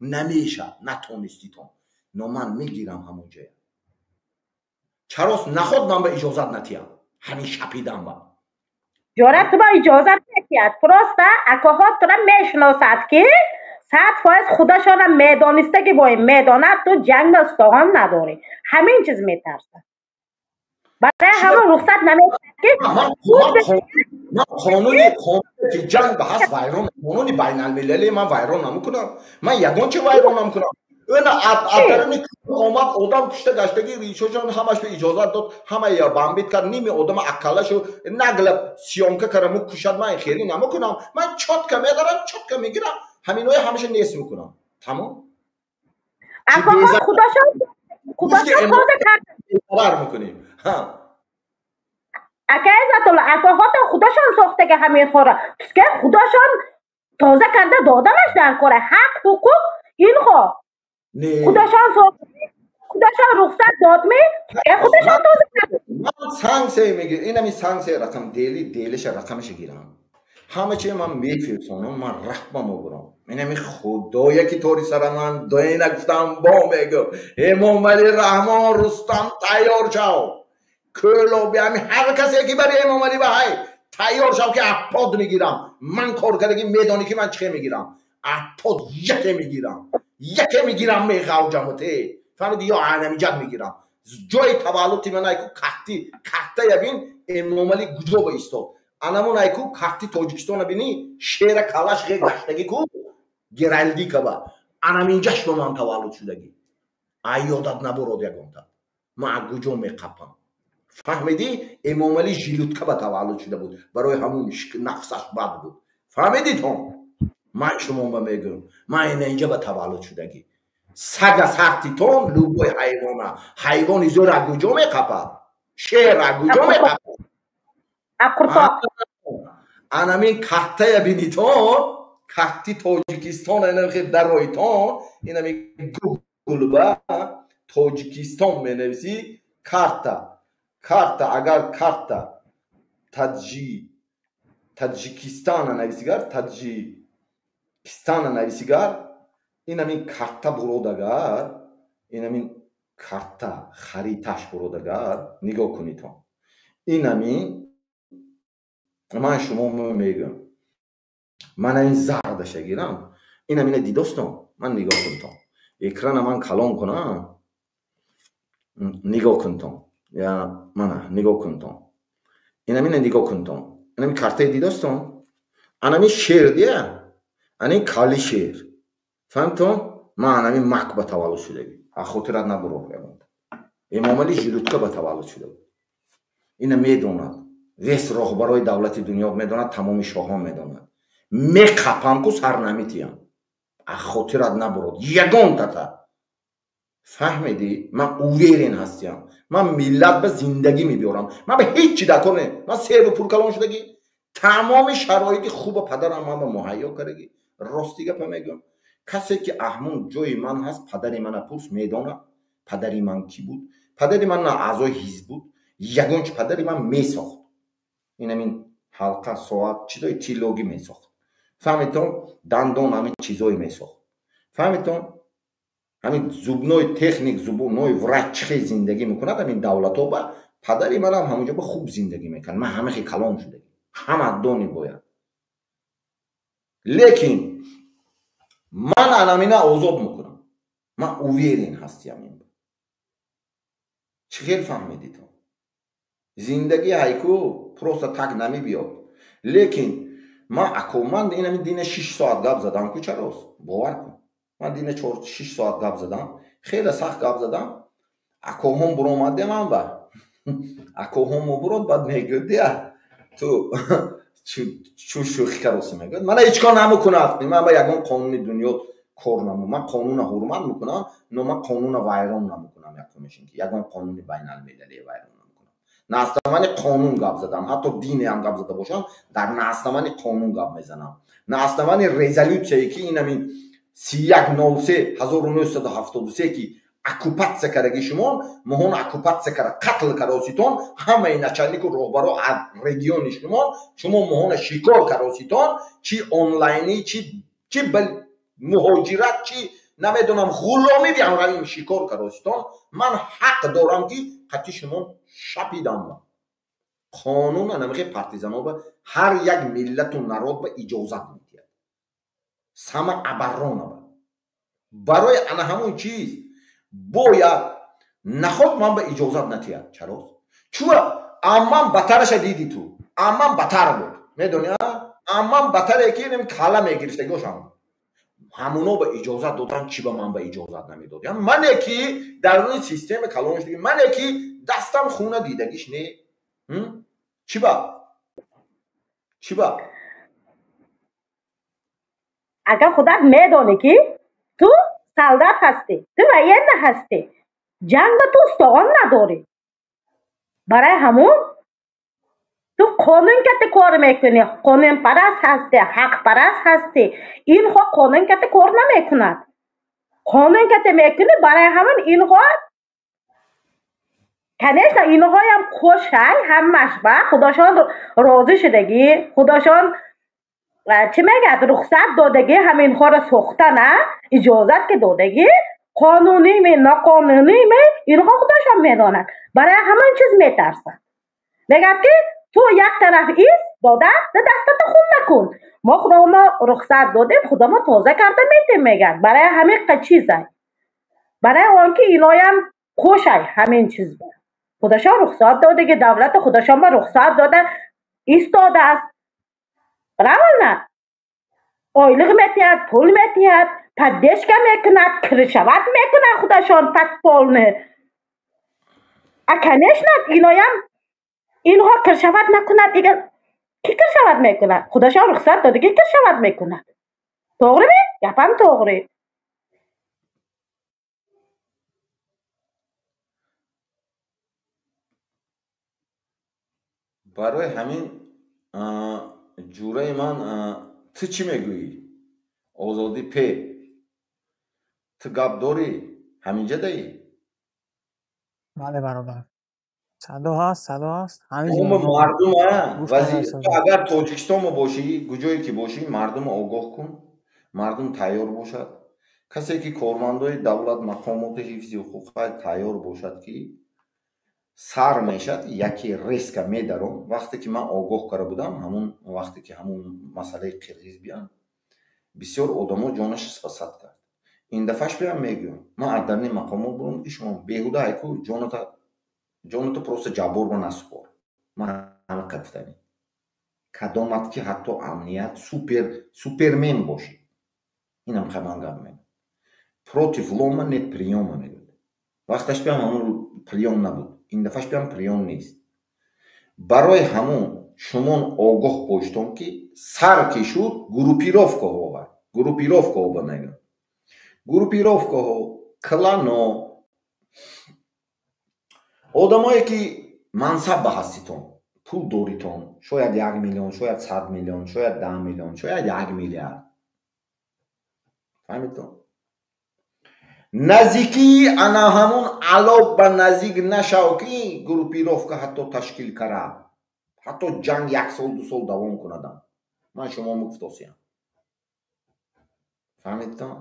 Намешад, натониститон. Но ман мегирам ҳамон ҷоя. Чарос наход ман ба иҷозат натиям ҳамин шапидан ба. Ҷора, ту ба иҷозат метиҳад, просто акоҳо тура мешиносад, ки 100% худашона медониста, ки бои медонад, ту ҷанг ба устогон надорӣ, ҳамин чиз метарсад, барои ҳамон рухсат наметиҳад, ки Қонуни ҷанг ба ҳаст вайрон, қонуни байналмилалӣ ман вайрон намекунам, ман ягон чи вайрон намекунам. Ина адарини омад, одам кушта гаштаги, ришошон ҳамаш ба иҷозат дод, ҳама я бамбит кард, ними одама аккалашу нагла съёмка караму кушад. Ман хеле намекунам, ман чётко медарам, чётко мегирам, ҳаминоя ҳамаша нест мекунам, тамом. Худошон тоза кард. Мекунем. Ака Иззатулло, акоҳото худошон сохтага ҳамин хора, пускай худошон тоза карда доданаш дар кора, ҳақ ҳуқуқ инхо худашон, худашон рухсат додми, худашон тоза кард. Ман санксия мегир, инами санксия рақам дели делиша рақамаша гирам, ҳама чи ман мефирсонам, ман раҳма мебурам. Инами худое ки тори сара ман доина гуфтам, бо мегӯ, Эмомалӣ Раҳмон, Рустам, тайёр шав. Кӯлоби, ҳами ҳар касе ки бари Эмомалӣ ба ҳай, тайёр шав, ки аппод мегирам. Ман кор кардаги медонӣ, ки ман чӣ мегирам. Аппод яке мегирам, яке мегирам, меғавҷаму те, фаҳмиди? Ё анамиҷад мегирам. Ҷои таваллуди ман айку картти картая бин, Эмомалӣ куҷо ба истод. Анамон айку картти Тоҷикистона бини, шера калаш ге гаштагӣ ку геральдика ба анаминҷаш ба ман таваллуд шудагӣ. Ай ёдат набурод ягонта, ман аз куҷо меқапам, фаҳмидӣ? Эмомалӣ жилутка ба таваллуд шуда буд, барои ҳамун нафсаш бад буд, фаҳмидитон? Ман шумо ба мегӯям, ман ина инҷа ба таваллуд шудагӣ. Сага сартитон, любой ҳайвона, ҳайвони зӯр аз куҷо меқапад? Шер аз куҷо меқапад? Анамин картая бинитон, карти Тоҷикистон, инами дароитон, инами гуглба Тоҷикистон менависӣ, карта, карта, агар карта Таджикистана нависигар, Таджикистана нависигар, инамин карта буродагар, инамин карта хариташ буродагар, нигоҳ кунитон. Инамин ман шумо мегӯям, ман ин зардаша гирам, инамина дидостон, ман нигоҳ кунтон, экрана ман калон кунам, нигоҳ кунтон, я мана нигоҳ кунтон, инамина нигоҳ кунтон, инами картаи дидостон, анами шер дия, ани кали шер, фаҳмтон? Ман анами мак ба таваллуд шудагӣ, а хотират набурор ягонта. Эмомалӣ жилутка ба таваллуд шуда буд, ина медонад весь роҳбарои давлати дунё медонад, тамоми шоҳон медонад. Меқапам ку сар наметиям. А хотират набурод. Ягонтата. Фаҳмидӣ? Ман уверен ҳастиям. Ман миллат ба зиндагӣ мебиёрам. Ман ба ҳеҷ чи дар кор не. Ман серу пул калон шудагӣ. Тамоми шароити хуба падарам ман ба муҳайё кардагӣ. Рости гапа мегӯям. Касе ки аҳмон ҷои ман ҳаст, падари мана пурс, медонад падари ман кӣ буд. Падари ман на аъзои ҳизб буд, ягон чи падари ман месохт. Инамин ҳалқа, соат, чизои тиллогӣ месохт. Фаҳмидтон? Дандон ҳамин чизое месохт. Фаҳмидтон? Ҳамин зубной техник, зубной врач чӣ хел зиндагӣ мекунад ҳамин давлатҳо ба падари манам ҳамонҷо ба хуб зиндагӣ мекард. Ман ҳама хел калон шудагӣ. Ҳама дони бояд. Лекин ман анамина озод мекунам. Ман уверен ҳастиям ин. Чӣ хел фаҳмидитон? Зиндагӣ ҳайку просто так намебиёд. Лекин ман акоман инами дина 6 соат гап задам ку чарос? Бовар кун. Ман дина 4-6 соат гап задам. Хеле сахт гап задам. Акоҳом буромадем ман ба. Акоҳом бурод баъд мегӯяд дия ту чу шӯхӣ кароси мегӯяд. Мана ҳеҷ кор намекунад. Ман ба ягон қонуни дунё кор наму. Ман қонуна ҳурмат мекунам, но ман қонуна вайрон намекунам. Якумешин ки ягон қонуни байналмилалӣ вайрон намекунам. На основании қонун гап задам, ҳатто динеам гап зада бошам, дар на основании қонун гап мезанам. На основании резолюсияе ки инамин 31.03.1973 ки оккупатсия кардаги шумо, моҳон оккупатсия карда, қатл кароситон, ҳамаи начальнику роҳбаро аз региони шумо, шумо моҳона шикор кароситон, чи онлайнӣ, чи муҳоҷират, чи намедонам ғуломӣ биамравим шикор кароситон, ман ҳақ дорам ки қатъи шумо шапидам. Қонун анамихе партизано ба ҳар як миллату народ ба иҷозат медиҳад. Самооборона ба. Барои ана ҳамон чиз бояд наход ман ба иҷозат натиҳад. Чаро? Чуа амман батараша диди ту. Амман батар буд. Медони, а? Амман батаре ки инам кала мегирифтагошам. Ҳамуно ба иҷозат додан, чӣ ба ман ба иҷозат намедод? Мане ки дар рӯи система калон шудагӣ, мане ки дастам хуна дидагиш не. Чӣ ба? Чӣ ба? Агар худат медонӣ ки ту солдат ҳастӣ, ту военный ҳастӣ, ҷанг ба ту устогон надорӣ. Барои ҳамун ту қонун кати кор мекунӣ, қонунпараст ҳастӣ, ҳақпараст ҳастӣ. Инҳо қонун кати кор намекунад. Қонун кати мекунӣ, барои ҳамун инҳо конечно инҳоям хушай ҳамаш ба худошон розӣ шудагӣ, худошон чӣ мегӯяд, рухсат додагӣ ҳаминҳоро сохтана, иҷозат ки додагӣ, қонуниме ноқонуниме инҳо худошон медонанд. Барои ҳамин чиз метарсанд. Мегӯяд ки ту як тараф ист дода, дастато хун накун. Мо худомо рухсат додем, худомо тоза карда метем, мегӯяд. Барои ҳамин чизай. Барои он ки иноям хушай ҳамин чиз. Худошон рухсат додагӣ, давлати худошон ба рухсат дода истодааст. Правильно? Ойлиқ метиҳад, пул метиҳад, поддержка мекунад, крышават мекунад худашон подполный. А конечно, иноям инҳо крышават накунад, дигар ки крышават мекунад? Худашон рухсат додагӣ крышават мекунад. Тоғрimi? Гапам тоғри. Барои ҳамин ҷураи ман ту чӣ мегӯӣ? Озодӣ пе. Ту гап дорӣ? Ҳаминҷа даӣ? Бале бародар. Садо ҳаст, садо ҳаст. Мардум агар Тоҷикистон бошӣ, куҷое ки бошӣ, мардумро огоҳ кун, мардум тайёр бошад. Касе ки кормандои давлат, мақомоти ҳифзи ҳуқуқ тайёр бошад ки сар мешад, яке резка медаром. Вақте ки ман огоҳ карда будам, ҳамун вақте ки ҳамун масъалаи қирғиз биям, бисёр одамо ҷонаш спасад кард. Ин дафъаш биям мегӯям, ман аз дарни мақомот бурам ки шумо беҳуда айку ҷоната просто ҷабборба насупор. Ман ҳамақа гуфтанӣ. Кадомат ки ҳатто амният супермен бошӣ. Инам ман гап мегӯям. Против лома нет приёма мегӯяд. Вақташ биям ҳамун приём набуд. Ин дафъаш биям приём нест. Барои ҳамун Шумон огоҳ боштон ки сар ки шуд группировкаҳо группировкаҳо ба мегӯям. Группировкаҳо, клано, одамое ки мансаб ба ҳаститон, пул доритон, шояд 1 миллион, шояд 100 миллион, шояд 10 миллион, шояд 1 миллиард. Фаҳмидтон? Наздикии ана ҳамун ало ба наздик нашав ки группировка ҳатто ташкил карад. Ҳатто ҷанг 1 сол 2 сол давом кунадам. Ман шумо мугуфтосиям. Фаҳмидтон?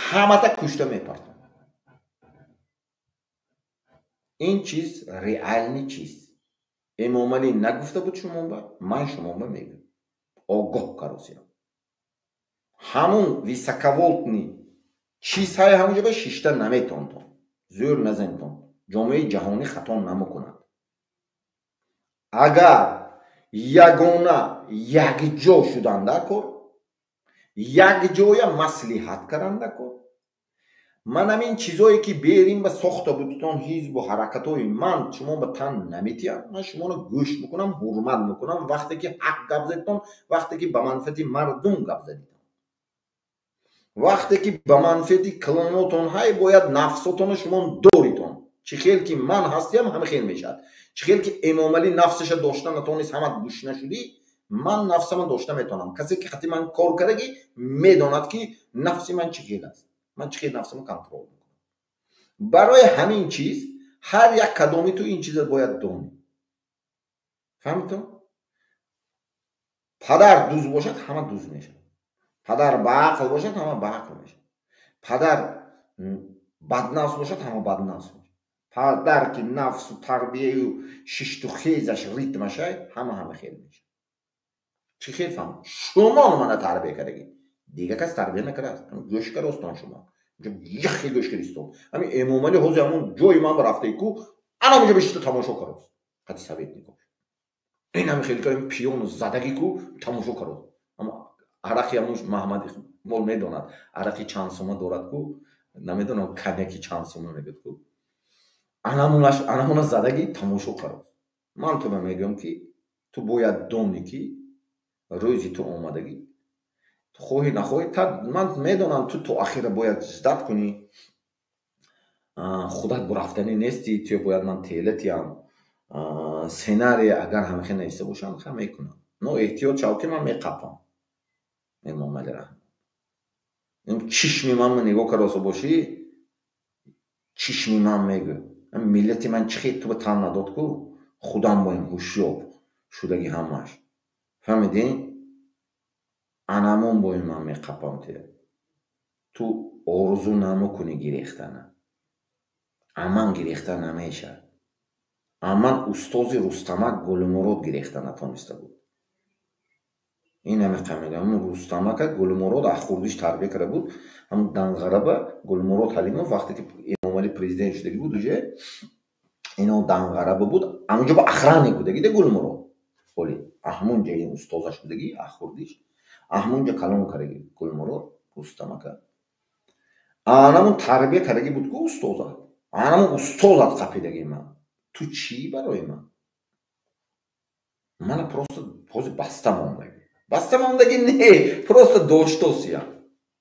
Ҳамата кушта мепартон. Ин чиз реални чиз. Эмомалӣ нагуфта буд шумоба, ман шумоба мегӯям. Огоҳ каросиям. Ҳамун високоволтни чизҳои ҳамунҷо ба шишта наметонтон. Зӯр назентон. Ҷомеаи ҷаҳонӣ хато намекунад. Агар ягона якҷо шудан дар кор, якҷоя маслиҳат кардан дар кор, ман ҳамин чизое ки берим ба сохта будтон ҳизбу ҳаракатҳои ман шумо ба тан наметиҳам, ман шуморо гӯш мекунам, ҳурмат мекунам вақте ки ҳақ гап задитон, вақте ки ба манфиати мардум гап задитон, вақте ки ба манфиати кланотон ҳай бояд нафсотонро шумо доритон. Чӣ хел ки ман ҳастиям, ҳама хел мешавад. Чӣ хел ки Эмомалӣ нафсаша дошта натонист, ҳамат гӯш нашудӣ, ман нафсама дошта метавонам. Касе ки хати ман кор кардагӣ медонад ки нафси ман чӣ хел аст. Ман чӣ хел нафсама контрол мекунам. Барои ҳамин чиз ҳар як кадоми ту ин чиза бояд донӣ. Фаҳмидтон? Падар дуз бошад, ҳама дуз мешавад. Падар баақл бошад, ҳама баақл мешавад. Падар баднафс бошад, ҳама баднафс мешавад. Падар ки нафсу тарбияю шишту хезаш ритмашай, ҳама ҳама хел мешавад. Чӣ хел фаҳм? Шумо мана тарбия кардагӣ. Дигар кас тарбия накардааст. Гӯшка ростон шумо. Яхе гӯшка ристон. Ҳамин Эмомалӣ ҳозир ҳамун ҷои ман рафтаи ку, ана ҳамунҷо бишиста тамошо карост. Қати советникош. Ин ҳами хел кардем пиёну задагӣ ку тамошо карост. Аммо арақи ҳамун Маҳмад Иқбол медонад. Арақи чанд сома дорад ку, намедонам коньяки чанд сома мегӯяд ку. Анамуна задагӣ тамошо карост. Ман ту ба мегӯям ки ту бояд донӣ ки рӯзи ту омадагӣ. Ту хоҳӣ нахоҳӣ, ман медонам ту то ахира бояд ждат кунӣ. Худат бурафтанӣ нестӣ, ту бояд ман тела тиям. Сценария агар ҳамхел нависта бошам, ха мекунам. Но эҳтиёт шав ки ман меқапам. Эмомалӣ Раҳмон. Чишми ман нигоҳ кароса бошӣ, чишми ман мегӯ. Миллати ман чӣ хел ту ба тан надод ку, худам боем ҳушёр шудаги ҳамаш. Фаҳмидӣ? Анамон боем ман меқапам тия. Ту орзу намекунӣ гирехтана. Аман гирехта намешавад. Аман устози Рустамак Гулмурод гирехта натониста буд. Ин ҳамиқа мегӯям. Ҳамун Рустамака Гулмурод аз хурдиш тарбия карда буд. Ҳамун Данғараба Гулмурод Ҳалимов вақте ки Эмомалӣ президент шудагӣ буд, уже ино Данғараба буд. Ҳамунҷо ба охранник будагӣ да Гулмурод. Оли ҳамунҷа ин устозаш будагӣ аз хурдиш. Ҳамунҷа калон кардагӣ Гулмурод Рустамака. Анамун тарбия кардагӣ буд ку устоза. Анамун устозат қапидагӣ ман. Ту чӣ барои ман? Мана просто ҳозир баста мондагӣ. Баста мондагӣ не, просто доштосиям.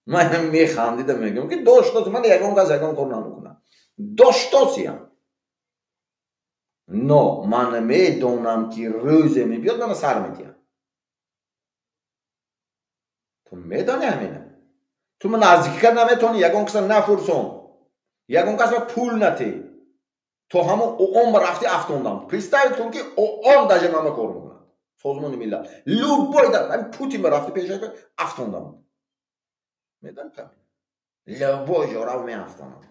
Ман механдида мегӯям ки доштос, ман ягон кас ягон кор намекунам. Доштосиям. Но ман медонам ки рӯзе мебиёд, мана сар метиҳам. Ту медонӣ ҳамина? Ту ман наздикӣ кард наметавонӣ, ягон каса нафурсон, ягон каса пул натӣ. То ҳамон ООН ба рафти афтондам. Представить кун ки ООН даже мама кор мекунад. Созмони миллат. Любой да, ҳамин Путин ба рафти пешаш афтондам. Медонӣ та? Любой ҷо рав меафтонам.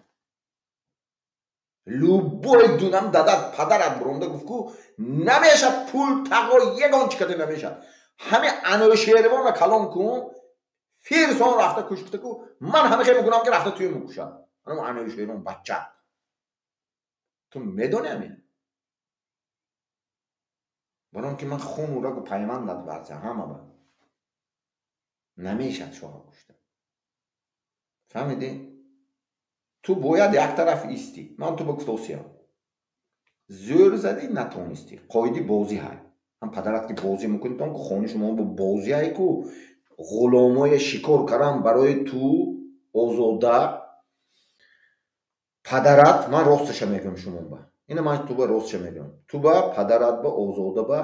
Любой дунам дадат падарат буронда гуфт ку намешад пул тағо ягон чӣ каде намешад. Ҳамин Анӯшервонро калон кун, фирсон рафта кушта ку, ман ҳама хел мекунам ки рафта туи мекушад. Ҳамин Анӯшервон бача. Ту медонӣ ҳамин? Баром ки ман хуну рагу пайвандат барза ҳама ба. Намешад шоҳа кушта. Фаҳмидӣ? Ту бояд як тараф истӣ. Ман ту ба гуфтосиям. Зӯр задӣ, натонистӣ. Қоиди бозӣ ҳай. Ҳам падарат ки бозӣ мекунитон ку, хони шумо бо бозӣ ҳай ку, ғуломое шикор карам барои ту озода. Падарат, ман росташа мегӯям шумо ба. Ина ман ту ба ростша мегӯям. Ту ба падарат ба озода ба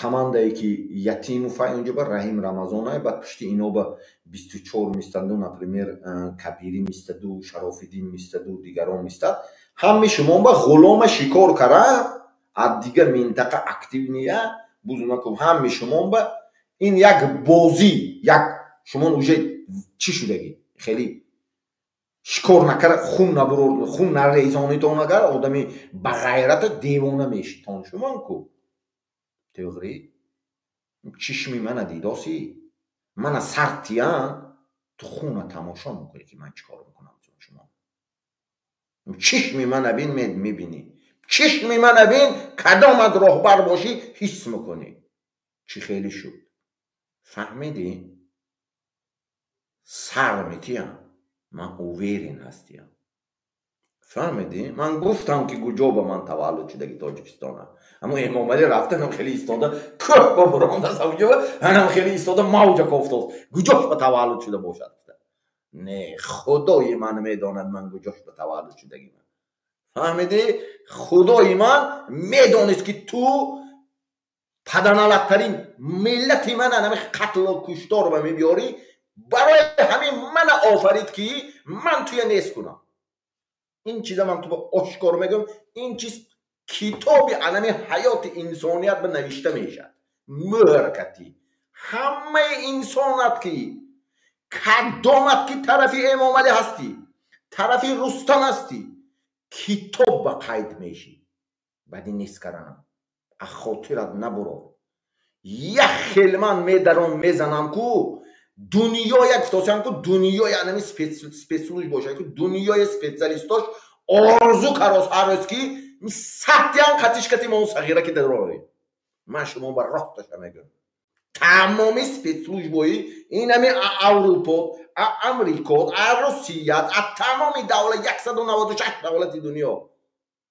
командае ки ятиму фай унҷо ба Раҳим Рамазонай, баъд пушти ино ба 24 мистанду, например, Кабирӣ мистаду, Шарофиддин мистаду, дигарон мистад. Ҳами шумо ба ғулома шикор кара, аз дигар минтақа активния бузунаку ҳами шумо ба ин як бозӣ, як шумо уже чӣ шудагӣ? Хеле шикор накара, хун набурор, хун нарезонитон агар одами ба ғайрата девона мешитон шумон ку. Теғри чишми мана дидосӣ, мана сартиян, ту хуна тамошо мекунӣ ки ман чӣ кор мекунам шумо. Чишми мана бин, мебинӣ. Чишми мана бин, кадомат роҳбар бошӣ, ҳис мекунӣ. Чӣ хеле шуд. Фаҳмидӣ? Сар метиям. Ман уверен ҳастиям. Фаҳмидӣ? Ман гуфтам ки куҷо ба ман таваллуд шудаги Тоҷикистона. Аммо Эмомалӣ рафтанам хеле истода, кӯҳ ба бурондас авҷо, анам хеле истода мавҷа кофтост. Куҷош ба таваллуд шуда бошад? Не, Худои ман медонад ман куҷош ба таваллуд шудагӣ ман. Фаҳмидӣ? Худои ман медонист ки ту паданалаттарин миллати мана нами қатлу куштор ба мебиёрӣ, барои ҳамин мана офарид ки ман туя нест кунам. Ин чиза ман ту ба ошкор мегӯям, ин чиз китоби анами ҳаёти инсоният ба навишта мешавад. Мӯҳр катӣ. Ҳамаи инсонат ки кадомат ки тарафи Эмомалӣ ҳастӣ, тарафи Рустам ҳастӣ, китоб ба қайд мешӣ. Баъди нест карданам. Аз хотират набурор. Як хел ман медаром мезанам ку, дунёя гуфтосиам ку, дунёя анами спецслужб бошад ку, дунёя специалистош орзу карос ҳар рӯз ки саттиам қатишкати мо сағира ки дарорем. Ман шумо ба роҳташа мегӯям. Тамоми спецслужбои инами Аврупо, Амрико, Русия, тамоми давлат 196 давлати дунё.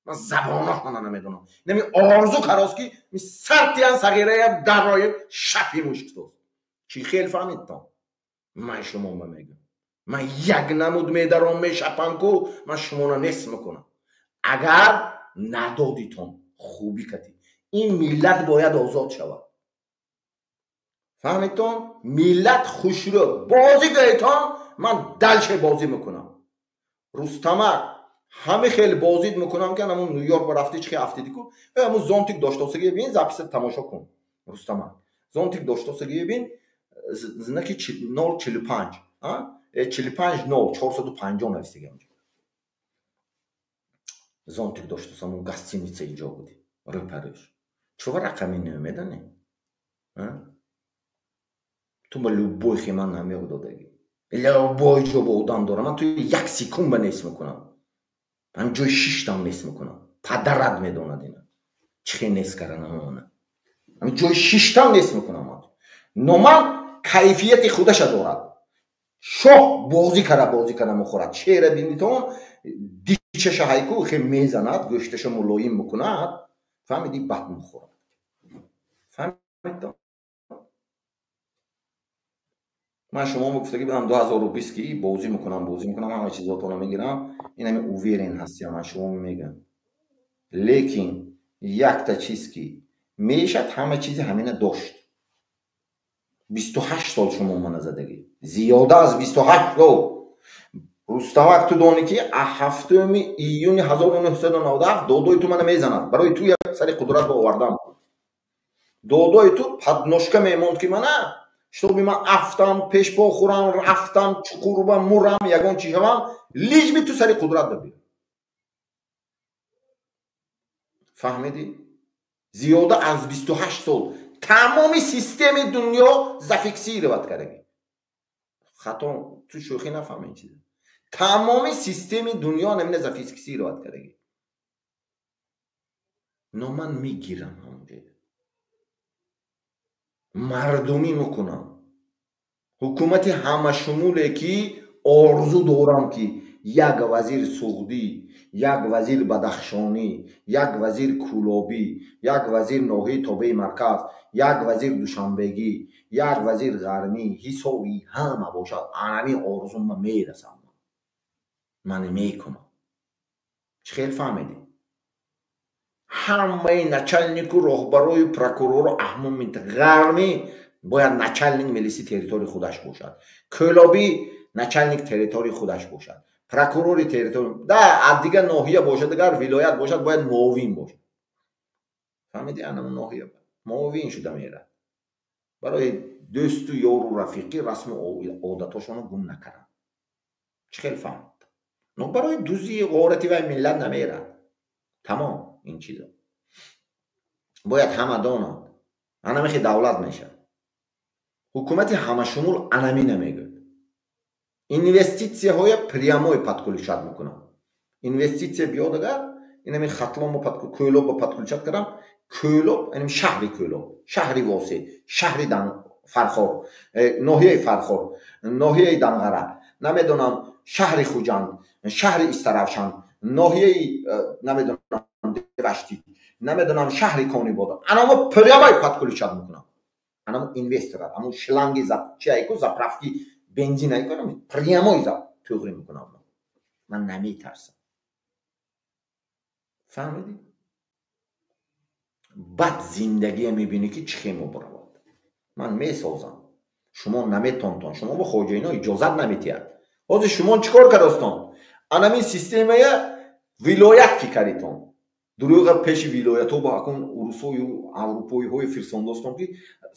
Ман забонашона намедонам. Инами орзу карос ки саттиам сағирая дароем шапи мушкитос. Чӣ хел фаҳмидтон? Ман шумо ба мегӯям. Ман як намуд медаром мешапам ку, ман шуморо нест мекунам. Агар надодитон хубӣ кардӣ, ин миллат бояд озод шавад. Фаҳмидтон? Миллат хушрӯ. Бозӣ гӯетон, ман дальше бозӣ мекунам. Рустамак ҳами хел бозид мекунам ки ҳамун Нью-Йорк ба рафти чӣ афтидӣ ку, ҳамун зонтик доштосагӣ бин, записа тамошо кун. Рустамак зонтик доштосагӣ бин, знаки 045, 45 0 450 нависига онҷо. Зонтик доштосам он гостиница иҷо буди. Рӯпарӯш. Чува рақами намедонӣ? Ту ба любой химан намеёг додагӣ. Любой ҷо ба одам дорам. Ман ту як секунд ба нест мекунам. Ман ҷои шиштам нест мекунам. Падарат медонад ина. Чӣ хел нест карданам она. Ман ҷои шиштам нест мекунам. Но ман кайфияти худаша дорад. Шоҳ бозӣ кара мехӯрад. Шера бинитон дичаша ҳайку хел мезанад, гӯшташа мулоим мекунад. Фаҳмидӣ, бад мехӯрад. Фаҳмидтон? Ман шумо гуфтагӣ будам 2020 ки бозӣ мекунам, ҳама чизотонро мегирам. Ин ҳами уверен ҳастиам, ман шумо мегӯям. Лекин якта чиз ки мешад ҳама чизи ҳамина дошт. 28 сол шумо мана задагӣ. Зиёда аз 28 сол. Рустамак, ту донӣ ки 7 июни 1997 додои ту мана мезанад. Барои ту як сари қудрат ба овардам. Додои ту подножка мемонд ки мана, чтобы ман афтам, пешпо хӯрам, рафтам, чуқурба мурам, ягон чӣ шавам, лишь бы ту сари қудрат бибир. Фаҳмидӣ? Зиёда аз 28 сол тамоми системи дунё зафиксировать кардагӣ. Хато, ту шӯхӣ нафаҳми ин чиза. Тамоми системи дунё намина зафиксировать кардагӣ. Но ман мегирам ҳамонҷо. Мардумӣ мекунам. Ҳукумати ҳамашумуле ки орзу дорам ки як вазир суғдӣ, як вазир бадахшонӣ, як вазир кӯлобӣ, як вазир ноҳияи тобеи марказ, як вазир душанбегӣ, як вазир ғармӣ, ҳисоби ҳама бошад, анами орзум ма мерасам. Ман мекунам. Чӣ хел фаҳмидӣ? Ҳамаи начальнику, роҳбарою прокурору аҳму ғармӣ бояд начальник милиси территории худаш бошад. Кӯлобӣ начальник территории худаш бошад. Прокурори территория да аз дигар ноҳия бошад, агар вилоят бошад, бояд муовин бошад. Фаҳмидӣ? Анам ноҳия муовин шуда мерад. Барои дӯсту ёру рафиқӣ расму одатошонро гум накард. Чӣ хел фаҳмид? Но барои дузии ғорати вай миллат намерад. Тамом ин чизо. Бояд ҳама донанд. Анамихи давлат мешавад. Ҳукумати ҳамашумул анами намегӯяд. Инвеститсияҳоя прямой подключать мекунам. Инвеститсия биёд агар, инами Хатлон Кӯлоб ба подключать кардам, Кӯлоб, инами шаҳри Кӯлоб, шаҳри Восеъ, шаҳри Фархор, ноҳияи Фархор, ноҳияи Данғара, намедонам шаҳри Хуҷанд, шаҳри Истаравшан, ноҳияи намедонам Деваштӣ, намедонам шаҳри Конибодом. Анамо прямой подключать мекунам. Анамо инвестора, амо шланги чиайку заправки бензин айку прямой туғри мекунам. Ман наметарсам. Фаҳмидӣ? Бад зиндагие мебинӣ ки чӣ хел мебаравад. Ман месозам. Шумо наметонтон. Шумо бо хоҷаино иҷозат наметиҳад. Ҳозир шумо чӣ кор кардостон? Анамин системая вилоят ки кардитон. Дурӯға пеши вилоятҳо ба акун урусою аврупоиҳои фирсондостон ки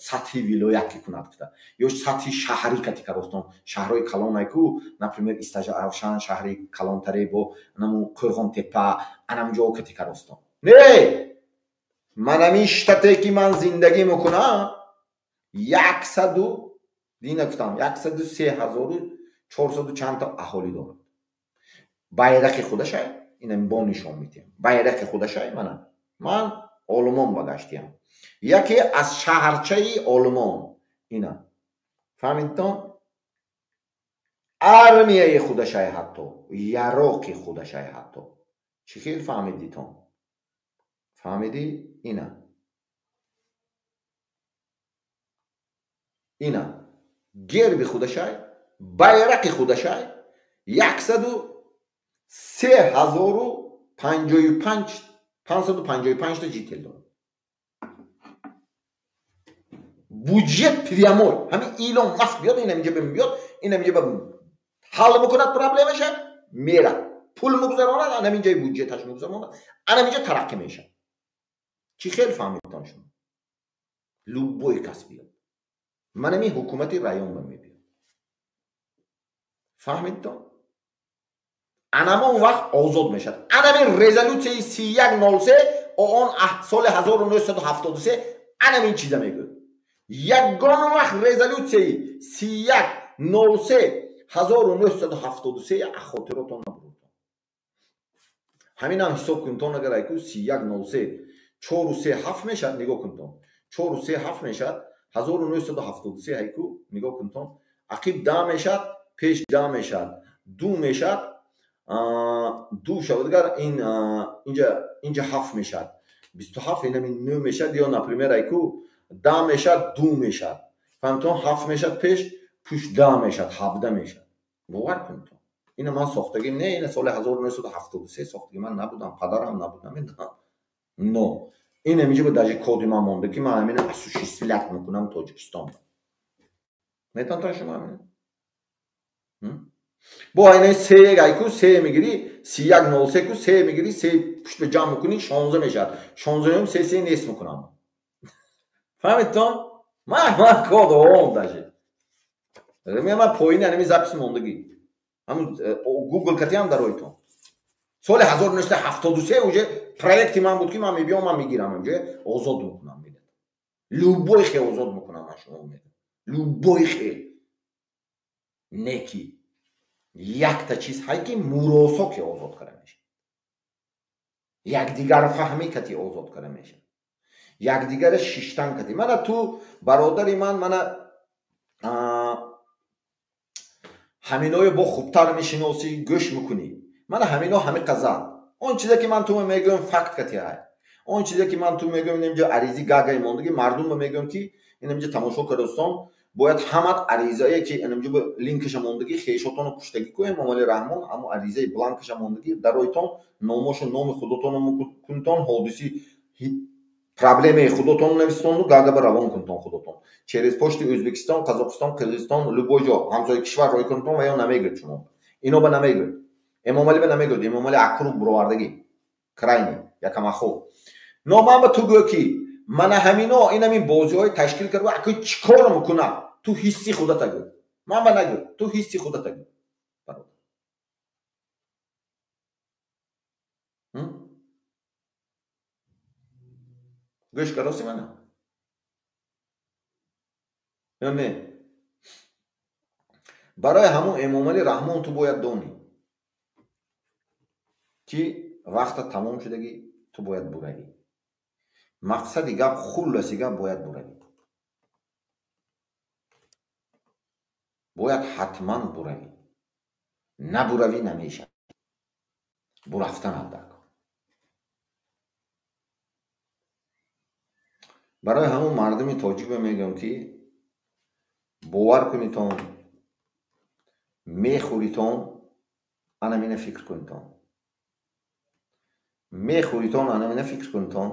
сатҳи вилоят ки кунад гуфта. Ё сатҳи шаҳрӣ кати кардостон. Шаҳрҳои калонайку, например, Истаравшан шаҳри калонтаре бо анаму Қӯрғонтепа, анам ҷо кати кардостон. Не! Ман ҳамин штате ки ман зиндагӣ мекунам, 100 дина гуфтам, 103 400 чандта аҳолӣ дорад. Байрақи худашай, инам бо нишон медиҳам. Байрақи худашай мана. Ман Олмон ба гаштиям. Яке аз шаҳрчаи Олмон ина. Фаҳмидтон? Армияи худашай ҳатто, яроқи худашай ҳатто. Чӣ хел фаҳмидитон? Фаҳмидӣ? Ина. Ина. Герби худашай, байрақи худашай, 103 055 555 та житель дорад. Бюджет прямой. Ҳамин Илон Маск биёд, ин ҳаминҷа биёд, ин ҳаминҷа ҳал мекунад проблемаша, мерад. Пул мегузаронад, ан ҳаминҷаи бюджеташ мегузаронад, ан ҳаминҷа тараққӣ мешавад. Чӣ хел фаҳмидтон шумо? Любой кас биёд. Ман ҳамин ҳукумати район ба мебиёд. Фаҳмидтон? Анамон вақт озод мешавад. Анамин резолюсияи 3103 ООН соли 1973 анамин чиза мегӯяд. Ягон вақт резолюсияи 3103 1973 аз хотиротон набурдтон. Ҳаминам ҳисоб кунтон агар айку 3103 4 3 7 мешавад, нигоҳ кунтон. 4 3 7 мешавад, 1973 ҳайку нигоҳ кунтон. Ақиб 10 мешавад, пеш 10 мешавад, 2 мешавад, 2 шавад агар ин инҷа 7 мешавад. 27 инами 9 мешавад ё например айку 10 мешавад, 2 мешавад. Фаҳмтон? 7 мешавад пеш, пушт 10 мешавад, 17 мешавад. Бовар кунтон. Ина ман сохтагим не, ина соли 1973 сохтагим ман набудам, падарам набуд, намедонам. Но ин ҳаминҷа даже коди ман монда ки ман ҳамина осуществлять мекунам Тоҷикистон. Метавонтон шумо ҳамина? Бо ина се айку се мегирӣ, 3103 ку се мегирӣ, се пушт ба ҷамъ мекунӣ, 16 мешавад. 16 се се нест мекунам. Фаҳмидтон? Ман код он даже. Ман поини ҳамин запись мондагӣ. Ҳамун Google кати ҳам дароитон. Соли 1973 уже проекти ман буд ки ман мебиём, ман мегирам инҷо, озод мекунам миллат. Любой хел озод мекунам ман шумо мегӯям. Любой хел. Не ки якта чиз ҳай ки муросо ки озод карда мешавад. Якдигарфаҳмӣ кати озод карда мешавад. Якдигара шиштан кати. Мана ту бародари ман, мана Ҳаминое бо хубтар мешиносӣ, гӯш мекунӣ. Мана ҳамино ҳами қаза. Он чизе ки ман ту мегӯям факт катиай. Он чизе ки ман ту мегӯям инҷо аризӣ гагаи мондагӣ мардумро мегӯям ки инҷо тамошо кардастон бояд ҳамат аризае ки инҷо линкаша мондагӣ хешотонро куштагӣ ку Эмомалӣ Раҳмон ҳамо аризаи бланкаша мондагӣ дароитон номошу номи худотонро кунтон ҳодиси проблемаи худотонро нависонду гагаба равон кунтон худотон через почти Ӯзбекистон, Қазоқистон, Қирғизистон любой ҷо ҳамсояи кишвар рой кунтон ва ё намегӯяд шумо. Ино ба намегӯяд. Эмомалӣ ба намегӯяд. Эмомалӣ акруг буровардагӣ. Крайний якамахо. Но ман ба ту гӯ ки мана ҳамино инамин бозиҳои ташкил карда аку чӣ кор мекунад? Ту ҳисси худата гӯ. Ман ба нагӯ. Ту ҳисси худата гӯ. Гӯш кароси мана? Ё не? Барои ҳамун Эмомалӣ Раҳмон ту бояд донӣ ки вақта тамом шудагӣ ту бояд буравӣ. Мақсади гап, хулласи гап бояд буравӣ. Бояд ҳатман буравӣ. Набуравӣ намешавад. Бурафтан албатта. Барои ҳамун мардуми тоҷик мегӯям ки бовар кунитон, мехӯритон, анамина фикр кунитон. Мехӯритон, анамина фикр кунитон.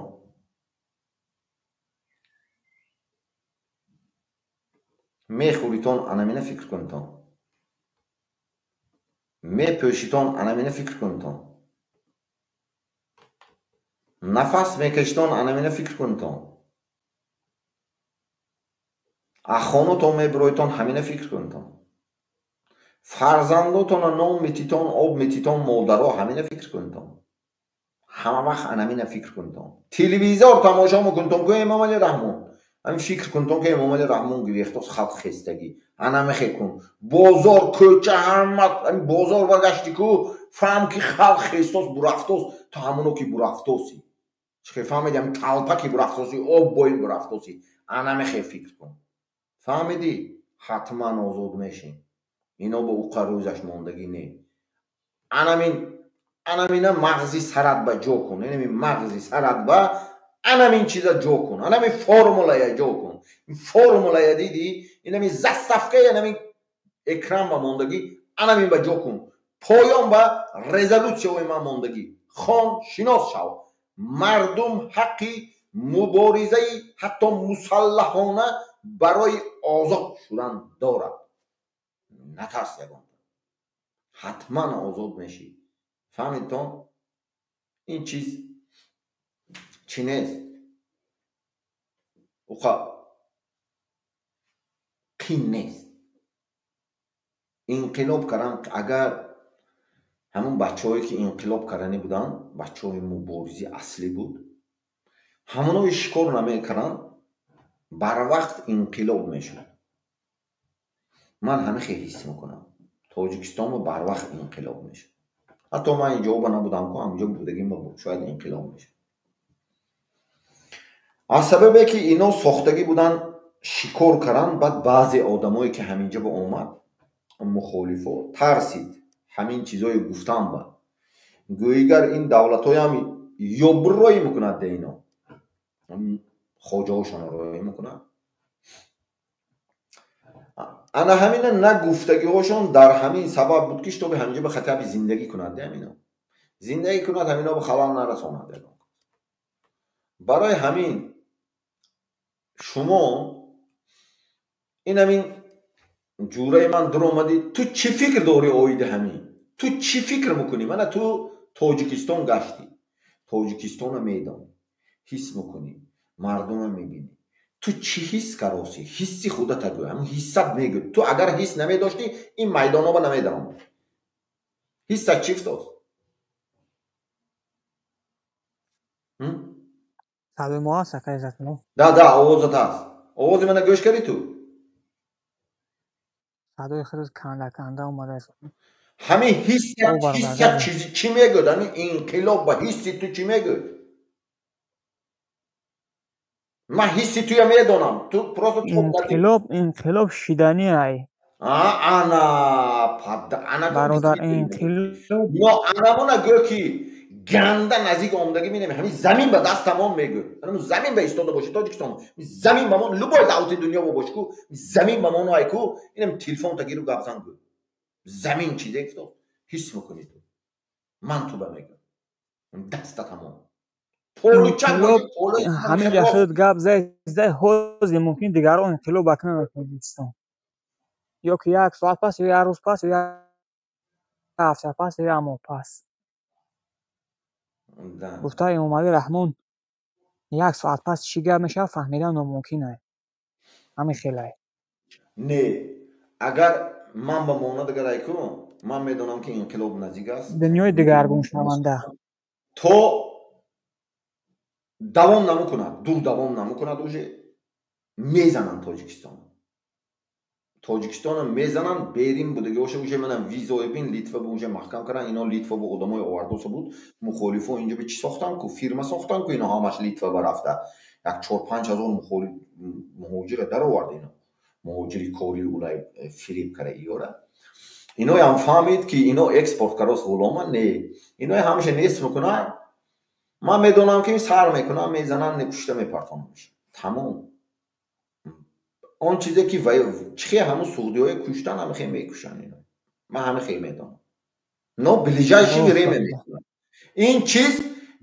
Мехӯритон, анамина фикр кунитон. Мепӯшитон, анамина фикр кунитон. Нафас мекашитон, анамина фикр кунитон. Аз хонатон мебироитон, ҳамина фикр кунитон. Фарзандотонро нон метитон, об метитон, модаро ҳамина фикр кунитон. Ҳама вақт анамина фикр кунитон. Телевизор тамошо мекунитон, ку Эмомалӣ Раҳмон. Ҳамин фикр кунитон ки Эмомалӣ Раҳмон гирехтост халқ хестагӣ. Анамехе кун. Бозор, кӯча, ҳама ҳамин бозор баргашти ку, фаҳм ки халқ хестост, бурафтост, то ҳамоно ки бурафтосӣ. Чӣ фаҳмиди? Ҳамин талпа ки бурафтосӣ, об боин бурафтосӣ. Анамехе фикр кун. Фаҳмидӣ? Ҳатман озод мешӣ. Ино ба уқа рӯзаш мондагӣ не. Анамина мағзи сарат ба ҷо кун. Инамин мағзи сарат ба анамин чиза ҷо кун. Анамин формулая ҷо кун. Формулая дидӣ? Инамин заставкаи анамин экран ба мондагӣ, анамин ба ҷо кун. Поён ба резолюсияҳои ман мондагӣ. Хон, шинос шав. Мардум ҳаққи муборизаи ҳатто мусаллаҳона барои озод шудан дорад. Натарс ягон. Ҳатман озод мешӣ. Фаҳмидтон? Ин чиз чӣ нест? Уқа қин нест. Инқилоб кардан, агар ҳамон бачаҳое ки инқилоб карданӣ буданд, бачаҳои муборизӣ аслӣ буд, ҳамонои шикор намекарданд, барвақт инқилоб мешуд. Ман ҳамин хел ҳис мекунам. Тоҷикистонро барвақт инқилоб мешуд. Ҳатто ман инҷоба набудам ку, ҳаминҷо будагим шояд инқилоб мешуд. Аз сабабе ки ино сохтагӣ буданд, шикор карданд, баъд баъзе одамое ки ҳаминҷо ба омад, мухолифо, тарсид ҳамин чизое гуфтан ба. Гӯйигар ин давлатҳоям ёбрӯй мекунад де ино. Хоҷаҳошонро рӯй мекунад. Ана ҳамина нагуфтагиҳошон дар ҳамин сабаб буд ки шитоби ҳаминҷо ба хатаби зиндагӣ кунад де ҳамино. Зиндагӣ кунад, ҳамино ба халал нарасонад. Барои ҳамин шумо ин ҳамин ҷураи ман дуромадӣ, ту чӣ фикр дорӣ оиди ҳамин? Ту чӣ фикр мекунӣ? Мана ту Тоҷикистон гаштӣ, Тоҷикистонро медонӣ, ҳис мекунӣ, мардумро мебинӣ. Ту чӣ ҳис каросӣ? Ҳисси худата гӯ, ҳамин ҳиссат мегӯ. Ту агар ҳис намедоштӣ, ин майдонҳоба намедаромадӣ. Ҳиссат чӣ фтост? Садои мо ҳаст, акай Иззатулло? Да, да, овозат ҳаст. Овози мана гӯш кардӣ ту? Садои худат канда канда омадааст. Ҳамин ҳиссат чӣ мегӯяд? Ҳамин инқилоб ба ҳисси ту чӣ мегӯяд? Ман ҳисси туя медонам. Ту просто инқилоб шиданӣ ай. Ана пада ана бародар инқилоб но анамона гӯ ки ганда наздик омдагӣ менами ҳамин замин ба дастамон мегӯ. Ҳамин замин ба истода боши Тоҷикистон. Замин ба мон любой давлати дунё бо боши ку замин ба мон ай ку инам телефон тагиру гап зан гӯ. Замин чизе гуфто ҳис мекунӣ ту. Ман ту ба мегӯ. Даста тамом. Получак ҳамин ҷашуд гап зай ҳозир мумкин дигарон инқилоб бакунанд дар Тоҷикистон. Ё ки як соат пас, ё як рӯз пас, ё як ҳафта пас, ё як моҳ пас. Гуфтаи Эмомалӣ Раҳмон як соат пас чӣ гап мешавад фаҳмидан номумкин ай. Ҳамин хелай. Не, агар ман ба монад агар айку, ман медонам ки инқилоб наздик аст. Дунёи дигаргуншаванда. То давом намекунад, дур давом намекунад уже мезананд Тоҷикистон. Тоҷикистонро мезананд, берин будагиоша уже манам визое бин Литва бу уже маҳкам кардан, ино Литва бу одамои овардоса буд, мухолифо инҷо би чӣ сохтан ку, фирма сохтан ку, ино ҳамаш Литва ба рафта. Як 4-5 ҳазор мухолиф муҳоҷира даровард ино. Муҳоҷири кори улай фириб кара иёра. Иноям фаҳмид ки ино экспорт карос ғулома не. Иное ҳамаша нест мекунад. Ман медонам ки сар мекунам, мезананд, не кушта мепартонамш. Тамом. Он чизе ки чихе ҳамун суғдиҳое куштан, ҳамихе мекушанд ино. Ман ҳамихе медонам. Но ближайший время мекунам. Ин чиз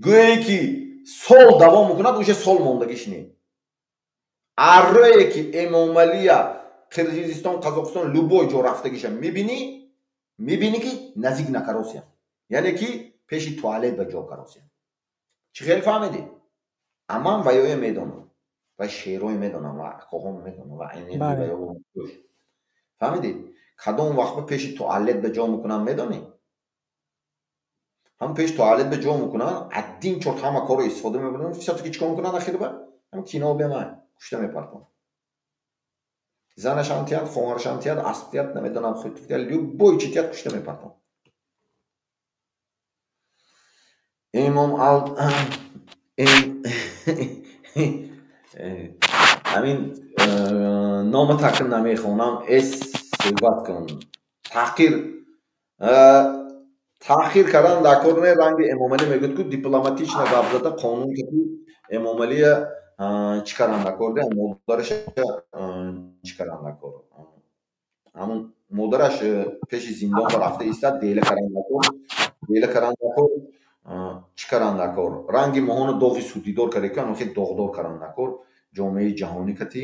гӯе ки сол давом мекунад, уже сол мондагиш не. Аррое ки Эмомалия Қирғизистон, Қазоқистон любой ҷо рафтагиша мебинӣ, мебинӣ ки наздик накаросия. Яъне ки пеши туалет ба ҷо каросия. Чӣ хел фаҳмидӣ? Аман ваёя медонам. Ва шеърое медонам, ва акоҳом медонам, ва энергия ва ё. Фаҳмидӣ? Кадом вақт ба пеши туалет ба ҷо мекунам медонӣ? Ҳам пеши туалет ба ҷо мекунам, аддин чорт ҳама корро истифода мебарам, всё-таки чикор мекунанд ахир ба? Ҳам кино бемай, кушта мепартонам. Занашам тият, хоҳарашам тият, асп тият, намедонам, худ тият, любой чи тият кушта мепартонам. Имом ал ҳамин нома таҳқир намехонам, эс суҳбат кун. Таҳқир таъхир кардан дар кор не, ранги Эмомалӣ мегӯяд ку дипломатично гап зада қонун ки Эмомалия чӣ кардан дар кор, модараша чӣ кардан дар кор. Ҳамун модараш пеши зиндон ба рафта истад, дела кардан дар кор, дела кардан дар кор, чӣ кардан дар кор. Ранги моҳоно доғи судидор карда ку, ҳамон хел доғдор кардан дар кор. Ҷомеаи ҷаҳонӣ кати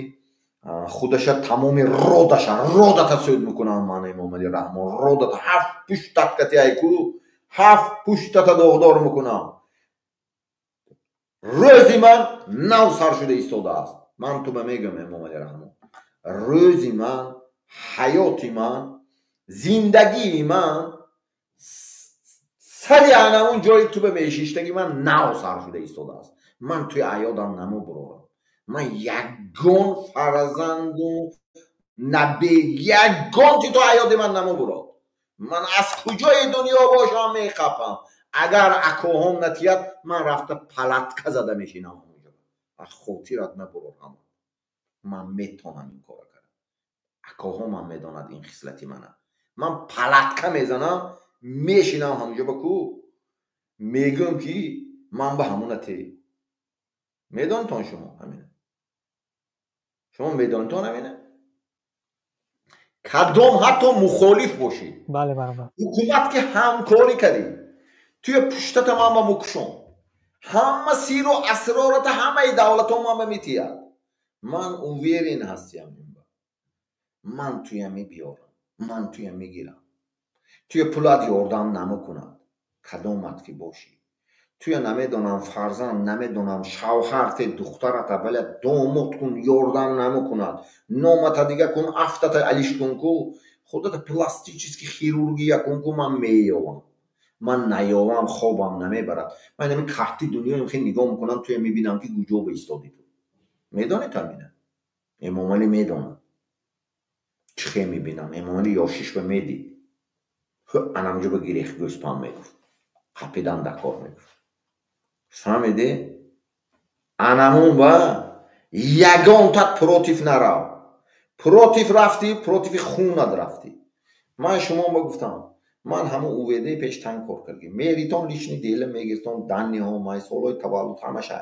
худаша тамоми родаша родата суд мекунам ман Эмомалӣ Раҳмон, родата ҳафт пуштат кати айку, ҳафт пуштата доғдор мекунам. Рӯзи ман нав сар шуда истодааст. Ман ту ба мегӯям Эмомалӣ Раҳмон, рӯзи ман, ҳаёти ман, зиндагии ман сари анамун ҷои ту ба мешиштаги ман нав сар шуда истодааст. Ман туи аёдам намебурорам. Ман ягон фарзанду набе ягон чи ту аёди ман намебурод. Ман аз куҷои дунё бошам меқапам. Агар акоҳом натият, ман рафта палатка зада мешинам ҳамонҷо. Аз хотират набурор ҳамон. Ман метонам ин корро кард. Акоҳомам медонад ин хислати мана. Ман палатка мезанам, мешинам ҳамонҷо ба ку, мегӯям ки ман ба ҳамона те. Медонитон шумо ҳамина? Шумо медонитон ҳамина? Кадом ҳатто мухолиф бошӣ. Бале, бародар. Ҳукумат ки ҳамкорӣ кардӣ, туя пуштата ман ба мукушон. Ҳама сиру асрората ҳамаи давлатҳо ман ба метиҳад. Ман уверен ҳастиям. Ман туя мебиёрам, ман туя мегирам. Туя пулат ёрдам намекунад. Кадомат ки бошӣ. Туя намедонам фарзанд, намедонам шавҳарте, духтарата, бале домод кун, ёрдам намекунад. Номата дига кун, афтата алиш кун ку, худата пластически хирургия кун ку, ман меёвам. Ман наёвам, хобам намебарад. Ман ҳамин карти дунёям хел нигоҳ мекунам, туя мебинам ки куҷо ба истодӣ ту. Медонӣ ту ҳамина? Эмомалӣ медонад. Чӣ хел мебинам? Эмомалӣ ёшиш ба медид. Анамҷо ба гирех гӯспанд мегуфт. Қапидан дар кор мегуфт. Фаҳмидӣ? Анамун ба ягонтат против нарав. Против рафтӣ, противи хунат рафтӣ. Ман шумо ба гуфтам, ман ҳамон УВД пеш танг кор кардем. Меритон личный дело мегиртон, данныйҳо, май солҳои таваллуд ҳамаша.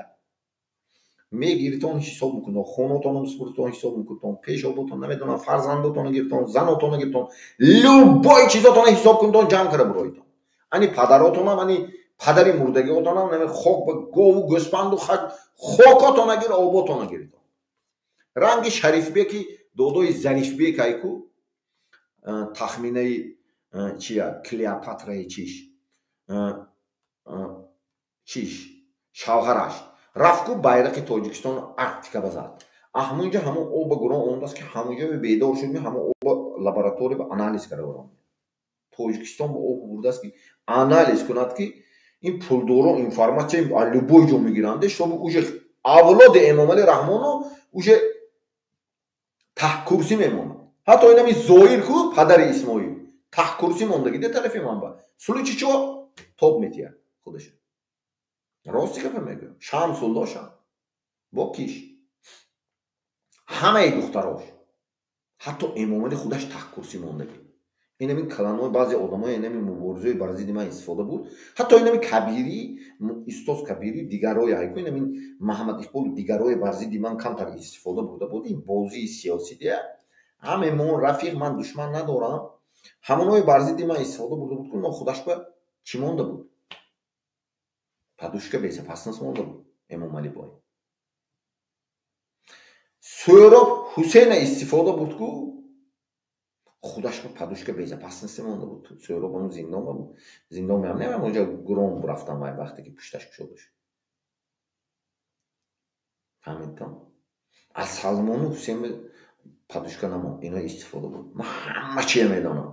Мегиритон ҳисоб мекунтон, хонотонам супуртон ҳисоб мекунтон, пешоботон намедонам, фарзандотонро гиртон, занотонро гиртон, любой чизотонро ҳисоб кунтон, ҷамъ кара буроитон. Ани падаротонам, ани падари мурдагиотонам, наме хок ба гову гӯспанду хокотона гир, оботона гиритон. Ранги Шарифбеки додои Зарифбек айку тахминаи чия Клеопатраи чиш чиш шавҳараш рафтку байрақи Тоҷикистон Арктика базад. Ҳамунҷа ҳамон оба гурон омадааст, ки ҳамунҷа бедор шуд, ҳамон оба лаборатория ба анализ карда бурон. Тоҷикистон ба об бурдааст, ки анализ кунад, ки ин пулдоро информатсия аз любой ҷо мегиранд, чтобы уже авлоди Эмомалӣ Раҳмоно уже таҳкурсӣ мемонад. Ҳатто инами Зоир ку падари Исмоил таҳкурсӣ мондагӣ де тарафи манба. Сулучи чо тоб метиҳад худаш. Рости гапа мегӯям. Шамсулло шам. Бо киш. Ҳамаи духтарош. Ҳатто Эмомалӣ худаш таҳкурсӣ мондагӣ. Инами каланои баъзе одамои инами муборизаи бар зидди ман истифода буд. Ҳатто инами Кабирӣ, устоз Кабирӣ, дигарои ҳайку, инами Маҳаммад Иқбол дигарои бар зидди ман камтар истифода бурда буд. Ин бозии сиёсӣ дия. Ҳаме мо рафиқ, ман душман надорам. Ҳамонои бар зидди ман истифода бурда буд, ки но худаш ба чӣ монда буд? Подушка безопасность монда буд Эмомалӣ бой. Сӯроб Ҳусейна истифода бурд, ку худаш ба подушка безопасности монда буд. Сӯроб ҳамон зиндон буд. Зиндон меам немам, онҷа гурон рафтам вай вақте ки пушташ кушода шуд. Фаҳмидтон? Аз Салмону Ҳусейн подушка намонд. Ино истифода буд. Ман ҳама чия медонам.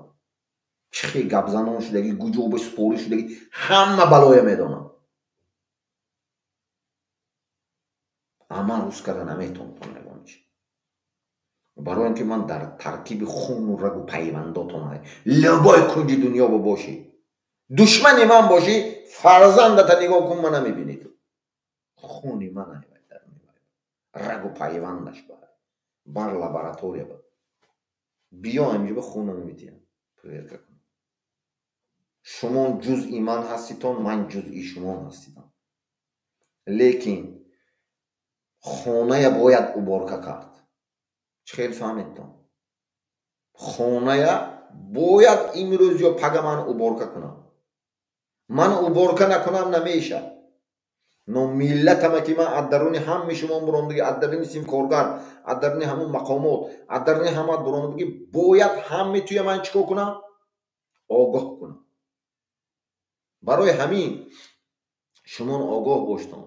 Чӣ хел гапзанон шудагӣ, гуҷо ба спорӣ шудагӣ, ҳама балоя медонам. Амал рӯз карда наметонтон ягон чи. Барои он ки ман дар таркиби хуну рагу пайвандотон любой кунҷи дунё бошӣ, душмани ман бошӣ, фарзандата нигоҳ кун, ман намебинӣ ту. Хуни ман рагу пайвандаш бар лаборатория ба. Биё инҷо ба хунам метиҳам. Проверка кун. Шумо ҷузъи ман ҳаститон, ман ҷузъи шумо ҳаститон. Лекин хоная бояд уборка кард. Чӣ хел фаҳмидтон? Хоная бояд имрӯз ё пага ман уборка кунам. Ман уборка накунам намешавад. Но миллатама ки ман аз даруни ҳамаи шумо буромдагӣ, аз даруни симкоргар, аз даруни ҳамун мақомот, аз даруни ҳамаат буромдагӣ, бояд ҳамаи туя ман чӣ кор кунам? Огоҳ кунам. Барои ҳамин шумо огоҳ боштон.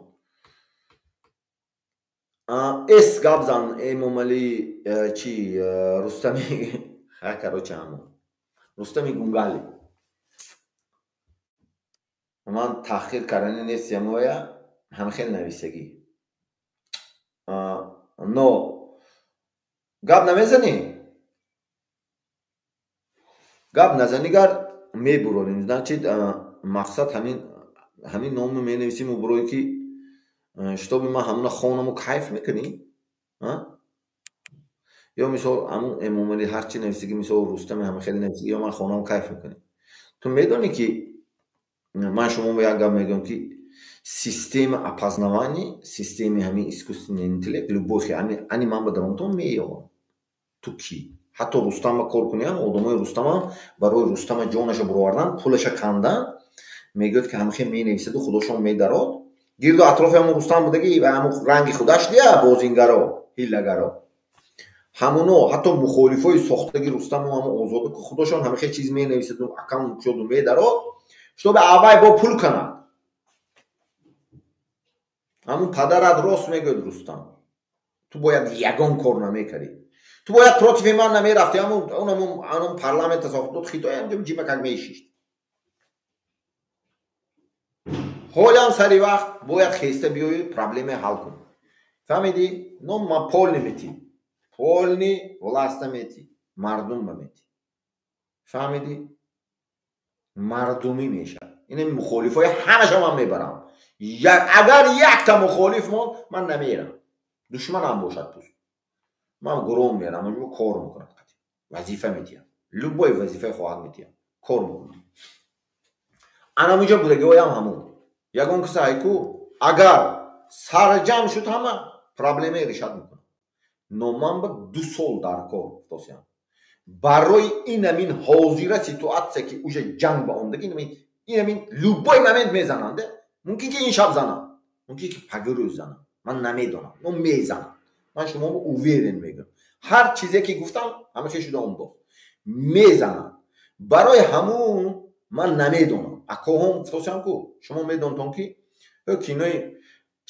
Эс гап зан Эмомалӣ чи Рустами ха короче ҳамон Рустами Гунгали. Ман таҳқир кардани нестиям оя ҳам хел нависагӣ. Но гап намезанӣ? Гап назанӣ гар мебуронем. Значит, мақсад ҳамин ному менависиму бурое ки чтобы ман ҳамона хонаму кайф мекунӣ? Ё мисол ҳамун Эмомалӣ ҳарчи нависагӣ, мисол Рустами ҳама хеле нависагӣ, ё ман хонаму кайф мекунӣ. Ту медонӣ ки ман шумо як гап мегӯям, ки система опознавания, системаи ҳамин искусственный интеллект, любой ани ман ба даромтон меёвам. Ту кӣ? Ҳатто Рустама кор кунӣ ҳам, одамои Рустамам барои Рустама ҷонаша буровардан, пулаша кандан, мегӯяд ки ҳамахел менависаду худошон медарод. Гирду атрофи ҳамон Рустам будагӣ ва ҳамон ранги худаш дия бозингаро, ҳиллагаро. Ҳамоно ҳатто мухолифои сохтаги Рустаму ҳамон озода ку худошон ҳамахел чиз менависаду акам кушоду медарод, чтобы аввай бо пул канад. Ҳамун падарат рост мегӯяд Рустам. Ту бояд ягон кор намекардӣ. Ту бояд противи ман намерафтӣ. Ҳамун парламента сохт буд, хитои ҳамҷо ҷимакак мешишт. Ҳолам сари вақт бояд хеста биёӣ, проблемаи ҳал кунӣ. Фаҳмидӣ? Но ма полни метӣ. Полни власта метӣ. Мардум ба метӣ. Фаҳмидӣ? Мардумӣ мешавад. Ин мухолифои ҳамаша ман мебарам. Агар якта мухолиф монд, ман намерам. Душманам бошад пуст. Ман гуром мерам, онҷо кор мекунам. Вазифа метиҳам. Любой вазифаи хоҳад метиҳам. Кор мекунам. Анамуҷа будагиҳоям ҳамон. Ягон каса айку агар сарҷам шуд ҳама проблемаи решат мекунам. Но ман ба 2 сол дар кор гуфтосиям. Барои инамин ҳозира ситуатсия ки уже ҷанг ба омдаги инамин любой момент мезананд. Мумкин ки ин шаб занам, мумкин ки паги рӯз занам. Ман намедонам, но мезанам. Ман шуморо уверен мегӯям. Ҳар чизе ки гуфтам ҳамаша шуда омдост. Мезанам. Барои ҳамун ман намедонам. Акоҳом гуфтосиям ку шумо медонтон ки кинои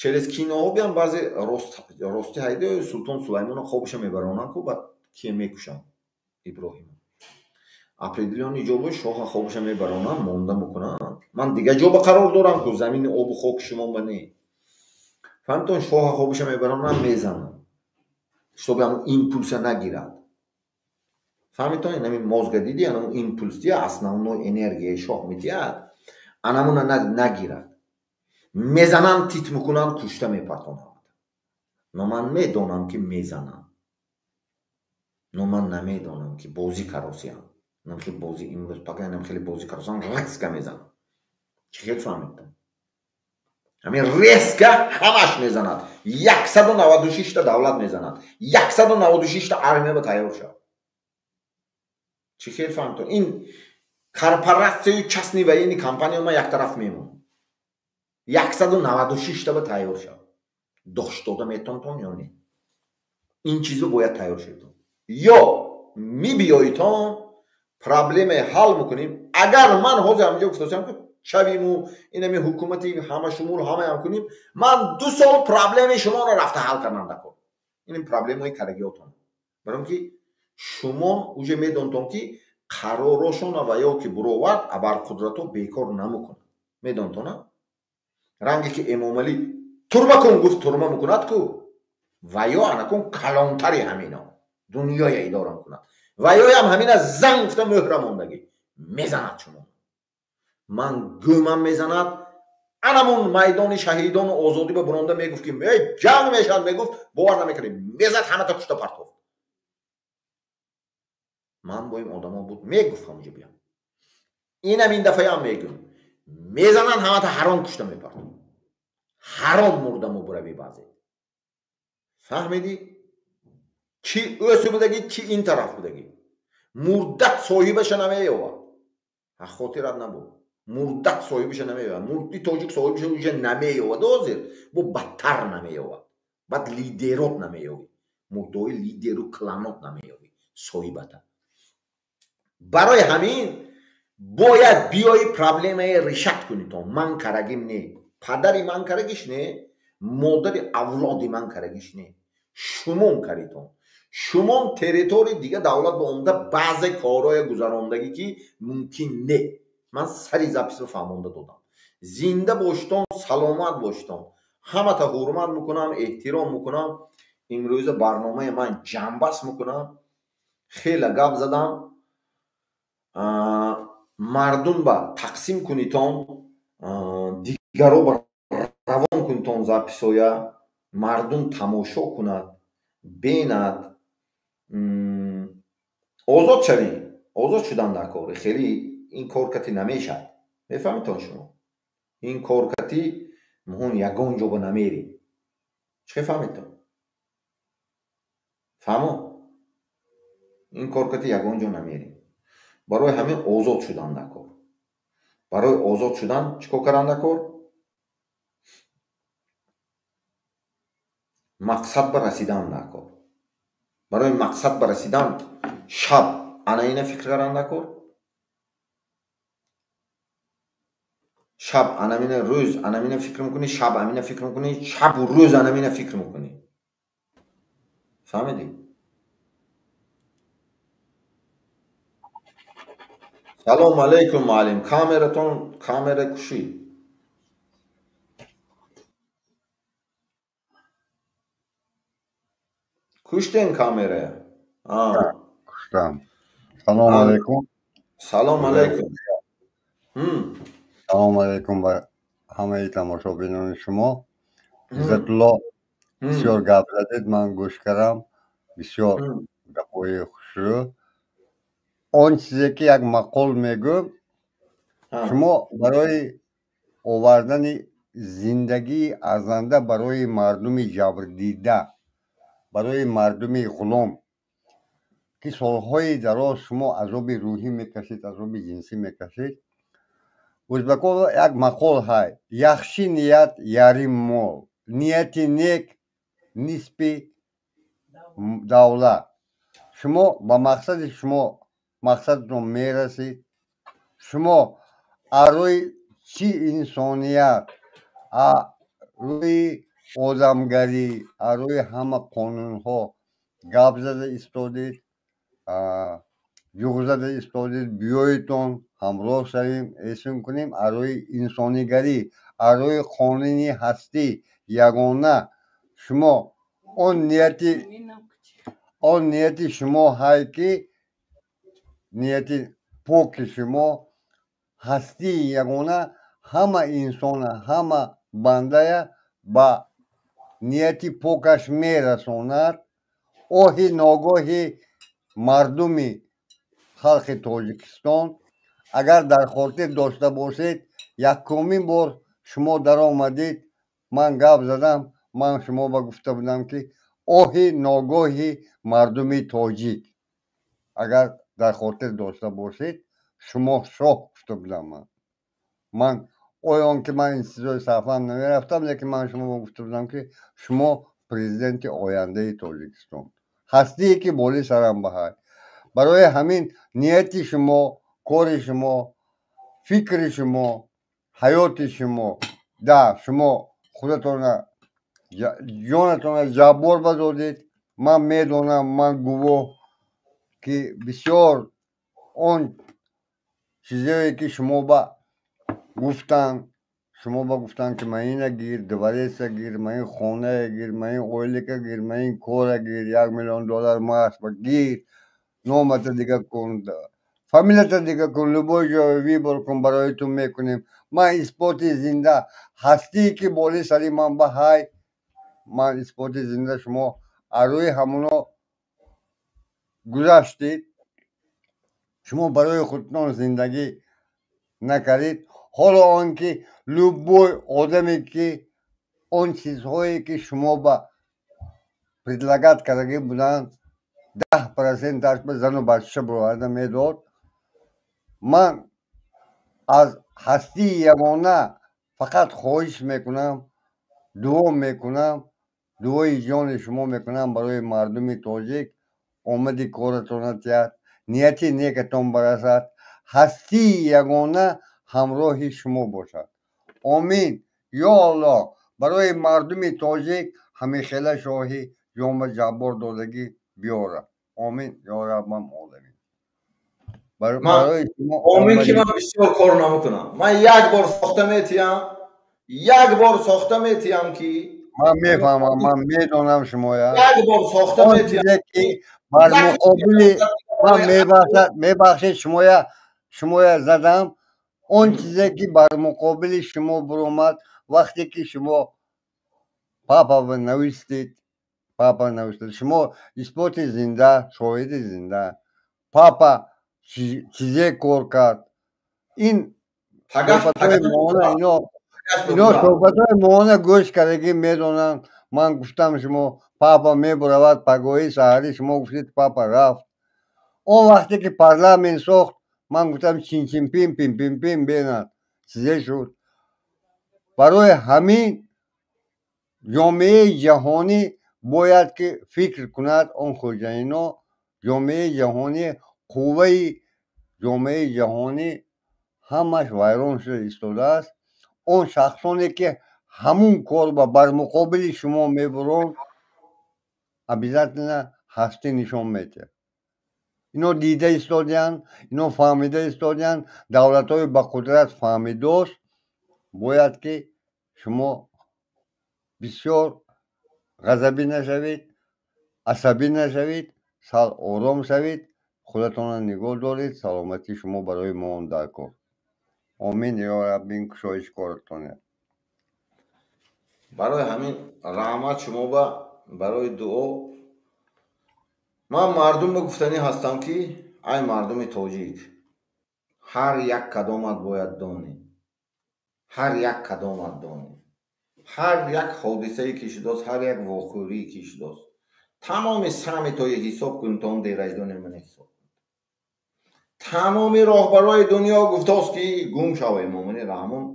через киноҳо биям баъзе рости ҳайде Султон Сулаймонро хобаша мебаронанд ку баъд кие мекушанд Иброҳим. Определённый ҷо бо шоҳа хобаша мебаронанд, монда мекунанд. Ман дигар ҷо ба қарор дорам ку замини обу хоки шумо ба не. Фаҳмитон шоҳа хобаша мебаронанд, мезананд. Чтобы ҳамун импулса нагирад. Фаҳмитон инамин мозга диди, анамун импулс дия, основной энергияи шоҳ медиҳад, анамуна нагирад. Мезананд, тит мекунанд, кушта мепартонанд. Но ман медонам ки мезананд. Но ман намедонам ки бозӣ каросиям. Нам хеле бозӣ имрӯз пага нам хеле бозӣ каросиям, резко мезанам. Чӣ хел фаҳмидтон? Ҳамин резко ҳамаш мезанад. 196 та давлат мезанад. 196 та армия ба тайёр шавад. Чӣ хел фаҳмидтон? Ин корпоратсияю частный военный компания ман як тараф мемонам. 196 та ба тайёр шавад. Дошт дода метонтон ё не? Ин чизо бояд тайёр шавед. Ё мебиёитон проблемаи ҳал мекунем. Агар ман ҳозир ҳаминҷо гуфтосиям ки шавиму инами ҳукумати ҳамашумул ҳамаям кунем, ман 2 сол проблемаи шуморо рафта ҳал кардан дакор. Ин проблемаи карагиётон. Барои он ки шумо уже медонтон ки қаророшона ва ё ки буровард абарқудратҳо бекор намекунад. Медонтона? Ранге ки Эмомалӣ турма кун гуфт турма мекунад ку ва ё анакун калонтари ҳамино дунёя идора мекунад. Ва ёям ҳамина занг гуфта мӯҳра мондагӣ мезанад шумо. Ман гӯмам мезанад. Анамун майдони шаҳидону озодӣ ба буронда мегуфт ки ҷанг мешавад, мегуфт, бовар намекардем. Мезад ҳамата кушта партофт. Ман бо ин одамо буд мегуфт ҳамунҷо биям. Инам ин дафъаям мегӯм. Мезананд ҳамата ҳаром кушта мепартофт. Ҳаром мурда мубуравӣ баъзе. Фаҳмидӣ? Чи ӯсу будагӣ, чи ин тараф будагӣ. Мурдат соҳибаша намеёвад. Хотират набуд. Мурдат соҳибаша намеёвад. Мурди тоҷик соҳибаша уже намеёвад ҳозир. Бо бадтар намеёвад. Баъд лидерот намеёвӣ. Мурдои лидеру кланот намеёвӣ соҳибата. Барои ҳамин бояд биёи проблемаи решат кунӣ то. Ман карагим не. Падари ман карагиш не, модари авлоди ман карагиш не. Шумон каритон. Шумон территорияи дига давлат ба омда баъзе корҳое гузарондагӣ ки мумкин не. Ман сари записро фаҳмонда додам. Зинда боштон, саломат боштон. Ҳамата ҳурмат мекунам, эҳтиром мекунам. Имрӯза барномаи ман ҷамъбаст мекунам. Хеле гап задам. Мардум ба тақсим кунитон, дигаро ба равон кунитон записоя, мардум тамошо кунад, бинад. Озод шавем. Озод шудан дар кор. Хеле ин кор кати намешавад. Мефаҳмитон шумо? Ин кор кати муҳим ягон ҷо ба намерӣ. Чӣ фаҳмидтон? Фаҳмо? Ин кор кати ягон ҷо намерӣ. Барои ҳамин озод шудан дар кор. Барои озод шудан чӣ кор кардан дар кор? Мақсад ба расидан дар кор. Барои мақсад ба расидан шаб ана ина фикр кардан дар кор. Шаб анамина, рӯз анамина фикр мекунӣ, шаб амина фикр мекунӣ, шабу рӯз анамина фикр мекунӣ. Фаҳмидӣ? Салом алейкум муаллим. Камератон камера кушӣ. Куштен камерая? Куштам. Салом алейкум. Салом алейкум. Салом алейкум ба ҳамаи тамошобинони шумо. Иззатулло, бисёр гап задед, ман гӯш кардам. Бисёр гапҳои хушрӯ. Он чизе ки як мақол мегӯм, шумо барои овардани зиндагии арзанда барои мардуми ҷабрдида, барои мардуми ғулом, ки солҳои дароз шумо азоби рӯҳӣ мекашед, азоби ҷинсӣ мекашед. Ӯзбекҳо як мақол ҳай: яхши ният ярим мол, нияти нек нисби давлат. Шумо ба мақсади шумо мақсадатон мерасед. Шумо аз рӯи чӣ инсоният, аз рӯи одамгарӣ, аз рӯи ҳама қонунҳо гап зада истодед, ҷуғ зада истодед. Биёедтон ҳамроҳ шавем, эҳсон кунем аз рӯи инсонигарӣ, аз рӯи қонуни ҳастӣ ягона. Шумо он нияти шумо ҳай, ки нияти поки шумо ҳастии ягона ҳама инсона, ҳама бандая ба нияти покаш мерасонад. Оҳи ногоҳи мардуми халқи Тоҷикистон, агар дар хотир дошта бошед, якумин бор шумо даромадед, ман гап задам, ман шумо ба гуфта будам, ки оҳи ногоҳи мардуми тоҷик, агар дар хотир дошта бошед, шумо шоҳ гуфта будам ман. Ман оё он ки ман ин чизои сарфам намерафтам, лекин ман шумо гуфта будам, ки шумо президенти ояндаи Тоҷикистон ҳастие, ки боли сарам баҳай. Барои ҳамин нияти шумо, кори шумо, фикри шумо, ҳаёти шумо, да шумо худатона, ҷонатона ҷаббор бадодед. Ман медонам, ман гувоҳ, ки бисёр он чизое ки шумо ба гуфтанд, шумо ба гуфтанд, ки ман ина гир, дворец а гир, ман ин хонае гир, ман ин ойлика гир, ман ин кора гир, 1 миллион доллар мааш ба гир, номата дига кун, фамилията дига кун, любой ҷое выбор кун, барои ту мекунем. Ман исботи зинда ҳастие, ки боли сари ман ба ҳай, ман исботи зинда, шумо аз рӯи ҳамоно гузаштед. Шумо барои худтон зиндагӣ накардед. Ҳоло он ки любой одаме, ки он чизҳое ки шумо ба предлагать кардагӣ буданд, 10% аш ба зану бачаша бироварда медод. Ман аз ҳастии ягона фақат хоҳиш мекунам, дуо мекунам, дуои ҷони шумо мекунам барои мардуми тоҷик. Омади коратона тиҳад, нияти некатон барасад, ҳастии ягона ҳамроҳи шумо бошад. Омин, ё Аллоҳ, барои мардуми тоҷик ҳамихела шоҳӣ ҷома ҷаббор додагӣ биёрад. Омин, ё Раббам оламин. Омин, ки ман бисёр кор намекунам. Ман як бор сохта метиҳам, як бор сохта метиҳам, ки Ман мефаҳмам, ман медонам шумоя. Як бор сохта метиҳам. Ки бар муқобили ман, мебахшед, шумоя задам. Он чизе ки бар муқобили шумо буромад, вақте ки шумо папа навистед, папа навистед, шумо исботи зинда, шоҳиди зинда, папа чизе кор кард. Ин ино суҳбатҳои моона гӯш кардагӣ медонанд. Ман гуфтам, шумо папа мебуравад пагоҳи саҳарӣ, шумо гуфтед, папа рафт. Он вақте ки парламент сохт, ман гуфтам, чинчинпин пинпинпин бенад чизе шуд. Барои ҳамин ҷомеаи ҷаҳонӣ бояд ки фикр кунад. Он хоҷаино ҷомеаи ҷаҳонӣ, қувваи ҷомеаи ҷаҳонӣ ҳамаш вайрон шуда истодааст. Он шахсоне ки ҳамун кор ба бар муқобили шумо мебуранд, обязательно ҳастӣ нишон медиҳад. Ино дида истодиянд, ино фаҳмида истодиянд, давлатҳои ба қудрат фаҳмидост. Бояд ки шумо бисёр ғазабӣ нашавед, асабӣ нашавед, сал ором шавед, худатонро нигоҳ доред. Саломатии шумо барои мо он дар кор. Омин, ё Рабби, ин кушоиш коратон. Барои ҳамин раҳмат шумо ба барои дуо. Ман мардумро гуфтанӣ ҳастам, ки ай мардуми тоҷик, ҳар як кадомат бояд донӣ, ҳар як кадомат донӣ, ҳар як ҳодисае ки шудост, ҳар як вохӯрие ки шудост, тамоми саммитҳое ҳисоб кун, то он дераҷдони ман ҳисоб кун. Тамоми роҳбарои дунё гуфтост, ки гум шав Эмомалӣ Раҳмон,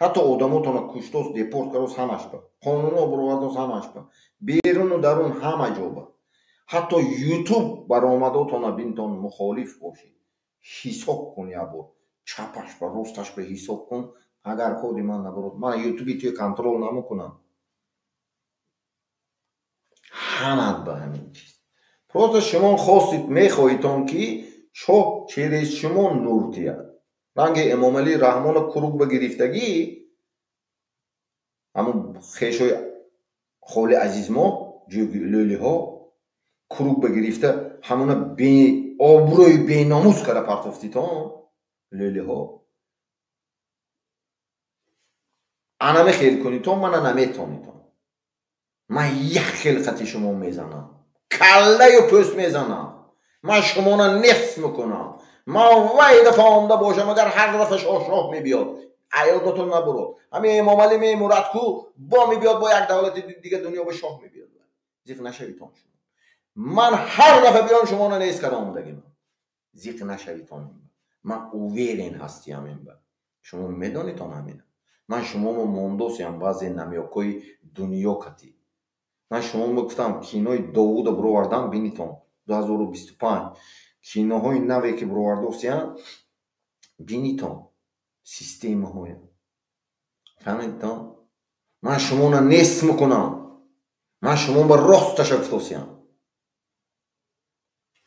ҳатто одамотонро куштост, депорт кардост, ҳамаш ба қонунҳо буровардост, ҳамаш ба беруну дарун ҳама ҷо ба ҳатто ютуб баромадотона бинтон мухолиф бошӣ, ҳисоб кун як бор, чапаш ба росташ ба ҳисоб кун. Агар коди ман набурод, ман ютуби туя контрол намекунам. Ҳамат ба ҳамин чиз. Просто шумо хостид, мехоҳитон, ки шоҳ через шумо нур диҳад. Ранги Эмомалӣ Раҳмонро курук ба гирифтагӣ, ҳамун хешои холи азизмо, лӯлиҳо курук ба гирифта, ҳамуна беобрӯи беномус кара партофтитон лӯлиҳо. Анаме хел кунитон, мана наметонитон. Ман як хел қати шумо мезанам, каллаю пӯст мезанам, ман шуморо нефс мекунам. Ман вай дафъа омда бошам, агар ҳар дафъа шоҳ мебиёд, аёдатон набурод. Ҳамин Эмомалӣ мемурад ку, бо мебиёд, бо як давлати дига дунё ба шоҳ мебиёд. Зиқ нашавитон шумо. Ман ҳар дафъа биём шуморо нест карда омдагим. Зиқ нашавитон. Ман уверен ҳастиям ин ба. Шумо медонитон ҳамина. Ман шуморо мондосиям баъзе намёкҳои дунё катӣ. Ман шуморо гуфтам, кинои Довуда буровардам, бинитон 2025 киноҳои наве ки буровардосиян, бинитон системаҳоя. Фаҳмидтон? Ман шуморо нест мекунам. Ман шуморо ба росташа гуфтосиям.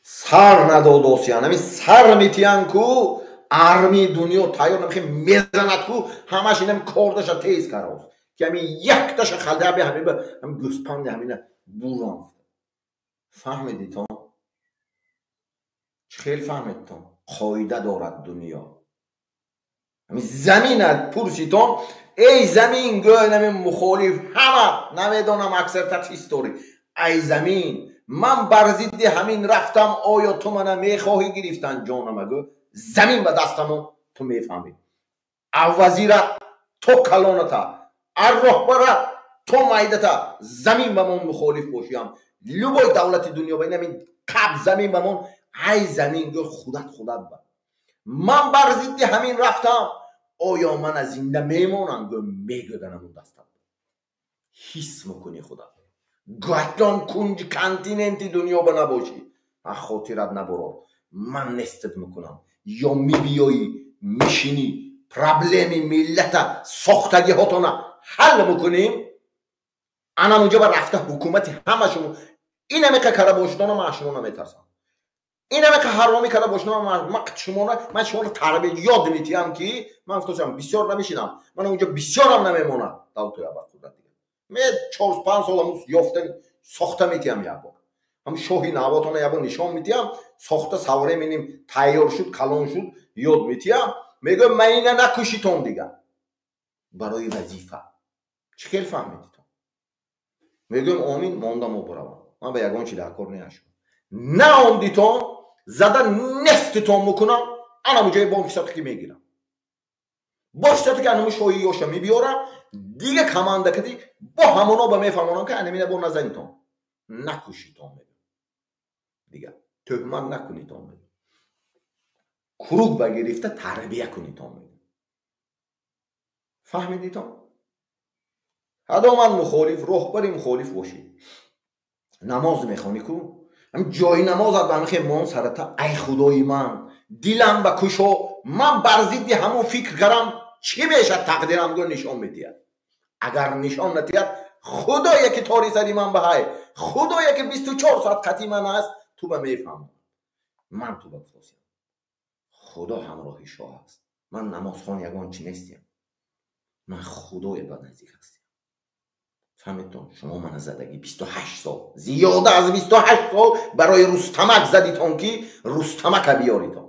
Сар надодосиян. Ҳамин сар метиян ку, армии дунё тайёр намехе мезанад ку, ҳамаш инам кордаша тез карост. Ки ҳамин якташа халдаби ҳамин ба ҳамин гӯспанди ҳамина бурон. Фаҳмидитон? Чӣ хел фаҳмидтон? Қоида дорад дунё. Ҳамин замина пурситон, эй замин, гӯй ҳамин мухолиф ҳама намедонам аксарият ҳис дорӣ. Ай замин, ман бар зидди ҳамин рафтам, оё ту мана мехоҳӣ гирифтан ҷонама? Гӯ замин ба дастамо, ту мефаҳмӣ. Аз вазират то калоната, аз роҳбарат то майдата, замин ба мон мухолиф бошиям. Любой давлати дунё ба ин қаб замин ба мон, ай замин гӯ худат худат ба. Ман бар зидди ҳамин рафтам, оё мана зинда мемонам? Гӯ мегӯданамун дастам. Ҳис мекунӣ худат. Гатон кунҷ континенти дунё ба набошӣ, аз хотират набурор. Ман нестат мекунам. Ё мебиёӣ, мешинӣ, проблеми миллата сохтагиҳотона ҳал мекунем. Анам унҷа ба рафта ҳукумати ҳама шумо ин ҳамиқа кара бошидона, ман аз шумо наметарсам. Ин ҳамиқа ҳаромӣ кара бошидона, ман шуморо тарбия ёд метиҳам, ки ман гуфтам бисёр намешинам, ман унҷа бисёрам намемонам. Давлати абарқудрат дига ме 4-5 сол ҳамун ёфта сохта метиҳам як бор. Ҳам шоҳи навотона як бор нишон метиҳам, сохта современем тайёр шуд, калон шуд, ёд метиҳам. Мегӯям ман ина накушитон дига барои вазифа. Чӣ хел фаҳмидитон? Мегӯям омин, мондам обуравам. Ман ба ягон чи дар кор неашам. Наомдитон, зада неститон мекунам, анаму ҷои бо фисоте ки мегирам. Бо фисоте ки анаму шоҳи ёша мебиёрам, дига команда кади бо ҳамоно ба мефаҳмонам, ки анамина бо назанитон. Накушитон мегӯям. Дига тӯҳмат накунитон мегӯям. Курук ба гирифта тарбия кунитон мегӯям. Фаҳмидитон? Ҳадоман мухолиф, роҳбари мухолиф бошӣ. Намоз мехонӣ ку? Ҳамин ҷои намозат ба ҳамин хел мон сарата, ай худои ман, дилам ба кушо, ман бар зидди ҳамон фикр кардам, чӣ мешад тақдирам гӯ нишон медиҳад. Агар нишон надиҳад, худое ки тори сари ман ба ҳай, худое ки 24 соат қатъи ман аст, ту ба мефаҳмӣ. Ман ту ба гуфтосиям. Худо ҳамроҳи шоҳ аст. Ман намозхон ягон чи нестиям. Ман худое ба наздик ҳастиям. Фаҳмидтон? Шумо мана задагӣ 28 сол, зиёда аз 28 сол барои Рустамак задитон, ки Рустамака биёритон.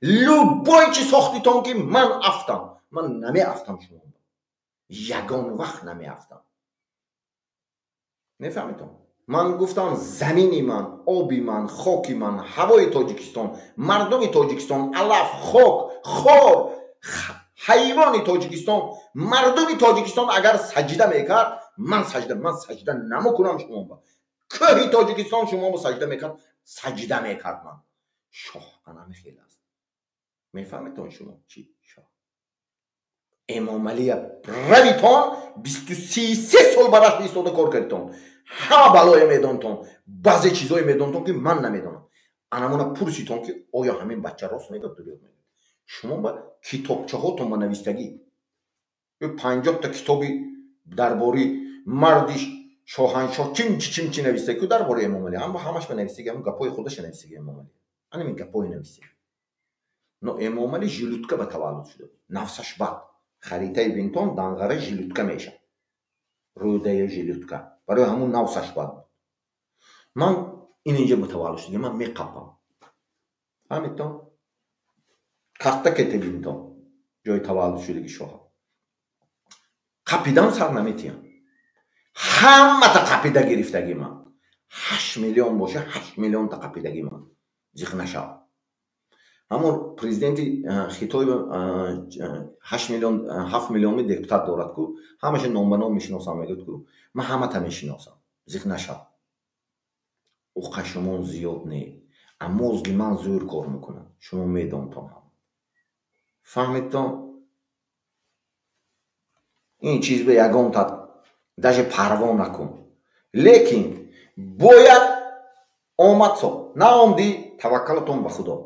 Любой чи сохтитон, ки ман афтам. Ман намеафтам шумо. Ягон вақт намеафтам. Мефаҳмидтон? Ман гуфтам замини ман, оби ман, хоки ман, ҳавои Тоҷикистон, мардуми Тоҷикистон, алаф, хок, хор, ҳайвони Тоҷикистон, мардуми Тоҷикистон агар саҷда мекард, ман саҷда намекунам шумо ба. Кӯҳи Тоҷикистон шумо ба саҷда мекард, саҷда мекард ман. Шоҳ анами хел аст. Мефаҳмедтон шумо чӣ шоҳ? Эмомалия равитон 23 сол бараш истода кор кардитон. Ҳама балое медонтон, баъзе чизое медонтон ки ман намедонам. Анамона пурситон ки оё ҳамин бача рост мегӯяд, дурӯғ мегӯяд. Шумо ба китобчаҳотон ба навистагӣ 50 та китоби дар бораи марди шоҳаншоҳ чимчи чимчи навистагӣ ку дар бораи Эмомалӣ, ҳама ҳамаш ба навистагӣ, ҳамин гапҳои худаша навистагӣ Эмомалӣ. Анамин гапҳои навистагӣ. Но Эмомалӣ жилутка ба таваллуд шуда буд. Нафсаш бад. Харитаи бинтон данғара жилутка мешавад. Рӯдая жилутка. Барои ҳамун нафсаш бад буд. Ман ин инҷа ба таваллуд шуда, ман меқапам. Фаҳмидтон? Карта кете бинтон. Ҷои таваллуд шудаги шоҳа. Қапидам сар наметиям. Ҳамата қапида гирифтаги ман. 8 миллион боша, 8 миллионта қапидаги ман. Зиқ нашав. Ҳамон президенти Хитой 8 миллион, 7 миллиони депутат дорад ку, ҳамаша ном ба ном мешиносам мегӯяд ку, ман ҳамата мешиносам. Зиқ нашав. Уқа шумон зиёд не. А мозги ман зӯр кор мекунад. Шумо медонтон ҳам. Фаҳмидтон? Ин чиз ба ягонта даже парво накун. Лекин бояд омад со. Наомдӣ, таваккалатон ба Худо.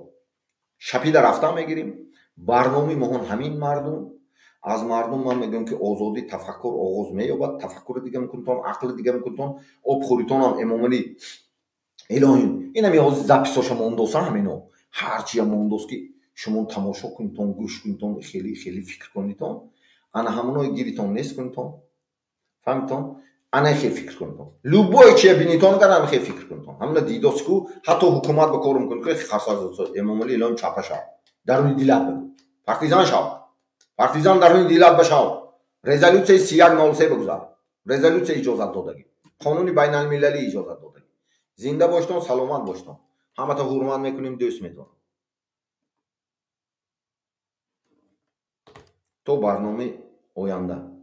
Шапида рафтан мегирим. Барномаи моҳон ҳамин мардум. Аз мардум ман мегӯям ки озодӣ тафаккур оғоз меёбад. Тафаккури дига мекунтон, ақли дига мекунтон, обхӯритонам Эмомалӣ илоҳим. Инами ҳозир записоша мондоса ҳамино. Ҳарчия мондост ки шумо тамошо кунитон, гӯш кунитон, хеле хеле фикр кунитон. Ана ҳамоное гиритон нест кунитон. Фаҳмитон? Ана хел фикр кунитон. Любое чия бинитон гар ана хел фикр кунитон. Ҳамона дидост ку ҳатто ҳукумат ба кор мекунад ки харсаз Эмомалӣ илоҳим чапа шав. Даруни дилат бигӯ. Партизан шав. Партизан даруни дилат башав. Резолюсияи 3103 бигузар. Резолюсия иҷозат додагӣ. Қонуни байналмилалӣ иҷозат додагӣ. Зинда боштон, саломат боштон. Ҳамата ҳурмат мекунем, дӯст медорам. То барномаи оянда.